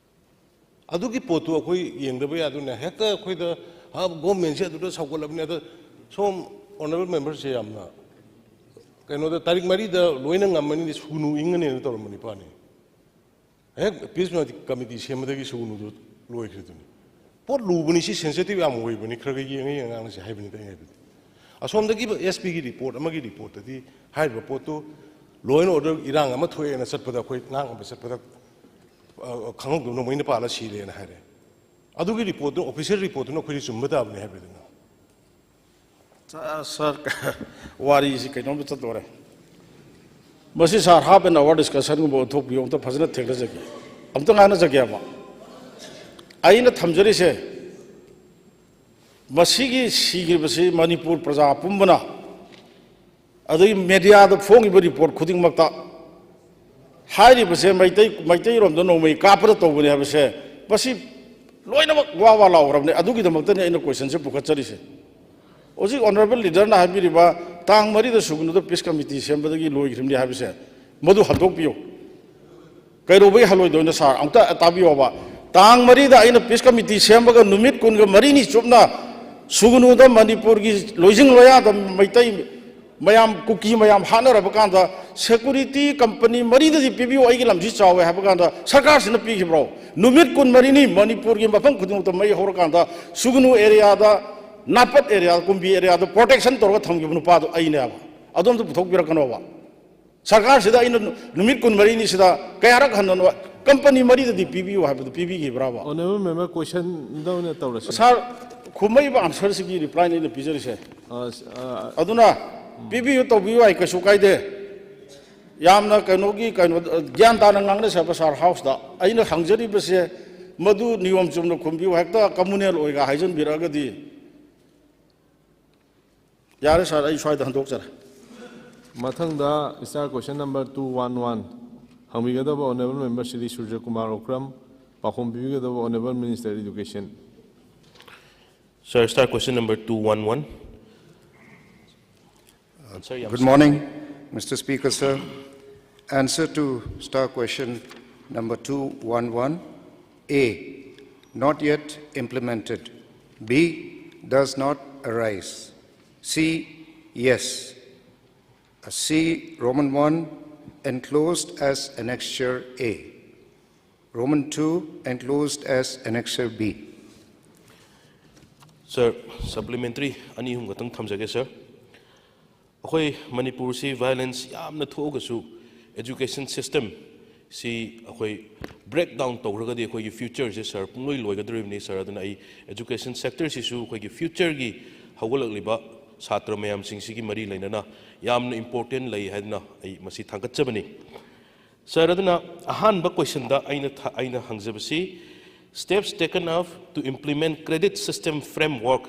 ꯑꯗꯨꯒꯤ ꯄꯣꯠꯇꯨ ꯑꯩꯈꯣꯏ ꯌꯦꯡꯗꯕ ꯌꯥꯗꯣꯏꯅꯦ꯫ ꯍꯦꯛꯇ ꯑꯩꯈꯣꯏꯗ "ꯍꯥ, ꯒꯣꯔꯃꯦꯟꯁꯦ ꯑꯗꯨꯗ ꯁꯧꯒꯠꯂꯕꯅꯤ", ꯑꯗ ꯁꯣꯝ ꯑꯣꯅꯔꯦꯕꯜ ꯃꯦꯝꯕꯔꯁꯦ ꯌꯥꯝꯅ ꯀꯩꯅꯣꯗ ꯇꯥꯔꯤꯛ ꯃꯔꯤꯗ ꯂꯣꯏꯅ ꯉꯝꯃꯅꯤ, ꯁꯨꯒꯅꯨ ꯏꯪꯉꯅꯤꯅ ꯇꯧꯔꯝꯕ ꯅꯤꯄꯥꯅꯤ꯫ ꯍꯦꯛ ꯄꯤꯁ ꯀꯃꯤꯇꯤ ꯁꯦꯝꯕꯗꯒꯤ ꯁꯨꯒꯅꯨꯗꯨ ꯂꯣꯏꯈ꯭ꯔꯤꯗꯨꯅꯤ꯫ ꯄꯣꯠ ꯂꯨꯕꯅꯤ, ꯁꯤ ꯁꯦꯟꯁꯤꯇꯤꯚ ꯌꯥꯝ ꯑꯣꯏꯕꯅꯤ, ꯈꯔ ꯈꯔ ꯌꯦꯡꯉ ꯌꯦꯡꯉ ꯉꯥꯡꯅꯁꯤ ꯍꯥꯏꯕꯅꯤꯗ ꯑꯩ ꯍꯥꯏꯕꯗꯤ꯫ ꯑꯁꯣꯝꯗꯒꯤ ꯑꯦꯁ ꯄꯤꯒꯤ ꯔꯤꯄꯣꯔꯠ ꯑꯃꯒꯤ ꯔꯤꯄꯣꯔꯠꯇꯗꯤ ꯍꯥꯏꯔꯤꯕ ꯄꯣꯠꯇꯨ ꯂꯣ ꯑꯦꯟ ꯑꯣꯔꯗꯔ ꯏꯔꯥꯡ ꯑꯃ ꯊꯣꯛꯑꯦꯅ ꯆꯠꯄꯗ, ꯑꯩꯈꯣꯏ ꯉꯥꯡꯅꯕ ꯆꯠꯄꯗ, ꯑ, ꯈꯪꯍꯧꯗꯕ ꯅꯣꯡꯃꯩꯅ ꯄꯥꯜꯂ ꯁꯤꯔꯦꯅ ꯍꯥꯏꯔꯦ꯫ ꯑꯗꯨꯒꯤ ꯔꯤꯄꯣꯔꯠꯇꯨ, ꯑꯣꯐꯤꯁꯤꯌꯦꯜ ꯔꯤꯄꯣꯔꯠꯇꯨꯅ ꯑꯩꯈꯣꯏꯗꯤ ꯆꯨꯝꯕ ꯇꯥꯕꯅꯤ ꯍꯥꯏꯕꯗꯨꯅ꯫ ꯁꯥ-, ꯁꯥꯔ, ꯋꯥꯔꯤꯁꯤ ꯀꯩꯅꯣꯝꯇ ꯆꯠꯇꯣꯔꯦ꯫ ꯃꯁꯤ ꯁꯥꯔ half an hour discussionꯒꯨꯝꯕ ꯑꯣꯟꯊꯣꯛꯄꯤꯌꯨ, ꯑꯝꯇ ꯐꯖꯅ ꯊꯦꯡꯅꯖꯒꯦ, ꯑꯝꯇ ꯉꯥꯡꯅꯖꯒꯦꯕ꯫ ꯑꯩꯅ ꯊꯝꯖꯔꯤꯁꯦ, ꯃꯁꯤꯒꯤ ꯁꯤꯈ꯭ꯔꯤꯕꯁꯤ ꯃꯅꯤꯄꯨꯔ ꯄ꯭ꯔꯖꯥ ꯄꯨꯝꯕꯅ, ꯑꯗꯒꯤ ꯃꯦꯗꯤꯌꯥꯗ ꯐꯣꯡꯉꯤꯕ ꯔꯤꯄꯣꯔꯠ ꯈꯨꯗꯤꯡꯃꯛꯇ ꯍꯥꯏꯔꯤꯕꯁꯦ ꯃꯩꯇꯩ, ꯃꯩꯇꯩꯔꯣꯝꯗ ꯅꯣꯡꯃꯩ ꯀꯥꯞꯄꯗ ꯇꯧꯕꯅꯤ ꯍꯥꯏꯕꯁꯦ, ꯃꯁꯤ ꯂꯣꯏꯅꯃꯛ ꯋꯥ ꯋꯥ ꯂꯥꯎꯈ꯭ꯔꯕꯅꯤ꯫ ꯑꯗꯨꯒꯤꯗꯃꯛꯇꯅꯤ ꯑꯩꯅ ꯀꯣꯏꯁꯟꯁꯦ ꯄꯨꯈꯠꯆꯔꯤꯁꯦ꯫ ꯍꯧꯖꯤꯛ ꯑꯣꯅꯔꯦꯕꯜ ꯂꯤꯗꯔꯅ ꯍꯥꯏꯕꯤꯔꯤꯕ ꯇꯥꯡ ꯃꯔꯤꯗ ꯁꯨꯒꯅꯨꯗ ꯄꯤꯁ ꯀꯃꯤꯇꯤ ꯁꯦꯝꯕꯗꯒꯤ ꯂꯣꯏꯈ꯭ꯔꯤꯕꯅꯤ ꯍꯥꯏꯕꯁꯦ, ꯃꯗꯨ ꯍꯟꯗꯣꯛꯄꯤꯌꯨ꯫ ꯀꯩꯗꯧꯕꯒꯤ ꯍꯜꯂꯣꯏꯗꯣꯏꯅꯣ ꯁꯥꯔ? ꯑꯃꯨꯛꯇ ꯇꯥꯕꯤꯌꯣꯕ꯫ ꯇꯥꯡ ꯃꯔꯤꯗ ꯑꯩꯅ ꯄꯤꯁ ꯀꯃꯤꯇꯤ ꯁꯦꯝꯕꯒ ꯅꯨꯃꯤꯠ ꯀꯨꯟꯒ ꯃꯔꯤꯅꯤ ꯆꯨꯞꯅ ꯁꯨꯒꯅꯨꯗ ꯃꯅꯤꯄꯨꯔꯒꯤ ꯂꯣꯏꯖꯤꯡ ꯂꯣꯌꯥꯗ ꯃꯩꯇꯩ ꯃꯌꯥꯝ, ꯀꯨꯀꯤ ꯃꯌꯥꯝ ꯍꯥꯠꯅꯔꯕ ꯀꯥꯟꯗ, ꯁꯦꯀꯨꯔꯤꯇꯤ ꯀꯝꯄꯅꯤ ꯃꯔꯤꯗꯗꯤ ꯄꯤꯕꯤꯌꯨ, ꯑꯩꯒꯤ ꯂꯝꯁꯤ ꯆꯥꯎꯋꯦ ꯍꯥꯏꯕ ꯀꯥꯟꯗ ꯁꯔꯀꯥꯔꯁꯤꯅ ꯄꯤꯈꯤꯕ꯭ꯔꯣ? ꯅꯨꯃꯤꯠ ꯀꯨꯟꯃꯔꯤꯅꯤ ꯃꯅꯤꯄꯨꯔꯒꯤ ꯃꯐꯝ ꯈꯨꯗꯤꯡꯃꯛꯇ ꯃꯩ ꯍꯧꯔꯀꯥꯟꯗ ꯁꯨꯒꯅꯨ ꯑꯦꯔꯤꯌꯥꯗ, ꯅꯥꯄꯠ ꯑꯦꯔꯤꯌꯥ, ꯀꯨꯝꯕꯤ ꯑꯦꯔꯤꯌꯥꯗ ꯄ꯭ꯔꯣꯇꯦꯛꯁꯟ ꯇꯧꯔꯒ ꯊꯝꯈꯤꯕ ꯅꯨꯄꯥꯗꯣ ꯑꯩꯅꯦꯕ꯫ ꯑꯗꯣꯝꯇ ꯄꯨꯊꯣꯛꯄꯤꯔꯛꯀꯅꯣꯕ꯫ ꯁꯔꯀꯥꯔꯁꯤꯗ ꯑꯩꯅ ꯅꯨꯃꯤꯠ ꯀꯨꯟꯃꯔꯤꯅꯤꯁꯤꯗ ꯀꯌꯥꯔꯛ ꯍꯟꯅ ꯀꯝꯄꯅꯤ ꯃꯔꯤꯗꯗꯤ ꯄꯤꯕꯤꯌꯨ ꯍꯥꯏꯕꯗꯨ ꯄꯤꯕꯤꯈꯤꯕ꯭ꯔꯕ? ꯑꯣꯅꯔꯦꯕꯜ ꯃꯦꯝꯕꯔ, ꯀꯣꯏꯁꯟꯗ ꯑꯣꯏꯅ ꯇꯧꯔꯁꯤ꯫ ꯁꯥꯔ, ꯈꯨꯝꯃꯛꯏꯕ ꯑꯟꯁꯔꯁꯤꯒꯤ ꯔꯤꯄ꯭ꯂꯥꯏꯅꯤ ꯑꯩꯅ ꯄꯤꯖꯔꯤꯁꯦ꯫ ꯑ, ꯑ, ꯑꯗꯨꯅ ꯄꯤꯕꯤꯌꯨ, ꯇꯧꯕꯤꯌꯨ ꯍꯥꯏ, ꯀꯩꯁꯨ ꯀꯥꯏꯗꯦ꯫ ꯌꯥꯝꯅ ꯀꯩꯅꯣꯒꯤ, ꯀꯩꯅꯣ, ꯒ꯭ꯌꯥꯟ ꯇꯥꯅ ꯉꯥꯡꯅꯁꯦ ꯍꯥꯏꯕ ꯁꯥꯔ ꯍꯥꯎꯁꯇ꯫ ꯑꯩꯅ ꯍꯪꯖꯔꯤꯕꯁꯦ ꯃꯗꯨ ꯅꯤꯌꯣꯝ ꯆꯨꯝꯅ ꯈꯨꯝꯕꯤꯌꯨ, ꯍꯦꯛꯇ ꯀꯝꯃꯨꯅꯦꯜ ꯑꯣꯏꯒ ꯍꯥꯏꯖꯟꯕꯤꯔꯛꯑꯒꯗꯤ꯫ ꯌꯥꯔꯦ ꯁꯥꯔ, ꯑꯩ ꯁ꯭ꯋꯥꯏꯗ ꯍꯟꯗꯣꯛꯆꯔꯦ꯫ ꯃꯊꯪꯗ star question number two one one ꯍꯪꯕꯤꯒꯗꯕ ꯑꯣꯅꯔꯦꯕꯜ ꯃꯦꯝꯕꯔ ꯁ꯭ꯔꯤ ꯁꯨꯔꯖ ꯀꯨꯃꯥꯔ ꯑꯣꯀ꯭ꯔꯝ, ꯄꯥꯎꯈꯨꯝ ꯄꯤꯕꯤꯒꯗꯕ honourable minister education. Sir, star question number two one one. Sir, yeah. Good morning, Mister Speaker, sir. Answer to star question number two one one A. not yet implemented. B, does not arise. C, yes. C, Roman one, enclosed as Annexure A. Roman two, enclosed as Annexure B. Sir, supplementary ꯑꯅꯤ ꯑꯍꯨꯝ ꯈꯛꯇꯪ ꯊꯝꯖꯒꯦ, sir. ꯑꯩꯈꯣꯏ ꯃꯅꯤꯄꯨꯔꯁꯤ violence ꯌꯥꯝꯅ ꯊꯣꯛꯑꯒꯁꯨ education system ꯁꯤ ꯑꯩꯈꯣꯏ break down ꯇꯧꯈ꯭ꯔꯒꯗꯤ ꯑꯩꯈꯣꯏꯒꯤ future ꯁꯦ, sir, ꯄꯨꯡꯂꯣꯏ ꯂꯣꯏꯒꯗꯧꯔꯤꯕꯅꯤ, sir꯫ ꯑꯗꯨꯅ ꯑꯩ education sector ꯁꯤꯁꯨ ꯑꯩꯈꯣꯏꯒꯤ future ꯒꯤ ꯍꯧꯒꯠꯂꯛꯂꯤꯕ ꯁꯥꯇ꯭ꯔ ꯃꯌꯥꯝꯁꯤꯡꯁꯤꯒꯤ ꯃꯔꯤ ꯂꯩꯅꯅ ꯌꯥꯝꯅ important ꯂꯩ ꯍꯥꯏꯗꯨꯅ ꯑꯩ ꯃꯁꯤ ꯊꯥꯡꯒꯠꯆꯕꯅꯤ꯫ Sir, ꯑꯗꯨꯅ ꯑꯍꯥꯟꯕ question ꯗ ꯑꯩꯅ ꯊ-, ꯑꯩꯅ ꯍꯪꯖꯕꯁꯤ, steps taken of to implement credit system framework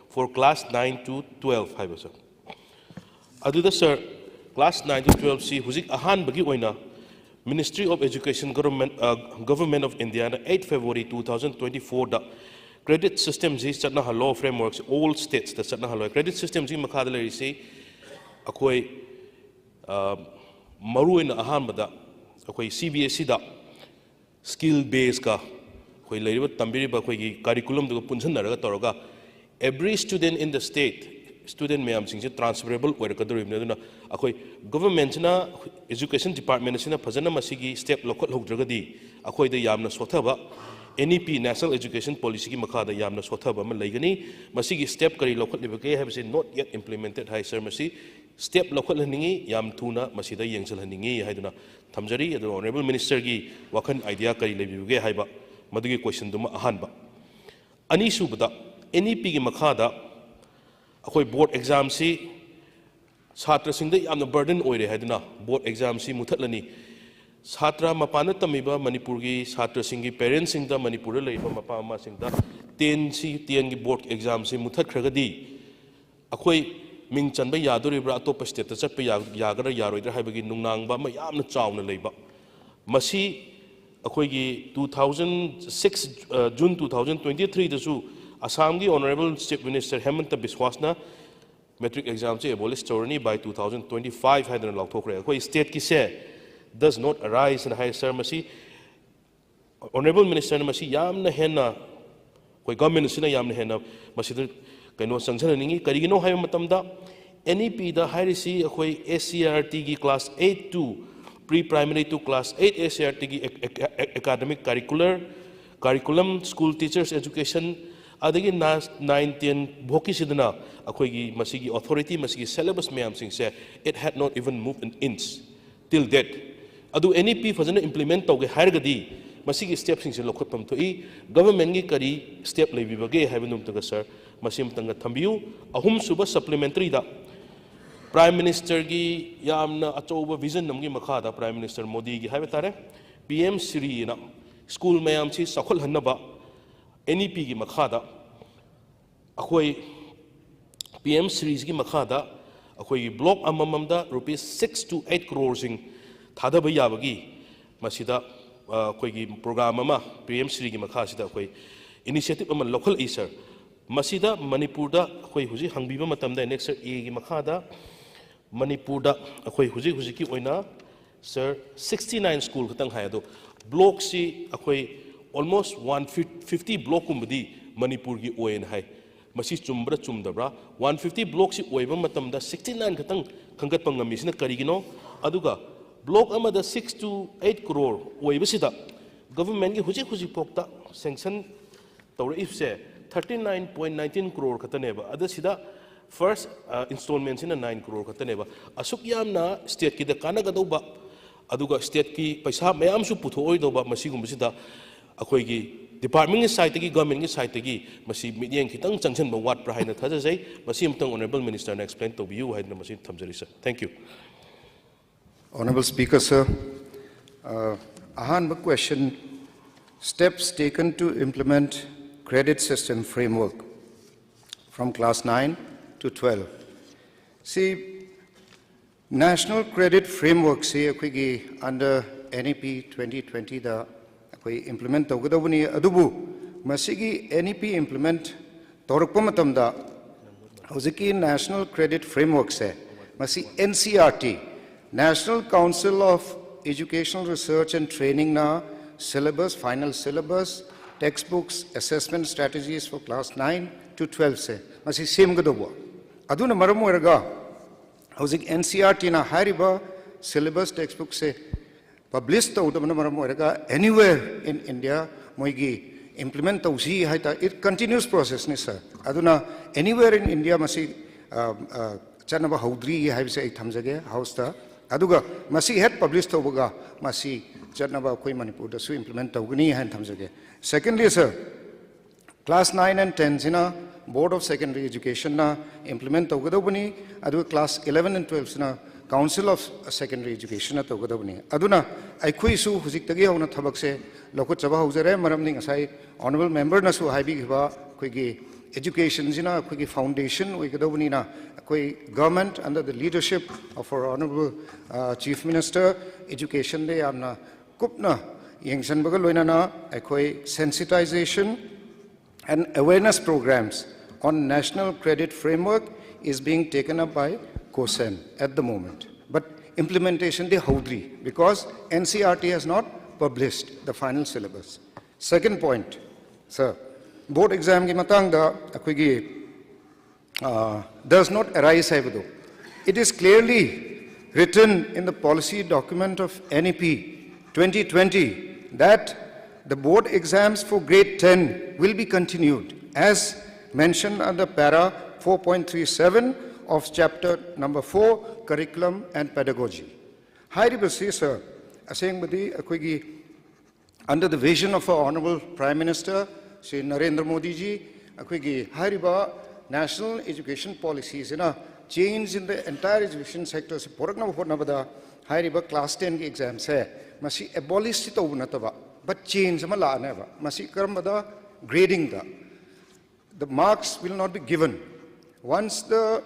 for class nine to twelve ꯍꯥꯏꯕ, sir꯫ ꯑꯗꯨꯗ, sir, class nine to twelve ꯁꯤ ꯍꯧꯖꯤꯛ ꯑꯍꯥꯟꯕꯒꯤ ꯑꯣꯏꯅ Ministry of Education, Government, ꯑ, Government of India ꯅ eight February two thousand twenty-four ꯗ credit system ꯁꯤ ꯆꯠꯅꯍꯜꯂꯣ, framework ꯁꯤ all states ꯇ ꯆꯠꯅꯍꯜꯂꯣ꯫ Credit system ꯁꯤꯒꯤ ꯃꯈꯥꯗ ꯂꯩꯔꯤꯁꯤ ꯑꯩꯈꯣꯏ, ꯑ, ꯃꯔꯨꯑꯣꯏꯅ ꯑꯍꯥꯟꯕꯗ ꯑꯩꯈꯣꯏ C B S E ꯗ skill base ꯀ ꯑꯩꯈꯣꯏ ꯂꯩꯔꯤꯕ ꯇꯝꯕꯤꯔꯤꯕ ꯑꯩꯈꯣꯏꯒꯤ curriculum ꯗꯨꯒ ꯄꯨꯟꯁꯤꯟꯅꯔꯒ ꯇꯧꯔꯒ every student in the state, student ꯃꯌꯥꯝꯁꯤꯡꯁꯦ transferable ꯑꯣꯏꯔꯛꯀꯗꯧꯔꯤꯕꯅꯤ꯫ ꯑꯗꯨꯅ ꯑꯩꯈꯣꯏ government ꯁꯤꯅ, education department ꯑꯁꯤꯅ ꯐꯖꯅ ꯃꯁꯤꯒꯤ step ꯂꯧꯈꯠꯍꯧꯗ꯭ꯔꯒꯗꯤ ꯑꯩꯈꯣꯏꯗ ꯌꯥꯝꯅ ꯁꯣꯠꯊꯕ, N E P, National Education Policy ꯒꯤ ꯃꯈꯥꯗ ꯌꯥꯝꯅ ꯁꯣꯠꯊꯕ ꯑꯃ ꯂꯩꯒꯅꯤ꯫ ꯃꯁꯤꯒꯤ step ꯀꯔꯤ ꯂꯧꯈꯠꯂꯤꯕꯒꯦ ꯍꯥꯏꯕꯁꯤ not yet implemented high, sir꯫ ꯃꯁꯤ step ꯂꯧꯈꯠꯍꯟꯅꯤꯡꯉꯤ, ꯌꯥꯝ ꯊꯨꯅ ꯃꯁꯤꯗ ꯌꯦꯡꯁꯤꯜꯍꯟꯅꯤꯡꯉꯤ ꯍꯥꯏꯗꯨꯅ ꯊꯝꯖꯔꯤ꯫ ꯑꯗꯨꯒ honourable minister ꯒꯤ ꯋꯥꯈꯜ, idea ꯀꯔꯤ ꯂꯩꯕꯤꯕꯒꯦ ꯍꯥꯏꯕ ꯃꯗꯨꯒꯤ question ꯗꯨꯃ ꯑꯍꯥꯟꯕ꯫ ꯑꯅꯤꯁꯨꯕꯗ, N E P ꯒꯤ ꯃꯈꯥꯗ ꯑꯩꯈꯣꯏ board exam ꯁꯤ ꯁꯥꯇ꯭ꯔꯁꯤꯡꯗ ꯌꯥꯝꯅ burden ꯑꯣꯏꯔꯦ ꯍꯥꯏꯗꯨꯅ board exam ꯁꯤ ꯃꯨꯊꯠꯂꯅꯤ꯫ ꯁꯥꯇ꯭ꯔ ꯃꯄꯥꯟꯗ ꯇꯝꯃꯤꯕ ꯃꯅꯤꯄꯨꯔꯒꯤ ꯁꯥꯇ꯭ꯔꯁꯤꯡꯒꯤ parent ꯁꯤꯡꯗ, ꯃꯅꯤꯄꯨꯔꯗ ꯂꯩꯔꯤꯕ ꯃꯄꯥ ꯃꯃꯥꯁꯤꯡꯗ ten ꯁꯤ, ten ꯒꯤ board exam ꯁꯤ ꯃꯨꯊꯠꯈ꯭ꯔꯒꯗꯤ ꯑꯩꯈꯣꯏ ꯃꯤꯡ ꯆꯟꯕ ꯌꯥꯗꯣꯔꯤꯕ꯭ꯔꯥ, ꯑꯇꯣꯞꯄ state ꯇ ꯆꯠꯄ ꯌꯥ-, ꯌꯥꯒꯗ꯭ꯔꯥ ꯌꯥꯔꯣꯏꯗ꯭ꯔꯥ ꯍꯥꯏꯕꯒꯤ ꯅꯨꯡꯅꯥꯡꯕ ꯑꯃ ꯌꯥꯝꯅ ꯆꯥꯎꯅ ꯂꯩꯕ꯫ ꯃꯁꯤ ꯑꯩꯈꯣꯏꯒꯤ two thousand six, ꯑ, June two thousand twenty-three ꯗꯁꯨ ꯑꯁꯥꯝꯒꯤ honourable Chief Minister ꯍꯦꯃꯟꯇ ꯕꯤꯁ꯭ꯋꯥꯁꯅ matric exam ꯁꯦ abolish ꯇꯧꯔꯅꯤ by two thousand twenty-five ꯍꯥꯏꯗꯅ ꯂꯥꯎꯊꯣꯛꯈ꯭ꯔꯦ꯫ ꯑꯩꯈꯣꯏ state ꯀꯤꯁꯦ does not arise ꯍꯥꯏꯅ ꯍꯥꯏ, sir꯫ ꯃꯁꯤ Honourable Minister ꯅ ꯃꯁꯤ ꯌꯥꯝꯅ ꯍꯦꯟꯅ ꯑꯩꯈꯣꯏ government ꯑꯁꯤꯅ ꯌꯥꯝꯅ ꯍꯦꯟꯅ ꯃꯁꯤꯗ ꯀꯩꯅꯣ ꯆꯪꯁꯤꯟꯍꯟꯅꯤꯡꯉꯤ꯫ ꯀꯔꯤꯒꯤꯅꯣ ꯍꯥꯏꯕ ꯃꯇꯝꯗ N E P ꯗ ꯍꯥꯏꯔꯤꯁꯤ ꯑꯩꯈꯣꯏ S C R T ꯒꯤ class eight to pre primary to class eight S C R T ꯒꯤ ac- ac- ac- academic curricular curriculum, school teachers education, ꯑꯗꯒꯤ nine ten ꯐꯥꯎꯀꯤꯁꯤꯗꯅ ꯑꯩꯈꯣꯏꯒꯤ ꯃꯁꯤꯒꯤ authority, ꯃꯁꯤꯒꯤ syllabus ꯃꯌꯥꯝꯁꯤꯡꯁꯦ, it had not even moved an inch till date꯫ ꯑꯗꯨ N E P ꯐꯖꯅ implement ꯇꯧꯒꯦ ꯍꯥꯏꯔꯒꯗꯤ ꯃꯁꯤꯒꯤ step ꯁꯤꯡꯁꯦ ꯂꯧꯈꯠꯐꯝ ꯊꯣꯛꯏ꯫ Government ꯀꯤ ꯀꯔꯤ step ꯂꯩꯕꯤꯕꯒꯦ ꯍꯥꯏꯕꯗꯨ ꯑꯃꯇꯒ sir, ꯃꯁꯤ ꯑꯃꯇꯪꯒ ꯊꯝꯕꯤꯌꯨ꯫ ꯑꯍꯨꯝꯁꯨꯕ supplementary ꯗ Prime Minister ꯒꯤ ꯌꯥꯝꯅ ꯑꯆꯧꯕ vision ꯑꯃꯒꯤ ꯃꯈꯥꯗ, Prime Minister ꯃꯣꯗꯤꯒꯤ ꯍꯥꯏꯕ ꯇꯥꯔꯦ, P M Shri ꯅ school ꯃꯌꯥꯝꯁꯤ ꯆꯥꯎꯈꯠꯍꯟꯅꯕ N E P ꯒꯤ ꯃꯈꯥꯗ ꯑꯩꯈꯣꯏ P M Shri ꯁꯤꯒꯤ ꯃꯈꯥꯗ ꯑꯩꯈꯣꯏꯒꯤ block ꯑꯃꯃꯝꯗ rupees six to eight crore ꯁꯤꯡ ꯊꯥꯗꯕ ꯌꯥꯕꯒꯤ ꯃꯁꯤꯗ, ꯑ, ꯑꯩꯈꯣꯏꯒꯤ program ꯑꯃ P M Shri ꯒꯤ ꯃꯈꯥꯁꯤꯗ ꯑꯩꯈꯣꯏ initiative ꯑꯃ ꯂꯧꯈꯠꯂꯛꯏ sir꯫ ꯃꯁꯤꯗ ꯃꯅꯤꯄꯨꯔꯗ ꯑꯩꯈꯣꯏ ꯍꯧꯖꯤꯛ ꯍꯪꯕꯤꯕ ꯃꯇꯝꯗ next sir, A ꯒꯤ ꯃꯈꯥꯗ ꯃꯅꯤꯄꯨꯔꯗ ꯑꯩꯈꯣꯏ ꯍꯧꯖꯤꯛ ꯍꯧꯖꯤꯛꯀꯤ ꯑꯣꯏꯅ sir sixty nine school ꯈꯛꯇꯪ ꯍꯥꯏ꯫ ꯑꯗꯣ block ꯁꯤ ꯑꯩꯈꯣꯏ almost one fifty block ꯀꯨꯝꯕꯗꯤ ꯃꯅꯤꯄꯨꯔꯒꯤ ꯑꯣꯏꯅ ꯍꯥꯏ꯫ ꯃꯁꯤ ꯆꯨꯝꯕ꯭ꯔꯥ ꯆꯨꯝꯗꯕ꯭ꯔꯥ? One fifty block ꯁꯤ ꯑꯣꯏꯕ ꯃꯇꯝꯗ sixty nine ꯈꯛꯇꯪ ꯈꯟꯒꯠꯄ ꯉꯝꯃꯤꯁꯤꯅ ꯀꯔꯤꯒꯤꯅꯣ? ꯑꯗꯨꯒ block ꯑꯃꯗ six to eight crore ꯑꯣꯏꯕꯁꯤꯗ government ꯀꯤ ꯍꯧꯖꯤꯛ ꯍꯧꯖꯤꯛ ꯐꯥꯎꯗ sanction ꯇꯧꯔꯛꯏꯕꯁꯦ thirty nine point nineteen crore ꯈꯛꯇꯅꯦꯕ꯫ ꯑꯗ ꯁꯤꯗ first, ꯑ, installment ꯁꯤꯅ nine crore ꯈꯛꯇꯅꯦꯕ꯫ ꯑꯁꯨꯛ ꯌꯥꯝꯅ state ꯀꯤꯗ ꯀꯥꯟꯅꯒꯗꯧꯕ, ꯑꯗꯨꯒ state ꯀꯤ ꯄꯩꯁꯥ ꯃꯌꯥꯝꯁꯨ ꯄꯨꯊꯣꯛꯑꯣꯏꯗꯧꯕ, ꯃꯁꯤꯒꯨꯝꯕꯁꯤꯗ ꯑꯩꯈꯣꯏꯒꯤ department ꯀꯤ side ꯇꯒꯤ, government ꯀꯤ side ꯇꯒꯤ ꯃꯁꯤ ꯃꯤꯠꯌꯦꯡ ꯈꯤꯇꯪ ꯆꯪꯁꯤꯟꯕ ꯋꯥꯠꯄ꯭ꯔꯥ ꯍꯥꯏꯅ ꯊꯥꯖꯖꯩ꯫ ꯃꯁꯤ ꯑꯃꯇꯪ Honourable Minister ꯅ explain ꯇꯧꯕꯤꯌꯨ ꯍꯥꯏꯗꯅ ꯃꯁꯤ ꯊꯝꯖꯔꯤ sir꯫ Thank you꯫ Honourable Speaker, sir, ꯑ, ꯑꯍꯥꯟꯕ question, steps taken to implement credit system framework from class nine to twelve꯫ ꯁꯤ National Credit Framework ꯁꯤ ꯑꯩꯈꯣꯏꯒꯤ under N E P twenty twenty ꯗ ꯑꯩꯈꯣꯏ implement ꯇꯧꯒꯗꯧꯕꯅꯤ꯫ ꯑꯗꯨꯕꯨ ꯃꯁꯤꯒꯤ N E P implement ꯇꯧꯔꯛꯄ ꯃꯇꯝꯗ ꯍꯧꯖꯤꯛꯀꯤ National Credit Framework ꯁꯦ ꯃꯁꯤ N C R T, National Council of Educational Research and Training ꯅ syllabus, final syllabus, textbooks, assessment strategies for class nine to twelve ꯁꯦ ꯃꯁꯤ ꯁꯦꯝꯒꯗꯧꯕ꯫ ꯑꯗꯨꯅ ꯃꯔꯝ ꯑꯣꯏꯔꯒ ꯍꯧꯖꯤꯛ N C E R Tꯅ ꯍꯥꯏꯔꯤꯕ syllabus, textbookꯁꯦ publish ꯇꯧꯗꯕꯅ ꯃꯔꯝ ꯑꯣꯏꯔꯒ anywhere in India ꯃꯣꯏꯒꯤ implement ꯇꯧꯁꯤ ꯍꯥꯏꯇꯥꯔꯦ꯫ It continuous processꯅꯤ, sir꯫ ꯑꯗꯨꯅ anywhere in India ꯃꯁꯤ ꯑ, ꯑ, ꯆꯠꯅꯕ ꯍꯧꯗ꯭ꯔꯤ ꯍꯥꯏꯕꯁꯦ ꯑꯩ ꯊꯝꯖꯒꯦ Houseꯇ꯫ ꯑꯗꯨꯒ ꯃꯁꯤ ꯍꯦꯛ publish ꯇꯧꯕꯒ ꯃꯁꯤ ꯆꯠꯅꯕ ꯑꯩꯈꯣꯏ ꯃꯅꯤꯄꯨꯔꯗꯁꯨ implement ꯇꯧꯒꯅꯤ ꯍꯥꯏꯅ ꯊꯝꯖꯒꯦ꯫ Secondly, sir, class nine and ten ꯁꯤꯅ Board of Secondary Educationꯅ implement ꯇꯧꯒꯗꯧꯕꯅꯤ, ꯑꯗꯨꯒ class eleven and twelve ꯁꯤꯅ Council of Secondary Educationꯅ ꯇꯧꯒꯗꯧꯕꯅꯤ꯫ ꯑꯗꯨꯅ ꯑꯩꯈꯣꯏꯁꯨ ꯍꯧꯖꯤꯛꯇꯒꯤ ꯍꯧꯅ ꯊꯕꯛꯁꯦ ꯂꯧꯈꯠꯆꯕ ꯍꯧꯖꯔꯦ, ꯃꯔꯝꯗꯤ ꯉꯁꯥꯏ honourable memberꯅꯁꯨ ꯍꯥꯏꯕꯤꯈꯤꯕ ꯑꯩꯈꯣꯏꯒꯤ educationꯁꯤꯅ ꯑꯩꯈꯣꯏꯒꯤ foundation ꯑꯣꯏꯒꯗꯧꯕꯅꯤꯅ ꯑꯩꯈꯣꯏ government under the leadership of our honourable, uh, Chief Minister educationꯗ ꯌꯥꯝꯅ ꯀꯨꯞꯅ ꯌꯦꯡꯁꯤꯟꯕꯒ ꯂꯣꯏꯅꯅ ꯑꯩꯈꯣꯏ sensitization and awareness programs on national credit framework is being taken up by COSEN at the moment. But implementationꯗꯤ ꯍꯧꯗ꯭ꯔꯤ, because N C E R T has not published the final syllabus. Second point, sir, board examꯒꯤ ꯃꯇꯥꯡꯗ ꯑꯩꯈꯣꯏꯒꯤ, uh, does not arise ꯍꯥꯏꯕꯗꯣ, it is clearly written in the policy document of N E P twenty twenty that the board exams for grade ten will be continued as mentioned under para four point three seven of chapter number four, curriculum and pedagogy. ꯍꯥꯏꯔꯤꯕꯁꯤ, sir, ꯑꯁꯦꯡꯕꯗꯤ ꯑꯩꯈꯣꯏꯒꯤ under the vision of our honourable Prime Minister Shri Narendra Modi ji, ꯑꯩꯈꯣꯏꯒꯤ ꯍꯥꯏꯔꯤꯕ national education policyꯁꯤꯅ change in the entire education sectorꯁꯤ ꯄꯨꯔꯛꯅꯕ ꯍꯣꯠꯅꯕꯗ ꯍꯥꯏꯔꯤꯕ class tenꯒꯤ examꯁꯦ ꯃꯁꯤ abolish ꯇꯧꯕ ꯅꯠꯇꯕ, but change ꯑꯃ ꯂꯥꯛꯑꯅꯦꯕ꯫ ꯃꯁꯤ ꯀꯔꯝꯕꯗ? Gradingꯗ꯫ The marks will not be given. Once the,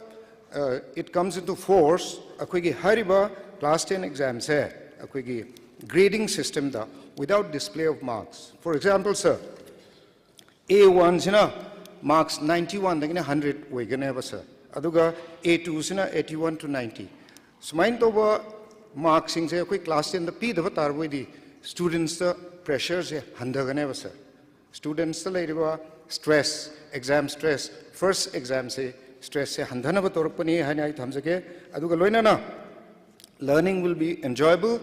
uh, it comes into force, ꯑꯩꯈꯣꯏꯒꯤ ꯍꯥꯏꯔꯤꯕ class ten examꯁꯦ ꯑꯩꯈꯣꯏꯒꯤ grading systemꯗ without display of marks. For example, sir, A one ꯁꯤꯅ marks ninety oneꯗꯒꯤꯅ hundred ꯑꯣꯏꯒꯅꯦꯕ, sir꯫ ꯑꯗꯨꯒ A two ꯁꯤꯅ eighty one to ninety꯫ ꯁꯨꯃꯥꯏꯅ ꯇꯧꯕ markꯁꯤꯡꯁꯦ ꯑꯩꯈꯣꯏ class tenꯗ ꯄꯤꯗꯕ ꯇꯥꯔꯕꯣꯏꯗꯤ studentsꯇ ꯄ꯭ꯔꯦꯁꯔꯁꯦ ꯍꯟꯊꯒꯅꯦꯕ ꯁꯥꯔ꯫ ꯁ꯭ꯇꯨꯗꯦꯟꯁꯇ ꯂꯩꯔꯤꯕ ꯁ꯭ꯇ꯭ꯔꯦꯁ, ꯑꯦꯛꯖꯥꯝ ꯁ꯭ꯇ꯭ꯔꯦꯁ, ꯐꯥꯔꯁ ꯑꯦꯛꯖꯥꯝꯁꯦ ꯁ꯭ꯇ꯭ꯔꯦꯁꯁꯦ ꯍꯟꯊꯅꯕ ꯇꯧꯔꯛꯄꯅꯤ ꯍꯥꯏꯅ ꯑꯩ ꯊꯝꯖꯒꯦ꯫ ꯑꯗꯨꯒ ꯂꯣꯏꯅꯅ learning will be enjoyable꯫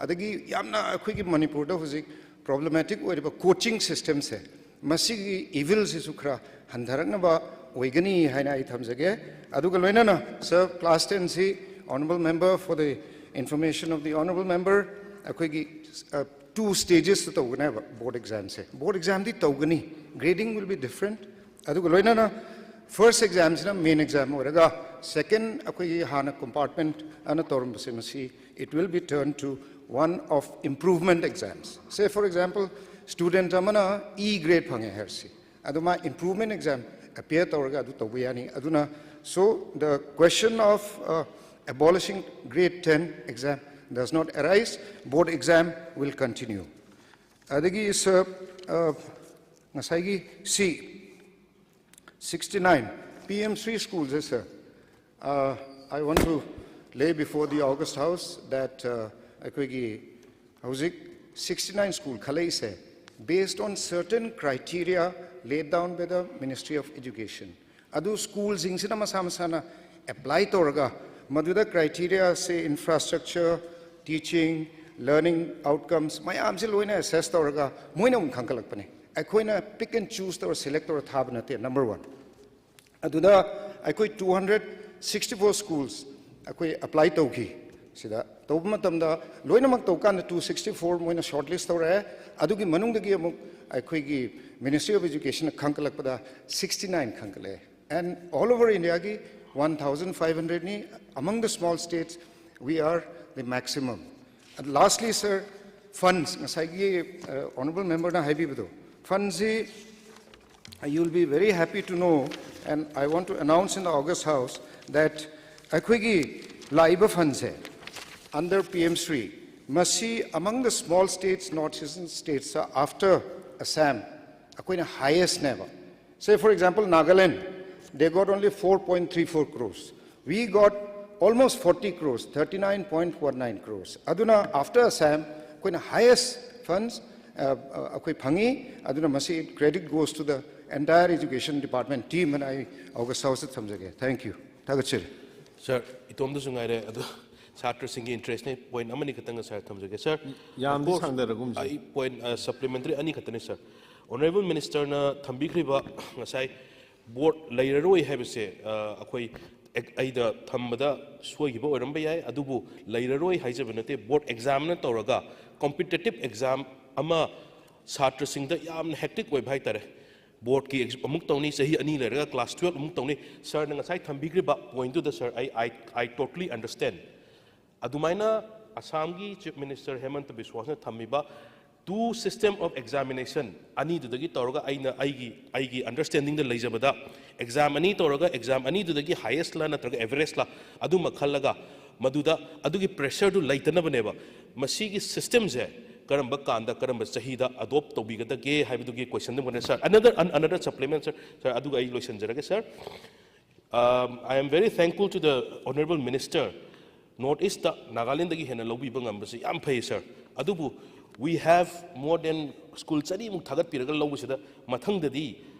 ꯑꯗꯒꯤ ꯌꯥꯝꯅ ꯑꯩꯈꯣꯏꯒꯤ ꯃꯅꯤꯄꯨꯔꯗ ꯍꯧꯖꯤꯛ ꯄ꯭ꯔꯣꯕ꯭ꯂꯦꯃꯦꯇꯤꯛ ꯑꯣꯏꯔꯤꯕ ꯀꯣꯆꯤꯡ ꯁꯤꯁꯇꯦꯝꯁꯦ, ꯃꯁꯤꯒꯤ ꯏꯚꯤꯜꯁꯤꯁꯨ ꯈꯔ ꯍꯟꯊꯔꯛꯅꯕ ꯑꯣꯏꯒꯅꯤ ꯍꯥꯏꯅ ꯑꯩ ꯊꯝꯖꯒꯦ꯫ ꯑꯗꯨꯒ ꯂꯣꯏꯅꯅ ꯁꯥꯔ, class ꯇꯦꯟꯁꯤ, Honourable Member, for the information of the Honourable Member, ꯑꯩꯈꯣꯏꯒꯤ ꯇꯨ ꯁ꯭ꯇꯦꯖꯦꯁꯇ ꯇꯧꯒꯅꯦꯕ ꯕꯣꯔꯗ ꯑꯦꯛꯖꯥꯝꯁꯦ꯫ ꯕꯣꯔꯗ ꯑꯦꯛꯖꯥꯝꯗꯤ ꯇꯧꯒꯅꯤ, grading will be different꯫ ꯑꯗꯨꯒ ꯂꯣꯏꯅꯅ ꯐꯥꯔꯁ ꯑꯦꯛꯖꯥꯝꯁꯤꯅ ꯃꯦꯟ ꯑꯦꯛꯖꯥꯝ ꯑꯣꯏꯔꯒ, ꯁꯦꯀꯦꯟ ꯑꯩꯈꯣꯏꯒꯤ ꯍꯥꯟꯅ ꯀꯝꯄꯥꯔꯠꯃꯦꯟ ꯑꯅ ꯇꯧꯔꯝꯕꯁꯦ, ꯃꯁꯤ it will be turned to one of improvement exams. Say for example, student ꯑꯃꯅ ꯏ ꯒ꯭ꯔꯦꯗ ꯐꯪꯉꯦ ꯍꯥꯏꯔꯁꯤ, ꯑꯗꯨ ꯃꯥ ꯏꯝꯄ꯭ꯔꯨꯚꯃꯦꯟ ꯑꯦꯛꯖꯥꯝ ꯑꯦꯄꯤꯌꯔ ꯇꯧꯔꯒ ꯑꯗꯨ ꯇꯧꯕ ꯌꯥꯅꯤ꯫ ꯑꯗꯨꯅ, so the question of uh, abolishing grade ten exam does not arise. Board exam will continue. ꯑꯗꯒꯤ ꯁꯥꯔ, ꯉꯁꯥꯏꯒꯤ ꯁꯤ sixty nine P M Shri schoolꯁꯦ sir, I want to lay before the August House that uh, ꯑꯩꯈꯣꯏꯒꯤ ꯍꯧꯖꯤꯛ sixty nine school ꯈꯜꯂꯛꯏꯁꯦ based on certain criteria laid down by the Ministry of Education꯫ ꯑꯗꯨ ꯁ꯭ꯀꯨꯜꯁꯤꯡꯁꯤꯅ ꯃꯁꯥ ꯃꯁꯥꯅ apply ꯇꯧꯔꯒ, ꯃꯗꯨꯗ ꯀ꯭ꯔꯥꯏꯇꯤꯔꯤꯌꯥꯁꯦ, infrastructure, teaching, learning ꯑꯥꯎꯠꯀꯝꯁ ꯃꯌꯥꯝꯁꯦ ꯂꯣꯏꯅ access ꯇꯧꯔꯒ ꯃꯣꯏꯅ ꯑꯃꯨꯛ ꯈꯟꯒꯠꯂꯛꯄꯅꯦ꯫ ꯑꯩꯈꯣꯏꯅ ꯄꯤꯛ ꯑꯦꯟ ꯆꯨꯁ ꯇꯧꯔ ꯁꯦꯂꯦꯛ ꯇꯧꯔ ꯊꯥꯕ ꯅꯠꯇꯦ, ꯅꯝꯕꯔ ꯋꯥꯟ꯫ ꯑꯗꯨꯗ ꯑꯩꯈꯣꯏ two hundred sixty four schools ꯑꯩꯈꯣꯏ ꯑꯦꯄ꯭ꯂꯥꯏ ꯇꯧꯈꯤ꯫ ꯁꯤꯗ ꯇꯧꯕ ꯃꯇꯝꯗ ꯂꯣꯏꯅꯃꯛ ꯇꯧꯀꯥꯟꯗ two sixty four ꯃꯣꯏꯅ ꯁꯣꯔꯠ ꯂꯤꯁ ꯇꯧꯔꯛꯑꯦ꯫ ꯑꯗꯨꯒꯤ ꯃꯅꯨꯡꯗꯒꯤ ꯑꯃꯨꯛ ꯑꯩꯈꯣꯏꯒꯤ Ministry of Educationꯅ ꯈꯟꯒꯠꯂꯛꯄꯗ sixty nine ꯈꯟꯒꯠꯂꯛꯑꯦ꯫ And all over Indiaꯒꯤ one thousand five hundredꯅꯤ꯫ Among the small states, we are the maximum. And lastly, sir, funds, ꯉꯁꯥꯏꯒꯤ Honourable Memberꯅ ꯍꯥꯏꯕꯤꯕꯗꯣ, ꯐꯟꯁꯤ, you will be very happy to know, and I want to announce in the August House that ꯑꯩꯈꯣꯏꯒꯤ ꯂꯥꯛꯏꯕ ꯐꯟꯁꯦ under P M Shri, ꯃꯁꯤ among the small states, North Eastern states, after Assam, ꯑꯩꯈꯣꯏꯅ highestꯅꯦꯕ꯫ Say for example, Nagaland, they got only four point three four crores. We got almost forty crores, thirty nine point one nine crores. ꯑꯗꯨꯅ after Assam, ꯑꯩꯈꯣꯏꯅ highest funds ꯑ, ꯑ, ꯑꯩꯈꯣꯏ ꯐꯪꯉꯤ꯫ ꯑꯗꯨꯅ ꯃꯁꯤ credit goes to the entire education department team ꯑꯅ ꯑꯩ ꯑꯣꯒꯁ ꯍꯥꯎꯁꯇ ꯊꯝꯖꯒꯦ꯫ Thank you꯫ ꯊꯥꯒꯠꯆꯔꯤ꯫ ꯁꯥꯔ, ꯏꯇꯣꯝꯗꯁꯨ ꯉꯥꯏꯔꯦ ꯑꯗꯣ, ꯁꯥꯇ꯭ꯔꯁꯤꯡꯒꯤ ꯏꯟꯇꯔꯦꯁꯅꯦ꯫ ꯄꯣꯏꯟ ꯑꯃꯅꯤ ꯈꯛꯇꯪꯒ ꯁꯥꯔ ꯊꯝꯖꯒꯦ꯫ ꯁꯥꯔ, ꯌꯥꯝꯗꯤ of course, ꯁꯥꯡꯊꯔꯒꯨꯝꯁꯤ꯫ ꯑꯩ ꯄꯣꯏꯟ ꯁꯄ꯭ꯂꯤꯃꯦꯟꯇꯔꯤ ꯑꯅꯤ ꯈꯛꯇꯅꯤ ꯁꯥꯔ꯫ ꯑꯣꯅꯔꯦꯕꯜ ꯃꯤꯅꯤꯁꯇꯔꯅ ꯊꯝꯕꯤꯈ꯭ꯔꯤꯕ ꯉꯁꯥꯏ ꯕꯣꯔꯗ ꯂꯩꯔꯔꯣꯏ ꯍꯥꯏꯕꯁꯦ, ꯑ, ꯑꯩꯈꯣꯏ ꯑꯦꯛ- ꯑꯩꯗ ꯊꯝꯕꯗ ꯁꯣꯏꯈꯤꯕ ꯑꯣꯏꯔꯝꯕ ꯌꯥꯏ, ꯑꯗꯨꯕꯨ ꯂꯩꯔꯔꯣꯏ ꯍꯥꯏꯖꯕ ꯅꯠꯇꯦ꯫ ꯕꯣꯔꯗ ꯑꯦꯛꯖꯥꯝꯅ ꯇꯧꯔꯒ ꯀꯣꯝꯄꯤꯇꯤꯇꯤꯞ ꯑꯦꯛꯖꯥꯝ ꯑꯃ ꯁꯥꯇ꯭ꯔꯁꯤꯡꯗ ꯌꯥꯝꯅ ꯍꯦꯛꯇꯤꯛ ꯑꯣꯏꯕ ꯍꯥꯏꯇꯥꯔꯦ꯫ ꯕꯣꯔꯗꯀꯤ ꯑꯦꯛꯖ- ꯑꯃꯨꯛ ꯇꯧꯅꯤ, ꯆꯍꯤ ꯑꯅꯤ ꯂꯩꯔꯒ ꯀ꯭ꯂꯥꯁ ꯇꯨꯌꯦꯜꯞ ꯑꯃꯨꯛ ꯇꯧꯅꯤ꯫ ꯁꯥꯔꯅ ꯉꯁꯥꯏ ꯊꯝꯕꯤꯈ꯭ꯔꯤꯕ ꯄꯣꯏꯟꯗꯨꯗ ꯁꯥꯔ, ꯑꯩ I I totally understand꯫ ꯑꯗꯨꯃꯥꯏꯅ ꯑꯁꯥꯝꯒꯤ ꯆꯤꯐ ꯃꯤꯅꯤꯁꯇꯔ ꯍꯦꯃꯟꯇ ꯕꯤꯁ꯭ꯋꯥꯁꯅ ꯊꯝꯃꯤꯕ two system of examination ꯑꯅꯤꯗꯨꯗꯒꯤ ꯇꯧꯔꯒ ꯑꯩꯅ ꯑꯩꯒꯤ ꯑꯩꯒꯤ ꯑꯟꯗꯔꯁ꯭ꯇꯦꯟꯗꯤꯡꯗ ꯂꯩꯖꯕꯗ ꯑꯦꯛꯖꯥꯝ ꯑꯅꯤ ꯇꯧꯔꯒ ꯑꯦꯛꯖꯥꯝ ꯑꯅꯤꯗꯨꯗꯒꯤ ꯍꯥꯏꯌꯦꯁꯂ ꯅꯠꯇ꯭ꯔꯒ ꯑꯦꯚꯔꯦꯖꯂ ꯑꯗꯨꯃ ꯈꯜꯂꯒ ꯃꯗꯨꯗ ꯑꯗꯨꯒꯤ ꯄ꯭ꯔꯦꯁꯔꯗꯨ ꯂꯩꯇꯅꯕꯅꯦꯕ꯫ ꯃꯁꯤꯒꯤ ꯁꯤꯁꯇꯦꯝꯁꯦ ꯀꯔꯝꯕ ꯀꯥꯟꯗ ꯀꯔꯝꯕ ꯆꯍꯤꯗ ꯑꯗꯣꯞ ꯇꯧꯕꯤꯒꯗꯒꯦ ꯍꯥꯏꯕꯗꯨꯒꯤ ꯀꯣꯏꯁꯟꯗꯨꯃꯅꯦ ꯁꯥꯔ꯫ Another, an- another supplement, sir, sir, ꯑꯗꯨꯒ ꯑꯩ ꯂꯣꯏꯁꯤꯟꯖꯔꯒꯦ ꯁꯥꯔ꯫ Um, I am very thankful to the honorable minister. North East ꯇ ꯅꯥꯒꯥꯂꯦꯟꯗꯒꯤ ꯍꯦꯟꯅ ꯂꯧꯕꯤꯕ ꯉꯝꯕꯁꯤ ꯌꯥꯝ ꯐꯩ ꯁꯥꯔ꯫ ꯑꯗꯨꯕꯨ we have more than school ꯆꯅꯤꯃꯨꯛ ꯊꯥꯒꯠꯄꯤꯔꯒ ꯂꯧꯕꯁꯤꯗ ꯃꯊꯪꯗꯗꯤ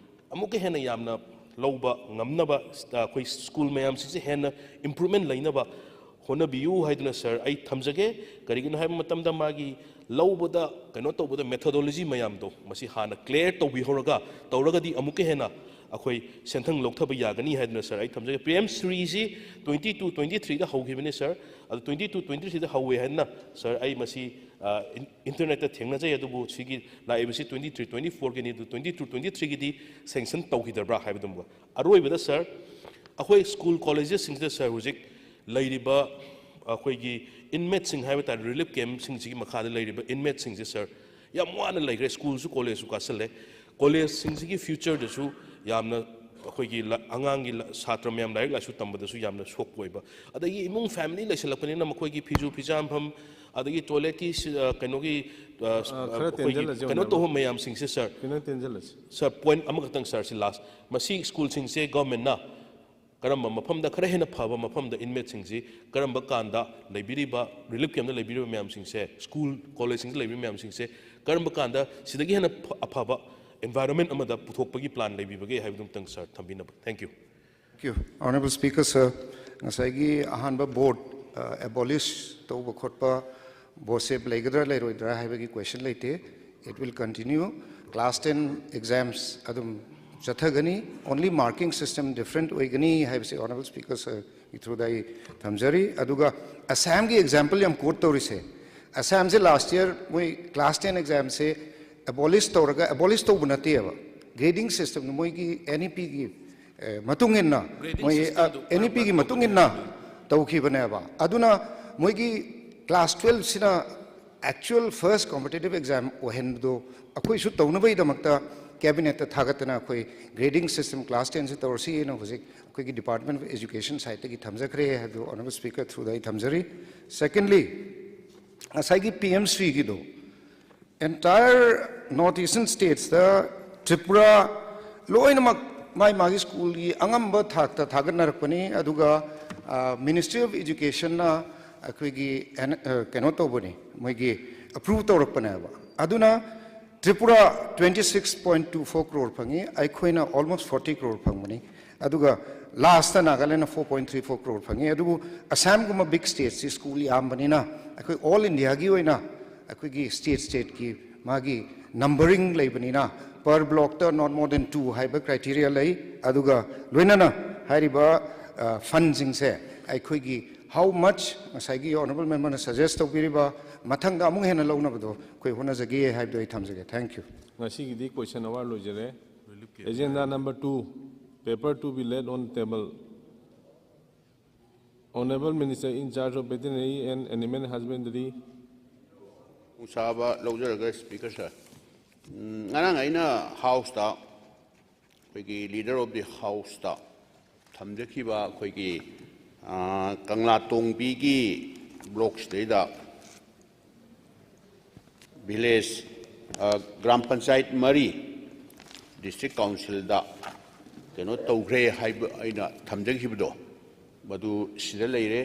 ꯑꯃꯨꯛꯀ ꯍꯦꯟꯅ ꯌꯥꯝꯅ ꯂꯧꯕ ꯉꯝꯅꯕ, ꯑꯩꯈꯣꯏ ꯁ꯭ꯀꯨꯜ ꯃꯌꯥꯝꯁꯤꯡꯁꯦ ꯍꯦꯟꯅ ꯏꯝꯄ꯭ꯔꯨꯚꯃꯦꯟ ꯂꯩꯅꯕ ꯍꯣꯠꯅꯕꯤꯌꯨ ꯍꯥꯏꯗꯨꯅ ꯁꯥꯔ ꯑꯩ ꯊꯝꯖꯒꯦ꯫ ꯀꯔꯤꯒꯤꯅꯣ ꯍꯥꯏꯕ ꯃꯇꯝꯗ ꯃꯥꯒꯤ ꯂꯧꯕꯗ ꯀꯩꯅꯣ ꯇꯧꯕꯗ ꯃꯦꯊꯣꯗꯣꯂꯣꯖꯤ ꯃꯌꯥꯝꯗꯣ ꯃꯁꯤ ꯍꯥꯟꯅ ꯀ꯭ꯂꯤꯌꯥꯔ ꯇꯧꯕꯤꯍꯧꯔꯒ ꯇꯧꯔꯒꯗꯤ ꯑꯃꯨꯛꯀ ꯍꯦꯟꯅ ꯑꯩꯈꯣꯏ ꯁꯦꯟꯊꯪ ꯂꯧꯊꯕ ꯌꯥꯒꯅꯤ ꯍꯥꯏꯗꯨꯅ ꯁꯥꯔ ꯑꯩ ꯊꯝꯖꯒꯦ꯫ ꯄꯤ ꯑꯦꯝ ꯁ꯭ꯔꯤꯁꯤ twenty two twenty three ꯗ ꯍꯧꯈꯤꯕꯅꯤ ꯁꯥꯔ꯫ ꯑꯗꯨ twenty two twenty three ꯗ ꯍꯧꯋꯦ ꯍꯥꯏꯗꯅ ꯁꯥꯔ ꯑꯩ ꯃꯁꯤ, ꯑ, ꯏꯟ- ꯏꯟꯇꯔꯅꯦꯠꯇ ꯊꯦꯡꯅꯖꯩ, ꯑꯗꯨꯕꯨ ꯁꯤꯒꯤ ꯂꯥꯛꯏꯕꯁꯤ twenty three twenty four Guinea, ꯑꯗꯨ twenty two twenty three ꯒꯤꯗꯤ ꯁꯦꯡꯁꯟ ꯇꯧꯈꯤꯗꯕ꯭ꯔꯥ ꯍꯥꯏꯕꯗꯨꯃꯒ꯫ ꯑꯔꯣꯏꯕꯗ ꯁꯥꯔ, ꯑꯩꯈꯣꯏ ꯁ꯭ꯀꯨꯜ ꯀꯣꯂꯦꯖꯦꯁꯁꯤꯡꯁꯤꯗ ꯁꯥꯔ ꯍꯧꯖꯤꯛ ꯂꯩꯔꯤꯕ ꯑꯩꯈꯣꯏꯒꯤ ꯏꯟꯃꯦꯠꯁꯤꯡ ꯍꯥꯏꯕ ꯇꯥꯔꯦ, ꯔꯤꯂꯤꯐ ꯀꯦꯝꯞꯁꯤꯡꯁꯤꯒꯤ ꯃꯈꯥꯗ ꯂꯩꯔꯤꯕ ꯏꯟꯃꯦꯠꯁꯤꯡꯁꯦ ꯁꯥꯔ ꯌꯥꯝ ꯋꯥꯅ ꯂꯩꯈ꯭ꯔꯦ꯫ ꯁ꯭ꯀꯨꯜꯁꯨ ꯀꯣꯂꯦꯖꯁꯨ ꯀꯥꯁꯜꯂꯦ꯫ ꯀꯣꯂꯦꯖꯁꯤꯡꯁꯤꯒꯤ ꯐ꯭ꯌꯨꯆꯔꯗꯁꯨ ꯌꯥꯝꯅ ꯑꯩꯈꯣꯏꯒꯤ ꯂ- ꯑꯉꯥꯡꯒꯤ ꯂ- ꯁꯥꯇ꯭ꯔ ꯃꯌꯥꯝ ꯂꯥꯏꯔꯤꯛ ꯂꯥꯏꯁꯨ ꯇꯝꯕꯗꯁꯨ ꯌꯥꯝꯅ ꯁꯣꯛꯄ ꯑꯣꯏꯕ, ꯑꯗꯒꯤ ꯏꯃꯨꯡ ꯐꯦꯃꯤꯂꯤ ꯂꯩꯁꯜꯂꯛꯄꯅꯤꯅ ꯃꯈꯣꯏꯒꯤ ꯐꯤꯖꯨ ꯐꯤꯖꯥꯝꯐꯝ, ꯑꯗꯒꯤ ꯇꯣꯏꯂꯦꯠꯀꯤ ꯁꯤ- ꯑ, ꯀꯩꯅꯣꯒꯤ, ꯑ, ꯑ, ꯈꯔ ꯑꯩꯈꯣꯏꯒꯤ ꯇꯦꯟꯖꯜꯂꯁꯤ, ꯀꯩꯅꯣ ꯑꯣꯖꯥ꯫ ꯇꯧꯕ ꯃꯌꯥꯝꯁꯤꯡꯁꯦ ꯁꯥꯔ, ꯈꯤꯇꯪ ꯇꯦꯟꯖꯜꯂꯁꯤ꯫ ꯁꯥꯔ, ꯄꯣꯏꯟ ꯑꯃꯈꯛꯇꯪ ꯁꯥꯔ, ꯁꯤ ꯂꯥꯁ꯫ ꯃꯁꯤ ꯁ꯭ꯀꯨꯜꯁꯤꯡꯁꯦ ꯒꯚꯔꯟꯃꯦꯟꯅ ꯀꯔꯝꯕ ꯃꯐꯝꯗ, ꯈꯔ ꯍꯦꯟꯅ ꯐꯕ ꯃꯐꯝꯗ ꯏꯟꯃꯦꯠꯁꯤꯡꯁꯤ ꯀꯔꯝꯕ ꯀꯥꯟꯗ ꯂꯩꯕꯤꯔꯤꯕ, ꯔꯤꯂꯤꯐ ꯀꯦꯝꯞꯇ ꯂꯩꯕꯤꯔꯤꯕ ꯃꯌꯥꯝꯁꯤꯡꯁꯦ, ꯁ꯭ꯀꯨꯜ ꯀꯣꯂꯦꯖꯁꯤꯡꯗ ꯂꯩꯕꯤꯔꯤꯕ ꯃꯌꯥꯝꯁꯤꯡꯁꯦ ꯀꯔꯝꯕ ꯀꯥꯟꯗ ꯁꯤꯗꯒꯤ ꯍꯦꯟꯅ ꯐ- ꯑꯐꯕ environment ꯑꯃꯗ ꯄꯨꯊꯣꯛꯄꯒꯤ plan ꯂꯩꯕꯤꯕꯒꯦ ꯍꯥꯏꯕꯗꯨ ꯑꯃꯇꯪ sir ꯊꯝꯕꯤꯅꯕ꯫ Thank you. Thank you. Honorable Speaker, sir, ꯉꯁꯥꯏꯒꯤ ꯑꯍꯥꯟꯕ board abolish ꯇꯧꯕ ꯈꯣꯠꯄ ꯕꯣꯁꯦꯞ ꯂꯩꯒꯗ꯭ꯔꯥ ꯂꯩꯔꯣꯏꯗ꯭ꯔꯥ ꯍꯥꯏꯕꯒꯤ question ꯂꯩꯇꯦ. It will continue. Class ten exams ꯑꯗꯨꯝ ꯆꯠꯊꯒꯅꯤ. Only marking system different ꯑꯣꯏꯒꯅꯤ ꯍꯥꯏꯕꯁꯤ Honorable Speaker, sir, ꯒꯤ through ꯗ ꯑꯩ ꯊꯝꯖꯔꯤ. ꯑꯗꯨꯒ ꯑꯁꯥꯝꯒꯤ example ꯌꯥꯝ quote ꯇꯧꯔꯤꯁꯦ, ꯑꯁꯥꯝꯁꯦ last year ꯃꯣꯏ class ten examꯁꯦ abolish ꯇꯧꯔꯒ, abolish ꯇꯧꯕ ꯅꯠꯇꯦꯕ, grading system ꯃꯣꯏꯒꯤ NEPꯒꯤ ꯃꯇꯨꯡ ꯏꯟꯅ, ꯃꯣꯏ NEPꯒꯤ ꯃꯇꯨꯡ ꯏꯟꯅ ꯇꯧꯈꯤꯕꯅꯦꯕ. ꯑꯗꯨꯅ ꯃꯣꯏꯒꯤ class twelveꯁꯤꯅ actual first competitive exam ꯑꯣꯏꯍꯟꯕꯗꯣ ꯑꯩꯈꯣꯏꯁꯨ ꯇꯧꯅꯕꯒꯤꯗꯃꯛꯇ cabinetꯇ ꯊꯥꯒꯠꯇꯅ ꯑꯩꯈꯣꯏ grading system class tenꯁꯦ ꯇꯧꯔꯁꯤꯅ ꯍꯧꯖꯤꯛ ꯑꯩꯈꯣꯏꯒꯤ Department of Education sideꯇꯒꯤ ꯊꯝꯖꯈ꯭ꯔꯦ ꯍꯥꯏꯕꯗꯨ Honorable Speaker through ꯗ ꯑꯩ ꯊꯝꯖꯔꯤ. Secondly, ꯉꯁꯥꯏꯒꯤ PMSreeꯒꯤꯗꯣ entire North Eastern statesꯇ ꯇ꯭ꯔꯤꯄꯨꯔꯥ ꯂꯣꯏꯅꯃꯛ ꯃꯥꯏ ꯃꯥꯒꯤ schoolꯒꯤ ꯑꯉꯝꯕ ꯊꯥꯛꯇ ꯊꯥꯒꯠꯅꯔꯛꯄꯅꯤ. ꯑꯗꯨꯒ Ministry of Educationꯅ ꯑꯩꯈꯣꯏꯒꯤ ꯀꯩꯅꯣ ꯇꯧꯕꯅꯤ, ꯃꯣꯏꯒꯤ approve ꯇꯧꯔꯛꯄꯅꯦꯕ. ꯑꯗꯨꯅ Tripura twenty six point two four crore ꯐꯪꯉꯤ, ꯑꯩꯈꯣꯏꯅ almost forty crore ꯐꯪꯕꯅꯤ. ꯑꯗꯨꯒ lastꯇ Nagalandꯅ four point three four crore ꯐꯪꯉꯤ. ꯑꯗꯨꯕꯨ ꯑꯁꯥꯝꯒꯨꯝꯕ big stateꯁꯤ school ꯌꯥꯝꯕꯅꯤꯅ ꯑꯩꯈꯣꯏ all Indiaꯒꯤ ꯑꯣꯏꯅ ꯑꯩꯈꯣꯏꯒꯤ state stateꯀꯤ ꯃꯥꯒꯤ numbering ꯂꯩꯕꯅꯤꯅ per blockꯇ not more than two ꯍꯥꯏꯕ criteria ꯂꯩ. ꯑꯗꯨꯒ ꯂꯣꯏꯅꯅ ꯍꯥꯏꯔꯤꯕ fundꯁꯤꯡꯁꯦ ꯑꯩꯈꯣꯏꯒꯤ how much ꯉꯁꯥꯏꯒꯤ Honorable Memberꯅ suggest ꯇꯧꯕꯤꯔꯤꯕ ꯃꯊꯪꯗ ꯑꯃꯨꯛ ꯍꯦꯟꯅ ꯂꯧꯅꯕꯗꯣ ꯑꯩꯈꯣꯏ ꯍꯣꯠꯅꯖꯒꯦ ꯍꯥꯏꯕꯗꯣ ꯑꯩ ꯊꯝꯖꯒꯦ. Thank you. ꯉꯁꯤꯒꯤꯗꯤ question hour ꯂꯣꯏꯖꯔꯦ꯫ Agenda number two, paper to be laid on table. Honorable Minister in charge of Veterinary and Animal Husbandry. ꯈꯨꯗꯣꯡꯆꯥꯕ ꯂꯧꯖꯔꯒ Speaker sir, ꯎꯝ, ꯉꯔꯥꯡ ꯑꯩꯅ Houseꯇ ꯑꯩꯈꯣꯏꯒꯤ Leader of the Houseꯇ ꯊꯝꯖꯈꯤꯕ ꯑꯩꯈꯣꯏꯒꯤ ꯀꯪꯂꯥ ꯇꯣꯡꯕꯤꯒꯤ blockꯁꯤꯗꯩꯗ village, ꯒ꯭ꯔꯥꯝ ꯄꯟꯆꯥꯌꯠ ꯃꯔꯤ district councilꯗ ꯀꯩꯅꯣ ꯇꯧꯈ꯭ꯔꯦ ꯍꯥꯏꯕ ꯑꯩꯅ ꯊꯝꯖꯈꯤꯕꯗꯣ, ꯃꯗꯨ ꯁꯤꯗ ꯂꯩꯔꯦ꯫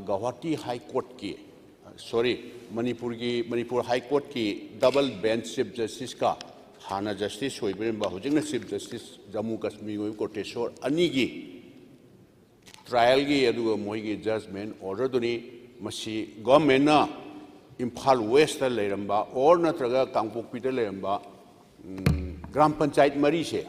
ꯒꯧꯍꯥꯇꯤ High Courtꯀꯤ ꯁꯣꯔꯤ, ꯃꯅꯤꯄꯨꯔꯒꯤ, ꯃꯅꯤꯄꯨꯔ ꯍꯥꯏ ꯀꯣꯔꯠꯀꯤ ꯗꯕꯜ ꯕꯦꯟꯆ ꯆꯤꯐ ꯖꯁꯇꯤꯁꯀ, ꯍꯥꯟꯅ ꯖꯁꯇꯤꯁ ꯑꯣꯏꯕꯤꯔꯝꯕ, ꯍꯧꯖꯤꯛꯅ ꯆꯤꯐ ꯖꯁꯇꯤꯁ ꯖꯃꯨ ꯀꯥꯁꯃꯤꯔꯒꯤ ꯑꯣꯏꯕ ꯀꯣꯇꯦꯁꯣꯔ ꯑꯅꯤꯒꯤ ꯇ꯭ꯔꯥꯏꯌꯦꯜꯒꯤ, ꯑꯗꯨꯒ ꯃꯣꯏꯒꯤ ꯖꯖꯃꯦꯟ ꯑꯣꯔꯗꯔꯗꯨꯅꯤ꯫ ꯃꯁꯤ ꯒꯣꯔꯃꯦꯟꯅ ꯏꯝꯐꯥꯜ ꯋꯦꯁꯇ ꯂꯩꯔꯝꯕ ꯑꯣꯔ ꯅꯠꯇ꯭ꯔꯒ ꯀꯥꯡꯄꯣꯛꯄꯤꯗ ꯂꯩꯔꯝꯕ, ꯎꯝ, ꯒ꯭ꯔꯥꯝ ꯄꯟꯆꯥꯌꯠ ꯃꯔꯤꯁꯦ,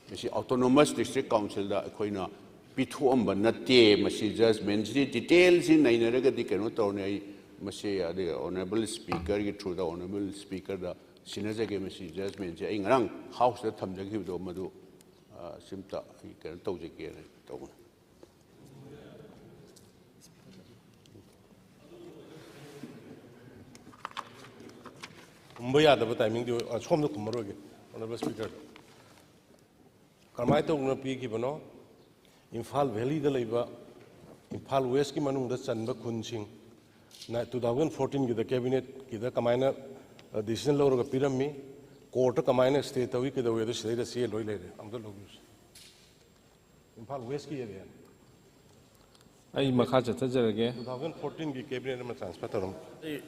ꯃꯁꯤ ꯑꯣꯇꯣꯅꯣꯃꯁ ꯗꯤꯁꯇ꯭ꯔꯤꯛ ꯀꯥꯎꯟꯁꯤꯜꯗ ꯑꯩꯈꯣꯏꯅ ꯄꯤꯊꯣꯛꯑꯝꯕ ꯅꯠꯇꯦ꯫ ꯃꯁꯤ ꯖꯖꯃꯦꯟꯁꯤ ꯗꯤꯇꯦꯜꯁꯤ ꯅꯩꯅꯔꯒꯗꯤ ꯀꯩꯅꯣ ꯇꯧꯔꯅꯤ꯫ ꯑꯩ ꯃꯁꯤ ꯑꯗꯩ ꯑꯣꯅꯔꯦꯕꯜ ꯁ꯭ꯄꯤꯀꯔꯒꯤ ꯊ꯭ꯔꯨꯗ, ꯑꯣꯅꯔꯦꯕꯜ ꯁ꯭ꯄꯤꯀꯔꯗ ꯁꯤꯟꯅꯖꯒꯦ꯫ ꯃꯁꯤ ꯖꯖꯃꯦꯟꯁꯤ ꯑꯩ ꯉꯔꯥꯡ ꯍꯥꯎꯁꯇ ꯊꯝꯖꯈꯤꯕꯗꯣ, ꯃꯗꯨ, ꯑ, ꯁꯤꯝꯇ ꯑꯩ ꯀꯩꯅꯣ ꯇꯧꯖꯒꯦꯅ ꯇꯧꯕꯅꯤ꯫ ꯈꯨꯝꯕ ꯌꯥꯗꯕ ꯇꯥꯏꯃꯤꯡꯗꯤ ꯑꯣꯏ-, ꯑ, ꯁꯣꯝꯗ ꯈꯨꯝꯃꯔꯣꯏꯒꯦ, ꯑꯣꯅꯔꯦꯕꯜ ꯁ꯭ꯄꯤꯀꯔ꯫ ꯀꯔꯝꯍꯥꯏꯅ ꯇꯧꯗꯅ ꯄꯤꯈꯤꯕꯅꯣ? ꯏꯝꯐꯥꯜ ꯚꯦꯂꯤꯗ ꯂꯩꯕ, ꯏꯝꯐꯥꯜ ꯋꯦꯁꯀꯤ ꯃꯅꯨꯡꯗ ꯆꯟꯕ ꯈꯨꯟꯁꯤꯡ, ꯅ-, ꯇꯨ ꯊꯥꯎꯖꯟ ꯐꯣꯔꯇꯤꯟꯒꯤꯗ ꯀꯦꯕꯤꯅꯦꯠꯀꯤꯗ ꯀꯃꯥꯏꯅ, ꯑ, ꯗꯤꯁꯤꯖꯟ ꯂꯧꯔꯒ ꯄꯤꯔꯝꯃꯤ? ꯀꯣꯔꯠꯇ ꯀꯃꯥꯏꯅ ꯁ꯭ꯇꯦ ꯇꯧꯏ, ꯀꯩꯗꯧꯏ, ꯑꯗꯨ ꯁꯤꯗꯩꯗ ꯆꯦ ꯂꯣꯏ ꯂꯩꯔꯦ꯫ ꯑꯝꯇ ꯂꯧꯕꯤꯌꯨꯁꯦ꯫ ꯏꯝꯐꯥꯜ ꯋꯦꯁꯀꯤ ꯑꯦꯔꯤꯌꯥ꯫ ꯑꯩ ꯃꯈꯥ ꯆꯠꯊꯖꯔꯒꯦ꯫ ꯇꯨ ꯊꯥꯎꯖꯟ ꯐꯣꯔꯇꯤꯟꯒꯤ ꯀꯦꯕꯤꯅꯦꯠ ꯑꯃ ꯇ꯭ꯔꯥꯟꯁꯐꯔ ꯇꯧꯔꯝꯃꯤ꯫ ꯑꯩ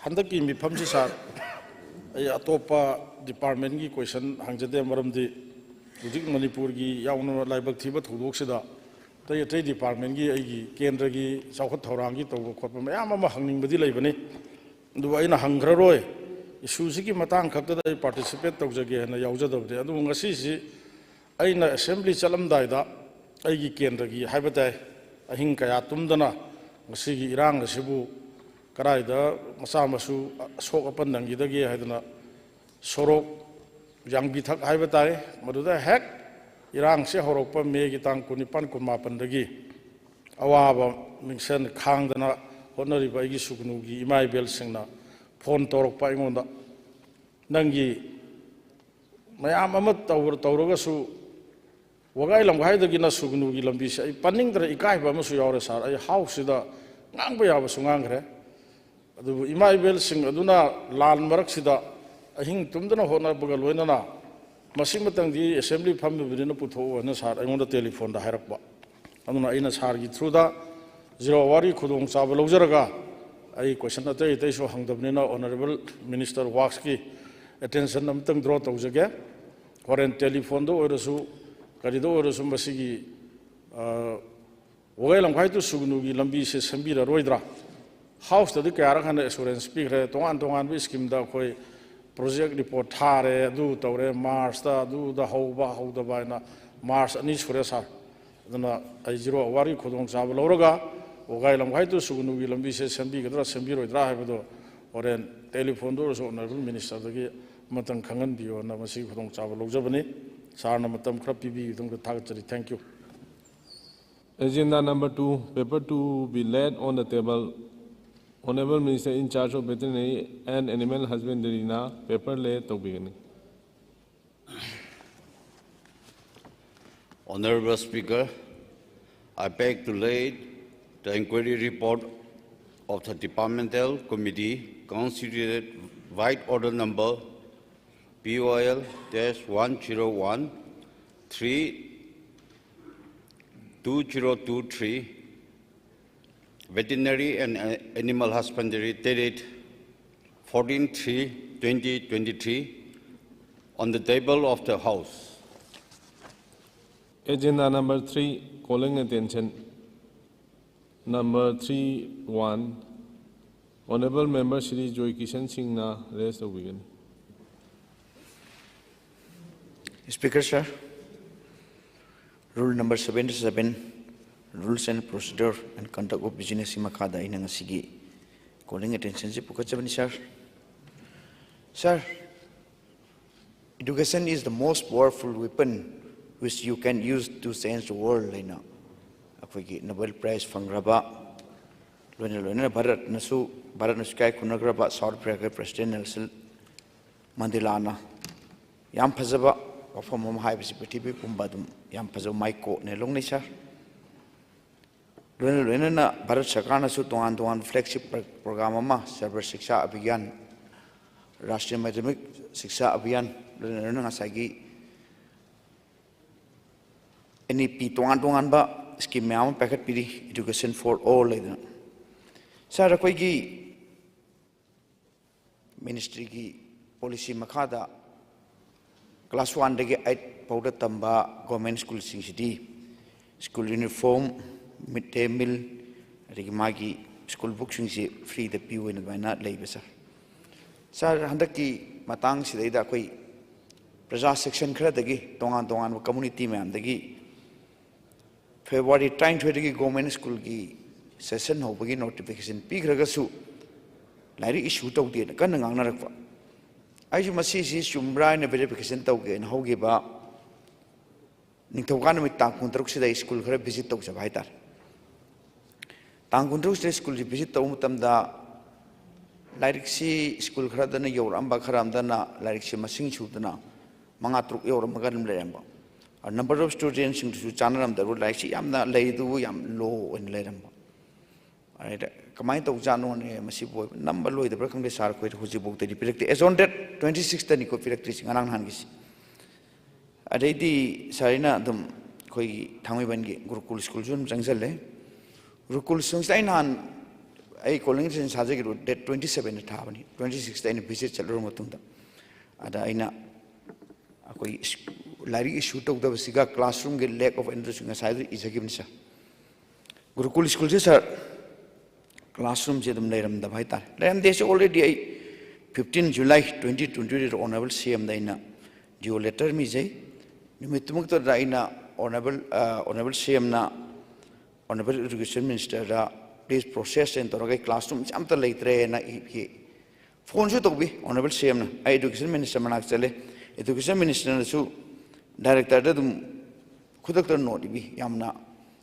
ꯍꯟꯗꯛꯀꯤ ꯃꯤꯐꯝꯁꯤ, ꯁꯥꯔ, ꯑꯩ ꯑꯇꯣꯞꯄ ꯗꯤꯄꯥꯔꯠꯃꯦꯟꯒꯤ ꯀꯣꯏꯁꯟ ꯍꯪꯖꯗꯦ, ꯃꯔꯝꯗꯤ ꯍꯧꯖꯤꯛ ꯃꯅꯤꯄꯨꯔꯒꯤ ꯌꯥꯎꯅ ꯂꯥꯏꯕꯛ ꯊꯤꯕ ꯊꯧꯗꯣꯛꯁꯤꯗ ꯑꯇꯩ ꯑꯇꯩ ꯗꯤꯄꯥꯔꯠꯃꯦꯟꯒꯤ, ꯑꯩꯒꯤ ꯀꯦꯟꯗ꯭ꯔꯒꯤ ꯆꯥꯎꯈꯠ ꯊꯧꯔꯥꯡꯒꯤ ꯇꯧꯕ ꯈꯣꯠꯄ ꯃꯌꯥꯝ ꯑꯃ ꯍꯪꯅꯤꯡꯕꯗꯤ ꯂꯩꯕꯅꯤ꯫ ꯑꯗꯨꯕꯨ ꯑꯩꯅ ꯍꯪꯈ꯭ꯔꯔꯣꯏ꯫ ꯏꯁꯨꯁꯤꯒꯤ ꯃꯇꯥꯡ ꯈꯛꯇꯗ ꯑꯩ ꯄꯥꯔꯇꯤꯁꯤꯄꯦꯠ ꯇꯧꯖꯒꯦ ꯍꯥꯏꯅ ꯌꯥꯎꯖꯗꯕꯅꯤ꯫ ꯑꯗꯨꯕꯨ ꯉꯁꯤꯁꯤ ꯑꯩꯅ ꯑꯦꯁꯦꯝꯕ꯭ꯂꯤ ꯆꯠꯂꯝꯗꯥꯏꯗ ꯑꯩꯒꯤ ꯀꯦꯟꯗ꯭ꯔꯒꯤ ꯍꯥꯏꯕ ꯇꯥꯏ, ꯑꯍꯤꯡ ꯀꯌꯥ ꯇꯨꯝꯗꯅ ꯉꯁꯤꯒꯤ ꯏꯔꯥꯡ ꯑꯁꯤꯕꯨ ꯀꯗꯥꯏꯗ ꯃꯆꯥ ꯃꯁꯨ ꯑꯁꯣꯛ ꯑꯄꯟ ꯅꯪꯈꯤꯗꯒꯦ ꯍꯥꯏꯗꯅ ꯁꯣꯔꯣꯛ ꯌꯥꯡꯕꯤꯊꯛ ꯍꯥꯏꯕ ꯇꯥꯏ, ꯃꯗꯨꯗ ꯍꯦꯛ ꯏꯔꯥꯡꯁꯦ ꯍꯧꯔꯛꯄ ꯃꯦꯒꯤ ꯇꯥꯡ ꯀꯨꯟꯅꯤꯄꯥꯟ, ꯀꯨꯟꯃꯥꯄꯟꯗꯒꯤ ꯑꯋꯥꯕ ꯃꯤꯡꯁꯦꯟ ꯈꯥꯡꯗꯅ ꯍꯣꯠꯅꯔꯤꯕ ꯑꯩꯒꯤ ꯁꯨꯒꯅꯨꯒꯤ ꯏꯃꯥ ꯏꯕꯦꯜꯁꯤꯡꯅ ꯐꯣꯟ ꯇꯧꯔꯛꯄ ꯑꯩꯉꯣꯟꯗ, "ꯅꯪꯒꯤ ꯃꯌꯥꯝ ꯑꯃ ꯇꯧꯔ-, ꯇꯧꯔꯒꯁꯨ ꯋꯥꯒꯥꯏ ꯂꯝꯈꯥꯏꯗꯒꯤꯅ ꯁꯨꯒꯅꯨꯒꯤ ꯂꯝꯕꯤꯁꯦ ꯑꯩ ꯄꯟꯅꯤꯡꯗ꯭ꯔꯦ, ꯏꯀꯥꯏꯕ ꯑꯃꯁꯨ ꯌꯥꯎꯔꯦ ꯁꯥꯔ꯫ ꯑꯩ ꯍꯥꯎꯁꯁꯤꯗ ꯉꯥꯡꯕ ꯌꯥꯕꯁꯨ ꯉꯥꯡꯈ꯭ꯔꯦ꯫ ꯑꯗꯨꯕꯨ ꯏꯃꯥ ꯏꯕꯦꯜꯁꯤꯡ ꯑꯗꯨꯅ ꯂꯥꯟ ꯃꯔꯛꯁꯤꯗ ꯑꯍꯤꯡ ꯇꯨꯝꯗꯅ ꯍꯣꯠꯅꯕꯒ ꯂꯣꯏꯅꯅ ꯃꯁꯤꯃꯇꯪꯗꯤ ꯑꯦꯁꯦꯝꯕ꯭ꯂꯤ ꯐꯝꯃꯤꯕꯅꯤꯅ ꯄꯨꯊꯣꯛꯎ" ꯍꯥꯏꯅ ꯁꯥꯔ ꯑꯩꯉꯣꯟꯗ ꯇꯦꯂꯤꯐꯣꯟꯗ ꯍꯥꯏꯔꯛꯄ꯫ ꯑꯗꯨꯅ ꯑꯩꯅ ꯁꯥꯔꯒꯤ ꯊ꯭ꯔꯨꯗ ꯖꯤꯔꯥꯋꯥꯔꯤ ꯈꯨꯗꯣꯡꯆꯥꯕ ꯂꯧꯖꯔꯒ ꯑꯩ question ꯑꯇꯩ ꯑꯇꯩꯁꯨ ꯍꯪꯗꯕꯅꯤꯅ Honourable Minister Worksꯀꯤ attention ꯑꯃꯇꯪ draw ꯇꯧꯖꯒꯦ꯫ ꯍꯣꯔꯦꯟ telephone ꯗ ꯑꯣꯏꯔꯁꯨ ꯀꯔꯤꯗ ꯑꯣꯏꯔꯁꯨ ꯃꯁꯤꯒꯤ ꯋꯥꯒꯥꯏ ꯂꯝꯈꯥꯏ ꯇꯨ ꯁꯨꯒꯅꯨꯒꯤ ꯂꯝꯕꯤꯁꯦ ꯁꯦꯝꯕꯤꯔꯔꯣꯏꯗ꯭ꯔꯥ? House ꯇꯗꯤ ꯀꯌꯥꯔꯛ ꯍꯥꯟꯅ assurance ꯄꯤꯈ꯭ꯔꯦ꯫ ꯇꯣꯉꯥꯟ ꯇꯣꯉꯥꯟꯕ scheme ꯗ ꯑꯩꯈꯣꯏ project report ꯊꯥꯔꯦ, ꯑꯗꯨ ꯇꯧꯔꯦ, March ꯇ ꯑꯗꯨꯗ ꯍꯧꯕ ꯍꯧꯗꯕ ꯍꯥꯏꯅ March ꯑꯅꯤ ꯁꯨꯔꯦ sir꯫ ꯑꯗꯨꯅ ꯑꯩ zero hour ꯒꯤ ꯈꯨꯗꯣꯡꯆꯥꯕ ꯂꯧꯔꯒ ꯋꯥꯒꯥꯏ ꯂꯝꯈꯥꯏ ꯇꯨ ꯁꯨꯒꯅꯨꯒꯤ ꯂꯝꯕꯤꯁꯦ ꯁꯦꯝꯕꯤꯒꯗ꯭ꯔꯥ ꯁꯦꯝꯕꯤꯔꯣꯏꯗ꯭ꯔꯥ ꯍꯥꯏꯕꯗꯣ ꯍꯣꯔꯦꯟ telephone ꯗ ꯑꯣꯏꯔꯁꯨ Honourable Minister ꯗꯒꯤ ꯑꯃꯇꯪ ꯈꯪꯍꯟꯕꯤꯌꯣꯅ ꯃꯁꯤꯒꯤ ꯈꯨꯗꯣꯡꯆꯥꯕ ꯂꯧꯖꯕꯅꯤ꯫ Sir ꯅ ꯃꯇꯝ ꯈꯔ ꯄꯤꯕꯤꯕꯒꯤꯗꯃꯛꯇ ꯊꯥꯒꯠꯆꯔꯤ꯫ Thank you꯫ Agenda number two, paper to be laid on the table, Honourable Minister in charge of Veterinary and Animal Husbandry ꯅ paper lay ꯇꯧꯕꯤꯒꯅꯤ꯫ Honorable Speaker, I beg to lay the inquiry report of the Departmental Committee constituted by order number P O L dash one zero one three two zero two three, Veterinary and uh, Animal Husbandry, dated fourteen three twenty twenty-three, on the table of the House. Agenda number three, calling attention. Number three one, Honourable Member Shri Joy Kishan Singh ꯅ raise ꯇꯧꯕꯤꯒꯅꯤ꯫ Speaker sir, Rule number seventy-seven, Rules and Procedure and Conduct of Business ꯀꯤ ꯃꯈꯥꯗ ꯑꯩꯅ ꯉꯁꯤꯒꯤ calling attention ꯁꯤ ꯄꯨꯈꯠꯆꯕꯅꯤ sir꯫ Sir, education is the most powerful weapon which you can use to change the world ꯍꯥꯏꯅ ꯑꯩꯈꯣꯏꯒꯤ Nobel Prize ꯐꯪꯈ꯭ꯔꯕ, ꯂꯣꯏꯅ ꯂꯣꯏꯅꯅ ꯚꯥꯔꯠꯅꯁꯨ, ꯚꯥꯔꯠꯅꯁꯨ ꯏꯀꯥꯏ ꯈꯨꯝꯅꯈ꯭ꯔꯕ South Africa ꯒꯤ President Nelson Mandela ꯅ ꯌꯥꯝ ꯐꯖꯕ ꯋꯥꯐꯝ ꯑꯃ ꯍꯥꯏꯕꯁꯤ ꯄ꯭ꯔꯤꯊꯤꯕꯤ ꯄꯨꯝꯕ ꯑꯗꯨꯝ ꯌꯥꯝ ꯐꯖꯕ ꯃꯥꯏꯀꯣꯛꯅꯦ ꯂꯧꯅꯩ sir꯫ ꯂꯣꯏꯅ ꯂꯣꯏꯅꯅ ꯚꯥꯔꯠ ꯁꯔꯀꯥꯔꯅꯁꯨ ꯇꯣꯉꯥꯟ ꯇꯣꯉꯥꯟꯕ flagship program ꯑꯃ Sarva Shiksha Abhiyan, Rashtriya Madhyamik Shiksha Abhiyan, ꯂꯣꯏꯅ ꯂꯣꯏꯅꯅ ꯉꯁꯥꯏꯒꯤ N E P ꯇꯣꯉꯥꯟ ꯇꯣꯉꯥꯟꯕ scheme ꯃꯌꯥꯝ ꯑꯃ ꯄꯥꯏꯈꯠꯄꯤꯔꯤ, Education for All ꯍꯥꯏꯗꯅ꯫ ꯁꯥꯔ, ꯑꯩꯈꯣꯏꯒꯤ ꯃꯤꯅꯤꯁꯇ꯭ꯔꯤꯒꯤ ꯄꯣꯂꯤꯁꯤ ꯃꯈꯥꯗ ꯀ꯭ꯂꯥꯁ ꯋꯥꯟꯗꯒꯤ ꯑꯩꯠ ꯐꯥꯎꯗ ꯇꯝꯕ ꯒꯣꯔꯃꯦꯟ ꯁ꯭ꯀꯨꯜꯁꯤꯡꯁꯤꯗꯤ ꯁ꯭ꯀꯨꯜ ꯌꯨꯅꯤꯐꯣꯔꯝ, ꯃꯤꯗ ꯗꯦ ꯃꯤꯜ, ꯑꯗꯒꯤ ꯃꯥꯒꯤ ꯁ꯭ꯀꯨꯜ ꯕꯨꯛꯁꯤꯡꯁꯤ ꯐ꯭ꯔꯤꯗ ꯄꯤꯌꯨ ꯍꯥꯏꯅ ꯑꯗꯨꯃꯥꯏꯅ ꯂꯩꯕ, ꯁꯥꯔ꯫ ꯁꯥꯔ, ꯍꯟꯗꯛꯀꯤ ꯃꯇꯥꯡꯁꯤꯗꯩꯗ ꯑꯩꯈꯣꯏ ꯄ꯭ꯔꯖꯥ ꯁꯦꯛꯁꯟ ꯈꯔꯗꯒꯤ, ꯇꯣꯉꯥꯟ ꯇꯣꯉꯥꯟꯕ ꯀꯝꯃꯨꯅꯤꯇꯤ ꯃꯌꯥꯝꯗꯒꯤ ꯐꯦꯕ꯭ꯔꯨꯋꯥꯔꯤ ꯇꯔꯥꯅꯤꯊꯣꯏꯗꯒꯤ ꯒꯣꯔꯃꯦꯟ ꯁ꯭ꯀꯨꯜꯒꯤ ꯁꯦꯁꯟ ꯍꯧꯕꯒꯤ ꯅꯣꯇꯤꯐꯤꯀꯦꯁꯟ ꯄꯤꯈ꯭ꯔꯒꯁꯨ ꯂꯥꯏꯔꯤꯛ ꯏꯁꯨ ꯇꯧꯗꯦꯅ ꯀꯟꯅ ꯉꯥꯡꯅꯔꯛꯄ꯫ ꯑꯩꯁꯨ ꯃꯁꯤꯁꯤ ꯆꯨꯝꯕ꯭ꯔꯥ ꯍꯥꯏꯅ ꯚꯦꯔꯤꯐꯤꯀꯦꯁꯟ ꯇꯧꯒꯦꯅ ꯍꯧꯈꯤꯕ ꯅꯤꯡꯊꯧꯀꯥ ꯅꯨꯃꯤꯠ ꯇꯥꯡ ꯀꯨꯟꯇꯔꯨꯛꯁꯤꯗ ꯑꯩ ꯁ꯭ꯀꯨꯜ ꯈꯔ ꯚꯤꯖꯤꯠ ꯇꯧꯖꯕ ꯍꯥꯏꯇꯥꯔꯦ꯫ ꯇꯥꯡ ꯀꯨꯟꯇꯔꯨꯛꯁꯤꯗ ꯁ꯭ꯀꯨꯜꯁꯤ ꯚꯤꯖꯤꯠ ꯇꯧꯕ ꯃꯇꯝꯗ ꯂꯥꯏꯔꯤꯛꯁꯤ ꯁ꯭ꯀꯨꯜ ꯈꯔꯗꯅ ꯌꯧꯔꯛꯑꯝꯕ, ꯈꯔ ꯑꯃꯗꯅ ꯂꯥꯏꯔꯤꯛꯁꯤ ꯃꯁꯤꯡ ꯁꯨꯗꯅ ꯃꯉꯥ ꯇꯔꯨꯛ ꯌꯧꯔꯝꯃꯒ ꯑꯗꯨꯝ ꯂꯩꯔꯝꯕ꯫ ꯅꯝꯕꯔ ꯑꯣꯐ ꯁ꯭ꯇꯨꯗꯦꯟꯁꯤꯡꯗꯨꯁꯨ ꯆꯥꯟꯅꯔꯝꯗꯕ, ꯂꯥꯏꯔꯤꯛꯁꯤ ꯌꯥꯝꯅ ꯂꯩ ꯑꯗꯨꯕꯨ ꯌꯥꯝ ꯂꯣ ꯑꯣꯏꯅ ꯂꯩꯔꯝꯕ꯫ ꯑꯗꯩꯗ ꯀꯃꯥꯏꯅ ꯇꯧꯖꯥꯠꯅꯣꯅꯦ ꯃꯁꯤꯕꯨ ꯑꯣꯏꯕ? ꯅꯝꯕ ꯂꯣꯏꯗꯕ꯭ꯔꯥ ꯈꯪꯗꯦ, ꯁꯥꯔ, ꯑꯩꯈꯣꯏꯗ ꯍꯧꯖꯤꯛꯐꯥꯎꯗꯗꯤ ꯄꯤꯔꯛꯇꯦ꯫ As on date twenty sixꯇꯅꯤꯀꯣ ꯄꯤꯔꯛꯇ꯭ꯔꯤꯁꯤ, ꯉꯔꯥꯡ ꯅꯍꯥꯟꯒꯤꯁꯤ꯫ ꯑꯗꯩꯗꯤ ꯁꯥꯔ, ꯑꯩꯅ ꯑꯗꯨꯝ ꯑꯩꯈꯣꯏꯒꯤ ꯊꯥꯡꯃꯩꯕꯟꯒꯤ ꯒꯨꯔꯨꯀꯨꯜ ꯁ꯭ꯀꯨꯜꯁꯨ ꯑꯗꯨꯝ ꯆꯪꯁꯤꯜꯂꯦ꯫ ꯒꯨꯔꯨꯀꯨꯜ ꯁ꯭ꯀꯨꯜꯁꯤꯗ ꯑꯩ ꯅꯍꯥꯟ ꯑꯩ ꯀꯣꯂꯤꯡ ꯁꯥꯖꯈꯤꯕ ꯗꯦꯠ ꯇ꯭ꯋꯦꯟꯇꯤ ꯁꯕꯦꯟꯗ ꯊꯥꯕꯅꯤ꯫ ꯇ꯭ꯋꯦꯟꯇꯤ ꯁꯤꯛꯁꯇ ꯑꯩꯅ ꯚꯤꯖꯤꯠ ꯆꯠꯂꯨꯔ ꯃꯇꯨꯡꯗ, ꯑꯗ ꯑꯩꯅ ꯑꯩꯈꯣꯏ ꯂꯥꯏꯔꯤꯛ ꯏꯁꯨ ꯇꯧꯗꯕꯁꯤꯒ ꯀ꯭ꯂꯥꯁꯔꯨꯝꯒꯤ lack of interest ꯉꯁꯥꯏꯗꯨ ꯏꯖꯈꯤꯕꯅꯤ, ꯁꯥꯔ꯫ ꯒꯨꯔꯨꯀꯨꯜ ꯁ꯭ꯀꯨꯜꯁꯦ, ꯁꯥꯔ, ꯀ꯭ꯂꯥꯁꯔꯨꯝꯁꯦ ꯑꯗꯨꯝ ꯂꯩꯔꯝꯗꯕ ꯍꯥꯏꯇꯥꯔꯦ꯫ ꯂꯩꯔꯝꯗꯦꯁꯦ already ꯑꯩ fifteen July twenty twenty honourable ꯁꯤ ꯑꯦꯝꯗ ꯑꯩꯅ ꯗꯤ ꯑꯣ ꯂꯦꯇꯔ ꯑꯃ ꯏꯖꯩ꯫ ꯅꯨꯃꯤꯠꯇꯨꯃꯛꯇꯗ ꯑꯩꯅ ꯑꯣꯅꯔꯦꯕꯜ, ꯑ, ꯑꯣꯅꯔꯦꯕꯜ ꯁꯤ ꯑꯦꯝꯅ ꯑꯣꯅꯔꯦꯕꯜ ꯏꯗꯨꯀꯦꯁꯟ ꯃꯤꯅꯤꯁꯇꯔꯗ please process ꯍꯥꯏꯅ ꯇꯧꯔꯒ ꯑꯩ ꯀ꯭ꯂꯥꯁꯔꯨꯝꯁꯦ ꯑꯝꯇ ꯂꯩꯇ꯭ꯔꯦꯅ ꯏ-, ꯏ-, ꯐꯣꯟꯁꯨ ꯇꯧꯕꯤ ꯑꯣꯅꯔꯦꯕꯜ ꯁꯤ ꯑꯦꯝꯅ꯫ ꯑꯩ ꯏꯗꯨꯀꯦꯁꯟ ꯃꯤꯅꯤꯁꯇꯔ ꯃꯅꯥꯛ ꯆꯠꯂꯦ꯫ ꯏꯗꯨꯀꯦꯁꯟ ꯃꯤꯅꯤꯁꯇꯔꯅꯁꯨ ꯗꯥꯏꯔꯦꯛꯇꯔꯗ ꯑꯗꯨꯝ ꯈꯨꯗꯛꯇ ꯅꯣꯠ ꯏꯕꯤ, ꯌꯥꯝꯅ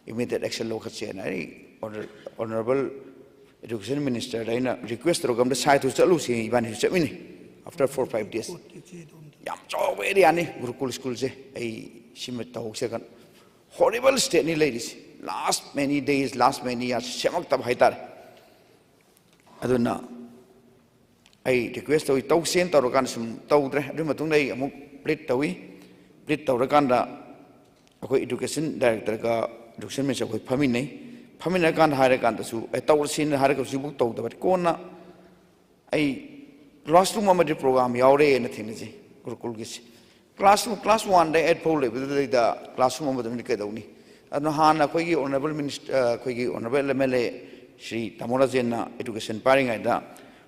immediate action ꯂꯧꯈꯠꯁꯦꯅ꯫ ꯑꯩ ꯑꯣꯅꯔ-, ꯑꯣꯅꯔꯦꯕꯜ ꯏꯗꯨꯀꯦꯁꯟ ꯃꯤꯅꯤꯁꯇꯔꯗ ꯑꯩꯅ ꯔꯤꯀ꯭ꯋꯦꯁ ꯇꯧꯔꯒ ꯑꯝꯇ ꯁꯥꯏꯠꯇꯨ ꯆꯠꯂꯨꯁꯤ, ꯏꯕꯥꯅꯤꯁꯨ ꯆꯠꯃꯤꯟꯅꯩ꯫ After four five days, ꯌꯥꯝ ꯆꯥꯎꯕ ꯑꯦꯔꯤꯌꯥꯅꯤ ꯒꯨꯔꯨꯀꯨꯜ ꯁ꯭ꯀꯨꯜꯁꯦ꯫ ꯑꯩ ꯁꯤꯃ ꯇꯧꯍꯧꯁꯦ ꯀꯥꯟ, horrible stateꯅꯤ ꯂꯩꯔꯤꯁꯦ꯫ Last many days, last many years ꯁꯦꯝꯃꯛꯇꯕ ꯍꯥꯏꯇꯥꯔꯦ꯫ ꯑꯗꯨꯅ ꯑꯩ ꯔꯤꯀ꯭ꯋꯦꯁ ꯇꯧꯏ, ꯇꯧꯁꯦꯅ ꯇꯧꯔꯀꯥꯟꯗ ꯁꯨꯝ ꯇꯧꯗ꯭ꯔꯦ꯫ ꯑꯗꯨꯒꯤ ꯃꯇꯨꯡꯗ ꯑꯩ ꯑꯃꯨꯛ ꯄ꯭ꯂꯤꯠ ꯇꯧꯏ꯫ ꯄ꯭ꯂꯤꯠ ꯇꯧꯔꯀꯥꯟꯗ ꯑꯩꯈꯣꯏ ꯏꯗꯨꯀꯦꯁꯟ ꯗꯥꯏꯔꯦꯛꯇꯔꯒ ꯏꯗꯨꯀꯦꯁꯟ ꯃꯤꯅꯤꯁꯇꯔ ꯑꯩꯈꯣꯏ ꯐꯝꯃꯤꯟꯅꯩ꯫ ꯐꯝꯃꯤꯟꯅꯔꯀꯥꯟꯗ ꯍꯥꯏꯔꯀꯥꯟꯗꯁꯨ, "ꯑꯦ, ꯇꯧꯔꯁꯤꯅ" ꯍꯥꯏꯔꯒ ꯍꯧꯖꯤꯛꯐꯥꯎ ꯇꯧꯗꯕ꯫ ꯀꯣꯟꯅ ꯑꯩ classroom ꯑꯃꯗꯤ program ꯌꯥꯎꯔꯦꯅ ꯊꯦꯡꯅꯖꯩ ꯒꯨꯔꯨꯀꯨꯜꯒꯤꯁꯦ꯫ Classroom, class one ꯗ eight ꯐꯥꯎ ꯂꯩꯕꯗꯨꯗꯩꯗ classroom ꯑꯃꯗ ꯀꯩꯗꯧꯅꯤ? ꯑꯗꯨꯅ ꯍꯥꯟꯅ ꯑꯩꯈꯣꯏꯒꯤ honourable minister, ꯑꯩꯈꯣꯏꯒꯤ honourable M L A Shri ꯇꯥꯃꯣ ꯔꯥꯖꯦꯟꯅ education ꯄꯥꯏꯔꯤꯉꯩꯗ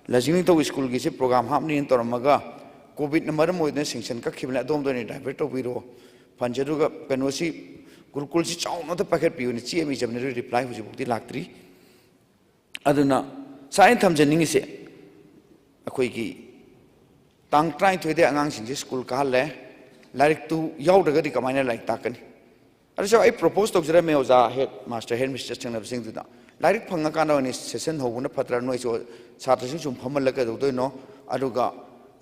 ꯂꯥꯏꯖꯤꯡ ꯅꯤꯡꯊꯧ ꯁ꯭ꯀꯨꯜꯒꯤꯁꯦ program ꯍꯥꯞꯅꯤꯅ ꯇꯧꯔꯝꯃꯒ, COVIDꯅ ꯃꯔꯝ ꯑꯣꯏꯗꯨꯅ sanction ꯀꯛꯈꯤꯕꯅꯦ, ꯑꯗꯣꯝꯗ ꯑꯣꯏꯅ divert ꯇꯧꯕꯤꯔꯣ꯫ ꯐꯟꯁꯦ, ꯑꯗꯨꯒ ꯀꯩꯅꯣꯁꯤ, ꯒꯨꯔꯨꯀꯨꯜꯁꯤ ꯆꯥꯎꯅ ꯑꯝꯇ ꯄꯥꯏꯈꯠꯄꯤꯌꯨꯅ ꯆꯦ ꯑꯃ ꯏꯖꯕꯅꯦ, ꯑꯗꯨꯒꯤ reply ꯍꯧꯖꯤꯛꯐꯥꯎꯗꯤ ꯂꯥꯛꯇ꯭ꯔꯤ꯫ ꯑꯗꯨꯅ ꯁꯥꯔ, ꯑꯩꯅ ꯊꯝꯖꯅꯤꯡꯉꯤꯁꯦ, ꯑꯩꯈꯣꯏꯒꯤ ꯇꯥꯡ ꯇꯔꯥꯅꯤꯊꯣꯏꯗꯩ ꯑꯉꯥꯡꯁꯤꯡꯁꯦ ꯁ꯭ꯀꯨꯜ ꯀꯥꯍꯜꯂꯦ, ꯂꯥꯏꯔꯤꯛꯇꯨ ꯌꯥꯎꯗ꯭ꯔꯒꯗꯤ ꯀꯃꯥꯏꯅ ꯂꯥꯏꯔꯤꯛ ꯇꯥꯛꯀꯅꯤ? ꯑꯗꯨꯁꯨ ꯑꯩ propose ꯇꯧꯖꯔꯝꯃꯦ ꯑꯣꯖꯥ, head master, head mistress ꯊꯦꯡꯅꯕꯁꯤꯡꯗꯨꯗ, ꯂꯥꯏꯔꯤꯛ ꯐꯪꯉꯀꯥꯟꯗ ꯑꯣꯏꯅ session ꯍꯧꯕꯅ ꯐꯠꯇ꯭ꯔꯥ? ꯅꯣꯏꯁꯨ ꯁꯥꯇ꯭ꯔꯁꯤꯡ ꯁꯨꯝ ꯐꯝꯍꯜꯂꯒ ꯀꯩꯗꯧꯗꯣꯏꯅꯣ? ꯑꯗꯨꯒ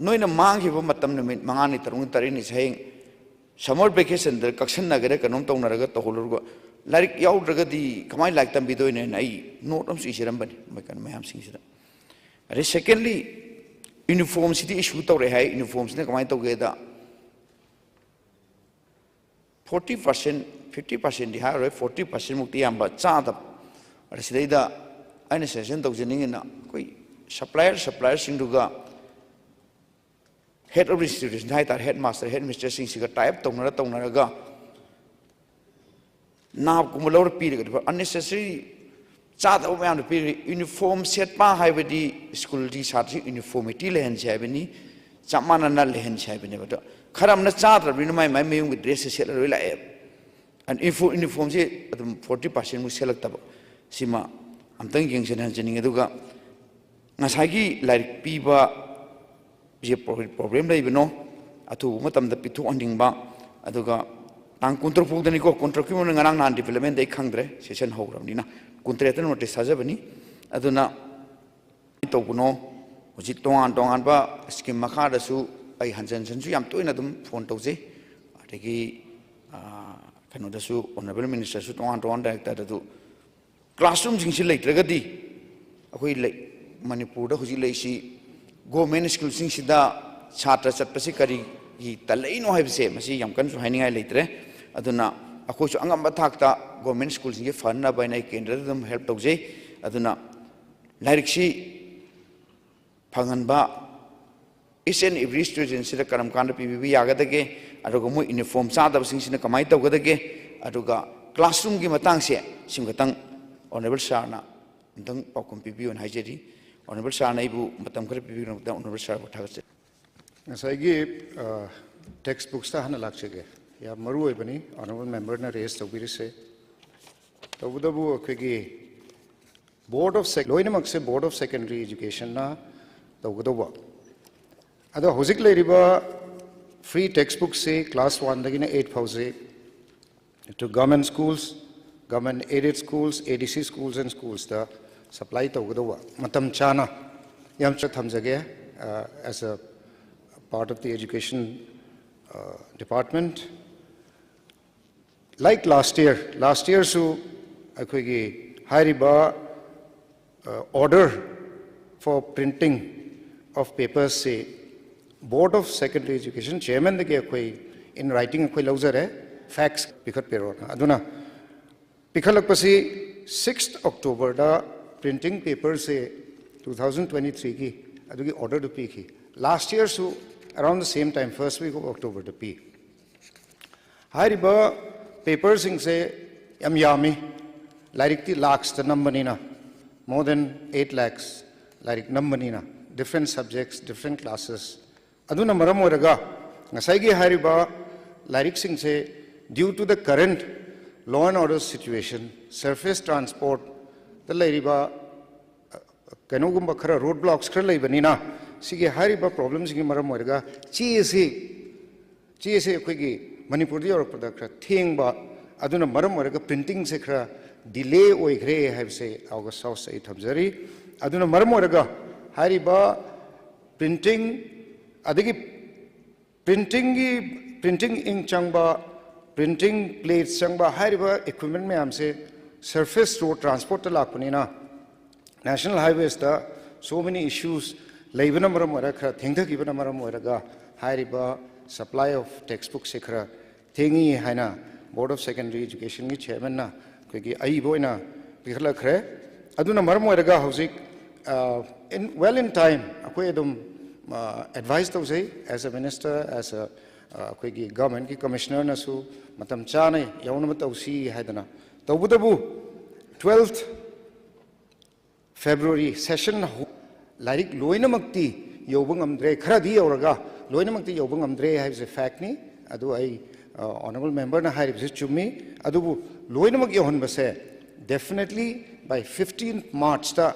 ꯅꯣꯏꯅ ꯃꯥꯡꯈꯤꯕ ꯃꯇꯝ ꯅꯨꯃꯤꯠ ꯃꯉꯥꯅꯤ, ꯇꯔꯨꯛꯅꯤ, ꯇꯔꯦꯠꯅꯤꯁꯦ ꯍꯌꯦꯡ summer vacationꯗ ꯀꯛꯁꯟꯅꯒꯦꯔꯥ ꯀꯩꯅꯣꯝ ꯇꯧꯅꯔꯒ ꯇꯧꯍꯜꯂꯨꯔꯒ, ꯂꯥꯏꯔꯤꯛ ꯌꯥꯎꯗ꯭ꯔꯒꯗꯤ ꯀꯃꯥꯏꯅ ꯂꯥꯏꯔꯤꯛ ꯇꯝꯕꯤꯗꯣꯏꯅꯣꯅ ꯑꯩ note ꯑꯃꯁꯨ ꯏꯖꯔꯝꯕꯅꯤ ꯃꯣꯏ ꯀꯩꯅꯣ ꯃꯌꯥꯝꯁꯤꯡꯁꯤꯗ꯫ ꯑꯗꯩ secondly, uniformꯁꯤꯗꯤ issue ꯇꯧꯔꯦ ꯍꯥꯏ꯫ Uniformꯁꯤꯅ ꯀꯃꯥꯏꯅ ꯇꯧꯒꯦꯗ, forty percent, fifty percentꯗꯤ ꯍꯥꯏꯔꯔꯣꯏ, forty percentꯃꯨꯛꯇꯤ ꯑꯌꯥꯝꯕ ꯆꯥꯗꯕ꯫ ꯑꯗ ꯁꯤꯗꯩꯗ ꯑꯩꯅ suggestion ꯇꯧꯖꯅꯤꯡꯉꯤꯅ, ꯑꯩꯈꯣꯏ supplier, supplierꯁꯤꯡꯗꯨꯒ head of institution ꯍꯥꯏꯇꯥꯔꯦ, head master, head mistressꯁꯤꯡꯁꯤꯒ tie up ꯇꯧꯅꯔ ꯇꯧꯅꯔꯒ ꯅꯥꯞꯀꯨꯝꯕ ꯂꯧꯔ ꯄꯤꯔꯒꯗꯤ ꯐꯕ꯫ Unnecessary ꯆꯥꯗꯕ ꯃꯌꯥꯝꯗꯣ ꯄꯤꯔꯒ, uniform ꯁꯦꯠꯄ ꯍꯥꯏꯕꯗꯤ ꯁ꯭ꯀꯨꯜꯒꯤ ꯁꯥꯇ꯭ꯔꯁꯤꯡ uniformity ꯂꯩꯍꯟꯁꯦ ꯍꯥꯏꯕꯅꯤ, ꯆꯞ ꯃꯥꯟꯅꯅ ꯂꯩꯍꯟꯁꯦ ꯍꯥꯏꯕꯅꯦꯕ꯫ ꯑꯗꯣ ꯈꯔ ꯑꯃꯅ ꯆꯥꯗ꯭ꯔꯕꯅꯤꯅ ꯃꯥꯏ ꯃꯥꯏ ꯃꯌꯨꯝꯒꯤ dressꯁꯦ ꯁꯦꯠꯂ ꯂꯣꯏ ꯂꯥꯛꯑꯦꯕ꯫ And uniform, uniformꯁꯦ ꯑꯗꯨꯝ forty percentꯃꯨꯛ ꯁꯦꯠꯂꯛꯇꯕ, ꯁꯤꯃ ꯑꯝꯇꯪ ꯌꯦꯡꯁꯤꯟꯍꯟꯖꯅꯤꯡꯉꯤ꯫ ꯑꯗꯨꯒ ꯉꯁꯥꯏꯒꯤ ꯂꯥꯏꯔꯤꯛ ꯄꯤꯕ ꯁꯦ ꯄ꯭ꯔꯣ-, problem ꯂꯩꯕꯅꯣ, ꯑꯊꯨꯕ ꯃꯇꯝꯗ ꯄꯤꯊꯣꯛꯍꯟꯅꯤꯡꯕ, ꯑꯗꯨꯒ ꯇꯥꯡ ꯀꯨꯟꯇꯔꯨꯛ ꯐꯥꯎꯗꯅꯤꯀꯣ, ꯀꯨꯟꯇꯔꯨꯛꯀꯤ ꯃꯅꯨꯡꯗ ꯉꯔꯥꯡ ꯅꯍꯥꯟ developmentꯗꯤ ꯑꯩ ꯈꯪꯗ꯭ꯔꯦ, session ꯍꯧꯈ꯭ꯔꯕꯅꯤꯅ, ꯀꯨꯟꯇꯔꯦꯠꯇ notice ꯊꯥꯖꯕꯅꯤ꯫ ꯑꯗꯨꯅ ꯀꯃꯥꯏꯅ ꯇꯧꯕꯅꯣ, ꯍꯧꯖꯤꯛ ꯇꯣꯉꯥꯟ ꯇꯣꯉꯥꯟꯕ scheme ꯃꯈꯥꯗꯁꯨ ꯑꯩ ꯍꯟꯖꯟ ꯍꯟꯖꯟꯁꯨ ꯌꯥꯝ ꯇꯣꯏꯅ ꯑꯗꯨꯝ phone ꯇꯧꯖꯩ, ꯑꯗꯒꯤ, ꯑꯥ, ꯀꯩꯅꯣꯗꯁꯨ, honourable ministerꯁꯨ, ꯇꯣꯉꯥꯟ ꯇꯣꯉꯥꯟꯕ directorꯗꯁꯨ꯫ Classroomꯁꯤꯡꯁꯤ ꯂꯩꯇ꯭ꯔꯒꯗꯤ ꯑꯩꯈꯣꯏ ꯂꯩ-, ꯃꯅꯤꯄꯨꯔꯗ ꯍꯧꯖꯤꯛ ꯂꯩꯔꯤꯁꯤ government schoolꯁꯤꯡꯁꯤꯗ ꯁꯥꯇ꯭ꯔ ꯆꯠꯄꯁꯤ ꯀꯔꯤꯒꯤ ꯇꯜꯂꯛꯏꯅꯣ ꯍꯥꯏꯕꯁꯦ ꯃꯁꯤ ꯌꯥꯝ ꯀꯟꯅꯁꯨ ꯍꯥꯏꯅꯤꯡꯉꯥꯏ ꯂꯩꯇ꯭ꯔꯦ꯫ ꯑꯗꯨꯅ ꯑꯩꯈꯣꯏꯁꯨ ꯑꯉꯝꯕ ꯊꯥꯛꯇ ꯒꯣꯔꯃꯦꯟ ꯁ꯭ꯀꯨꯜꯁꯤꯡꯁꯦ ꯐꯅꯕ ꯍꯥꯏꯅ ꯑꯩ ꯀꯦꯟꯗ꯭ꯔꯗ ꯑꯗꯨꯝ ꯍꯦꯜꯞ ꯇꯧꯖꯩ꯫ ꯑꯗꯨꯅ ꯂꯥꯏꯔꯤꯛꯁꯤ ꯐꯪꯍꯟꯕ, each and every studentꯁꯤꯗ ꯀꯔꯝ ꯀꯥꯟꯗ ꯄꯤꯕꯤꯕ ꯌꯥꯒꯗꯒꯦ, ꯑꯗꯨꯒ ꯃꯣꯏ ꯌꯨꯅꯤꯐꯣꯔꯝ ꯆꯥꯗꯕꯁꯤꯡꯁꯤꯅ ꯀꯃꯥꯏꯅ ꯇꯧꯒꯗꯒꯦ, ꯑꯗꯨꯒ ꯀ꯭ꯂꯥꯁꯔꯨꯝꯒꯤ ꯃꯇꯥꯡꯁꯦ ꯁꯤꯃꯈꯛꯇꯪ ꯑꯣꯅꯔꯦꯕꯜ ꯁꯥꯔꯅ ꯑꯝꯇꯪ ꯄꯥꯎꯈꯨꯝ ꯄꯤꯕꯤꯌꯨꯅ ꯍꯥꯏꯖꯔꯤ꯫ ꯑꯣꯅꯔꯦꯕꯜ ꯁꯥꯔꯅ ꯑꯩꯕꯨ ꯃꯇꯝ ꯈꯔ ꯄꯤꯕꯤꯕꯒꯤꯗꯃꯛꯇ ꯑꯣꯅꯔꯦꯕꯜ ꯁꯥꯔꯕꯨ ꯊꯥꯒꯠꯆꯔꯤ꯫ ꯉꯁꯥꯏꯒꯤ ꯇꯦꯛꯁ ꯕꯨꯛꯁꯇ ꯍꯥꯟꯅ ꯂꯥꯛꯆꯒꯦ꯫ ꯌꯥꯝ ꯃꯔꯨ ꯑꯣꯏꯕꯅꯤ, ꯑꯣꯅꯔꯦꯕꯜ ꯃꯦꯝꯕꯔꯅ ꯔꯦꯁ ꯇꯧꯕꯤꯔꯤꯁꯦ꯫ ꯇꯧꯕꯇꯕꯨ ꯑꯩꯈꯣꯏꯒꯤ ꯕꯣꯔꯗ ꯑꯣꯐ ꯂꯣꯏꯅꯃꯛꯁꯦ ꯕꯣꯔꯗ ꯑꯣꯐ ꯁꯦꯀꯦꯟꯗꯔꯤ ꯑꯦꯖꯨꯀꯦꯁꯟꯅ ꯇꯧꯒꯗꯧꯕ꯫ ꯑꯗꯣ ꯍꯧꯖꯤꯛ ꯂꯩꯔꯤꯕ ꯐ꯭ꯔꯤ ꯇꯦꯛꯁ ꯕꯨꯛꯁꯦ ꯀ꯭ꯂꯥꯁ ꯋꯥꯟꯗꯒꯤꯅ ꯑꯩꯠ ꯐꯥꯎꯁꯦ to government schools, government aided schools, A D C schools and schools ꯇ ꯁꯄ꯭ꯂꯥꯏ ꯇꯧꯒꯗꯧꯕ ꯃꯇꯝ ꯆꯥꯅ ꯌꯥꯝ ꯆ ꯊꯝꯖꯒꯦ, uh, as a part of the education, uh, department. Like last year, last yearꯁꯨ ꯑꯩꯈꯣꯏꯒꯤ ꯍꯥꯏꯔꯤꯕ order for printing of papersꯁꯤ Board of Secondary Education chairmanꯗꯒꯤ ꯑꯩꯈꯣꯏ in writing ꯑꯩꯈꯣꯏ ꯂꯧꯖꯔꯦ, ꯐꯦꯛꯁ ꯄꯤꯈꯠꯄꯤꯔꯣꯅ꯫ ꯑꯗꯨꯅ ꯄꯤꯈꯠꯂꯛꯄꯁꯤ sixth Octoberꯗ printing paperꯁꯦ two thousand twenty threeꯒꯤ ꯑꯗꯨꯒꯤ orderꯗꯨ ꯄꯤꯈꯤ꯫ Last yearꯁꯨ around the same time, first week of Octoberꯗ ꯄꯤ꯫ ꯍꯥꯏꯔꯤꯕ ꯄꯦꯄꯔꯁꯤꯡꯁꯦ ꯌꯥꯝ ꯌꯥꯝꯃꯤ꯫ ꯂꯥꯏꯔꯤꯛꯇꯤ ꯂꯥꯛꯁꯇ ꯅꯝꯕꯅꯤꯅ, more than eight lakhs ꯂꯥꯏꯔꯤꯛ ꯅꯝꯕꯅꯤꯅ, different subjects, different classes꯫ ꯑꯗꯨꯅ ꯃꯔꯝ ꯑꯣꯏꯔꯒ ꯉꯁꯥꯏꯒꯤ ꯍꯥꯏꯔꯤꯕ ꯂꯥꯏꯔꯤꯛꯁꯤꯡꯁꯦ due to the current law and order situation, surface transportꯇ ꯂꯩꯔꯤꯕ ꯀꯩꯅꯣꯒꯨꯝꯕ ꯈꯔ, ꯔꯣꯗ ꯕ꯭ꯂꯣꯛꯁ ꯈꯔ ꯂꯩꯕꯅꯤꯅ, ꯁꯤꯒꯤ ꯍꯥꯏꯔꯤꯕ ꯄ꯭ꯔꯣꯕ꯭ꯂꯦꯝꯁꯤꯡꯒꯤ ꯃꯔꯝ ꯑꯣꯏꯔꯒ ꯆꯦ ꯑꯁꯤ, ꯆꯦ ꯑꯁꯤ ꯑꯩꯈꯣꯏꯒꯤ ꯃꯅꯤꯄꯨꯔꯗ ꯌꯧꯔꯛꯄꯗ ꯈꯔ ꯊꯦꯡꯕ, ꯑꯗꯨꯅ ꯃꯔꯝ ꯑꯣꯏꯔꯒ ꯄ꯭ꯔꯤꯟꯇꯤꯡꯁꯦ ꯈꯔ ꯗꯤꯂꯦ ꯑꯣꯏꯈ꯭ꯔꯦ ꯍꯥꯏꯕꯁꯦ ꯑꯣꯒꯁ ꯍꯥꯎꯁꯇ ꯑꯩ ꯊꯝꯖꯔꯤ꯫ ꯑꯗꯨꯅ ꯃꯔꯝ ꯑꯣꯏꯔꯒ ꯍꯥꯏꯔꯤꯕ ꯄ꯭ꯔꯤꯟꯇꯤꯡ, ꯑꯗꯒꯤ ꯄ꯭ꯔꯤꯟꯇꯤꯡꯒꯤ, ꯄ꯭ꯔꯤꯟꯇꯤꯡ ꯏꯪ ꯆꯪꯕ, ꯄ꯭ꯔꯤꯟꯇꯤꯡ ꯄ꯭ꯂꯦꯠꯁ ꯆꯪꯕ ꯍꯥꯏꯔꯤꯕ ꯏꯀ꯭ꯋꯤꯞꯃꯦꯟ ꯃꯌꯥꯝꯁꯦ ꯁꯔꯐꯦꯁ ꯔꯣꯗ ꯇ꯭ꯔꯥꯟꯁꯄꯣꯔꯠꯇ ꯂꯥꯛꯄꯅꯤꯅ, ꯅꯦꯁꯅꯦꯜ ꯍꯥꯏꯋꯦꯁꯇ so many issues ꯂꯩꯕꯅ ꯃꯔꯝ ꯑꯣꯏꯔꯒ, ꯈꯔ ꯊꯦꯡꯊꯈꯤꯕꯅ ꯃꯔꯝ ꯑꯣꯏꯔꯒ ꯍꯥꯏꯔꯤꯕ supply of textbookꯁꯦ ꯈꯔ ꯊꯦꯡꯉꯤ ꯍꯥꯏꯅ Board of Secondary Educationꯒꯤ chairmanꯅ ꯑꯩꯈꯣꯏꯒꯤ ꯑꯏꯕ ꯑꯣꯏꯅ ꯄꯤꯈꯠꯂꯛꯈ꯭ꯔꯦ꯫ ꯑꯗꯨꯅ ꯃꯔꯝ ꯑꯣꯏꯔꯒ ꯍꯧꯖꯤꯛ, uh, in, well in time ꯑꯩꯈꯣꯏ ꯑꯗꯨꯝ, uh, advise ꯇꯧꯖꯩ, as a minister, as a, uh, ꯑꯩꯈꯣꯏꯒꯤ governmentꯀꯤ commissionerꯅꯁꯨ ꯃꯇꯝ ꯆꯥꯅ ꯌꯧꯅꯕ ꯇꯧꯁꯤ ꯍꯥꯏꯗꯅ꯫ ꯇꯧꯕꯇꯕꯨ twelfth February session ꯍꯧ-, ꯂꯥꯏꯔꯤꯛ ꯂꯣꯏꯅꯃꯛꯇꯤ ꯌꯧꯕ ꯉꯝꯗ꯭ꯔꯦ, ꯈꯔꯗꯤ ꯌꯧꯔꯒ ꯂꯣꯏꯅꯃꯛꯇꯤ ꯌꯧꯕ ꯉꯝꯗ꯭ꯔꯦ ꯍꯥꯏꯕꯁꯦ factꯅꯤ꯫ ꯑꯗꯨ ꯑꯩ, ꯑ, honourable memberꯅ ꯍꯥꯏꯔꯤꯕꯁꯤ ꯆꯨꯝꯃꯤ꯫ ꯑꯗꯨꯕꯨ ꯂꯣꯏꯅꯃꯛ ꯌꯧꯍꯟꯕꯁꯦ definitely by fifteenth Marchꯇ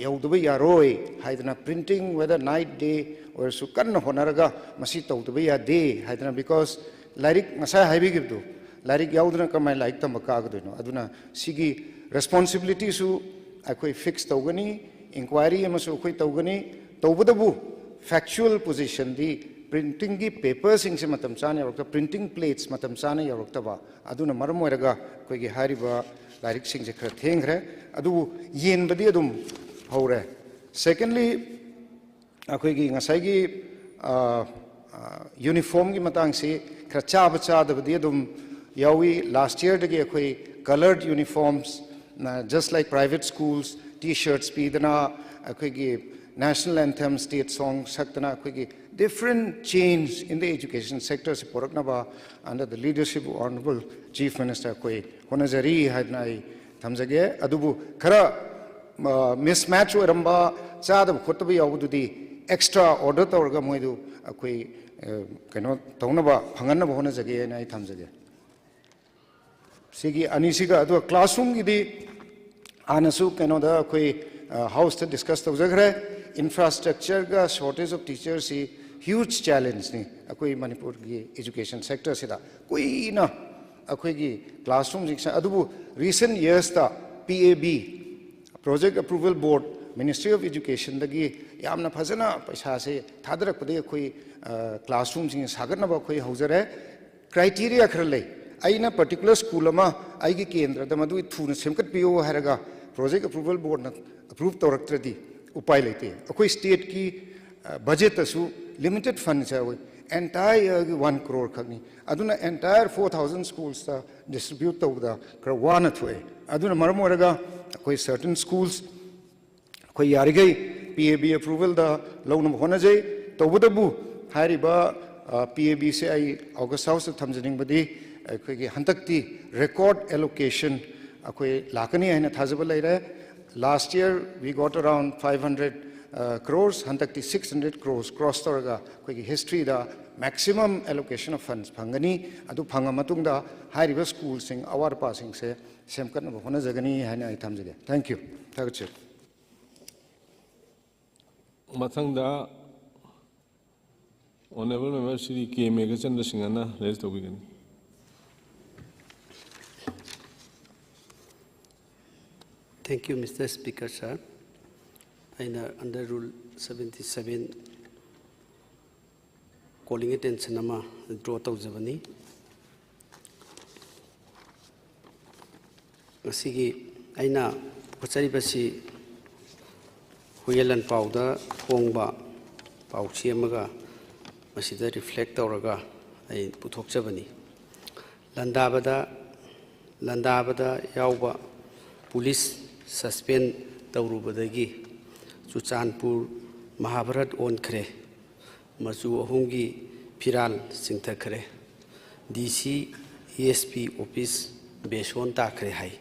ꯌꯧꯗꯕ ꯌꯥꯔꯣꯏ ꯍꯥꯏꯗꯅ, printing whether night day ꯑꯣꯏꯔꯁꯨ ꯀꯟꯅ ꯍꯣꯠꯅꯔꯒ ꯃꯁꯤ ꯇꯧꯗꯕ ꯌꯥꯗꯦ ꯍꯥꯏꯗꯅ, because ꯂꯥꯏꯔꯤꯛ ꯉꯁꯥꯏ ꯍꯥꯏꯕꯤꯈꯤꯕꯗꯣ, ꯂꯥꯏꯔꯤꯛ ꯌꯥꯎꯗꯅ ꯀꯃꯥꯏꯅ ꯂꯥꯏꯔꯤꯛ ꯇꯝꯕ ꯀꯥꯒꯗꯣꯏꯅꯣ? ꯑꯗꯨꯅ ꯁꯤꯒꯤ responsibilityꯁꯨ ꯑꯩꯈꯣꯏ fix ꯇꯧꯒꯅꯤ, inquiry ꯑꯃꯁꯨ ꯑꯩꯈꯣꯏ ꯇꯧꯒꯅꯤ꯫ ꯇꯧꯕꯇꯕꯨ factual positionꯗꯤ printingꯒꯤ paperꯁꯤꯡꯁꯦ ꯃꯇꯝ ꯆꯥꯅ ꯌꯧꯔꯛꯇꯕ, printing plates ꯃꯇꯝ ꯆꯥꯅ ꯌꯧꯔꯛꯇꯕ, ꯑꯗꯨꯅ ꯃꯔꯝ ꯑꯣꯏꯔꯒ ꯑꯩꯈꯣꯏꯒꯤ ꯍꯥꯏꯔꯤꯕ ꯂꯥꯏꯔꯤꯛꯁꯤꯡꯁꯦ ꯈꯔ ꯊꯦꯡꯈ꯭ꯔꯦ꯫ ꯑꯗꯨꯕꯨ ꯌꯦꯟꯕꯗꯤ ꯑꯗꯨꯝ ꯍꯧꯔꯦ꯫ Secondly, ꯑꯩꯈꯣꯏꯒꯤ ꯉꯁꯥꯏꯒꯤ, ꯑ, ꯑ, uniformꯒꯤ ꯃꯇꯥꯡꯁꯤ ꯈꯔ ꯆꯥꯕ ꯆꯥꯗꯕꯗꯤ ꯑꯗꯨꯝ ꯌꯥꯎꯏ꯫ Last yearꯗꯒꯤ ꯑꯩꯈꯣꯏ coloured uniforms, ꯅ, just like private schools, T-shirts ꯄꯤꯗꯅ, ꯑꯩꯈꯣꯏꯒꯤ national anthem, state song ꯁꯛꯇꯅ, ꯑꯩꯈꯣꯏꯒꯤ different change in the education sectorꯁꯤ ꯄꯨꯔꯛꯅꯕ under the leadership of honourable Chief Minister ꯑꯩꯈꯣꯏ ꯍꯣꯠꯅꯖꯔꯤ ꯍꯥꯏꯗꯅ ꯑꯩ ꯊꯝꯖꯒꯦ꯫ ꯑꯗꯨꯕꯨ ꯈꯔ, ꯑ, mismatch ꯑꯣꯏꯔꯝꯕ, ꯆꯥꯗꯕ ꯈꯣꯠꯇꯕ ꯌꯥꯎꯕꯗꯨꯗꯤ extra order ꯇꯧꯔꯒ ꯃꯣꯏꯗꯨ ꯑꯩꯈꯣꯏ, ꯑ, ꯀꯩꯅꯣ ꯇꯧꯅꯕ, ꯐꯪꯍꯟꯅꯕ ꯍꯣꯠꯅꯖꯒꯦ ꯍꯥꯏꯅ ꯑꯩ ꯊꯝꯖꯒꯦ꯫ ꯁꯤꯒꯤ ꯑꯅꯤꯁꯤꯒ, ꯑꯗꯨꯒ classroomꯒꯤꯗꯤ ꯍꯥꯟꯅꯁꯨ ꯀꯩꯅꯣꯗ ꯑꯩꯈꯣꯏ, ꯑ, houseꯇ discuss ꯇꯧꯖꯈ꯭ꯔꯦ꯫ Infrastructureꯒ shortage of teacherꯁꯤ huge challengeꯅꯤ ꯑꯩꯈꯣꯏ ꯃꯅꯤꯄꯨꯔꯒꯤ education sectorꯁꯤꯗ꯫ ꯀꯨꯏꯅ ꯑꯩꯈꯣꯏꯒꯤ classroomꯁꯤꯡꯁꯦ, ꯑꯗꯨꯕꯨ recent yearsꯇ P A B, Project Approval Board, Ministry of Educationꯗꯒꯤ ꯌꯥꯝꯅ ꯐꯖꯅ ꯄꯩꯁꯥꯁꯦ ꯊꯥꯗꯔꯛꯄꯗꯒꯤ ꯑꯩꯈꯣꯏ, ꯑ, classroomꯁꯤꯡ ꯁꯥꯒꯠꯅꯕ ꯑꯩꯈꯣꯏ ꯍꯧꯖꯔꯦ꯫ Criteria ꯈꯔ ꯂꯩ꯫ ꯑꯩꯅ particular school ꯑꯃ ꯑꯩꯒꯤ ꯀꯦꯟꯗ꯭ꯔꯗ ꯃꯗꯨ ꯊꯨꯅ ꯁꯦꯝꯒꯠꯄꯤꯌꯨ ꯍꯥꯏꯔꯒ Project Approval Boardꯅ approve ꯇꯧꯔꯛꯇ꯭ꯔꯗꯤ ꯎꯄꯥꯏ ꯂꯩꯇꯦ꯫ ꯑꯩꯈꯣꯏ stateꯀꯤ, ꯑ, budgetꯇꯁꯨ limited funds ꯌꯥꯎꯏ꯫ Entire one crore ꯈꯛꯅꯤ꯫ ꯑꯗꯨꯅ entire four thousand schools ꯇ distribute ꯇꯧꯕꯗ ꯈꯔ ꯋꯥꯅ ꯊꯣꯛꯑꯦ꯫ ꯑꯗꯨꯅ ꯃꯔꯝ ꯑꯣꯏꯔꯒ ꯑꯩꯈꯣꯏ certain schools ꯑꯩꯈꯣꯏ ꯌꯥꯔꯤꯈꯩ P A B approval ꯗ ꯂꯧꯅꯕ ꯍꯣꯠꯅꯖꯩ꯫ ꯇꯧꯕꯇꯕꯨ ꯍꯥꯏꯔꯤꯕ P A B ꯁꯦ ꯑꯩ August House ꯇ ꯊꯝꯖꯅꯤꯡꯕꯗꯤ, ꯑꯩꯈꯣꯏꯒꯤ ꯍꯟꯗꯛꯇꯤ record allocation ꯑꯩꯈꯣꯏ ꯂꯥꯛꯀꯅꯤ ꯍꯥꯏꯅ ꯊꯥꯖꯕ ꯂꯩꯔꯦ꯫ Last year we got around five hundred crores, ꯍꯟꯗꯛꯇꯤ six hundred crores cross ꯇꯧꯔꯒ ꯑꯩꯈꯣꯏꯒꯤ history the maximum allocation of funds ꯐꯪꯒꯅꯤ꯫ ꯑꯗꯨ ꯐꯪꯉ ꯃꯇꯨꯡꯗ ꯍꯥꯏꯔꯤꯕ school ꯁꯤꯡ, ꯑꯋꯥꯠ ꯑꯄꯥꯁꯤꯡꯁꯦ ꯁꯦꯝꯒꯠꯅꯕ ꯍꯣꯠꯅꯖꯒꯅꯤ ꯍꯥꯏꯅ ꯑꯩ ꯊꯝꯖꯒꯦ꯫ Thank you꯫ ꯊꯥꯒꯠꯆꯔꯤ꯫ ꯃꯊꯪꯗ Honourable Member ꯁ꯭ꯔꯤ ꯀꯦ ꯃꯦꯘꯆꯟꯗ꯭ꯔ ꯁꯤꯡꯍꯅ raise ꯇꯧꯕꯤꯒꯅꯤ꯫ Thank you, Mister Speaker, sir. ꯑꯩꯅ under rule seventy seven calling attention ꯑꯃ draw ꯇꯧꯖꯕꯅꯤ꯫ ꯉꯁꯤꯒꯤ ꯑꯩꯅ ꯄꯨꯈꯠꯆꯔꯤꯕꯁꯤ ꯍꯨꯏꯌꯦꯟ ꯂꯥꯟꯄꯥꯎꯗ ꯐꯣꯡꯕ ꯄꯥꯎꯆꯦ ꯑꯃꯒ ꯃꯁꯤꯗ reflect ꯇꯧꯔꯒ ꯑꯩ ꯄꯨꯊꯣꯛꯆꯕꯅꯤ꯫ ꯂꯥꯟꯗꯥꯕꯗ ꯂꯥꯟꯗꯥꯕꯗ ꯌꯥꯎꯕ police suspend ꯇꯧꯔꯨꯕꯗꯒꯤ ꯆꯨꯔꯆꯥꯟꯄꯨꯔ ꯃꯍꯥꯚꯥꯔꯠ ꯑꯣꯟꯈ꯭ꯔꯦ꯫ ꯃꯆꯨ ꯑꯍꯨꯝꯒꯤ ꯐꯤꯔꯥꯜ ꯆꯤꯡꯊꯈ꯭ꯔꯦ꯫ DC, SP office ꯕꯦꯁꯣꯟ ꯇꯥꯈ꯭ꯔꯦ ꯍꯥꯏ꯫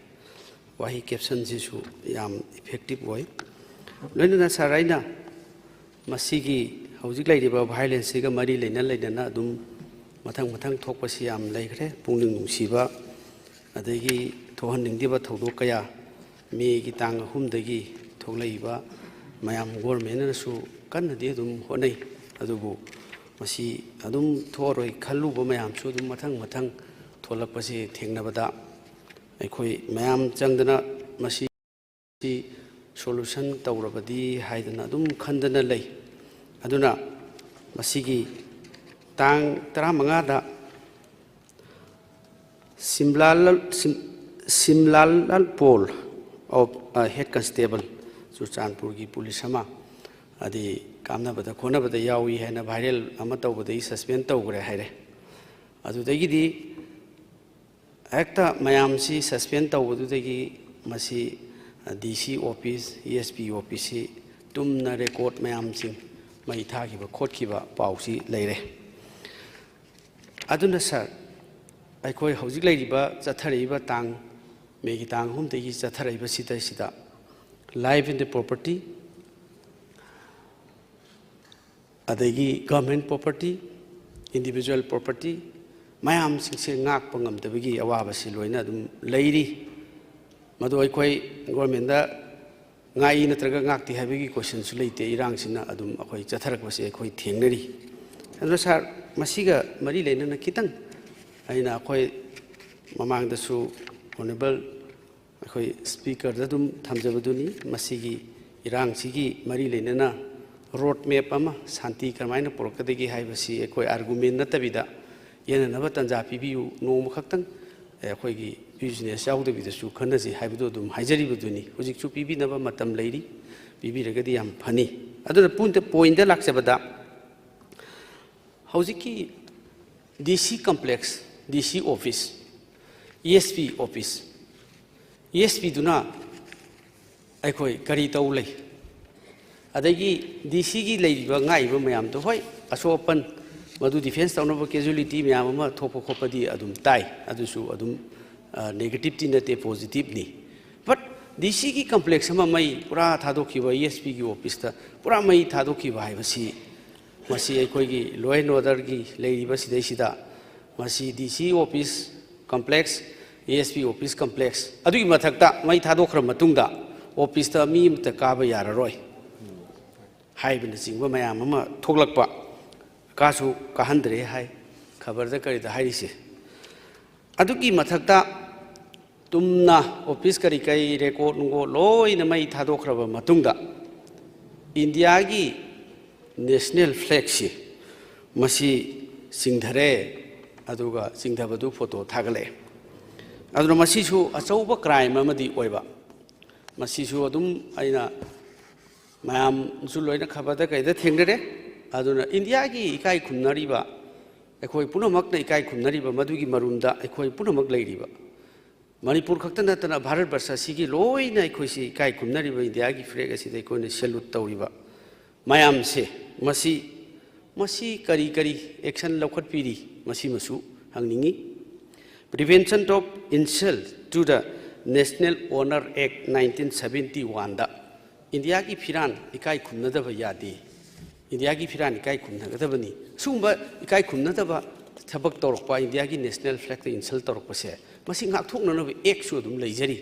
ꯋꯥꯍꯩ caption ꯁꯤꯁꯨ ꯌꯥꯝ effective ꯑꯣꯏ꯫ ꯂꯣꯏꯅꯅ sir, ꯑꯩꯅ ꯃꯁꯤꯒꯤ ꯍꯧꯖꯤꯛ ꯂꯩꯔꯤꯕ violence ꯁꯤꯒ ꯃꯔꯤ ꯂꯩꯅ ꯂꯩꯅꯅ ꯑꯗꯨꯝ ꯃꯊꯪ ꯃꯊꯪ ꯊꯣꯛꯄꯁꯤ ꯌꯥꯝ ꯂꯩꯈ꯭ꯔꯦ꯫ ꯄꯨꯛꯅꯤꯡ ꯅꯨꯡꯁꯤꯕ, ꯑꯗꯒꯤ ꯊꯣꯛꯍꯟꯅꯤꯡꯗꯕ ꯊꯧꯗꯣꯛ ꯀꯌꯥ ꯃꯦꯒꯤ ꯇꯥꯡ ꯑꯍꯨꯝꯗꯒꯤ ꯊꯣꯛꯂꯛꯏꯕ ꯃꯌꯥꯝ꯫ Government ꯅꯁꯨ ꯀꯟꯅꯗꯤ ꯑꯗꯨꯝ ꯍꯣꯠꯅꯩ, ꯑꯗꯨꯕꯨ ꯃꯁꯤ ꯑꯗꯨꯝ ꯊꯣꯛꯑꯔꯣꯏ ꯈꯜꯂꯨꯕ ꯃꯌꯥꯝꯁꯨ ꯑꯗꯨꯝ ꯃꯊꯪ ꯃꯊꯪ ꯊꯣꯛꯂꯛꯄꯁꯤ ꯊꯦꯡꯅꯕꯗ ꯑꯩꯈꯣꯏ ꯃꯌꯥꯝ ꯆꯪꯗꯅ ꯃꯁꯤ solution ꯇꯧꯔꯕꯗꯤ ꯍꯥꯏꯗꯅ ꯑꯗꯨꯝ ꯈꯟꯗꯅ ꯂꯩ꯫ ꯑꯗꯨꯅ ꯃꯁꯤꯒꯤ ꯇꯥꯡ ꯇꯔꯥꯃꯉꯥꯗ ꯁꯤꯝꯂꯥꯂꯥꯜ, ꯁꯤꯝ-, ꯁꯤꯝꯂꯥꯂꯥꯜ ꯄꯣꯜ of, ꯑ, head constable ꯆꯨꯔꯆꯥꯟꯄꯨꯔꯒꯤ police ꯑꯃ, ꯑꯗꯩ ꯀꯥꯞꯅꯕꯗ ꯈꯣꯠꯅꯕꯗ ꯌꯥꯎꯏ ꯍꯥꯏꯅ viral ꯑꯃ ꯇꯧꯕꯗꯒꯤ suspend ꯇꯧꯈ꯭ꯔꯦ ꯍꯥꯏꯔꯦ꯫ ꯑꯗꯨꯗꯒꯤꯗꯤ ꯍꯦꯛꯇ ꯃꯌꯥꯝꯁꯤ suspend ꯇꯧꯕꯗꯨꯗꯒꯤ ꯃꯁꯤ D C office, S P officeꯁꯤ ꯇꯨꯝꯅ record ꯃꯌꯥꯝꯁꯤꯡ ꯃꯩ ꯊꯥꯈꯤꯕ ꯈꯣꯠꯈꯤꯕ ꯄꯥꯎꯁꯤ ꯂꯩꯔꯦ꯫ ꯑꯗꯨꯅ sir, ꯑꯩꯈꯣꯏ ꯍꯧꯖꯤꯛ ꯂꯩꯔꯤꯕ ꯆꯠꯊꯔꯛꯏꯕ ꯇꯥꯡ, ꯃꯦꯒꯤ ꯇꯥꯡ ꯑꯍꯨꯝꯗꯒꯤ ꯆꯠꯊꯔꯛꯏꯕꯁꯤꯗꯩꯁꯤꯗ life and property, ꯑꯗꯒꯤ government property, individual property ꯃꯌꯥꯝꯁꯤꯡꯁꯦ ꯉꯥꯛꯄ ꯉꯝꯗꯕꯒꯤ ꯑꯋꯥꯕꯁꯤ ꯂꯣꯏꯅ ꯑꯗꯨꯝ ꯂꯩꯔꯤ꯫ ꯃꯗꯨ ꯑꯩꯈꯣꯏ governmentꯗ ꯉꯥꯛꯏ ꯅꯠꯇ꯭ꯔꯒ ꯉꯥꯛꯇꯦ ꯍꯥꯏꯕꯒꯤ questionꯁꯨ ꯂꯩꯇꯦ꯫ ꯏꯔꯥꯡꯁꯤꯅ ꯑꯗꯨꯝ ꯑꯩꯈꯣꯏ ꯆꯠꯊꯔꯛꯄꯁꯦ ꯑꯩꯈꯣꯏ ꯊꯦꯡꯅꯔꯤ꯫ ꯑꯗꯨꯅ sir, ꯃꯁꯤꯒ ꯃꯔꯤ ꯂꯩꯅꯅ ꯈꯤꯇꯪ ꯑꯩꯅ ꯑꯩꯈꯣꯏ ꯃꯃꯥꯡꯗꯁꯨ honourable ꯑꯩꯈꯣꯏ speakerꯗ ꯑꯗꯨꯝ ꯊꯝꯖꯕꯗꯨꯅꯤ, ꯃꯁꯤꯒꯤ ꯏꯔꯥꯡꯁꯤꯒꯤ ꯃꯔꯤ ꯂꯩꯅꯅ road map ꯑꯃ ꯁꯥꯟꯇꯤ ꯀꯔꯝꯍꯥꯏꯅ ꯄꯨꯔꯛꯀꯗꯒꯦ ꯍꯥꯏꯕꯁꯤ ꯑꯩꯈꯣꯏ argument ꯅꯠꯇꯕꯤꯗ ꯌꯦꯠꯅꯅꯕ ꯇꯥꯟꯖꯥ ꯄꯤꯕꯤꯌꯨ, ꯅꯣꯡꯃꯈꯛꯇꯪ ꯑꯩꯈꯣꯏꯒꯤ business ꯌꯥꯎꯗꯕꯤꯗꯁꯨ ꯈꯟꯅꯁꯤ ꯍꯥꯏꯕꯗꯨ ꯑꯗꯨꯝ ꯍꯥꯏꯖꯔꯤꯕꯗꯨꯅꯤ꯫ ꯍꯧꯖꯤꯛꯁꯨ ꯄꯤꯕꯤꯅꯕ ꯃꯇꯝ ꯂꯩꯔꯤ, ꯄꯤꯕꯤꯔꯒꯗꯤ ꯌꯥꯝ ꯐꯅꯤ꯫ ꯑꯗꯨꯅ point, pointꯇ ꯂꯥꯛꯆꯕꯗ, ꯍꯧꯖꯤꯛꯀꯤ D C complex, D C office, S P office, S Pꯗꯨꯅ ꯑꯩꯈꯣꯏ ꯀꯔꯤ ꯇꯧ ꯂꯩ? ꯑꯗꯒꯤ D Cꯒꯤ ꯂꯩꯔꯤꯕ ꯉꯥꯛꯏꯕ ꯃꯌꯥꯝꯗꯣ, ꯍꯣꯏ, ꯑꯁꯣꯛ ꯑꯄꯟ, ꯃꯗꯨ defence ꯇꯧꯅꯕ casualty ꯃꯌꯥꯝ ꯑꯃ ꯊꯣꯛꯄ ꯈꯣꯠꯄꯗꯤ ꯑꯗꯨꯝ ꯇꯥꯏ, ꯑꯗꯨꯁꯨ ꯑꯗꯨꯝ, ꯑ, negativeꯇꯤ ꯅꯠꯇꯦ, positiveꯅꯤ꯫ But D Cꯒꯤ complex ꯑꯃ ꯃꯩ ꯄꯨꯔꯥ ꯊꯥꯗꯣꯛꯈꯤꯕ, S Pꯒꯤ officeꯇ ꯄꯨꯔꯥ ꯃꯩ ꯊꯥꯗꯣꯛꯈꯤꯕ ꯍꯥꯏꯕꯁꯤ, ꯃꯁꯤ ꯑꯩꯈꯣꯏꯒꯤ law and orderꯒꯤ ꯂꯩꯔꯤꯕ ꯁꯤꯗꯩꯁꯤꯗ, ꯃꯁꯤ D C office complex, S P office complex, ꯑꯗꯨꯒꯤ ꯃꯊꯛꯇ ꯃꯩ ꯊꯥꯗꯣꯛꯈ꯭ꯔ ꯃꯇꯨꯡꯗ officeꯇ ꯃꯤ ꯑꯃꯠꯇ ꯀꯥꯕ ꯌꯥꯔꯔꯣꯏ ꯍꯥꯏꯕꯅꯆꯤꯡꯕ ꯃꯌꯥꯝ ꯑꯃ ꯊꯣꯛꯂꯛꯄ, ꯀꯥꯁꯨ ꯀꯥꯍꯟꯗ꯭ꯔꯦ ꯍꯥꯏ ꯈꯕꯔꯗ ꯀꯔꯤꯗ ꯍꯥꯏꯔꯤꯁꯦ꯫ ꯑꯗꯨꯒꯤ ꯃꯊꯛꯇ ꯇꯨꯝꯅ office ꯀꯔꯤ ꯀꯔꯤ record ꯅꯨꯡꯒꯣꯠ ꯂꯣꯏꯅ ꯃꯩ ꯊꯥꯗꯣꯛꯈ꯭ꯔꯕ ꯃꯇꯨꯡꯗ Indiaꯒꯤ national flagꯁꯤ ꯃꯁꯤ ꯆꯤꯡꯊꯔꯦ, ꯑꯗꯨꯒ ꯆꯤꯡꯊꯕꯗꯨ photo ꯊꯥꯒꯠꯂꯛꯑꯦ꯫ ꯑꯗꯨꯅ ꯃꯁꯤꯁꯨ ꯑꯆꯧꯕ crime ꯑꯃꯗꯤ ꯑꯣꯏꯕ, ꯃꯁꯤꯁꯨ ꯑꯗꯨꯝ ꯑꯩꯅ ꯃꯌꯥꯝꯁꯨ ꯂꯣꯏꯅ ꯈꯕꯔꯗ ꯀꯩꯗ ꯊꯦꯡꯅꯔꯦ꯫ ꯑꯗꯨꯅ ꯏꯟꯗꯤꯌꯥꯒꯤ ꯏꯀꯥꯏ ꯈꯨꯝꯅꯔꯤꯕ, ꯑꯩꯈꯣꯏ ꯄꯨꯝꯅꯃꯛꯅ ꯏꯀꯥꯏ ꯈꯨꯝꯅꯔꯤꯕ ꯃꯗꯨꯒꯤ ꯃꯔꯨꯝꯗ ꯑꯩꯈꯣꯏ ꯄꯨꯝꯅꯃꯛ ꯂꯩꯔꯤꯕ, ꯃꯅꯤꯄꯨꯔ ꯈꯛꯇ ꯅꯠꯇꯅ ꯚꯥꯔꯠ ꯕꯔꯁ ꯑꯁꯤꯒꯤ ꯂꯣꯏꯅ ꯑꯩꯈꯣꯏꯁꯤ ꯏꯀꯥꯏ ꯈꯨꯝꯅꯔꯤꯕ ꯏꯟꯗꯤꯌꯥꯒꯤ ꯐ꯭ꯂꯦꯒ ꯑꯁꯤꯗ ꯑꯩꯈꯣꯏꯅ ꯁꯦꯂꯨꯠ ꯇꯧꯔꯤꯕ ꯃꯌꯥꯝꯁꯦ, ꯃꯁꯤ, ꯃꯁꯤ ꯀꯔꯤ ꯀꯔꯤ action ꯂꯧꯈꯠꯄꯤꯔꯤ, ꯃꯁꯤꯃꯁꯨ ꯍꯪꯅꯤꯡꯏ꯫ Prevention of Insult to the National Honor Act nineteen seventy one ꯗ ꯏꯟꯗꯤꯌꯥꯒꯤ ꯐꯤꯔꯥꯟ ꯏꯀꯥꯏ ꯈꯨꯝꯅꯗꯕ ꯌꯥꯗꯦ, ꯏꯟꯗꯤꯌꯥꯒꯤ ꯐꯤꯔꯥꯟ ꯏꯀꯥꯏ ꯈꯨꯝꯅꯒꯗꯕꯅꯤ꯫ ꯁꯤꯒꯨꯝꯕ ꯏꯀꯥꯏ ꯈꯨꯝꯅꯗꯕ ꯊꯕꯛ ꯇꯧꯔꯛꯄ, ꯏꯟꯗꯤꯌꯥꯒꯤ ꯅꯦꯁꯅꯦꯜ ꯐ꯭ꯂꯦꯒꯇ ꯏꯟꯁꯜ ꯇꯧꯔꯛꯄꯁꯦ, ꯃꯁꯤ ꯉꯥꯛꯊꯣꯛꯅꯅꯕ ꯑꯦꯛꯁꯨ ꯑꯗꯨꯝ ꯂꯩꯖꯔꯤ꯫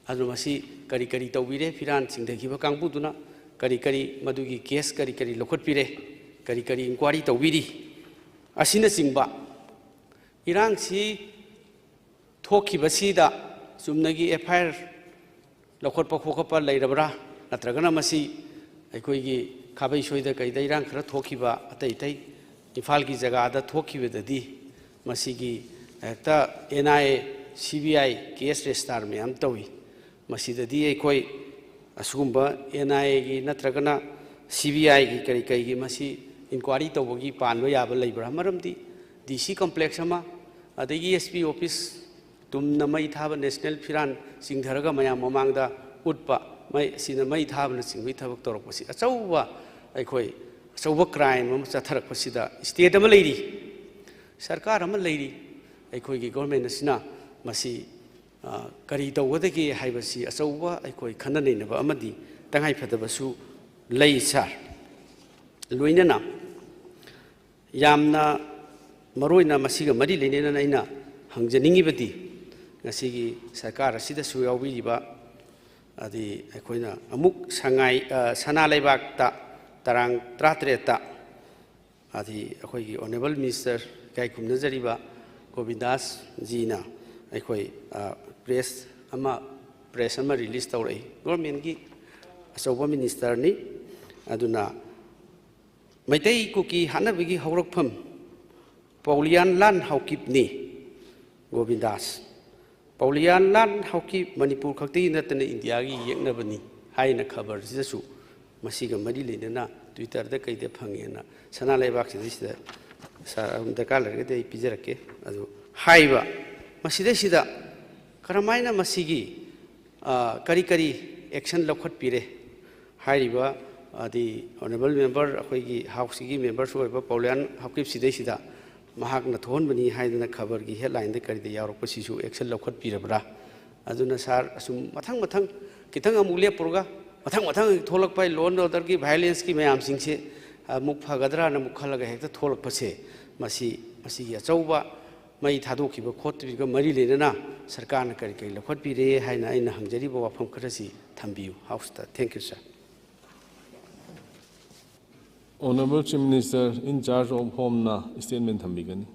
ꯑꯗꯨ ꯃꯁꯤ ꯀꯔꯤ ꯀꯔꯤ ꯇꯧꯕꯤꯔꯦ, ꯐꯤꯔꯥꯟ ꯆꯤꯡꯊꯈꯤꯕ ꯀꯥꯡꯕꯨꯗꯨꯅ ꯀꯔꯤ ꯀꯔꯤ, ꯃꯗꯨꯒꯤ ꯀꯦꯁ ꯀꯔꯤ ꯀꯔꯤ ꯂꯧꯈꯠꯄꯤꯔꯦ, ꯀꯔꯤ ꯀꯔꯤ ꯏꯟꯀ꯭ꯋꯥꯔꯤ ꯇꯧꯕꯤꯔꯤ, ꯑꯁꯤꯅꯆꯤꯡꯕ ꯏꯔꯥꯡꯁꯤ ꯊꯣꯛꯈꯤꯕꯁꯤꯗ ꯆꯨꯝꯅꯒꯤ ꯑꯦꯐ ꯑꯥꯏ ꯑꯥꯔ ꯂꯧꯈꯠꯄ ꯈꯣꯠꯈꯠꯄ ꯂꯩꯔꯕ꯭ꯔꯥ? ꯅꯠꯇ꯭ꯔꯒꯅ ꯃꯁꯤ ꯑꯩꯈꯣꯏꯒꯤ ꯈꯥꯕꯩ ꯁꯣꯏꯗ ꯀꯩꯗ ꯏꯔꯥꯡ ꯈꯔ ꯊꯣꯛꯈꯤꯕ, ꯑꯇꯩ ꯑꯇꯩ ꯏꯝꯐꯥꯜꯒꯤ ꯖꯒꯥꯗ ꯊꯣꯛꯈꯤꯕꯗꯗꯤ ꯃꯁꯤꯒꯤ ꯍꯦꯛꯇ and I A, C B I case register ꯃꯌꯥꯝ ꯇꯧꯏ꯫ ꯃꯁꯤꯗꯗꯤ ꯑꯩꯈꯣꯏ ꯑꯁꯤꯒꯨꯝꯕ ꯑꯦꯟ ꯑꯥꯏ ꯑꯦꯒꯤ ꯅꯠꯇ꯭ꯔꯒꯅ ꯁꯤ ꯕꯤ ꯑꯥꯏꯒꯤ ꯀꯔꯤ ꯀꯔꯤꯒꯤ ꯃꯁꯤ ꯏꯟꯀ꯭ꯋꯥꯔꯤ ꯇꯧꯕꯒꯤ ꯄꯥꯟꯕ ꯌꯥꯕ ꯂꯩꯕ꯭ꯔꯥ? ꯃꯔꯝꯗꯤ ꯗꯤ ꯁꯤ ꯀꯝꯄ꯭ꯂꯦꯛꯁ ꯑꯃ, ꯑꯗꯒꯤ ꯑꯦꯁ ꯄꯤ ꯑꯣꯐꯤꯁ ꯇꯨꯝꯅ ꯃꯩ ꯊꯥꯕ, ꯅꯦꯁꯅꯦꯜ ꯐꯤꯔꯥꯟ ꯆꯤꯡꯊꯔꯒ ꯃꯌꯥꯝ ꯃꯃꯥꯡꯗ ꯎꯠꯄ, ꯃꯩ ꯑꯁꯤꯅ ꯃꯩ ꯊꯥꯕꯅꯆꯤꯡꯕꯒꯤ ꯊꯕꯛ ꯇꯧꯔꯛꯄꯁꯤ ꯑꯆꯧꯕ, ꯑꯩꯈꯣꯏ ꯑꯆꯧꯕ ꯀ꯭ꯔꯥꯏꯝ ꯑꯃ ꯆꯠꯊꯔꯛꯄꯁꯤꯗ ꯁ꯭ꯇꯦꯠ ꯑꯃ ꯂꯩꯔꯤ, ꯁꯔꯀꯥꯔ ꯑꯃ ꯂꯩꯔꯤ, ꯑꯩꯈꯣꯏꯒꯤ ꯒꯣꯔꯃꯦꯟ ꯑꯁꯤꯅ ꯃꯁꯤ, ꯑ, ꯀꯔꯤ ꯇꯧꯒꯗꯒꯦ ꯍꯥꯏꯕꯁꯤ ꯑꯆꯧꯕ ꯑꯩꯈꯣꯏ ꯈꯟꯅ ꯅꯩꯅꯕ ꯑꯃꯗꯤ ꯇꯉꯥꯏꯐꯗꯕꯁꯨ ꯂꯩ, ꯁꯥꯔ꯫ ꯂꯣꯏꯅꯅ ꯌꯥꯝꯅ ꯃꯔꯨꯑꯣꯏꯅ ꯃꯁꯤꯒ ꯃꯔꯤ ꯂꯩꯅꯅ ꯑꯩꯅ ꯍꯪꯖꯅꯤꯡꯉꯤꯕꯗꯤ, ꯉꯁꯤꯒꯤ ꯁꯔꯀꯥꯔ ꯑꯁꯤꯗꯁꯨ ꯌꯥꯎꯕꯤꯔꯤꯕ, ꯑꯗꯤ ꯑꯩꯈꯣꯏꯅ ꯑꯃꯨꯛ ꯁꯉꯥꯏ, ꯑ, ꯁꯅꯥ ꯂꯩꯕꯥꯛꯇ ꯇꯥꯡ ꯇꯔꯥꯇꯔꯦꯠꯇ, ꯑꯗꯤ ꯑꯩꯈꯣꯏꯒꯤ ꯑꯣꯅꯔꯦꯕꯜ ꯃꯤꯅꯤꯁꯇꯔ ꯏꯀꯥꯏ ꯈꯨꯝꯅꯖꯔꯤꯕ ꯒꯣꯕꯤꯟꯗꯥꯁ ꯖꯤꯅ ꯑꯩꯈꯣꯏ, ꯑ, ꯄ꯭ꯔꯦꯁ ꯑꯃ, ꯄ꯭ꯔꯦꯁ ꯑꯃ ꯔꯤꯂꯤꯁ ꯇꯧꯔꯛꯏ꯫ ꯒꯣꯔꯃꯦꯟꯒꯤ ꯑꯆꯧꯕ ꯃꯤꯅꯤꯁꯇꯔꯅꯤ꯫ ꯑꯗꯨꯅ ꯃꯩꯇꯩ ꯀꯨꯀꯤ ꯍꯥꯠꯅꯕꯒꯤ ꯍꯧꯔꯛꯐꯝ ꯄꯥꯎꯂꯤꯌꯥꯟ ꯂꯥꯟ ꯍꯥꯎꯀꯤꯞꯅꯤ꯫ ꯒꯣꯕꯤꯟꯗꯥꯁ, ꯄꯥꯎꯂꯤꯌꯥꯟ ꯂꯥꯟ ꯍꯥꯎꯀꯤꯞ ꯃꯅꯤꯄꯨꯔ ꯈꯛꯇꯒꯤ ꯅꯠꯇꯅ ꯏꯟꯗꯤꯌꯥꯒꯤ ꯌꯦꯛꯅꯕꯅꯤ ꯍꯥꯏꯅ ꯈꯕꯔꯁꯤꯗꯁꯨ ꯃꯁꯤꯒ ꯃꯔꯤ ꯂꯩꯅꯅ Twitter-ꯗ ꯀꯩꯗ ꯐꯪꯉꯦꯅ ꯁꯅꯥ ꯂꯩꯕꯥꯛꯁꯤꯗꯩꯁꯤꯗ ꯁꯥꯔ, ꯑꯗꯨꯝ ꯗꯔꯀꯥꯔ ꯂꯩꯔꯒꯗꯤ ꯑꯩ ꯄꯤꯖꯔꯛꯀꯦ꯫ ꯑꯗꯨ ꯍꯥꯏꯔꯤꯕ ꯃꯁꯤꯗꯩꯁꯤꯗ ꯀꯔꯝꯍꯥꯏꯅ ꯃꯁꯤꯒꯤ, ꯑ, ꯀꯔꯤ ꯀꯔꯤ action ꯂꯧꯈꯠꯄꯤꯔꯦ ꯍꯥꯏꯔꯤꯕ, ꯑꯗꯤ honourable member, ꯑꯩꯈꯣꯏꯒꯤ House-ꯀꯤ member-ꯁꯨ ꯑꯣꯏꯕ ꯄꯥꯎꯂꯤꯌꯥꯟ ꯍꯥꯎꯀꯤꯞꯁꯤꯗꯩꯁꯤꯗ ꯃꯍꯥꯛꯅ ꯊꯣꯛꯍꯟꯕꯅꯤ ꯍꯥꯏꯗꯅ ꯈꯕꯔꯒꯤ headline-ꯗ ꯀꯔꯤꯗ ꯌꯥꯎꯔꯛꯄꯁꯤꯁꯨ action ꯂꯧꯈꯠꯄꯤꯔꯕ꯭ꯔꯥ? ꯑꯗꯨꯅ ꯁꯥꯔ, ꯑꯁꯨꯝ ꯃꯊꯪ ꯃꯊꯪ, ꯈꯤꯇꯪ ꯑꯃꯨꯛ ꯂꯦꯞꯄꯨꯔꯒ ꯃꯊꯪ ꯃꯊꯪ ꯊꯣꯛꯂꯛꯄ law and order-ꯒꯤ violence-ꯀꯤ ꯃꯌꯥꯝꯁꯤꯡꯁꯦ ꯑꯃꯨꯛ ꯐꯒꯗ꯭ꯔꯥꯅ ꯑꯃꯨꯛ ꯈꯜꯂꯒ ꯍꯦꯛꯇ ꯊꯣꯛꯂꯛꯄꯁꯦ, ꯃꯁꯤ, ꯃꯁꯤꯒꯤ ꯑꯆꯧꯕ ꯃꯩ ꯊꯥꯗꯣꯛꯈꯤꯕ ꯈꯣꯠꯈꯤꯕꯒ ꯃꯔꯤ ꯂꯩꯅꯅ ꯁꯔꯀꯥꯔꯅ ꯀꯔꯤ ꯀꯔꯤ ꯂꯧꯈꯠꯄꯤꯔꯦ ꯍꯥꯏꯅ ꯑꯩꯅ ꯍꯪꯖꯔꯤꯕ ꯋꯥꯐꯝ ꯈꯔꯁꯤ ꯊꯝꯕꯤꯌꯨ House-ꯇ꯫ Thank you, sir. Honorable Chief Minister in charge of Home-ꯅ statement ꯊꯝꯕꯤꯒꯅꯤ꯫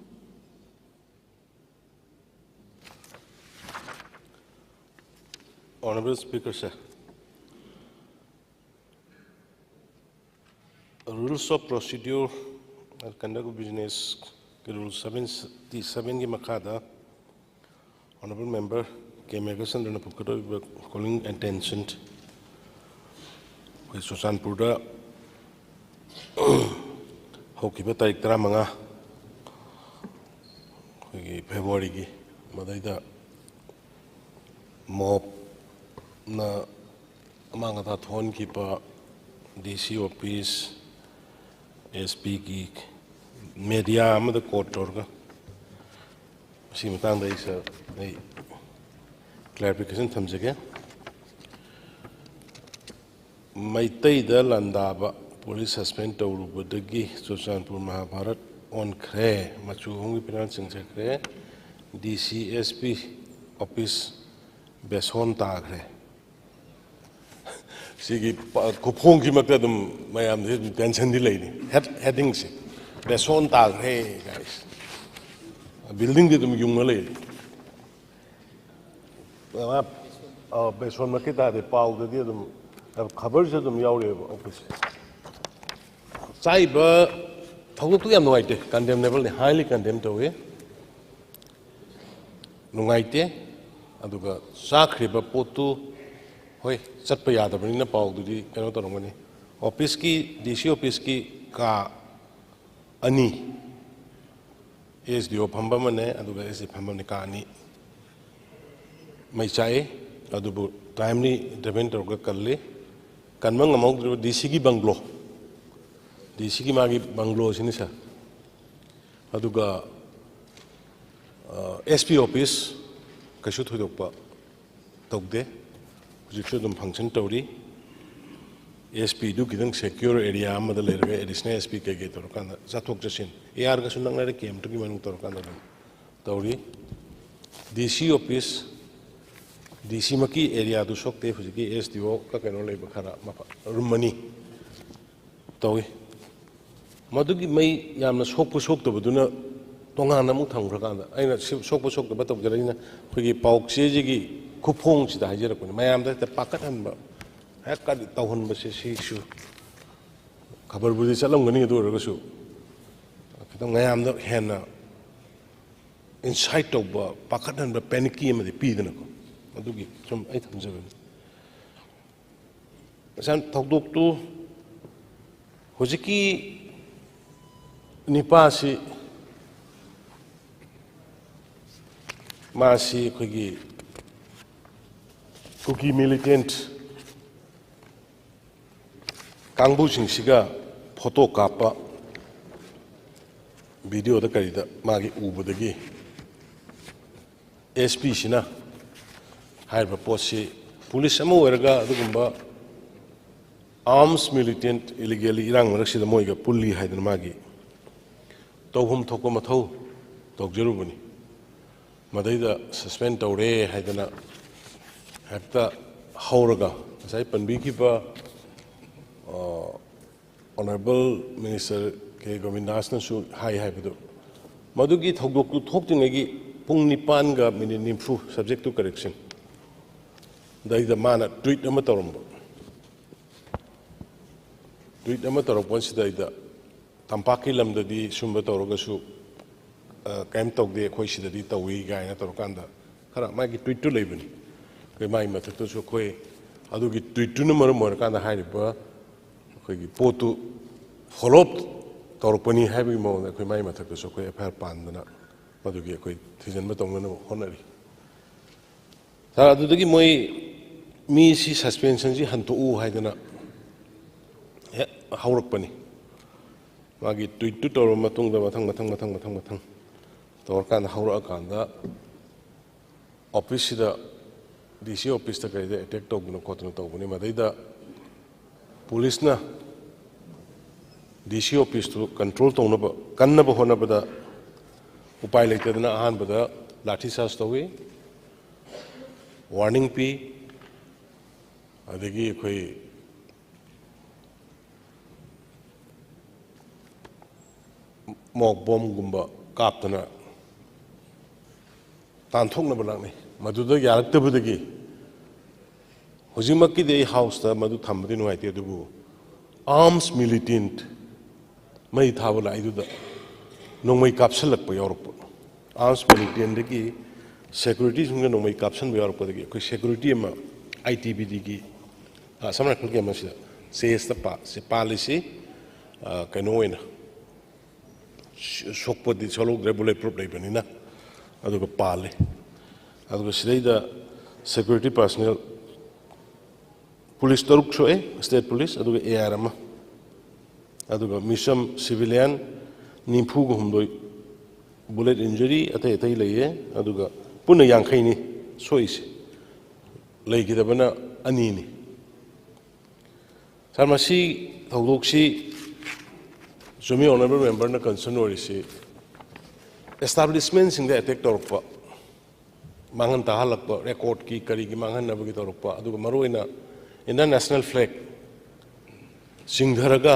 Honorable Speaker, sir, Rules of Procedure and Conduct of Business-ꯀꯤ Rule seventy-seven-ꯒꯤ ꯃꯈꯥꯗ Honorable Member ꯀꯦ ꯃꯦꯘꯆꯟꯗ꯭ꯔꯅ ꯄꯨꯈꯠꯂꯛꯂꯤꯕ calling attention, ꯑꯩꯈꯣꯏ ꯆꯨꯔꯆꯥꯟꯄꯨꯔꯗ ꯍꯧꯈꯤꯕ ꯇꯥꯔꯤꯛ ꯇꯔꯥꯃꯉꯥ, ꯑꯩꯈꯣꯏꯒꯤ February-ꯒꯤ, ꯃꯗꯩꯗ mob-ꯅ ꯑꯃꯥꯡ ꯑꯇꯥ ꯊꯣꯛꯍꯟꯈꯤꯕ D C office, S P-ꯒꯤ, media ꯑꯃꯗ quote ꯇꯧꯔꯒ ꯃꯁꯤꯒꯤ ꯃꯇꯥꯡꯗ ꯑꯩ, sir, ꯑꯩ clarification ꯊꯝꯖꯒꯦ꯫ ꯃꯩꯇꯩꯗ ꯂꯥꯟꯗꯥꯕ police suspend ꯇꯧꯔꯨꯕꯗꯒꯤ ꯆꯨꯔꯆꯥꯟꯄꯨꯔ ꯃꯍꯥꯚꯥꯔꯠ ꯑꯣꯟꯈ꯭ꯔꯦ, ꯃꯆꯨ ꯑꯍꯨꯝꯒꯤ ꯐꯤꯔꯥꯜ ꯆꯤꯡꯖꯈ꯭ꯔꯦ, D C S P office ꯕꯦꯁꯣꯟ ꯇꯥꯈ꯭ꯔꯦ꯫ ꯁꯤꯒꯤ ꯄ-, ꯈꯨꯐꯣꯡꯁꯤꯃꯛꯇ ꯑꯗꯨꯝ ꯃꯌꯥꯝꯁꯦ ꯑꯗꯨꯝ tension-ꯗꯤ ꯂꯩꯅꯤ꯫ Head-, heading-ꯁꯦ ꯕꯦꯁꯣꯟ ꯇꯥꯈ꯭ꯔꯦ guys꯫ Building-ꯗꯤ ꯑꯗꯨꯝ ꯌꯨꯡꯉ ꯂꯩꯔꯤ꯫ ꯑ, ꯕꯦꯁꯣꯟꯃꯛꯀꯤ ꯇꯥꯗꯦ, ꯄꯥꯎꯗꯗꯤ ꯑꯗꯨꯝ, ꯈꯕꯔꯁꯨ ꯑꯗꯨꯝ ꯌꯥꯎꯔꯤꯑꯕ ꯑꯣꯐꯤꯁꯁꯦ꯫ ꯆꯥꯏꯕ ꯊꯧꯗꯣꯛꯇꯨ ꯌꯥꯝ ꯅꯨꯡꯉꯥꯏꯇꯦ, condemnable-ꯅꯤ, highly condemn ꯇꯧꯏ, ꯅꯨꯡꯉꯥꯏꯇꯦ꯫ ꯑꯗꯨꯒ ꯆꯥꯈ꯭ꯔꯤꯕ ꯄꯣꯠꯇꯨ, ꯍꯣꯏ, ꯆꯠꯄ ꯌꯥꯗꯕꯅꯤꯅ ꯄꯥꯎꯗꯨꯗꯤ ꯀꯩꯅꯣ ꯇꯧꯔꯝꯒꯅꯤ, ꯑꯣꯐꯤꯁꯀꯤ, ꯗꯤ ꯁꯤ ꯑꯣꯐꯤꯁꯀꯤ ꯀꯥ ꯑꯅꯤ, ꯑꯦꯁ ꯗꯤ ꯑꯣ ꯐꯝꯕ ꯑꯃꯅꯦ, ꯑꯗꯨꯒ ꯑꯦꯁ ꯗꯤ ꯐꯝꯕ ꯑꯃꯅꯦ, ꯀꯥ ꯑꯅꯤ ꯃꯩ ꯆꯥꯛꯏ꯫ ꯑꯗꯨꯕꯨ ꯇꯥꯏꯝꯂꯤ ꯏꯟꯇꯔꯚꯦꯟ ꯇꯧꯔꯒ ꯀꯜꯂꯤ꯫ ꯀꯟꯕ ꯉꯝꯍꯧꯗ꯭ꯔꯤꯕ ꯗꯤ ꯁꯤꯒꯤ ꯕꯪꯒ꯭ꯂꯣ, ꯗꯤ ꯁꯤꯒꯤ ꯃꯥꯒꯤ ꯕꯪꯒ꯭ꯂꯣꯁꯤꯅꯤ ꯁꯥꯔ꯫ ꯑꯗꯨꯒ ꯑꯦꯁ ꯄꯤ ꯑꯣꯐꯤꯁ ꯀꯩꯁꯨ ꯊꯣꯏꯗꯣꯛꯄ ꯇꯧꯗꯦ, ꯍꯧꯖꯤꯛꯁꯨ ꯑꯗꯨꯝ ꯐꯪꯁꯟ ꯇꯧꯔꯤ꯫ ꯑꯦꯁ ꯄꯤꯗꯨ ꯈꯤꯇꯪ ꯁꯦꯀ꯭ꯌꯣꯔ ꯑꯦꯔꯤꯌꯥ ꯑꯃꯗ ꯂꯩꯔꯒ ꯑꯦꯗꯤꯁꯅꯦꯜ ꯑꯦꯁ ꯄꯤ ꯀꯩꯀꯩ ꯇꯧꯔꯀꯥꯟꯗ ꯆꯠꯊꯣꯛ ꯆꯠꯁꯤꯟ, ꯑꯦ ꯑꯥꯔꯒꯁꯨ ꯅꯛꯅꯔꯦ, ꯀꯦꯝꯇꯨꯒꯤ ꯃꯅꯨꯡ ꯇꯧꯔꯀꯥꯟꯗ ꯑꯗꯨꯝ ꯇꯧꯔꯤ꯫ ꯗꯤ ꯁꯤ ꯑꯣꯐꯤꯁ, ꯗꯤ ꯁꯤꯃꯛꯀꯤ ꯑꯦꯔꯤꯌꯥꯗꯨ ꯁꯣꯛꯇꯦ, ꯍꯧꯖꯤꯛꯀꯤ ꯑꯦꯁ ꯗꯤ ꯑꯣꯒ ꯀꯩꯅꯣ ꯂꯩꯕ ꯈꯔ ꯃꯐꯝ, ꯔꯨꯝ ꯑꯅꯤ ꯇꯧꯏ꯫ ꯃꯗꯨꯒꯤ ꯃꯩ ꯌꯥꯝꯅ ꯁꯣꯛꯄ ꯁꯣꯛꯇꯕꯗꯨꯅ ꯇꯣꯉꯥꯟꯅ ꯑꯃꯨꯛ ꯊꯝꯈ꯭ꯔꯀꯥꯟꯗ, ꯑꯩꯅ ꯁꯤ ꯁꯣꯛꯄ ꯁꯣꯛꯇꯕ ꯇꯧꯖꯔꯛꯏꯅ ꯑꯩꯈꯣꯏꯒꯤ ꯄꯥꯎ ꯆꯦꯁꯤꯒꯤ ꯈꯨꯐꯣꯡꯁꯤꯗ ꯍꯥꯏꯖꯔꯛꯄꯅꯤ, ꯃꯌꯥꯝꯗ ꯍꯦꯛꯇ ꯄꯥꯈꯠꯍꯟꯕ, ꯍꯦꯛ ꯀꯔꯤ ꯇꯧꯍꯟꯕꯁꯦ, ꯁꯤꯁꯨ ꯈꯕꯔꯕꯨꯗꯤ ꯆꯠꯂꯝꯒꯅꯤ, ꯑꯗꯨ ꯑꯣꯏꯔꯒꯁꯨ ꯈꯤꯇꯪ ꯃꯌꯥꯝꯗ ꯍꯦꯟꯅ ꯏꯟꯁꯥꯏꯠ ꯇꯧꯕ, ꯄꯥꯈꯠꯍꯟꯕ, ꯄꯦꯅꯤꯛꯀꯤ ꯑꯃꯗꯤ ꯄꯤꯗꯅꯀꯣ, ꯑꯗꯨꯒꯤ ꯁꯨꯝ ꯑꯩ ꯊꯝꯖꯕꯅꯤ꯫ ꯉꯁꯥꯏ ꯊꯧꯗꯣꯛꯇꯨ ꯍꯧꯖꯤꯛꯀꯤ ꯅꯤꯄꯥꯁꯤ ꯃꯥꯁꯤ ꯑꯩꯈꯣꯏꯒꯤ ꯀꯨꯀꯤ ꯃꯤꯂꯤꯇꯦꯟꯠ ꯀꯥꯡꯕꯨꯁꯤꯡꯁꯤꯒ ꯐꯣꯇꯣ ꯀꯥꯞꯄ, ꯚꯤꯗꯤꯑꯣꯗ ꯀꯔꯤꯗ ꯃꯥꯒꯤ ꯎꯕꯗꯒꯤ ꯑꯦꯁ ꯄꯤꯁꯤꯅ ꯍꯥꯏꯔꯤꯕ ꯄꯣꯠꯁꯤ ꯄꯨꯂꯤꯁ ꯑꯃ ꯑꯣꯏꯔꯒ ꯑꯗꯨꯒꯨꯝꯕ ꯑꯥꯔꯝꯁ ꯃꯤꯂꯤꯇꯦꯟꯠ ꯏꯂꯤꯒꯦꯜꯂꯤ ꯏꯔꯥꯡ ꯃꯔꯛꯁꯤꯗ ꯃꯣꯏꯒ ꯄꯨꯜꯂꯤ ꯍꯥꯏꯗꯅ ꯃꯥꯒꯤ ꯇꯧꯐꯝ ꯊꯣꯛꯄ ꯃꯊꯧ ꯇꯧꯖꯔꯨꯕꯅꯤ꯫ ꯃꯗꯩꯗ ꯁꯁꯄꯦꯟ ꯇꯧꯔꯦ ꯍꯥꯏꯗꯅ ꯍꯦꯛꯇ ꯍꯧꯔꯒ ꯉꯁꯥꯏ ꯄꯟꯕꯤꯈꯤꯕ ꯑꯣꯅꯔꯦꯕꯜ ꯃꯤꯅꯤꯁꯇꯔ ꯀꯦ ꯒꯣꯕꯤꯟꯗꯥꯁꯅꯁꯨ ꯍꯥꯏ ꯍꯥꯏꯕꯗꯨ, ꯃꯗꯨꯒꯤ ꯊꯧꯗꯣꯛꯇꯨ ꯊꯣꯛꯇ꯭ꯔꯤꯉꯩꯒꯤ ꯄꯨꯡ ꯅꯤꯄꯥꯟꯒ ꯃꯤꯅꯤꯠ ꯅꯤꯐꯨ, subject to correction, ꯗꯩꯗ ꯃꯥꯅ ꯇ꯭ꯋꯤꯠ ꯑꯃ ꯇꯧꯔꯝꯕ꯫ ꯇ꯭ꯋꯤꯠ ꯑꯃ ꯇꯧꯔꯛꯄꯁꯤꯗꯩꯗ, "ꯇꯝꯄꯥꯛꯀꯤ ꯂꯝꯗꯗꯤ ꯁꯨꯝꯕ ꯇꯧꯔꯒꯁꯨ ꯀꯔꯤꯝ ꯇꯧꯗꯦ, ꯑꯩꯈꯣꯏ ꯁꯤꯗꯗꯤ ꯇꯧꯏ" ꯀꯥꯏꯅ ꯇꯧꯔꯀꯥꯟꯗ ꯈꯔ ꯃꯥꯒꯤ ꯇ꯭ꯋꯤꯠꯇꯨ ꯂꯩꯕꯅꯤ꯫ ꯑꯩꯈꯣꯏ ꯃꯥꯒꯤ ꯃꯊꯛꯇꯁꯨ ꯑꯩꯈꯣꯏ ꯑꯗꯨꯒꯤ ꯇ꯭ꯋꯤꯠꯇꯨꯅ ꯃꯔꯝ ꯑꯣꯏꯔꯀꯥꯟꯗ ꯍꯥꯏꯔꯤꯕ ꯑꯩꯈꯣꯏꯒꯤ ꯄꯣꯠꯇꯨ ꯐꯣꯂꯣ ꯑꯞ ꯇꯧꯔꯛꯄꯅꯤ ꯍꯥꯏꯕꯒꯤ ꯃꯑꯣꯡꯗ ꯑꯩꯈꯣꯏ ꯃꯥꯏ ꯃꯊꯛꯇꯁꯨ ꯑꯩꯈꯣꯏ ꯑꯦꯐ ꯑꯥꯏ ꯑꯥꯔ ꯄꯥꯟꯗꯅ ꯃꯗꯨꯒꯤ ꯑꯩꯈꯣꯏ ꯊꯤꯖꯤꯟꯕ ꯇꯧꯅꯅꯕ ꯍꯣꯠꯅꯔꯤ꯫ ꯁꯥꯔ, ꯑꯗꯨꯗꯒꯤ ꯃꯣꯏ ꯃꯤꯁꯤ ꯁꯁꯄꯦꯟꯁꯟꯁꯤ ꯍꯟꯗꯣꯛꯎ ꯍꯥꯏꯗꯅ ꯍꯦꯛ ꯍꯧꯔꯛꯄꯅꯤ꯫ ꯃꯥꯒꯤ ꯇ꯭ꯋꯤꯠꯇꯨ ꯇꯧꯔꯕ ꯃꯇꯨꯡꯗ ꯃꯊꯪ ꯃꯊꯪ ꯃꯊꯪ ꯃꯊꯪ ꯃꯊꯪ ꯇꯧꯔꯀꯥꯟꯗ ꯍꯧꯔꯛꯑꯀꯥꯟꯗ ꯑꯣꯐꯤꯁꯁꯤꯗ, ꯗꯤ ꯁꯤ ꯑꯣꯐꯤꯁꯇ ꯀꯩꯗ ꯑꯦꯇꯦꯛ ꯇꯧꯗꯅ ꯈꯣꯠꯇꯅ ꯇꯧꯕꯅꯤ꯫ ꯃꯗꯩꯗ ꯄꯨꯂꯤꯁꯅ ꯗꯤ ꯁꯤ ꯑꯣꯐꯤꯁꯇꯨ ꯀꯟꯇ꯭ꯔꯣꯜ ꯇꯧꯅꯕ ꯀꯟꯅꯕ ꯍꯣꯠꯅꯕꯗ ꯎꯄꯥꯏ ꯂꯩꯇꯗꯅ ꯑꯍꯥꯟꯕꯗ ꯂꯥꯊꯤ ꯆꯥꯔꯖ ꯇꯧꯏ, ꯋꯥꯔꯅꯤꯡ ꯄꯤ, ꯑꯗꯒꯤ ꯑꯩꯈꯣꯏ ꯃꯣꯛ ꯕꯣꯝꯒꯨꯝꯕ ꯀꯥꯞꯇꯅ ꯇꯥꯟꯊꯣꯛꯅꯕ ꯂꯥꯛꯅꯩ꯫ ꯃꯗꯨꯗ ꯌꯥꯔꯛꯇꯕꯗꯒꯤ ꯍꯧꯖꯤꯛꯃꯛꯀꯤꯗꯤ ꯑꯩ ꯍꯥꯎꯁꯇ ꯃꯗꯨ ꯊꯝꯕꯗꯤ ꯅꯨꯡꯉꯥꯏꯇꯦ, ꯑꯗꯨꯕꯨ ꯑꯥꯔꯝꯁ ꯃꯤꯂꯤꯇꯦꯟꯠ ꯃꯩ ꯊꯥꯕ ꯂꯥꯛꯏꯗꯨꯗ ꯅꯣꯡꯃꯩ ꯀꯥꯞꯁꯤꯜꯂꯛꯄ ꯌꯥꯎꯔꯛꯄ, ꯑꯥꯔꯝꯁ ꯃꯤꯂꯤꯇꯦꯟꯠꯗꯒꯤ ꯁꯦꯀ꯭ꯌꯨꯔꯤꯇꯤꯁꯤꯡꯅ ꯅꯣꯡꯃꯩ ꯀꯥꯞꯁꯤꯟꯕ ꯌꯥꯎꯔꯛꯄꯗꯒꯤ ꯑꯩꯈꯣꯏ ꯁꯦꯀ꯭ꯌꯨꯔꯤꯇꯤ ꯑꯃ ꯑꯥꯏ ꯇꯤ ꯕꯤ ꯗꯤꯒꯤ, ꯑꯁꯥꯝ ꯔꯥꯏꯐꯜꯒꯤ ꯑꯃꯁꯤꯗ ꯆꯦꯁꯇ ꯄꯥ-, ꯁꯤ ꯄꯥꯜꯂꯤꯁꯤ, ꯑ, ꯀꯩꯅꯣ ꯑꯣꯏꯅ, ꯁ-, ꯁꯣꯛꯄꯗꯤ ꯁꯣꯛꯍꯧꯗ꯭ꯔꯦ, ꯕꯨꯂꯦꯠ ꯄ꯭ꯔꯨꯐ ꯂꯩꯕꯅꯤꯅ, ꯑꯗꯨꯒ ꯄꯥꯜꯂꯤ꯫ ꯑꯗꯨꯒ ꯁꯤꯗꯩꯗ ꯁꯦꯀ꯭ꯌꯨꯔꯤꯇꯤ ꯄꯥꯔꯁꯅꯦꯜ ꯄꯨꯂꯤꯁ ꯇꯔꯨꯛ ꯁꯣꯛꯑꯦ, ꯁ꯭ꯇꯦꯠ ꯄꯨꯂꯤꯁ, ꯑꯗꯨꯒ ꯑꯦ ꯑꯥꯔ ꯑꯃ, ꯑꯗꯨꯒ ꯃꯤꯁꯝ ꯁꯤꯚꯤꯂꯤꯌꯥꯟ ꯅꯤꯐꯨꯒ ꯍꯨꯝꯗꯣꯏ ꯕꯨꯂꯦꯠ ꯏꯟꯖꯨꯔꯤ ꯑꯇꯩ ꯑꯇꯩ ꯂꯩꯌꯦ, ꯑꯗꯨꯒ ꯄꯨꯟꯅ ꯌꯥꯡꯈꯩꯅꯤ ꯁꯣꯛꯏꯁꯦ꯫ ꯂꯩꯈꯤꯗꯕꯅ ꯑꯅꯤꯅꯤ꯫ ꯁꯥꯔ, ꯃꯁꯤ ꯊꯧꯗꯣꯛꯁꯤ ꯆꯨꯝꯃꯤ, ꯑꯣꯅꯔꯦꯕꯜ ꯃꯦꯝꯕꯔꯅ ꯀꯟꯁꯔꯟ ꯑꯣꯏꯔꯤꯁꯤ ꯑꯦꯁꯇꯥꯕ꯭ꯂꯤꯁꯃꯦꯟꯁꯤꯡꯗ ꯑꯦꯇꯦꯛ ꯇꯧꯔꯛꯄ, ꯃꯥꯡꯍꯟ ꯇꯥꯍꯜꯂꯛꯄ, ꯔꯦꯀꯣꯔꯠꯀꯤ ꯀꯔꯤꯒꯤ ꯃꯥꯡꯍꯟꯅꯕꯒꯤ ꯇꯧꯔꯛꯄ, ꯑꯗꯨꯒ ꯃꯔꯨꯑꯣꯏꯅ ꯏꯟꯗꯤꯌꯥꯟ ꯅꯦꯁꯅꯦꯜ ꯐ꯭ꯂꯦꯒ ꯆꯤꯡꯊꯔꯒ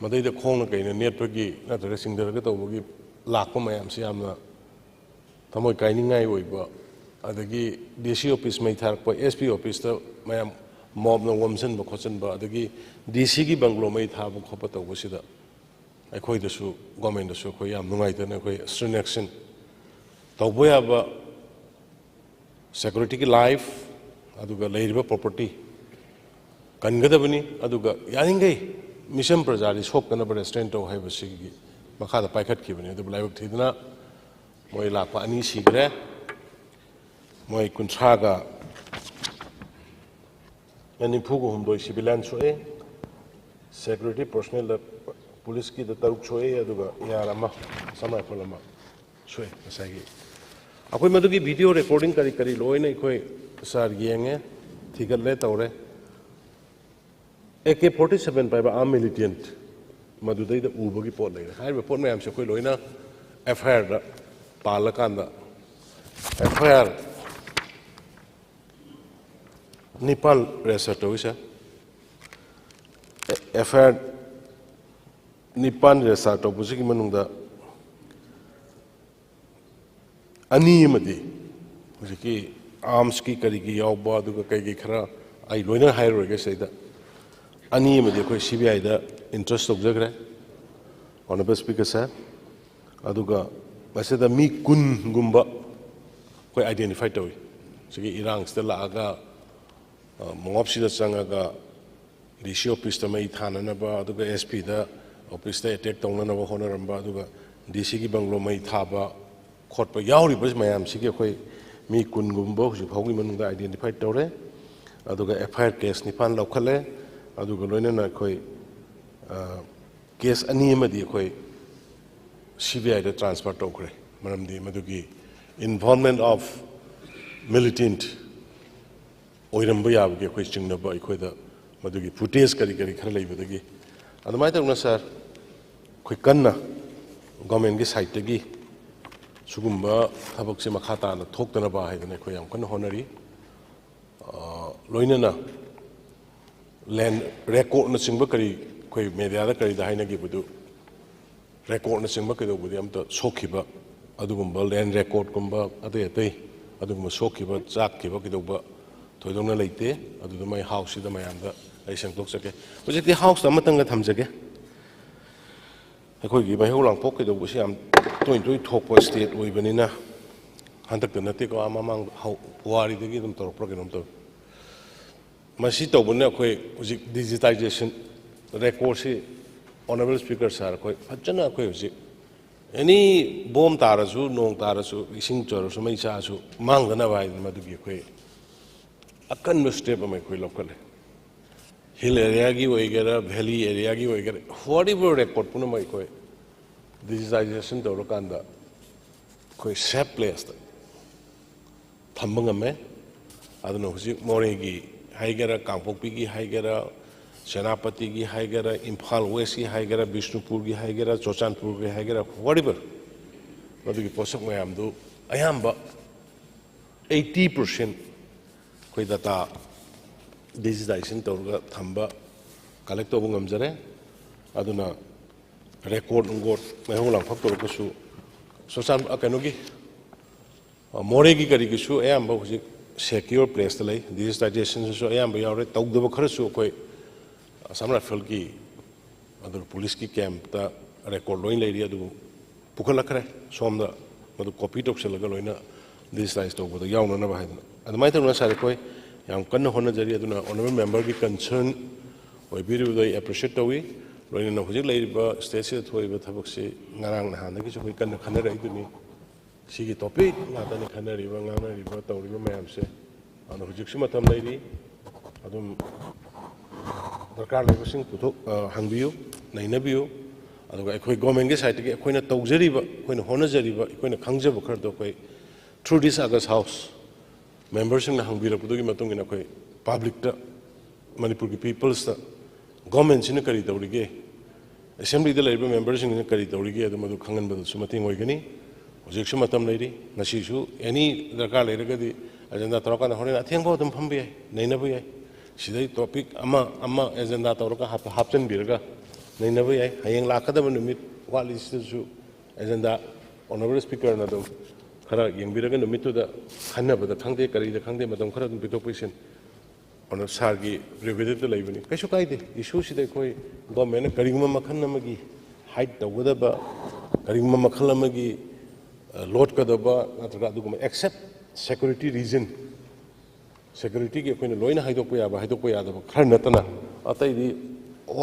ꯃꯗꯩꯗ ꯈꯣꯡꯅ ꯀꯩꯅ ꯅꯦꯠꯄꯒꯤ ꯅꯠꯇ꯭ꯔꯒ ꯆꯤꯡꯊꯔꯒ ꯇꯧꯕꯒꯤ ꯂꯥꯛꯄ ꯃꯌꯥꯝꯁꯤ ꯌꯥꯝꯅ ꯊꯃꯣꯏ ꯀꯥꯏꯅꯤꯡꯉꯥꯏ ꯑꯣꯏꯕ, ꯑꯗꯒꯤ ꯗꯤ ꯁꯤ ꯑꯣꯐꯤꯁ ꯃꯩ ꯊꯥꯔꯛꯄ, ꯑꯦꯁ ꯄꯤ ꯑꯣꯐꯤꯁꯇ ꯃꯌꯥꯝ ꯃꯣꯞꯅ ꯑꯣꯝꯁꯤꯟꯕ ꯈꯣꯠꯆꯤꯟꯕ, ꯑꯗꯒꯤ ꯗꯤ ꯁꯤꯒꯤ ꯕꯪꯒ꯭ꯂꯣ ꯃꯩ ꯊꯥꯕ ꯈꯣꯠꯄ ꯇꯧꯕꯁꯤꯗ ꯑꯩꯈꯣꯏꯗꯁꯨ, ꯒꯣꯔꯃꯦꯟꯗꯁꯨ ꯑꯩꯈꯣꯏ ꯌꯥꯝ ꯅꯨꯡꯉꯥꯏꯇꯅ ꯑꯩꯈꯣꯏ stern action ꯇꯧꯕ ꯌꯥꯕ, ꯁꯦꯀ꯭ꯌꯨꯔꯤꯇꯤꯒꯤ ꯂꯥꯏꯐ, ꯑꯗꯨꯒ ꯂꯩꯔꯤꯕ ꯄ꯭ꯔꯣꯄꯔꯇꯤ, ꯀꯟꯒꯗꯕꯅꯤ꯫ ꯑꯗꯨꯒ ꯌꯥꯔꯤꯈꯩ ꯃꯤꯆꯝ ꯄ꯭ꯔꯖꯥꯗꯤ ꯁꯣꯛꯇꯅꯕ ꯔꯦꯁꯇ꯭ꯔꯦꯟ ꯇꯧ ꯍꯥꯏꯕꯁꯤꯒꯤ ꯃꯈꯥꯗ ꯄꯥꯏꯈꯠꯈꯤꯕꯅꯤ꯫ ꯑꯗꯨꯕꯨ ꯂꯥꯏꯕꯛ ꯊꯤꯗꯅ ꯃꯣꯏ ꯂꯥꯛꯄ ꯑꯅꯤ ꯁꯤꯈ꯭ꯔꯦ꯫ ꯃꯣꯏ ꯀꯨꯟꯊ꯭ꯔꯥꯒ ꯅꯤꯐꯨꯒ ꯍꯨꯝꯗꯣꯏ ꯁꯤꯚꯤꯂꯤꯌꯟ ꯁꯣꯛꯑꯦ꯫ ꯁꯦꯀ꯭ꯌꯨꯔꯤꯇꯤ ꯄꯔꯁꯣꯅꯦꯜꯗ, ꯄꯨꯂꯤꯁꯀꯤꯗ ꯇꯔꯨꯛ ꯁꯣꯛꯑꯦ, ꯑꯗꯨꯒ ꯑꯦ ꯑꯥꯔ ꯑꯃ, ꯑꯁꯥꯝ ꯔꯥꯏꯐꯜ ꯑꯃ ꯁꯣꯛꯑꯦ꯫ ꯉꯁꯥꯏꯒꯤ ꯑꯩꯈꯣꯏ ꯃꯗꯨꯒꯤ ꯚꯤꯗꯤꯑꯣ ꯔꯦꯀꯣꯔꯗꯤꯡ ꯀꯔꯤ ꯀꯔꯤ ꯂꯣꯏꯅ ꯑꯩꯈꯣꯏ ꯁꯥꯔ ꯌꯦꯡꯉꯦ, ꯊꯤꯒꯠꯂꯦ, ꯇꯧꯔꯦ꯫ ꯑꯦ ꯀꯦ ꯐꯣꯔꯇꯤ ꯁꯚꯦꯟ ꯄꯥꯏꯕ ꯑꯥꯔꯝ ꯃꯤꯂꯤꯇꯦꯟꯠ ꯃꯗꯨꯗꯩꯗ ꯎꯕꯒꯤ ꯄꯣꯠ ꯂꯩꯔꯦ꯫ ꯍꯥꯏꯔꯤꯕ ꯄꯣꯠ ꯃꯌꯥꯝꯁꯦ ꯑꯩꯈꯣꯏ ꯂꯣꯏꯅ ꯑꯦꯐ ꯑꯥꯏ ꯑꯥꯔꯗ ꯄꯥꯜꯂꯀꯥꯟꯗ, ꯑꯦꯐ ꯑꯥꯏ ꯑꯥꯔ ꯅꯤꯄꯥꯜ ꯔꯦꯖꯤꯁꯇꯔ ꯇꯧꯏ, ꯁꯥꯔ꯫ ꯑꯦꯐ ꯑꯥꯏ ꯑꯥꯔ ꯅꯤꯄꯥꯜ ꯔꯦꯖꯤꯁꯇꯔ ꯇꯧꯕꯁꯤꯒꯤ ꯃꯅꯨꯡꯗ ꯑꯅꯤ ꯑꯃꯗꯤ ꯍꯧꯖꯤꯛꯀꯤ ꯑꯥꯔꯝꯁꯀꯤ ꯀꯔꯤꯒꯤ ꯌꯥꯎꯕ, ꯑꯗꯨꯒ ꯀꯩꯀꯩ ꯈꯔ ꯑꯩ ꯂꯣꯏꯅ ꯍꯥꯏꯔꯔꯣꯏꯒꯦ ꯁꯤꯗꯩꯗ꯫ ꯑꯅꯤ ꯑꯃꯗꯤ ꯑꯩꯈꯣꯏ ꯁꯤ ꯕꯤ ꯑꯥꯏꯗ ꯏꯟꯇ꯭ꯔꯁ ꯇꯧꯖꯈ꯭ꯔꯦ, ꯑꯣꯅꯔꯦꯕꯜ ꯁ꯭ꯄꯤꯀꯔ ꯁꯥꯔ꯫ ꯑꯗꯨꯒ ꯃꯁꯤꯗ ꯃꯤ ꯀꯨꯟꯒꯨꯝꯕ ꯑꯩꯈꯣꯏ ꯑꯥꯏꯗꯦꯟꯇꯤꯐꯥꯏ ꯇꯧꯏ꯫ ꯁꯤꯒꯤ ꯏꯔꯥꯡꯁꯤꯗ ꯂꯥꯛꯑꯒ, ꯑ, ꯃꯣꯞꯁꯤꯗ ꯆꯪꯉꯒ ꯗꯤ ꯁꯤ ꯑꯣꯐꯤꯁꯇ ꯃꯩ ꯊꯥꯅꯅꯕ, ꯑꯗꯨꯒ ꯑꯦꯁ ꯄꯤꯗ ꯑꯣꯐꯤꯁꯇ ꯑꯦꯇꯦꯛ ꯇꯧꯅꯅꯕ ꯍꯣꯠꯅꯔꯝꯕ, ꯑꯗꯨꯒ ꯗꯤ ꯁꯤꯒꯤ ꯕꯪꯒ꯭ꯂꯣ ꯃꯩ ꯊꯥꯕ ꯈꯣꯠꯄ ꯌꯥꯎꯔꯤꯕ ꯃꯌꯥꯝꯁꯤꯒꯤ ꯑꯩꯈꯣꯏ ꯃꯤ ꯀꯨꯟꯒꯨꯝꯕ ꯍꯧꯖꯤꯛ ꯐꯥꯎꯒꯤ ꯃꯅꯨꯡꯗ ꯑꯥꯏꯗꯦꯟꯇꯤꯐꯥꯏ ꯇꯧꯔꯦ꯫ ꯑꯗꯨꯒ ꯑꯦꯐ ꯑꯥꯏ ꯑꯥꯔ ꯀꯦꯁ ꯅꯤꯄꯥꯟ ꯂꯧꯈꯠꯂꯦ꯫ ꯑꯗꯨꯒ ꯂꯣꯏꯅꯅ ꯑꯩꯈꯣꯏ, ꯑ, ꯀꯦꯁ ꯑꯅꯤ ꯑꯃꯗꯤ ꯑꯩꯈꯣꯏ ꯁꯤ ꯕꯤ ꯑꯥꯏꯗ ꯇ꯭ꯔꯥꯟꯁꯐꯔ ꯇꯧꯈ꯭ꯔꯦ, ꯃꯔꯝꯗꯤ ꯃꯗꯨꯒꯤ involvement of militant ꯑꯣꯏꯔꯝꯕ ꯌꯥꯕꯒꯤ ꯑꯩꯈꯣꯏ ꯆꯤꯡꯅꯕ, ꯑꯩꯈꯣꯏꯗ ꯃꯗꯨꯒꯤ ꯐꯨꯇꯦꯖ ꯀꯔꯤ ꯀꯔꯤ ꯈꯔ ꯂꯩꯕꯗꯒꯤ꯫ ꯑꯗꯨꯃꯥꯏꯅ ꯇꯧꯅ ꯁꯥꯔ, ꯑꯩꯈꯣꯏ ꯀꯟꯅ ꯒꯣꯔꯃꯦꯟꯒꯤ ꯁꯥꯏꯠꯇꯒꯤ ꯁꯤꯒꯨꯝꯕ ꯊꯕꯛꯁꯦ ꯃꯈꯥ ꯇꯥꯅ ꯊꯣꯛꯇꯅꯕ ꯍꯥꯏꯗꯅ ꯑꯩꯈꯣꯏ ꯌꯥꯝ ꯀꯟꯅ ꯍꯣꯠꯅꯔꯤ꯫ ꯑ, ꯂꯣꯏꯅꯅ ꯂꯦꯟ ꯔꯦꯀꯣꯔꯠꯅꯆꯤꯡꯕ ꯀꯔꯤ ꯑꯩꯈꯣꯏ ꯃꯦꯗꯤꯌꯥꯗ ꯀꯔꯤꯗ ꯍꯥꯏꯅꯈꯤꯕꯗꯨ, ꯔꯦꯀꯣꯔꯠꯅꯆꯤꯡꯕ ꯀꯩꯗꯧꯕꯗꯤ ꯑꯝꯇ ꯁꯣꯛꯈꯤꯕ, ꯑꯗꯨꯒꯨꯝꯕ ꯂꯦꯟ ꯔꯦꯀꯣꯔꯠꯀꯨꯝꯕ ꯑꯇꯩ ꯑꯇꯩ ꯑꯗꯨꯒꯨꯝꯕ ꯁꯣꯛꯈꯤꯕ, ꯆꯥꯛꯈꯤꯕ ꯀꯩꯗꯧꯕ ꯊꯣꯏꯗꯣꯛꯅ ꯂꯩꯇꯦ꯫ ꯑꯗꯨꯗ ꯃꯩ ꯍꯥꯎꯁꯁꯤꯗ ꯃꯌꯥꯝꯗ ꯑꯩ ꯁꯦꯡꯗꯣꯛꯆꯒꯦ꯫ ꯍꯧꯖꯤꯛꯇꯤ ꯍꯥꯎꯁꯇ ꯑꯃꯇꯪꯒ ꯊꯝꯖꯒꯦ꯫ ꯑꯩꯈꯣꯏꯒꯤ ꯃꯩꯍꯧ ꯂꯥꯡꯄꯣꯛ ꯀꯩꯗꯧꯕꯁꯤ ꯌꯥꯝ ꯇꯣꯏ ꯇꯣꯏ ꯊꯣꯛꯄ ꯁ꯭ꯇꯦꯠ ꯑꯣꯏꯕꯅꯤꯅ, ꯍꯟꯗꯛꯇ ꯅꯠꯇꯦꯀꯣ, ꯑꯥ ꯃꯃꯥꯡ ꯍꯧ-, ꯄꯨꯋꯥꯔꯤꯗꯒꯤ ꯑꯗꯨꯝ ꯇꯧꯔꯛꯄ꯭ꯔꯥ ꯀꯩꯅꯣꯝ ꯇꯧꯏ꯫ ꯃꯁꯤ ꯇꯧꯕꯅ ꯑꯩꯈꯣꯏ ꯍꯧꯖꯤꯛ ꯗꯤꯖꯤꯇꯥꯏꯖꯦꯁꯟ ꯔꯦꯀꯣꯔꯠꯁꯤ, ꯑꯣꯅꯔꯦꯕꯜ ꯁ꯭ꯄꯤꯀꯔ ꯁꯥꯔ, ꯑꯩꯈꯣꯏ ꯐꯖꯅ ꯑꯩꯈꯣꯏ ꯍꯧꯖꯤꯛ ꯑꯦꯅꯤ ꯕꯣꯝ ꯇꯥꯔꯁꯨ, ꯅꯣꯡ ꯇꯥꯔꯁꯨ, ꯏꯁꯤꯡ ꯆꯣꯔꯁꯨ, ꯃꯩ ꯆꯥꯔꯁꯨ ꯃꯥꯡꯗꯅꯕ ꯍꯥꯏꯗꯅ ꯃꯗꯨꯒꯤ ꯑꯩꯈꯣꯏ ꯑꯀꯟꯕ ꯁ꯭ꯇꯦꯞ ꯑꯃ ꯑꯩꯈꯣꯏ ꯂꯧꯈꯠꯂꯦ꯫ ꯍꯤꯜ ꯑꯦꯔꯤꯌꯥꯒꯤ ꯑꯣꯏꯒꯦꯔꯥ, ꯚꯦꯂꯤ ꯑꯦꯔꯤꯌꯥꯒꯤ ꯑꯣꯏꯒꯦꯔꯥ, ꯋꯥꯠꯑꯦꯚꯔ ꯔꯦꯀꯣꯔꯠ ꯄꯨꯝꯅꯃꯛ ꯑꯩꯈꯣꯏ ꯗꯤꯖꯤꯇꯥꯏꯖꯦꯁꯟ ꯇꯧꯔꯀꯥꯟꯗ ꯑꯩꯈꯣꯏ ꯁꯦꯐ ꯄ꯭ꯂꯦꯁꯇ ꯊꯝꯕ ꯉꯝꯃꯦ꯫ ꯑꯗꯨꯅ ꯍꯧꯖꯤꯛ ꯃꯣꯔꯦꯒꯤ ꯍꯥꯏꯒꯦꯔꯥ, ꯀꯥꯡꯄꯣꯛꯄꯤꯒꯤ ꯍꯥꯏꯒꯦꯔꯥ, ꯁꯦꯅꯥꯄꯇꯤꯒꯤ ꯍꯥꯏꯒꯦꯔꯥ, ꯏꯝꯐꯥꯜ ꯋꯦꯁꯀꯤ ꯍꯥꯏꯒꯦꯔꯥ, ꯕꯤꯁꯅꯨꯄꯨꯔꯒꯤ ꯍꯥꯏꯒꯦꯔꯥ, ꯆꯨꯔꯆꯥꯟꯄꯨꯔꯒꯤ ꯍꯥꯏꯒꯦꯔꯥ, ꯋꯥꯠꯑꯦꯚꯔ, ꯃꯗꯨꯒꯤ ꯄꯣꯠꯁꯛ ꯃꯌꯥꯝꯗꯨ ꯑꯌꯥꯝꯕ ꯑꯩꯠꯇꯤ ꯄꯥꯔꯁꯦꯟ ꯑꯩꯈꯣꯏ ꯗꯇꯥ ꯗꯤꯖꯤꯇꯥꯏꯖꯦꯁꯟ ꯇꯧꯔꯒ ꯊꯝꯕ, ꯀꯂꯦꯛ ꯇꯧꯕ ꯉꯝꯖꯔꯦ꯫ ꯑꯗꯨꯅ ꯔꯦꯀꯣꯔꯠ ꯅꯨꯡꯒꯣꯠ ꯃꯩꯍꯧ ꯂꯥꯡꯄꯣꯛ ꯇꯧꯔꯒꯁꯨ ꯁꯣꯁꯥꯟ-, ꯑ, ꯀꯩꯅꯣꯒꯤ, ꯑ, ꯃꯣꯔꯦꯒꯤ ꯀꯔꯤꯒꯤꯁꯨ ꯑꯌꯥꯝꯕ ꯍꯧꯖꯤꯛ ꯁꯦꯀ꯭ꯌꯣꯔ ꯄ꯭ꯂꯦꯁꯇ ꯂꯩ, ꯗꯤꯖꯤꯇꯥꯏꯖꯦꯁꯟꯁꯤꯁꯨ ꯑꯌꯥꯝꯕ ꯌꯥꯎꯔꯦ꯫ ꯇꯧꯗꯕ ꯈꯔꯁꯨ ꯑꯩꯈꯣꯏ ꯑꯁꯥꯝ ꯔꯥꯏꯐꯜꯒꯤ ꯑꯗꯨꯒ ꯄꯨꯂꯤꯁꯀꯤ ꯀꯦꯝꯞꯇ ꯔꯦꯀꯣꯔꯠ ꯂꯣꯏ ꯂꯩꯔꯤ, ꯑꯗꯨ ꯄꯨꯈꯠꯂꯛꯈ꯭ꯔꯦ꯫ ꯁꯣꯝꯗ ꯃꯗꯨ ꯀꯣꯄꯤ ꯇꯧꯁꯤꯜꯂꯒ ꯂꯣꯏꯅ ꯗꯤꯖꯤꯇꯥꯏꯖ ꯇꯧꯕꯗ ꯌꯥꯎꯅꯅꯕ ꯍꯥꯏꯗꯅ꯫ ꯑꯗꯨꯃꯥꯏꯅ ꯇꯧꯗꯅ ꯁꯥꯔ ꯑꯩꯈꯣꯏ ꯌꯥꯝ ꯀꯟꯅ ꯍꯣꯠꯅꯖꯔꯤ꯫ ꯑꯗꯨꯅ ꯑꯣꯅꯔꯦꯕꯜ ꯃꯦꯝꯕꯔꯒꯤ ꯀꯟꯁꯔꯟ ꯑꯣꯏꯕꯤꯔꯤꯕꯗꯣ ꯑꯩ ꯑꯦꯄ꯭ꯔꯤꯁꯤꯌꯦꯠ ꯇꯧꯏ꯫ ꯂꯣꯏꯅꯅ ꯍꯧꯖꯤꯛ ꯂꯩꯔꯤꯕ ꯁ꯭ꯇꯦꯠꯁꯤꯗ ꯊꯣꯛꯏꯕ ꯊꯕꯛꯁꯤ ꯉꯔꯥꯡ ꯅꯍꯥꯟꯗꯒꯤꯁꯨ ꯑꯩꯈꯣꯏ ꯀꯟꯅ ꯈꯟꯅꯔꯛꯏꯗꯨꯅꯤ꯫ ꯁꯤꯒꯤ ꯇꯣꯄꯤꯛ ꯉꯥꯛꯇꯅꯤ ꯈꯟꯅꯔꯤꯕ, ꯉꯥꯡꯅꯔꯤꯕ, ꯇꯧꯔꯤꯕ ꯃꯌꯥꯝꯁꯦ꯫ ꯑꯗꯣ ꯍꯧꯖꯤꯛꯁꯨ ꯃꯇꯝ ꯂꯩꯔꯤ꯫ ꯑꯗꯨꯝ ꯗꯔꯀꯥꯔ ꯂꯩꯕꯁꯤꯡ ꯄꯨꯊꯣꯛ-, ꯑ, ꯍꯪꯕꯤꯌꯨ, ꯅꯩꯅꯕꯤꯌꯨ꯫ ꯑꯗꯨꯒ ꯑꯩꯈꯣꯏ ꯒꯣꯔꯃꯦꯟꯒꯤ ꯁꯥꯏꯠꯇꯒꯤ ꯑꯩꯈꯣꯏꯅ ꯇꯧꯖꯔꯤꯕ, ꯑꯩꯈꯣꯏꯅ ꯍꯣꯠꯅꯖꯔꯤꯕ, ꯑꯩꯈꯣꯏꯅ ꯈꯪꯖꯕ ꯈꯔꯗꯣ ꯑꯩꯈꯣꯏ through this August House ꯃꯦꯝꯕꯔꯁꯤꯡꯅ ꯍꯪꯕꯤꯔꯛꯄꯗꯨꯒꯤ ꯃꯇꯨꯡ ꯏꯟꯅ ꯑꯩꯈꯣꯏ ꯄꯕ꯭ꯂꯤꯛꯇ, ꯃꯅꯤꯄꯨꯔꯒꯤ ꯄꯤꯄꯜꯁꯇ ꯒꯣꯔꯃꯦꯟꯁꯤꯅ ꯀꯔꯤ ꯇꯧꯔꯤꯒꯦ, ꯑꯦꯁꯦꯝꯕ꯭ꯂꯤꯗ ꯂꯩꯔꯤꯕ ꯃꯦꯝꯕꯔꯁꯤꯡꯁꯤꯅ ꯀꯔꯤ ꯇꯧꯔꯤꯒꯦ, ꯑꯗꯨ ꯃꯗꯨ ꯈꯪꯍꯟꯕꯗꯁꯨ ꯃꯇꯦꯡ ꯑꯣꯏꯒꯅꯤ꯫ ꯍꯧꯖꯤꯛꯁꯨ ꯃꯇꯝ ꯂꯩꯔꯤ꯫ ꯉꯁꯤꯁꯨ ꯑꯦꯅꯤ ꯗꯔꯀꯥꯔ ꯂꯩꯔꯒꯗꯤ ꯑꯦꯖꯦꯟꯗꯥ ꯇꯧꯔꯀꯥꯟꯗ ꯍꯣꯔꯦꯟ ꯑꯊꯦꯡꯕ ꯑꯗꯨꯝ ꯐꯝꯕ ꯌꯥꯏ, ꯅꯩꯅꯕ ꯌꯥꯏ꯫ ꯁꯤꯗꯩ ꯇꯣꯄꯤꯛ ꯑꯃ ꯑꯃ ꯑꯦꯖꯦꯟꯗꯥ ꯇꯧꯔꯒ ꯍꯥꯞ-, ꯍꯥꯞꯆꯤꯟꯕꯤꯔꯒ ꯅꯩꯅꯕ ꯌꯥꯏ꯫ ꯍꯌꯦꯡ ꯂꯥꯛꯀꯗꯕ ꯅꯨꯃꯤꯠ ꯋꯥꯠꯂꯤꯁꯤꯗꯁꯨ ꯑꯦꯖꯦꯟꯗꯥ ꯑꯣꯅꯔꯦꯕꯜ ꯁ꯭ꯄꯤꯀꯔꯅ ꯑꯗꯨꯝ ꯈꯔ ꯌꯦꯡꯕꯤꯔꯒ ꯅꯨꯃꯤꯠꯇꯨꯗ ꯈꯟꯅꯕꯗ ꯈꯪꯗꯦ, ꯀꯔꯤꯗ ꯈꯪꯗꯦ, ꯃꯇꯝ ꯈꯔ ꯑꯗꯨꯝ ꯄꯤꯊꯣꯛ ꯄꯤꯁꯤꯟ ꯑꯣꯅꯔ ꯁꯥꯔꯒꯤ ꯄ꯭ꯔꯤꯔꯣꯒꯦꯇꯤꯞꯇ ꯂꯩꯕꯅꯤ, ꯀꯩꯁꯨ ꯀꯥꯏꯗꯦ꯫ ꯏꯁꯨꯁꯤꯗ ꯑꯩꯈꯣꯏ ꯒꯣꯔꯃꯦꯟꯅ ꯀꯔꯤꯒꯨꯝꯕ ꯃꯈꯜ ꯑꯃꯒꯤ ꯍꯥꯏꯠ ꯇꯧꯒꯗꯕ, ꯀꯔꯤꯒꯨꯝꯕ ꯃꯈꯜ ꯑꯃꯒꯤ, ꯑ, ꯂꯣꯠꯀꯗꯕ ꯅꯠꯇ꯭ꯔꯒ ꯑꯗꯨꯒꯨꯝꯕ except security reason ꯁꯦꯀ꯭ꯌꯨꯔꯤꯇꯤꯒꯤ ꯑꯩꯈꯣꯏꯅ ꯂꯣꯏꯅ ꯍꯥꯏꯗꯣꯛꯄ ꯌꯥꯕ ꯍꯥꯏꯗꯣꯛꯄ ꯌꯥꯗꯕ ꯈꯔ ꯅꯠꯇꯅ ꯑꯇꯩꯗꯤ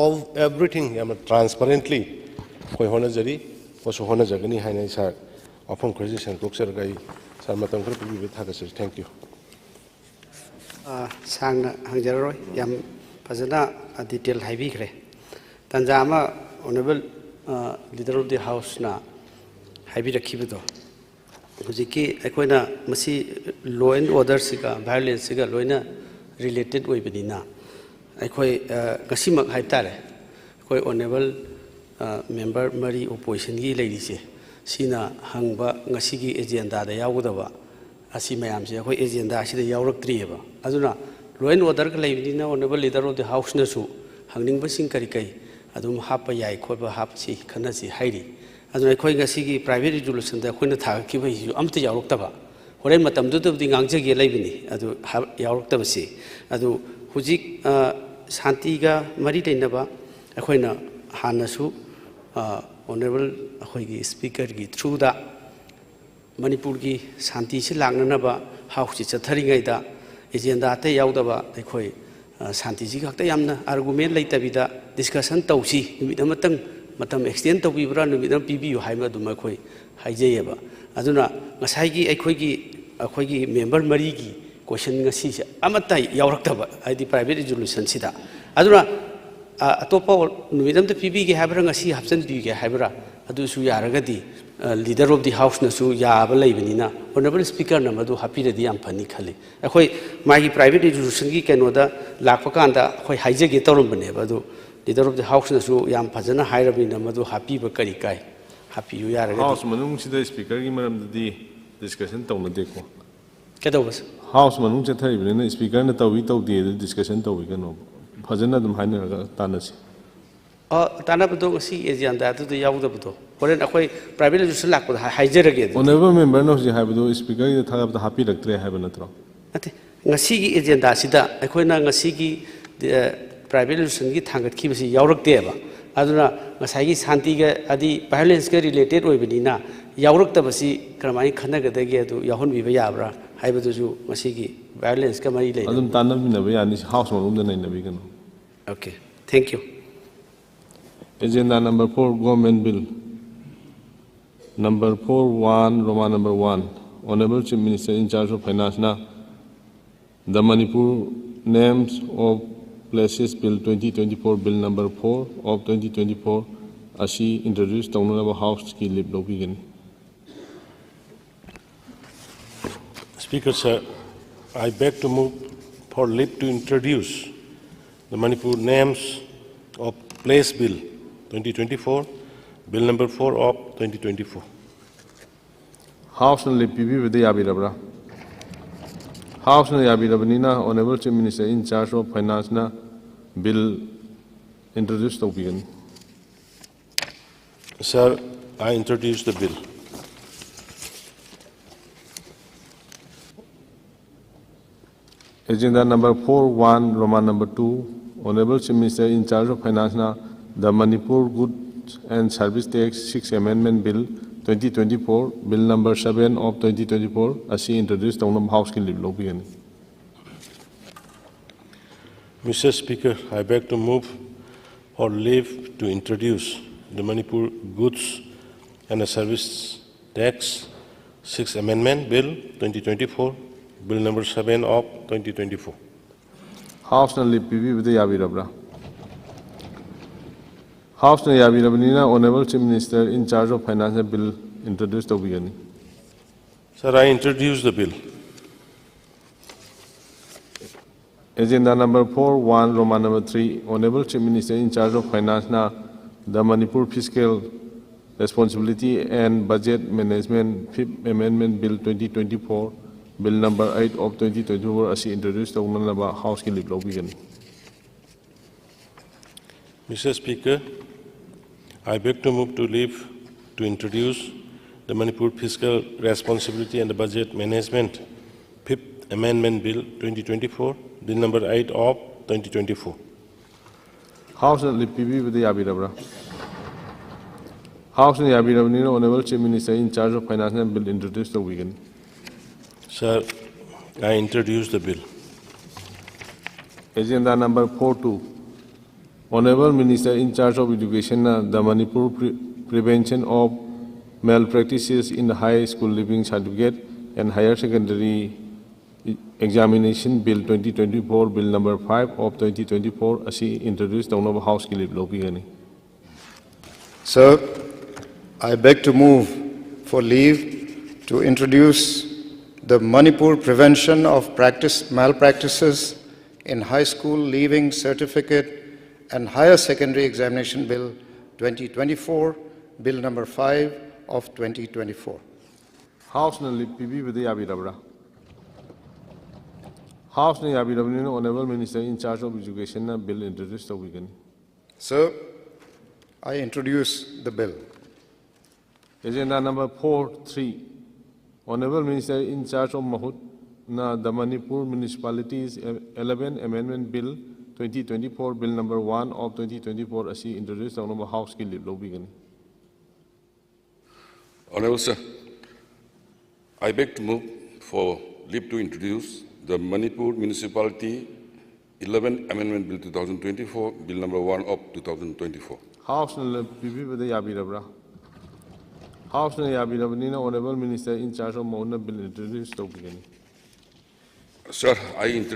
all everything ꯌꯥꯝꯅ ꯇ꯭ꯔꯥꯟꯁꯄꯔꯦꯟꯠꯂꯤ ꯑꯩꯈꯣꯏ ꯍꯣꯠꯅꯖꯔꯤ, ꯍꯣꯠꯁꯨ ꯍꯣꯠꯅꯖꯒꯅꯤ ꯍꯥꯏꯅ ꯑꯩ ꯁꯥꯔ ꯋꯥꯐꯝ ꯈꯔꯁꯤ ꯁꯦꯡꯗꯣꯛꯆꯔꯒ ꯑꯩ ꯁꯥꯔ ꯃꯇꯝ ꯈꯔ ꯄꯤꯕꯤꯕꯗ ꯊꯥꯒꯠꯆꯔꯤ꯫ Thank you꯫ ꯑ, ꯁꯥꯡꯅ ꯍꯪꯖꯔꯔꯣꯏ, ꯌꯥꯝ ꯐꯖꯅ ꯗꯤꯇꯦꯜ ꯍꯥꯏꯕꯤꯈ꯭ꯔꯦ꯫ ꯇꯥꯟꯖꯥ ꯑꯃ ꯑꯣꯅꯔꯦꯕꯜ ꯂꯤꯗꯔ ꯑꯣꯐ ꯗꯤ ꯍꯥꯎꯁꯅ ꯍꯥꯏꯕꯤꯔꯛꯈꯤꯕꯗꯣ, ꯍꯧꯖꯤꯛꯀꯤ ꯑꯩꯈꯣꯏꯅ ꯃꯁꯤ ꯂꯣ ꯑꯦꯟ ꯑꯣꯔꯗꯔꯁꯤꯒ ꯚꯥꯏꯑꯣꯂꯦꯟꯁꯁꯤꯒ ꯂꯣꯏꯅ ꯔꯤꯂꯦꯇꯦꯠ ꯑꯣꯏꯕꯅꯤꯅ, ꯑꯩꯈꯣꯏ ꯑ, ꯉꯁꯤꯃꯛ ꯍꯥꯏꯕ ꯇꯥꯔꯦ, ꯑꯩꯈꯣꯏ ꯑꯣꯅꯔꯦꯕꯜ ꯃꯦꯝꯕꯔ ꯃꯔꯤ ꯑꯣꯄꯣꯖꯤꯁꯟꯒꯤ ꯂꯩꯔꯤꯁꯦ, ꯁꯤꯅ ꯍꯪꯕ ꯉꯁꯤꯒꯤ ꯑꯦꯖꯦꯟꯗꯥꯗ ꯌꯥꯎꯒꯗꯕ ꯑꯁꯤ ꯃꯌꯥꯝꯁꯦ ꯑꯩꯈꯣꯏ ꯑꯦꯖꯦꯟꯗꯥ ꯑꯁꯤꯗ ꯌꯥꯎꯔꯛꯇ꯭ꯔꯤꯑꯕ꯫ ꯑꯗꯨꯅ ꯂꯣ ꯑꯦꯟ ꯑꯣꯔꯗꯔꯒ ꯂꯩꯕꯅꯤꯅ ꯑꯣꯅꯔꯦꯕꯜ ꯂꯤꯗꯔ ꯑꯣꯐ ꯗꯤ ꯍꯥꯎꯁꯅꯁꯨ ꯍꯪꯅꯤꯡꯕꯁꯤꯡ ꯀꯔꯤ ꯀꯔꯤ ꯑꯗꯨꯝ ꯍꯥꯞꯄ ꯌꯥꯏ ꯈꯣꯠꯄ ꯍꯥꯞꯁꯤ ꯈꯟꯅꯁꯤ ꯍꯥꯏꯔꯤ꯫ ꯑꯗꯨꯅ ꯑꯩꯈꯣꯏ ꯉꯁꯤꯒꯤ ꯄ꯭ꯔꯥꯏꯚꯦꯠ ꯔꯤꯖꯣꯂꯨꯁꯟꯗ ꯑꯩꯈꯣꯏꯅ ꯊꯥꯒꯠꯈꯤꯕꯁꯤꯁꯨ ꯑꯃꯠꯇ ꯌꯥꯎꯔꯛꯇꯕ꯫ ꯍꯣꯔꯦꯟ ꯃꯇꯝꯗꯨꯗꯕꯨꯗꯤ ꯉꯥꯡꯖꯒꯦ ꯂꯩꯕꯅꯤ, ꯑꯗꯨ ꯍꯥ-, ꯌꯥꯎꯔꯛꯇꯕꯁꯤ꯫ ꯑꯗꯨ ꯍꯧꯖꯤꯛ, ꯑ, ꯁꯥꯟꯇꯤꯒ ꯃꯔꯤ ꯂꯩꯅꯕ ꯑꯩꯈꯣꯏꯅ ꯍꯥꯟꯅꯁꯨ, ꯑ, ꯑꯣꯅꯔꯦꯕꯜ ꯑꯩꯈꯣꯏꯒꯤ ꯁ꯭ꯄꯤꯀꯔꯒꯤ ꯊ꯭ꯔꯨꯗ ꯃꯅꯤꯄꯨꯔꯒꯤ ꯁꯥꯟꯇꯤꯁꯤ ꯂꯥꯛꯅꯅꯕ ꯍꯥꯎꯁꯁꯤ ꯆꯠꯊꯔꯤꯉꯩꯗ ꯑꯦꯖꯦꯟꯗꯥ ꯑꯇꯩ ꯌꯥꯎꯗꯕ ꯑꯩꯈꯣꯏ, ꯑ, ꯁꯥꯟꯇꯤꯁꯤ ꯈꯛꯇ ꯌꯥꯝꯅ ꯑꯥꯔꯒꯨꯃꯦꯟ ꯂꯩꯇꯕꯤꯗ ꯗꯤꯁꯀꯁꯟ ꯇꯧꯁꯤ, ꯅꯨꯃꯤꯠ ꯑꯃꯇꯪ ꯃꯇꯝ ꯑꯦꯛꯁꯇꯦꯟ ꯇꯧꯕꯤꯕ꯭ꯔꯥ, ꯅꯨꯃꯤꯠ ꯑꯃ ꯄꯤꯕꯤꯌꯨ ꯍꯥꯏꯕ ꯑꯗꯨꯝ ꯑꯩꯈꯣꯏ ꯍꯥꯏꯖꯩꯌꯦꯕ꯫ ꯑꯗꯨꯅ ꯉꯁꯥꯏꯒꯤ ꯑꯩꯈꯣꯏꯒꯤ, ꯑꯩꯈꯣꯏꯒꯤ ꯃꯦꯝꯕꯔ ꯃꯔꯤꯒꯤ ꯀꯣꯏꯁꯟ ꯉꯁꯤꯁꯦ ꯑꯃꯠꯇ ꯌꯥꯎꯔꯛꯇꯕ, ꯍꯥꯏꯗꯤ ꯄ꯭ꯔꯥꯏꯚꯦꯠ ꯔꯤꯖꯣꯂꯨꯁꯟꯁꯤꯗ꯫ ꯑꯗꯨꯅ, ꯑ, ꯑꯇꯣꯞꯄ ꯅꯨꯃꯤꯠ ꯑꯃꯗ ꯄꯤꯕꯤꯒꯦ ꯍꯥꯏꯕ꯭ꯔꯥ, ꯉꯁꯤ ꯍꯥꯞꯆꯤꯟꯕꯤꯒꯦ ꯍꯥꯏꯕ꯭ꯔꯥ, ꯑꯗꯨꯁꯨ ꯌꯥꯔꯒꯗꯤ, ꯑ, ꯂꯤꯗꯔ ꯑꯣꯐ ꯗꯤ ꯍꯥꯎꯁꯅꯁꯨ ꯌꯥꯕ ꯂꯩꯕꯅꯤꯅ ꯑꯣꯅꯔꯦꯕꯜ ꯁ꯭ꯄꯤꯀꯔꯅ ꯃꯗꯨ ꯍꯥꯞꯄꯤꯔꯗꯤ ꯌꯥꯝ ꯐꯅꯤ ꯈꯜꯂꯤ꯫ ꯑꯩꯈꯣꯏ ꯃꯥꯒꯤ ꯄ꯭ꯔꯥꯏꯚꯦꯠ ꯔꯤꯖꯣꯂꯨꯁꯟꯒꯤ ꯀꯩꯅꯣꯗ ꯂꯥꯛꯄ ꯀꯥꯟꯗ ꯑꯩꯈꯣꯏ ꯍꯥꯏꯖꯒꯦ ꯇꯧꯔꯝꯕꯅꯦꯕ, ꯑꯗꯨ ꯂꯤꯗꯔ ꯑꯣꯐ ꯗꯤ ꯍꯥꯎꯁꯅꯁꯨ ꯌꯥꯝ ꯐꯖꯅ ꯍꯥꯏꯔꯕꯅꯤꯅ ꯃꯗꯨ ꯍꯥꯞꯄꯤꯕ ꯀꯔꯤ ꯀꯥꯏ? ꯍꯥꯞꯄꯤꯌꯨ ꯌꯥꯔꯒꯗꯤ꯫ ꯍꯥꯎꯁ ꯃꯅꯨꯡꯁꯤꯗ ꯁ꯭ꯄꯤꯀꯔꯒꯤ ꯃꯔꯝꯗꯗꯤ ꯗꯤꯁꯀꯁꯟ ꯇꯧꯅꯗꯦꯀꯣ꯫ ꯀꯩꯗꯧꯕꯁꯦ? ꯍꯥꯎꯁ ꯃꯅꯨꯡ ꯆꯠꯊꯔꯤꯕꯅꯤꯅ ꯁ꯭ꯄꯤꯀꯔꯅ ꯇꯧꯏ ꯇꯧꯗꯦ ꯑꯗꯨ ꯗꯤꯁꯀꯁꯟ ꯇꯧꯏ ꯀꯩꯅꯣ꯫ ꯐꯖꯅ ꯑꯗꯨꯝ ꯍꯥꯏꯅꯔꯒ ꯇꯥꯟꯅꯁꯤ꯫ ꯑ, ꯇꯥꯟꯅꯕꯗꯣ ꯉꯁꯤ ꯑꯦꯖꯦꯟꯗꯥꯗꯨꯗ ꯌꯥꯎꯗꯕꯗꯣ ꯍꯣꯔꯦꯟ ꯑꯩꯈꯣꯏ ꯄ꯭ꯔꯥꯏꯚꯦꯠ ꯔꯤꯖꯣꯂꯨꯁꯟ ꯂꯥꯛꯄꯗ ꯍꯥꯏ-, ꯍꯥꯏꯖꯔꯒꯦ ꯑꯗꯨꯗꯤ꯫ ꯑꯣꯅꯔꯦꯕꯜ ꯃꯦꯝꯕꯔꯅ ꯍꯧꯖꯤꯛ ꯍꯥꯏꯕꯗꯨ ꯁ꯭ꯄꯤꯀꯔꯒꯤꯗ ꯊꯥꯒꯠꯄꯗ ꯍꯥꯞꯄꯤꯔꯛꯇ꯭ꯔꯦ ꯍꯥꯏꯕ ꯅꯠꯇ꯭ꯔꯣ? ꯅꯠꯇꯦ, ꯉꯁꯤꯒꯤ ꯑꯦꯖꯦꯟꯗꯥꯁꯤꯗ ꯑꯩꯈꯣꯏꯅ ꯉꯁꯤꯒꯤ, ꯑ, ꯄ꯭ꯔꯥꯏꯚꯦꯠ ꯔꯤꯖꯣꯂꯨꯁꯟꯒꯤ ꯊꯥꯡꯒꯠꯈꯤꯕꯁꯤ ꯌꯥꯎꯔꯛꯇꯦꯕ꯫ ꯑꯗꯨꯅ ꯉꯁꯥꯏꯒꯤ ꯁꯥꯟꯇꯤꯒ ꯍꯥꯏꯗꯤ ꯚꯥꯏꯑꯣꯂꯦꯟꯁꯀ ꯔꯤꯂꯦꯇꯦꯠ ꯑꯣꯏꯕꯅꯤꯅ ꯌꯥꯎꯔꯛꯇꯕꯁꯤ ꯀꯔꯝꯍꯥꯏꯅ ꯈꯟꯅꯒꯗꯒꯦ, ꯑꯗꯨ ꯌꯥꯎꯍꯟꯕꯤꯕ ꯌꯥꯕ꯭ꯔꯥ ꯍꯥꯏꯕꯗꯨꯁꯨ ꯃꯁꯤꯒꯤ violence ꯀ ꯃꯔꯤ ꯂꯩꯅꯕ꯫ ꯑꯗꯨꯝ ꯇꯥꯟꯅꯃꯤꯟꯅꯕ ꯌꯥꯅꯤ, House ꯃꯅꯨꯡꯗ ꯅꯩꯅꯕꯤꯒꯅꯨ꯫ Okay, thank you. Agenda number four, Government Bill number four one, Roman number one, Honorable Chief Minister in charge of Finance ꯅ The Manipur Names of Places Bill twenty twenty-four, Bill number four of twenty twenty-four ꯑꯁꯤ introduce ꯇꯧꯅꯅꯕ House ꯀꯤ leave ꯂꯧꯕꯤꯒꯅꯤ꯫ Speaker, sir, I beg to move for leave to introduce the Manipur Names of Place Bill twenty twenty-four, Bill number four of twenty twenty-four. House ꯅ leave ꯄꯤꯕꯤꯕꯗ ꯌꯥꯕꯤꯔꯕ꯭ꯔꯥ? House ꯅ ꯌꯥꯕꯤꯔꯕꯅꯤꯅ Honorable Chief Minister in charge of Finance ꯅ bill introduce ꯇꯧꯕꯤꯒꯅꯤ꯫ Sir, I introduce the bill. Agenda number four one, Roman number two, Honorable Chief Minister in charge of Finance ꯅ The Manipur Goods and Service Tax Sixth Amendment Bill twenty twenty-four, Bill number seven of twenty twenty-four ꯑꯁꯤ introduce ꯇꯧꯅꯕ House ꯀꯤ leave ꯂꯧꯕꯤꯒꯅꯤ꯫ Mister Speaker, I beg to move for leave to introduce the Manipur Goods and the Service Tax Sixth Amendment Bill twenty twenty-four, Bill number seven of twenty twenty-four. House ꯅ leave ꯄꯤꯕꯤꯕꯗ ꯌꯥꯕꯤꯔꯕ꯭ꯔꯥ? House ꯅ ꯌꯥꯕꯤꯔꯕꯅꯤꯅ Honorable Chief Minister in charge of Finance ꯅ bill introduce ꯇꯧꯕꯤꯒꯅꯤ꯫ Sir, I introduce the bill. Agenda number four one, Roman number three, Honorable Chief Minister in charge of Finance ꯅ The Manipur Fiscal Responsibility and Budget Management Fifth Amendment Bill twenty twenty-four, Bill number eight of twenty twenty-four ꯑꯁꯤ introduce ꯇꯧꯅꯅꯕ House ꯀꯤ leave ꯂꯧꯕꯤꯒꯅꯤ꯫ Mister Speaker, I beg to move to leave to introduce the Manipur Fiscal Responsibility and the Budget Management Fifth Amendment Bill twenty twenty-four, Bill number eight of twenty twenty-four. House ꯅ leave ꯄꯤꯕꯤꯕꯗ ꯌꯥꯕꯤꯔꯕ꯭ꯔꯥ? House ꯅ ꯌꯥꯕꯤꯔꯕꯅꯤꯅ Honorable Chief Minister in charge of Finance ꯅ bill introduce ꯇꯧꯕꯤꯒꯅꯤ꯫ Sir, I introduce the bill. Agenda number four two. Honorable Minister in charge of Education na the Manipur Pre- Prevention of Malpractices in the High School Leaving Certificate and Higher Secondary Examination Bill twenty twenty-four, Bill number five of twenty twenty-four ꯑꯁꯤ introduce ꯇꯧꯅꯕ House ꯀꯤ leave ꯂꯧꯕꯤꯒꯅꯤ꯫ Sir, I beg to move for leave to introduce the Manipur Prevention of Practice Malpractices in High School Leaving Certificate and Higher Secondary Examination Bill twenty twenty-four, Bill number five of twenty twenty-four. House ꯅ leave ꯄꯤꯕꯤꯕꯗ ꯌꯥꯕꯤꯔꯕ꯭ꯔꯥ? House ꯅ ꯌꯥꯕꯤꯔꯕꯅꯤꯅ Honorable Minister in charge of Education ꯅ bill introduce ꯇꯧꯕꯤꯒꯅꯤ꯫ Sir, I introduce the bill. Agenda number four three. Honorable Minister in charge of ꯃꯍꯨꯠꯅ the Manipur Municipalities eleven Amendment Bill twenty twenty-four, Bill number one of twenty twenty-four ꯑꯁꯤ introduce ꯇꯧꯅꯕ House ꯀꯤ leave ꯂꯧꯕꯤꯒꯅꯤ꯫ Honorable Sir, I beg to move for leave to introduce the Manipur Municipality eleven Amendment Bill two thousand twenty-four, Bill number one of two thousand twenty-four. House ꯅ leave ꯄꯤꯕꯤꯕꯗ ꯌꯥꯕꯤꯔꯕ꯭ꯔꯥ? House ꯅ ꯌꯥꯕꯤꯔꯕꯅꯤꯅ Honorable Minister in charge of ꯃꯍꯨꯠꯅ bill introduce ꯇꯧꯕꯤꯒꯅꯤ꯫ Sir, I introduce